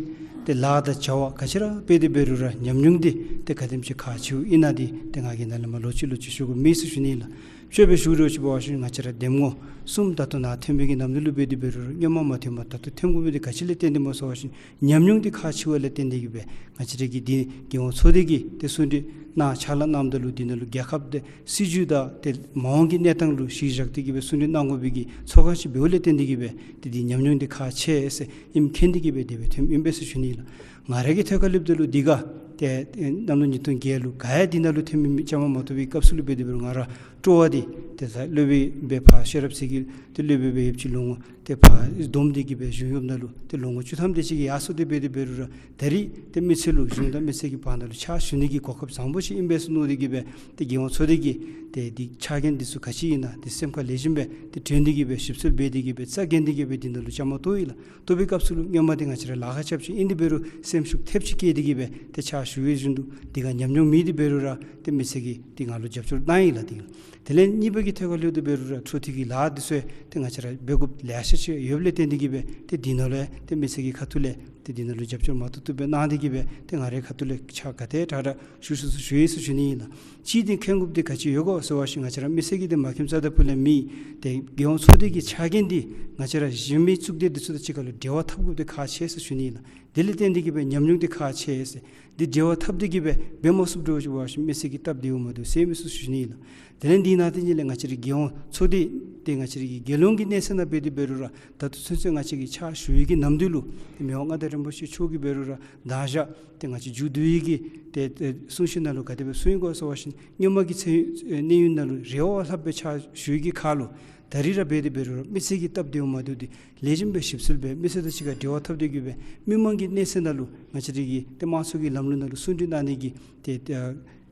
ཏེ་ལཱ་དང་བྱ་བ་ག་ཅི་ར་འབད་དེ་འབད་རུང་ར་ཉམས་མྱོང་འདི་ཏེ་ག་དེམ་ཅིག་ཁག་ཆེཝ་ཨིན་ན་འདི་ཏེ་ང་གིས་ནཱ་ལས་མར་ལོག་ཅི་ལོག་ཅི་ཞུ་དགོཔ་མེད་ཟེར་ཞུ་ནི་ཨིན་ལགས། དཔྱེ་སྦེ་ཞུ་འདྲཝ་ཅིག་འབད་བ་ཅིན་ང་བཅས་ར་འདེམས་ངོ་གསུམ་ད་ལྟོ་ནཱ་ཐོན་པའི་གི་ནམ་དུས་ལུ་འབད་དེ་འབད་རུང་ར་སྔོན་མ་མ་ཐོན་པར་ད་ལྟོ་ཐོན་དགོ་མི་འདི་ག་ཅི་ལས་བརྟེན་ཏེ་སྨོ་ཟེར་བ་ཅིན་ཉམས་མྱོང་འདི་ཁག་ཆེ་བ་ལས་བརྟེན་ཏེ་གིས་སྦེ་ང་བཅས་ར་གི་འདི་རྒྱལ་ཡོངས་ཚོགས་སྡེ་གིས་ཏེ་གསུང་གྲོས་གནང་ཕྱག་ལཱ་གནངམ་ད་ལུ་འདི་ནང་ལུ་རྒྱལ་ཁབ་དང་སྲིད་བྱུས་དང་ཏེ་མ་འོངས་ཀྱི་གནས་སྟངས་ལུ་གཞི་བཞག་སྟེ་གིས་སྦེ་གསུང་གྲོས་གནང་དགོ་པའི་གི་ཚོགས་ཁང་ཅིག་འབདཝ་ལས་བརྟེན་ཏེ་གིས་སྦེ་ཏེ་འདི་ཉམས་མྱོང་འདི་ཁག་ཆེ་ཟེར་ཨིནམ་མཁྱེན་ཏེ་གིས་སྦེ་དེ་སྦེ་ཐོནམ་ཨིན་པས་ཟེར་ཞུ་ནི་ཨིན་ལགས། ང་ར་གི་ཐད་ཁར་སླབ་ད་ལུ་འདི་ག་ཏེ་གནམ་ལོ་ཉིས་སྟོང་བརྒྱད་ལུ་ག་ཡང་འདི་ནང་ལུ་ཐོན་མི་མི་བཅའ་མར་མ་གཏོགས་པའི་སྐབས་སུ་ལུ་འབད་དེ་འབད་རུང་ང་ར་སྤྲོ་བ་འདི་ཏེ་ད་སློབ་དཔོན་སྦེ་ཕར་ཤེས་རབ་ཚེ་དཀྱིལ་ཏེ་སློབ་དཔོན་སྦེ་ཡོདཔ་ཅིག་ལོ་ངོ་ཏེ་ཕར་བསྡོམས་ཏེ་གིས་སྦེ་གཞུང་གཡོགཔ་ནང་ལུ་ཏེ་ལོ་ངོ་བཅུ་ཐམ་དེ་ཅིག་གི་ཡར་སོང་སྟེ་འབད་དེ་འབད་རུང་ར་ད་རེས་ཏེ་མི་སེར་ལུ་གཞུང་དང་མི་སེར་གྱི་བར་ན་ལུ་ཕྱག་ཞུ་ནི་གི་གོ་སྐབས་བཟང་པོ་ཅིག་ཨིན་པས་ཟེར་མནོ་སྟེ་གིས་སྦེ་ཏེ་རྒྱལ་ཡོངས་ཚོགས་སྡེ་གིས་ཏེ་འདི་ཕྱག་འགན་འདི་ཚུ་ག་ཅི་ཨིན་ན་ཏེ་སེམས་ཁར་ལེགས་ཤོམ་སྦེ་ཏེ་དྲན་ཏེ་གིས་སྦེ་ཞིབ་འཚོལ་འབད་དེ་གིས་སྦེ་རྩ་འགེངས་ཏེ་གིས་སྦེ་འདི་ནང་ལུ་བཅའ་མར་གཏོགས་ཡི་ལགས། གཏོགས་པའི་སྐབས་སུ་ལུ་སྔོན་མ་འདི་ང་བཅས་ར་ལཱ་ཁག་རྐྱབ་ཅི་ཨིན་ཏེ་འབད་རུང་སེམས་ སེམས་ཤུགས་ཐེབས་ཅིག་སྐྱེས་ཏེ་གི་སྦེ་ཏེ་ཕྱག་ཞུ་བའི་བཞིན་དུ་དེ་ཁར་ཉམས་མྱོང་མེད་དེ་འབད་རུང་ར་ཏེ་མི་སེར་གྱིས་ཏེ་ང་ལུ་རྒྱབ་སྐྱོར་གནང་ཡི་ལགས། དེ་ལས་དེ་ལས་གཉིས་པ་གི་ཐད་ཁར་ལུ་དེ་འབད་རུང་ར་འཕྲོ་མཐུད་ཀྱི་ལཱ་འདི་ཚུ་ཏེ་ང་བཅས་ར་འབད་དགོཔ་ལེ་ཤ་ཅིག་ཡོདཔ་ལས་བརྟེན་ཏེ་གི་སྦེ་ཏེ་འདི་ནང་ལུ་ཡང་ཏེ་མི་སེར་གྱི་ཁ་ཐུག་ལས་ཏེ་འདི་ནང་ལུ་རྒྱབ་སྐྱོར་མ་བཏུབ་བཏུབ་སྦེ་གནང་སྟེ་གི་སྦེ་ཏེ་ང་རའི་ཁ་ཐུག་ལས་ཕྱག་ག་དེ་དྲག་དྲག་ཞུ་ཚུགས་ཚུགས་ཞུ་ཡི་ཟེར་ཞུ་ནི་ཨིན་ལགས། གཅིག་འདི་མཁྱེན་དགོཔ་འདི་ག་ཅི་ཡོད་ག་ཟེར་བ་ཅིན་ང་བཅས་ར་མི་སེར་གྱིས་འདི་མ་མཁྱེནམ་རྩ་དང་སྤུ་ལས་མེད། ཏེ་རྒྱལ་ཡོངས་ཚོགས་སྡེ་གི་ཕྱག་འགན་འདི་ང་བཅས་ར་གཞན་མི་གཙུག་སྡེ་འདི་ཚུ་དང་གཅིག་ཁར་ལུ་འབྲེལ་བ་འཐབ་དགོཔ་འདི་ཁག་ཆེ་ཟེར་ཞུ་ནི་ཨིན་ལགས། དེ་ལས་བརྟེན་ཏེ་གི་སྦེ་ཉམས་མྱོང་འདི་ཁག་ཆེ་ཟེར། འདི་འབྲེལ་བ་འཐབ་སྟེ་གི་སྦེ་འབད་མ་ཚུགསཔ་འདྲཝ་ཅིག་འབད་བ་ཅིན་མི་སེར་གྱིས་སྟབས་བདེཝ་མ་བདེཝ་སེལ་མི་ཚུགས་ཟེར་ཞུ་ནི་ཨིན་ལགས། དེ་ལས་འདི་ནང་དེ་ཉིད་ལས་ང་བཅས་རའི་རྒྱལ་ཡོངས་ཚོགས་སྡེ་ཏེ་ང་བཅས་རའི་རྒྱལ་ཡོངས་ཀྱི་གནས་ཚད་ནང་འབད་དེ་འབད་རུང་ར་ད་ལྟོ་ཚུན་ཚོད་ང་བཅས་ཀྱིས་ཕྱག་ཞུ་བའི་གི་ནམ་དུས་ལུ་ཏེ་མི་དབང་མངའ་བདག་རིན་པོ་ཆེ་མཆོག་གིས་འབད་རུང་ར་མདང་ཞག་ཏེ་ང་བཅས་མཇུག་བསྡུ་ཡི་གི་ཏེ་ཏེ་གསུང་བཤད་ནང་ལུ་ག་དེ་སྦེ་གསུངས་ཡི་ག་ཟེར་བ་ཅིན་སྔོན་མ་གི་ཚེ་གནས་ཡུན་ནང་ལུ་རེ་བ་ལྷགཔ་སྦེ་ཕྱག་ཞུ་ཡི་གི་ཁར་ལུ་ད་རིས་ར་འབད་དེ་འབད་རུང་ར་མི་སེར་གྱི་སྟབས་བདེཝ་མ་བདེཝ་འདི་ལེགས་ཤོམ་སྦེ་ཞིབ་འཚོལ་འབད་མི་སེར་དང་གཅིག་ཁར་འབྲེལ་བ་འཐབ་སྟེ་གི་སྦེ་མི་མང་གི་གནས་ཚད་ནང་ལུ་ང་བཅས་རའི་གི་ཏེ་དམངས་གཙོ་གི་ལམ་ལུགས་ནང་ལུ་བརྩོན་འགྲུས་གནང་ནི་གི་ཏེ་ཏེ་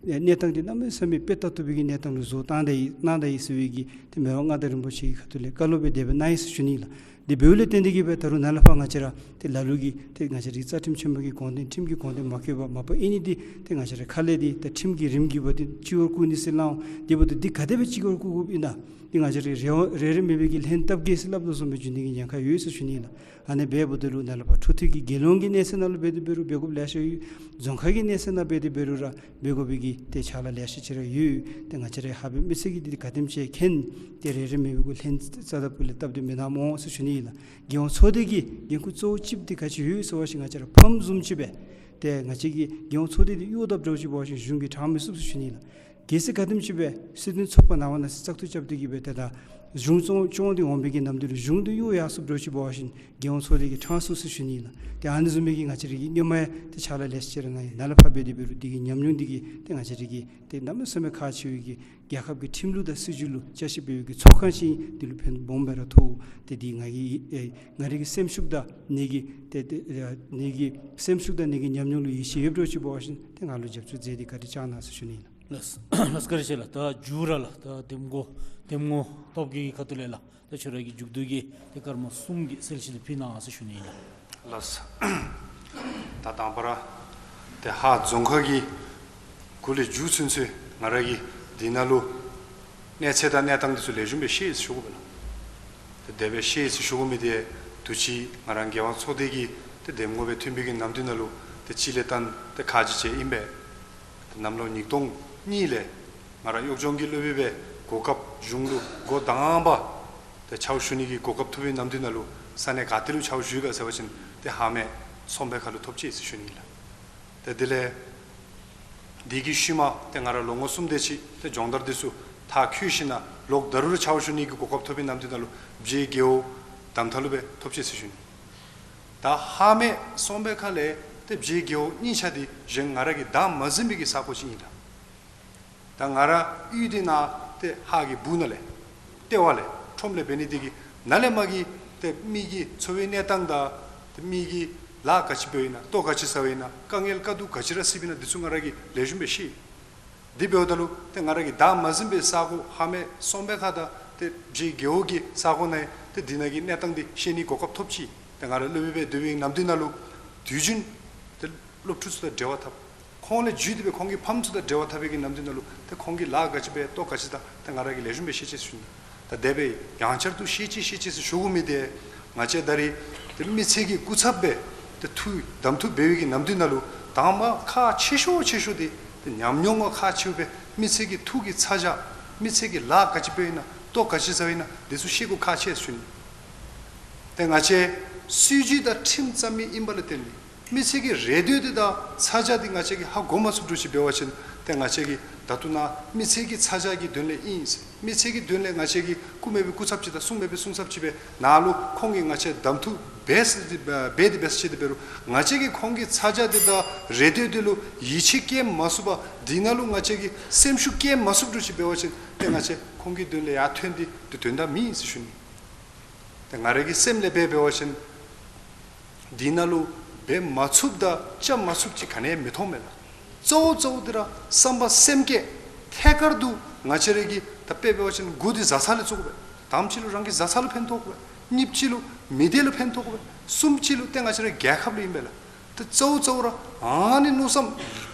གནས་སྟངས་འདི་གནམ་མེད་ས་མེད་དཔེ་ལྟ་བཏུབ་པའི་གི་གནས་སྟངས་ལུ་བཟོ་བཏང་ད་ཡི་གནང་ད་ཡི་ཟེར་བའི་གི་ཏེ་མི་དབང་མངའ་བདག་རིན་པོ་ཆེ་གི་ཁ་ཐུག་ལས་བཀའ་སློབ་སྦེ་དེ་སྦེ་གནང་ཡི་ཟེར་ཞུ་ནི་ཨིན་ལགས། དེ་འབདཝ་ལས་བརྟེན་ཏེ་གི་སྦེ་ད་རུང་ནཱ་ལས་ཕར་ང་བཅས་ར་ཏེ་ལ་ལུ་གིས་ཏེ་ང་བཅས་རའི་རྩ་ཁྲིམས་ཆེན་མོ་གི་དགོངས་དོན་ཁྲིམས་ཀྱི་དགོངས་དོན་མ་བཀོད་པར་མ་པ་ཨིན་ནི་འདི་ཏེ་ང་བཅས་ར་ཁ་ལས་འདི་ཏེ་ཁྲིམས་ཀྱི་རིམ་གྱིས་འབད་དེ་སྤྱི་བོར་བཀུག་ནི་ཟེར་སླབ་འོང་། དེ་འབདཝ་ད་འདི་ག་དེ་སྦེ་སྤྱི་བོར་བཀུག་དགོཔ་ཨིན་ན་འདི་ང་བཅས་རའི་རེ་བ་རེ་རེ་མེད་པའི་གི་ལྷན་ཐབས་ཀྱིས་ཟེར་སླབ་དོ་བཟུམ་སྦེ་འགྱོ་ནི་གི་ཉེན་ཁ་ཡོད་ཟེར་ཞུ་ནི་ཨིན་ལགས། ཨ་ནི་འབདཝ་ད་ལུ་ནཱ་ལས་ཕར་འཕྲོ་མཐུད་ཀྱི་རྒྱལ་ཡོངས་ཀྱི་གནས་ཚད་ནང་ལུ་འབད་དེ་འབད་རུང་འབད་དགོཔ་ལེ་ཤ་ཡོད། རྫོང་ཁག་གི་གནས་ཚད་ནང་འབད་དེ་འབད་རུང་ར་འབད་དགོ་པའི་གི་ཏེ་ཕྱག་ལཱ་ལེ་ཤ་ཅིག་ར་ཡོད། ཏེ་ང་བཅས་རའི་ཧཱ་པའི་མི་སེར་གྱིས་འདི་ག་དེམ་ཅིག་མཁྱེན། ཏེ་རེ་རེ་མེད་པའི་གུ་ལྷན་རྩ་དང་སྤུ་ལས་སྟབས་བདེ་མི་གནངམ་འོང་ཟེར་ཞུ་ནི་ཨིན་ལགས། རྒྱལ་ཡོངས་ཚོགས་སྡེ་གི་འགན་ཁུར་གཙོ་བོ་ཅིག་འདི་ག་ཅི་ཡོད་ཟེར་བ་ཅིན་ང་བཅས་ར་ཕམ་བཟུམ་ཅིག་སྦེ་ཏེ་ང་བཅས་ཀྱིས་རྒྱལ་ཡོངས་ཚོགས་སྡེ་འདི་གཡོ་དཔ་འདྲཝ་ཅིག་འབད་བ་ཅིན་གཞུང་གིས་དྲང་མི་ཚུགས་ཟེར་ཞུ་ནི་ཨིན་ལགས། གལ་སྲིད་ག་དེམ་ཅིག་སྦེ་སྲིད་དོན་ཚོགས་པ་ནང་པ་ནང་སྲིད་བཙག་འཐུ་རྐྱབ་སྟེ་གི་སྦེ་ཏེ་ད་གཞུང་སྐྱོང་སྐྱོང་སྟེ་འོང་པའི་གི་ནམ་དུས་ལུ་གཞུང་འདི་གཡོ་ཡར་སོཔ་འདྲཝ་ཅིག་འབད་བ་ཅིན་རྒྱལ་ཡོངས་ཚོགས་སྡེ་གིས་དྲང་ཚུགས་ཟེར་ཞུ་ནི་ཨིན་ལགས། ཏེ་ཨ་ནི་བཟུམ་མའི་གི་ང་བཅས་རའི་གི་སྔོན་མ་ཡང་ཏེ་ཕྱག་ལཱ་ལེ་ཤ་ཅིག་ར་གནང་ཡི། ནཱ་ལས་ཕར་འབད་དེ་འབད་རུང་འདི་གི་ཉམས་མྱོང་འདི་གིས་ཏེ་ང་བཅས་རའི་གི་ཏེ་གནམ་མེད་ས་མེད་ཁག་ཆེ་བའི་གི་རྒྱལ་ཁབ་ཀྱི་ཁྲིམས་ལུགས་དང་སྲིད་བྱུས་ལུ་བསྐྱར་ཞིབ་འབད་བའི་གི་ཚོགས་ཁང་ཅིག་འདི་ལུ་ཕན་སྦོམ་སྦེ་ར་ཐོགས། ཏེ་འདི་ང་གི་ཨེ་ང་རའི་གི་སེམས་ཤུགས་དང་ནཱ་གི་ཏེ་ཏེ་ཨེ་ནཱ་གི་སེམས་ཤུགས་དང་ནཱ་གི་ཉམས་མྱོང་ལུ་ཡིད་ཆེས་ཡོདཔ་འདྲཝ་ཅིག་འབད་བ་ཅིན་ཏེ་ང་ལུ་རྒྱབ་སྐྱོར་མཛད་དེ་བཀའ་དྲིན་བསྐྱང་གནང་ཟེར་ཞུ་ནི་ཨིན་ལགས། ལགས་ལགས། བཀའ་དྲིན་ཆེ་ལགས། ད་མཇུག་ར་ལགས་ད་འདེམས་ངོ་འདེམས་ངོ་སྟོབས་རྒྱས་ཀྱི་ཁ་ཐུག་ལས་ལགས། ད་ཁྱོད་ར་གི་མཇུག་བསྡུ་གི་ཏེ་སྐར་མ་གསུམ་གྱི་གསལ་བཤད་ཕུལ་གནང་ཟེར་ཞུ་ནི་ཨིན་ལགས། ལགས། ད་དང་པ་ར་ཏེ་ཧཱ་རྫོང་ཁག་གི་གུ་ལས་མཇུག་ཚུན་ཚོད་ང་ར་གིས་འདི་ནང་ལུ་གནས་ཚད་དང་གནས་སྟངས་འདི་ཚུ་ལེགས་ཤོམ་སྦེ་ཤེས་ཟེར་ཞུ་དགོ་པས་ལགས། ཏེ་དེ་སྦེ་ཤེས་ཟེར་ཞུ་དགོ་མི་འདི་དུས་ཅི་ང་ར་རྒྱལ་ཡོངས་ཚོགས་སྡེ་གི་ཏེ་འདེམས་ངོ་སྦེ་ཐོན་པའི་གི་ནམ་དུས་ནང་ལུ་ཏེ་གཅིག་ལས་བརྟེན་ཏེ་ཁག་ཆེ་ཆེ་ཨིན་པས། ཏེ་གནམ་ལོ་ཉིས་སྟོང་གཉིས་ལས་ང་ར་གཡོག་ལྗོངས་ཀྱི་སློབ་དཔོན་སྦེ་གོ་སྐབས་གཞུང་ལུ་འགོ་དང་པ་ཏེ་ཕྱག་ཞུ་ནི་གི་གོ་སྐབས་ཐོབ་པའི་ནམ་དུས་ནང་ལུ་ས་གནས་ག་ཏེ་ལུ་ཕྱག་ཞུ་ཡི་ག་ཟེར་བ་ཅིན་ཏེ་ཧཱ་སྨད་སོང་པའི་ཁ་ལུ་ཐོབ་ཅི་ཟེར་ཞུ་ནི་ཨིན་ལགས། ཏེ་དེ་ལས་འདི་གི་ཤུལ་མ་ཏེ་ང་ར་ལོ་ངོ་གསུམ་དེ་ཅིག་ཏེ་སྦྱོང་བརྡར་འདི་ཚུ་མཐར་འཁྱོལ་ཞིནམ་ལས་ལོག་ད་རུང་ཕྱག་ཞུ་ནི་གི་གོ་སྐབས་ཐོབ་པའི་ནམ་དུས་ནང་ལུ་བྱེས་རྒེད་འོག་དམ་ཐག་ལུ་སྦེ་ཐོབ་ཅི་ཟེར་ཞུ་ནི། ད་ཧཱ་སྨད་སོང་པའི་ཁ་ལས་ཏེ་བྱེས་རྒེད་འོག་གཉིས་ཆ་འདི་གཞན་ང་ར་གིས་བདག་མ་འཛིན་པའི་གི་ས་གོ་ཅིག་ཨིན་ལགས། ད་ང་ར་ཡུལ་འདི་ནང་ཏེ་ཧཱ་གི་སྦུག་ནང་ལས་ལྟེ་བ་ལས་ཁྲོམ་ལས་འབད་ནི་འདི་གིས་ནཱ་ལས་མར་གྱི་ཏེ་མི་གི་འཚོ་བའི་གནས་སྟངས་དང་ཏེ་མི་གི་ལཱ་ག་ཅི་འབདཝ་ཨིན་ན་ལྟོ་ག་ཅི་ཟཝ་ཨིན་ན་དཀའ་ངལ་དཀའ་སྡུག་ག་ཅི་ར་སེལཝ་ཨིན་ན་འདི་ཚུ་ང་ར་གིས་ལེགས་ཤོམ་སྦེ་ཤེས། དེ་འབདཝ་ད་ལུ་ཏེ་ང་ར་གིས་བདག་མ་འཛིན་པའི་ས་གོ་ཧཱ་སྨད་སོང་པའི་ཁ་དང་ཏེ་བྱེས་རྒེད་འོག་གི་ས་གོ་ནང་ཏེ་འདི་ནང་གི་གནས་སྟངས་འདི་ཤེས་ནི་གོ་སྐབས་ཐོབ་ཅི། ཏེ་ང་ར་སློབ་དཔོན་སྦེ་སྡོད་པའི་ནམ་དུས་ནང་ལུ་དུས་རྒྱུན་ཏེ་སློབ་ཕྲུག་ཚུ་དང་འབྲེལ་བ་འཐབ། ཁོང་ལས་བརྒྱུད་དེ་སྦེ་ཁོང་གི་ཕམ་ཚུ་དང་འབྲེལ་བ་འཐབ་པའི་གི་ནམ་དུས་ནང་ལུ་ཏེ་ཁོང་གིས་ལཱ་ག་ཅི་འབད་ལྟོ་ག་ཅི་བདའ་ཏེ་ང་ར་གིས་ལེགས་ཤོམ་སྦེ་ཤེས་ཅི་ཟེར་ཞུ་ནི། ད་དེ་སྦེ་ཡང་བསྐྱར་དུ་ཤེས་ཅི་ཤེས་ཅི་ཟེར་ཞུ་དགོ་མི་འདི་ང་བཅས་ད་རིས་ཏེ་མི་ཚེ་གི་སྐུ་ཚབ་སྦེ་ཏེ་འཐུ་གདམ་འཐུ་འབད་བའི་གི་ནམ་དུས་ནང་ལུ་དང་པ་ཁག་ཆེ་ཤོས་ཆེ་ཤོས་འདི་ཏེ་ཉམས་མྱོང་ཁག་ཆེ་བའི་མི་ཚེ་གི་འཐུ་གི་ཚ་གྱང་མི་ཚེ་གི་ལཱ་ག་ཅི་འབདཝ་ཨིན་ན་ལྟོ་ག་ཅི་ཟཝ་ཨིན་ན་འདི་ཚུ་ཤེས་དགོཔ་ཁག་ཆེ་ཟེར་ཞུ་ནི། ཏེ་ང་བཅས་སྲིད་བྱུས་དང་ཁྲིམས་བརྩམ་མི་ཨིན་པ་ལས་བརྟེན་ཏེ་མི་ཚེ་གི་རེ་འདོད་འདི་དང་ཚ་གྱང་འདི་ང་བཅས་ཀྱིས་ཧ་གོ་མ་ཚུགསཔ་འདྲཝ་ཅིག་འབད་བ་ཅིན་ཏེ་ང་བཅས་ཀྱིས་ད་ལྟོ་ནཱ་མི་ཚེ་གི་ཚ་གྱང་གི་དོན་ལས་ཨིན་ཟེར་མི་ཚེ་གི་དོན་ལས་ང་བཅས་ཀྱིས་སྐུ་མེད་པའི་སྐུ་ཚབ་ཅིག་དང་གསུང་མེད་པའི་གསུང་ཚབ་ཅིག་སྦེ་ནཱ་ལུ་ཁོང་གིས་ང་བཅས་གདམ་འཐུ་འབད་ཟེར་འབད་དེ་འབད་ཟེར་ཅིག་འདི་འབད་རུང་ང་བཅས་ཀྱིས་ཁོང་གི་ཚ་གྱང་འདི་དང་རེ་འདོད་འདི་ལུ་ཡིད་ཆེས་བསྐྱེད་མ་ཚུགས་པར་འདི་ནང་ལུ་ང་བཅས་ཀྱིས་སེམས་ཤུགས་བསྐྱེད་མ་ཚུགསཔ་འདྲཝ་ཅིག་འབད་བ་ཅིན་ཏེ་ང་བཅས་ཁོང་གི་དོན་ལས་ཡར་ཐོན་ཏེ་ཏེ་དོན་དག་མེད་ཟེར་ཞུ་ནི། ཏེ་ང་རའི་གི་སེམས་ལས་འབད་འབད་བ་ཅིན་འདི་ནང་ལུ་འབད་མ་ཚུགསཔ་དང་རྐྱབ་མ་ཚུགསཔ་ཅིག་ག་ནི་ཡང་མི་མཐོང་མས་ལགས། གཙོ་བོ་གཙོ་བོ་འདི་ར་བསམ་པ་སེམས་བསྐྱེད་ཐད་ཀར་དུ་ང་བཅས་རའི་གི་ད་དཔེ་འབད་བ་ཅིན་འགོ་འདི་བཟའ་ཚང་ལས་བཙུགས་དགོ་པས། དང་པ་ཅིག་ལུ་རང་གི་བཟའ་ཚང་ལུ་ཕན་ཐོགས་དགོ་པས། གཉིས་པ་ཅིག་ལུ་མི་སྡེ་ལུ་ཕན་ཐོགས་དགོ་པས། གསུམ་པ་ཅིག་ལུ་ཏེ་ང་བཅས་རའི་རྒྱལ་ཁབ་ལུ་ཨིན་པས་ལགས། ཏེ་གཙོ་བོ་གཙོ་བོ་ར་ཨ་ནི་མནོ་བསམ་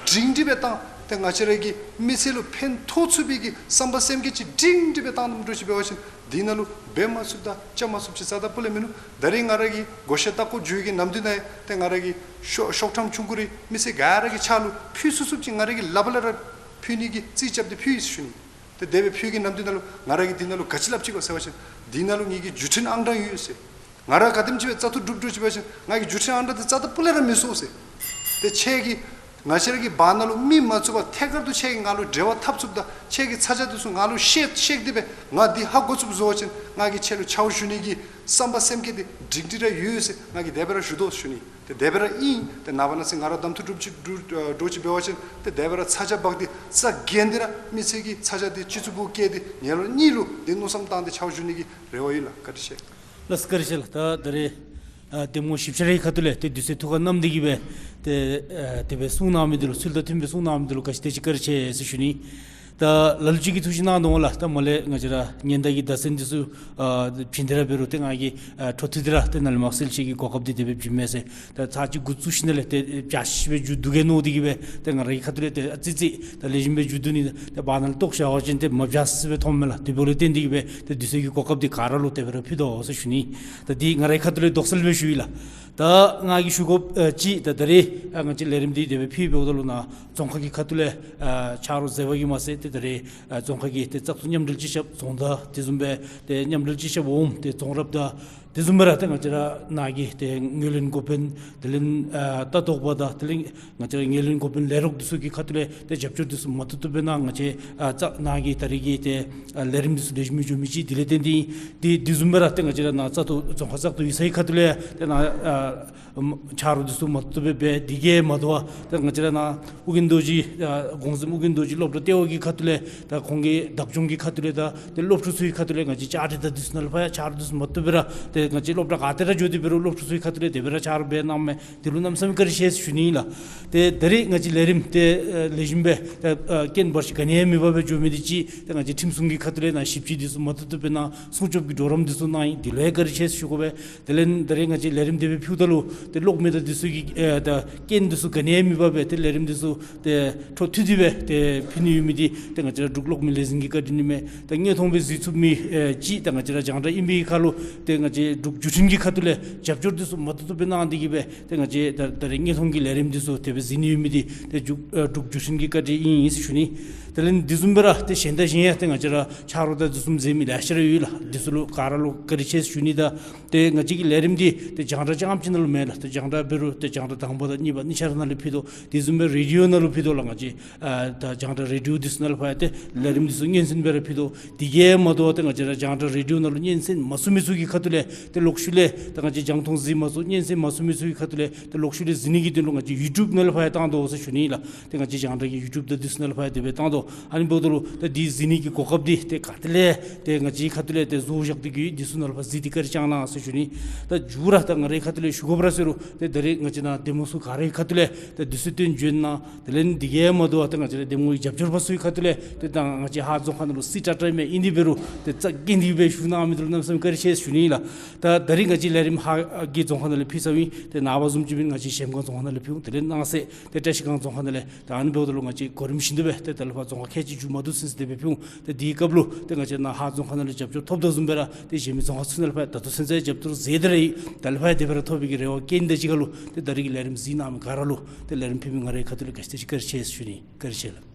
སྒྲིང་སྒྲི་སྦེ་བཏང་སྟེ་ང་བཅས་ར་གི་མི་ཚེ་ལུ་ཕན་ཐོགས་ཚུགས་པའི་གི་བསམ་པ་སེམས་བསྐྱེད་ཅིག་སྒྲིང་སྒྲི་སྦེ་བཏང་དོ་བཟུམ་ཅིག་འབད་བ་ཅིན་འདི་ནང་ལུ་འབད་མ་ཚུགསཔ་དང་བཅའ་མ་ཚུགསཔ་ཅིག་རྩ་དང་སྤུ་ལས་མིན་ནུག། ད་རིས་ང་ར་གིས་བགོ་བཤའ་བཏགས་བཀོ་བརྒྱུད་ཀྱི་ནམ་དུས་ནང་ཡང་ཏེ་ང་ར་གི་ཤོག་ཤོག་ཁྲམ་ཆུང་ཀུ་རེ་མི་སེར་ག་ར་གི་ཕྱག་ལུ་ཕུལ་ཚུགས་ཚུགསཔ་ཅིག་ང་ར་གིས་ལགཔ་ལས་ར་ཕུལ་ནི་གི་རྩིས་རྐྱབ་སྟེ་ཕུལ་ཡི་ཟེར་ཞུ་ནི། ཏེ་དེ་སྦེ་ཕུལ་གྱི་ནམ་དུས་ནང་ལུ་ང་ར་གིས་འདི་ནང་ལུ་ག་ཅི་སླབ་ཅི་ག་ཟེར་བ་ཅིན་འདི་ནང་ལུ་ངེ་གི་བརྒྱུད་འཕྲིན་ཨང་གྲངས་ཡོད་ཟེར། ང་ར་ག་དེམ་ཅིག་སྦེ་བཙག་འཐུ་གྲུབ་གྲུབ་ཅིག་འབད་བ་ཅིན་ང་གི་བརྒྱུད་འཕྲིན་ཨང་གྲངས་འདི་རྩ་དང་སྤུ་ལས་ར་མི་གསོ་ཟེར། ཏེ་ཁྱེད་ཀྱིས་ང་བཅས་ར་གི་བར་ན་ལུ་མི་མ་བཙུགས་པར་ཐད་ཀར་དུ་ཁྱེད་ཀྱིས་ང་ལུ་འབྲེལ་བ་འཐབ་ཚུགསཔ་དང་ཁྱེད་ཀྱི་ཚ་གྱང་འདི་ཚུ་ང་ལུ་བཤད་བཤད་དེ་སྦེ་ང་འདི་ཧ་གོ་ཚུགསཔ་བཟོ་བ་ཅིན་ང་གིས་ཁྱེད་ལུ་ཕྱག་ཞུ་ནི་གི་བསམ་པ་སེམས་བསྐྱེད་འདི་སྒྲིང་སྒྲི་ར་ཡོད་ཟེར་ང་གིས་དེ་སྦེ་ར་ཞུ་དོ་ཟེར་ཞུ་ནི། ཏེ་དེ་སྦེ་ར་ཨིན། ཏེ་ནངས་པ་གནངས་ཚེ་ང་ར་གདམ་འཐུ་གྲུབ་ཅིག་གྲུབ་གྲུབ་ཅིག་འབད་བ་ཅིན་ཏེ་དེ་སྦེ་ར་ཚ་གྱང་འབག་སྟེ་ས་གོ་སྟེ་ར་མི་ཚེ་གི་ཚ་གྱང་འདི་སྤྱི་གཙུག་པུར་བཀལ་ཏེ་ངེ་ལུ་གཉིས་ལུ་འདི་མནོ་བསམ་བཏང་སྟེ་ཕྱག་ཞུ་ནི་གི་རེ་བ་ཡོད་ལགས། བཀའ་དྲིན་ཆེ། ལགས་བཀའ་དྲིན་ཆེ་ལགས། ད་ད་རིས་ཨ་གདམ་ངོ་ཞིབ་ཆ་རའི་ཁ་ཐུག་ལས་ཏེ་དུས་ཚོད་ཐུགས་ཁར་བསྣམས་ཏེ་གིས་སྦེ་ཏེ་ཨ་དེ་སྦེ་གསུང་གནང་མི་འདི་ལུ་ཚུལ་དང་མཐུན་པའི་གསུང་གནང་མི་འདི་ལུ་ག་ཅི་དེ་ཅིག་བཀའ་དྲིན་ཆེ་ཟེར་ཞུ་ནི། ད་ལ་ལུ་ཅིག་གིས་ཐུགས་ཞིབ་གནང་དོ་འོང་ལགས། ད་མ་ལས་ང་བཅས་ར་ཉེན་བརྡ་གི་བརྡ་མཚོན་འདི་ཚུ་ཨ་བྱིན་ཏེ་ར་འབད་རུང་ཏེ་ང་གིས་ཨ་འཕྲོ་མཐུད་དེ་ར་ཏེ་ནཱ་ལས་མར་གསལ་བཤད་ཀྱི་གོ་སྐབས་འདི་དེ་སྦེ་བྱིན་མས་ཟེར། ད་ཚར་གཅིག་འགོ་བཙུགས་ཞིནམ་ལས་ཏེ་བྱ་ཤིག་སྦེ་མཇུག་བསྡུ་གེ་མནོ་སྟེ་གིས་སྦེ་ཏེ་ང་རའི་ཁ་ཐུག་ལས་ཏེ་ཨ་ཙི་ཙི་ད་ལེགས་ཤོམ་སྦེ་མཇུག་བསྡུ་ནི། ད་བར་ན་ལུ་གཏོར་བཞག་པ་ཅིན་ཏེ་མ་བྱ་སི་སི་སྦེ་མཐོངམ་མས་ལགས། དེ་འབདཝ་ལས་བརྟེན་ཏེ་གིས་སྦེ་ཏེ་དུས་ཚོད་ཀྱི་གོ་སྐབས་འདི་ག་ར་ལུ་དེ་སྦེ་ར་ཕུལ་དོ་ཟེར་ཞུ་ནི། ད་འདི་ང་རའི་ཁ་ཐུག་ལས་དོགས་སེལ་སྦེ་ཞུ་ཡི་ལགས། ད་ང་གིས་ཞུ་དགོཔ་ཨ་ཅིག་ད་ད་རིས་ཨ་ང་བཅས་ལས་རིམ་འདི་དེ་སྦེ་ཕུལ་འབདཝ་ད་ལུ་ནཱ་རྫོང་ཁག་གི་ཁ་ཐུག་ལས་ཨ་ཆ་རོགས་མཛད་པ་གིས་མ་ཚད་ཏེ་ད་རིས་ཨ་རྫོང་ཁག་གི་ཏེ་བཙག་འཐུ་མཉམ་འབྲེལ་སྤྱི་ཁྱབ་རྫོང་བདག་དེ་བཟུམ་སྦེ་ཏེ་མཉམ་འབྲེལ་སྤྱི་ཁྱབ་འོགམ་ཏེ་རྫོང་རབ་དང་དེ་བཟུམ་སྦེ་ར་ཏེ་ང་བཅས་ར་ནཱ་གི་ཏེ་ངོས་ལེན་འགོ་དཔོན་དེ་ལས་ཨ་ལྟ་རྟོག་པ་དང་དེ་ལས་ང་བཅས་ར་ངོས་ལེན་འགོ་དཔོན་ལས་རོགས་འདི་ཚུ་གི་ཁ་ཐུག་ལས་ཏེ་རྒྱབ་སྐྱོར་འདི་ཚུ་མ་ཐུབ་ཐུབ་སྦེ་ནཱ་ང་བཅས་ཨ་བཙག་ནཱ་གི་ད་རིས་ཀྱི་ཏེ་ཨ་ལས་རིམ་འདི་ཚུ་ལེགས་ཤོམ་སྦེ་འགྱོ་མི་ཅིག་དེ་ལས་བརྟེན་ཏེ་ཏེ་དེ་བཟུམ་སྦེ་ར་ཏེ་ང་བཅས་ར་ནཱ་བཙག་འཐུ་རྫོང་ཁག་བཙག་འཐུ་ཡིག་ཚང་གི་ཁ་ཐུག་ལས་ཏེ་ནཱ་ཨ་ཆ་རོགས་འདི་ཚུ་མ་ཐུབ་ཐུབ་སྦེ་འབད། དེ་གིས་མ་དོ་བར་ཏེ་ང་བཅས་ར་ནཱ་ཨོ་རྒྱན་རྡོ་རྗེ་ཨ་གོང་གཟིམ་ཨོ་རྒྱན་རྡོ་རྗེ་སློབ་གྲྭ་ལྟེ་བ་གི་ཁ་ཐུག་ལས་ད་ཁོང་གི་བདག་སྐྱོང་གི་ཁ་ཐུག་ལས་ད་ཏེ་སློབ་ཕྲུག་ཚུ་གི་ཁ་ཐུག་ལས་ང་བཅས་བཅའ་སྒྲིག་དང་འདི་ཚུ་ནང་ལུ་ཕར་ཡང་ཆ་རོགས་འདི་ཚུ་མ་ཐུབ་པར་ཏེ་ང་བཅས་སློབ་གྲྭ་ག་ཏེ་ར་འགྱོ་སྟེ་འབད་རུང་སློབ་ཕྲུག་ཚུ་གི་ཁ་ཐུག་ལས་དེ་སྦེ་ར་ཆ་རོགས་འབད་གནངམ་མས། དེ་ལུ་གནམ་མེད་ས་མེད་བཀའ་དྲིན་ཆེ་ཟེར་ཞུ་ནི་ལགས། ཏེ་ད་རིས་ང་བཅས་ལས་རིམ་ཏེ་ཨ་ལེགས་ཤོམ་སྦེ་ཏེ་ཨ་རྐྱེན་བར་ཆད་ག་ནི་ཡང་མེད་པར་སྦེ་འགྱོ་མི་འདི་ཅིག་ཏེ་ང་བཅས་ཁྲིམས་སྲུང་གི་ཁ་ཐུག་ལས་ནཱ་ཞིབ་དཔྱད་འདི་ཚུ་མ་ཐུབ་ཐུབ་སྦེ་ནཱ་སྲུང་སྐྱོབ་ཀྱི་གྲོགས་རམ་འདི་ཚུ་གནང་ཡི། དེ་ལུ་ཡང་བཀའ་དྲིན་ཆེ་ཟེར་ཞུ་དགོ་པས། དེ་ལས་ད་རིས་ང་བཅས་ལས་རིམ་དེ་སྦེ་ཕུལཝ་ད་ལུ་ཏེ་གློག་མེ་དང་འདི་ཚུ་གི་ཨེ་ད་རྐྱེན་འདི་ཚུ་ག་ནི་ཡང་མེད་པར་སྦེ་ཏེ་ལས་རིམ་འདི་ཚུ་ཏེ་འཕྲོ་མཐུད་དེ་སྦེ་ཏེ་ཕུལ་ནི་ཡོད་མི་འདི་ཏེ་ང་བཅས་ར་འབྲུག་གློག་མེ་ལས་འཛིན་གྱི་བཀའ་དྲིན་ཨིན་མས། ད་དངོས་མཐོང་སྦེ་གཟིགས་ཚུགས་མི་ཨེ་ཅིག་ད་ང་བཅས་ར་རྒྱང་བསྒྲགས་ཨིན་པའི་ཁར་ལུ་ཏེ་ང་བཅས་འབྲུག་བརྒྱུད་འཕྲིན་གྱི་ཁ་ཐུག་ལས་རྒྱབ་སྐྱོར་འདི་ཚུ་མ་ཐུབ་ཐུབ་སྦེ་གནང་སྟེ་གིས་སྦེ་ཏེ་ང་བཅས་ད་ད་རིས་དངོས་མཐོང་གི་ལས་རིམ་འདི་ཚུ་དེ་སྦེ་གཟིགས་ནི་ཡོད་མི་འདི་ཏེ་འབྲུག་ཨེ་འབྲུག་བརྒྱུད་འཕྲིན་གྱི་བཀའ་དྲིན་ཨིན་ཟེར་ཞུ་ནི། དེ་ལས་འདི་བཟུམ་སྦེ་ར་ཏེ་གཞན་དང་གཞན་ཡང་ཏེ་ང་བཅས་ར་ཆ་རོགས་དང་འདི་བཟུམ་མཛད་མི་ལེ་ཤ་ར་ཡོད་ལགས། འདི་ཚུ་ལུ་ག་ར་ལུ་བཀའ་དྲིན་ཆེ་ཟེར་ཞུ་ནི། ད་ཏེ་ང་བཅས་ཀྱི་ལས་རིམ་འདི་ཏེ་རྒྱང་བསྒྲགས་རྐྱངམ་ཅིག་ནང་ལུ་མེན་ལགས། ཏེ་རྒྱང་བསྒྲགས་འབད་རུང་ཏེ་རྒྱང་བསྒྲགས་དང་པ་དང་གཉིས་པ་གཉིས་ཆ་ར་ནང་ལུ་ཕུལ་དོ། དེ་བཟུམ་སྦེ་རེ་ཌིའོ་ནང་ལུ་ཕུལ་དོ་ལགས། ང་བཅས་ཨ་ད་རྒྱང་བསྒྲགས་རེ་ཌིའོ་འདི་ཚུ་ནང་ལུ་ཕར་ཡང་ཏེ་ལས་རིམ་འདི་ཚུ་སྙན་གསན་སྦེ་ར་ཕུལ་དོ། དེ་གིས་མ་དོ་བར་ཏེ་ང་བཅས་ར་རྒྱང་བསྒྲགས་རེ་ཌིའོ་ནང་ལུ་སྙན་གསན་མ་ཚུགས་མི་ཚུ་གི་ཁ་ཐུག་ལས་ཏེ་ལོག་ཤུལ་ལས་ད་ང་བཅས་རྒྱང་མཐོང་གཟིགས་མ་ཚུགས་སྙན་གསན་མ་ཚུགས་མི་ཚུ་གི་ཁ་ཐུག་ལས་ཏེ་ལོག་ཤུལ་ལས་གཟིགས་ནི་གི་དོན་ལུ་ང་བཅས་ཡུ་ཊུབ་ནང་ལུ་ཕར་ཡང་བཏང་དོ་ཟེར་ཞུ་ནི་ལགས། ཏེ་ང་བཅས་རྒྱང་བསྒྲགས་ཀྱི་ཡུ་ཊུབ་དང་འདི་ཚུ་ནང་ལུ་ཕར་ཡང་དེ་སྦེ་བཏང་དོ། ཨ་ནི་འབདཝ་ད་ལུ་ད་འདི་གཟིགས་ནི་གི་གོ་སྐབས་འདི་ཏེ་ག་ཏེ་ལས་ཏེ་ང་བཅས་ཁ་ཐུག་ལས་ཏེ་བཟོ་བཞག་སྟེ་གི་འདི་ཚུ་ནང་ལུ་ཕར་གཟིགས་ཏེ་བཀའ་དྲིན་བསྐྱང་གནང་ཟེར་ཞུ་ནི། ད་མཇུག་ར་ད་ང་རའི་ཁ་ཐུག་ལས་ཞུ་དགོཔ་ར་ཟེར་རུང་ཏེ་ད་རིས་ང་བཅས་ནཱ་གདམ་ངོ་ཚུ་ག་ར་གི་ཁ་ཐུག་ལས་ཏེ་དུས་ཚོད་བཏོན་བྱོན་གནང་། དེ་ལས་འདི་གིས་མ་དོ་བར་ཏེ་ང་བཅས་ར་གདམ་ངོ་གི་རྒྱབ་སྐྱོར་པ་ཚུ་གི་ཁ་ཐུག་ལས་ཏེ་ད་ང་བཅས་ཧཱ་རྫོང་ཁག་ནང་ལུ་རྩིས་དྲག་དྲག་མས། ཨིན་དེ་འབད་རུང་ཏེ་རྩ་འགེངས་ཏེ་སྦེ་ཞུ་གནང་མི་འདི་ལུ་གནམ་མེད་ས་མེད་བཀའ་དྲིན་ཆེ་ཟེར་ཞུ་ནི་ལགས། ད་ད་རིས་ང་བཅས་ལས་རིམ་ཧཱ་གི་རྫོང་ཁག་ནང་ལས་ཕུལ་ཚརཝ་ཨིན། ཏེ་ནངས་པ་བཟུམ་ཅིག་འབད་ང་བཅས་གཞལམ་སྒང་རྫོང་ཁག་ནང་ལས་ཕུལ་འོང་། དེ་ལས་གནངས་ཚེ་ཏེ་བཀྲིས་སྒང་རྫོང་ཁག་ནང་ལས། ད་ཨ་ནི་འབདཝ་ད་ལུ་ང་བཅས་གོ་རིམ་བཞིན་དུ་སྦེ་ཏེ་ད་ལས་ཕར་རྫོང་ཁག་ཁལ་གཅིག་མཇུག་མ་བསྡུ་ཚུན་ཚོད་དེ་སྦེ་ཕུལ་འོང་། ཏེ་དེའི་སྐབས་ལུ་ཏེ་ང་བཅས་ནཱ་ཧཱ་རྫོང་ཁག་ནང་ལས་རྒྱབ་སྐྱོར་ཐོབ་དོ་བཟུམ་སྦེ་ར་ཏེ་གཞན་མི་རྫོང་ཁག་ཚུ་ནང་ལས་ཕར་ད་ལྟོ་ཚུན་ཚོད་རྒྱབ་སྐྱོར་མཛད་དེ་ར་ཡོད། ད་ལས་ཕར་དེ་སྦེ་ར་ཐོབ་པའི་གི་རེ་བ་བསྐྱེད་དེ་གཅིག་ཁར་ལུ་ཏེ་ད་རིས་ཀྱི་ལས་རིམ་གཟིགས་གནང་མི་ག་ར་ལུ་ཏེ་ལས་རིམ་ཕུལ་མི་ང་རའི་ཁ་ཐུག་ལས་བཀའ་དྲིན་ཆེ་ཟེར་ཞུ་ནི། བཀའ་དྲིན་ཆེ་ལགས།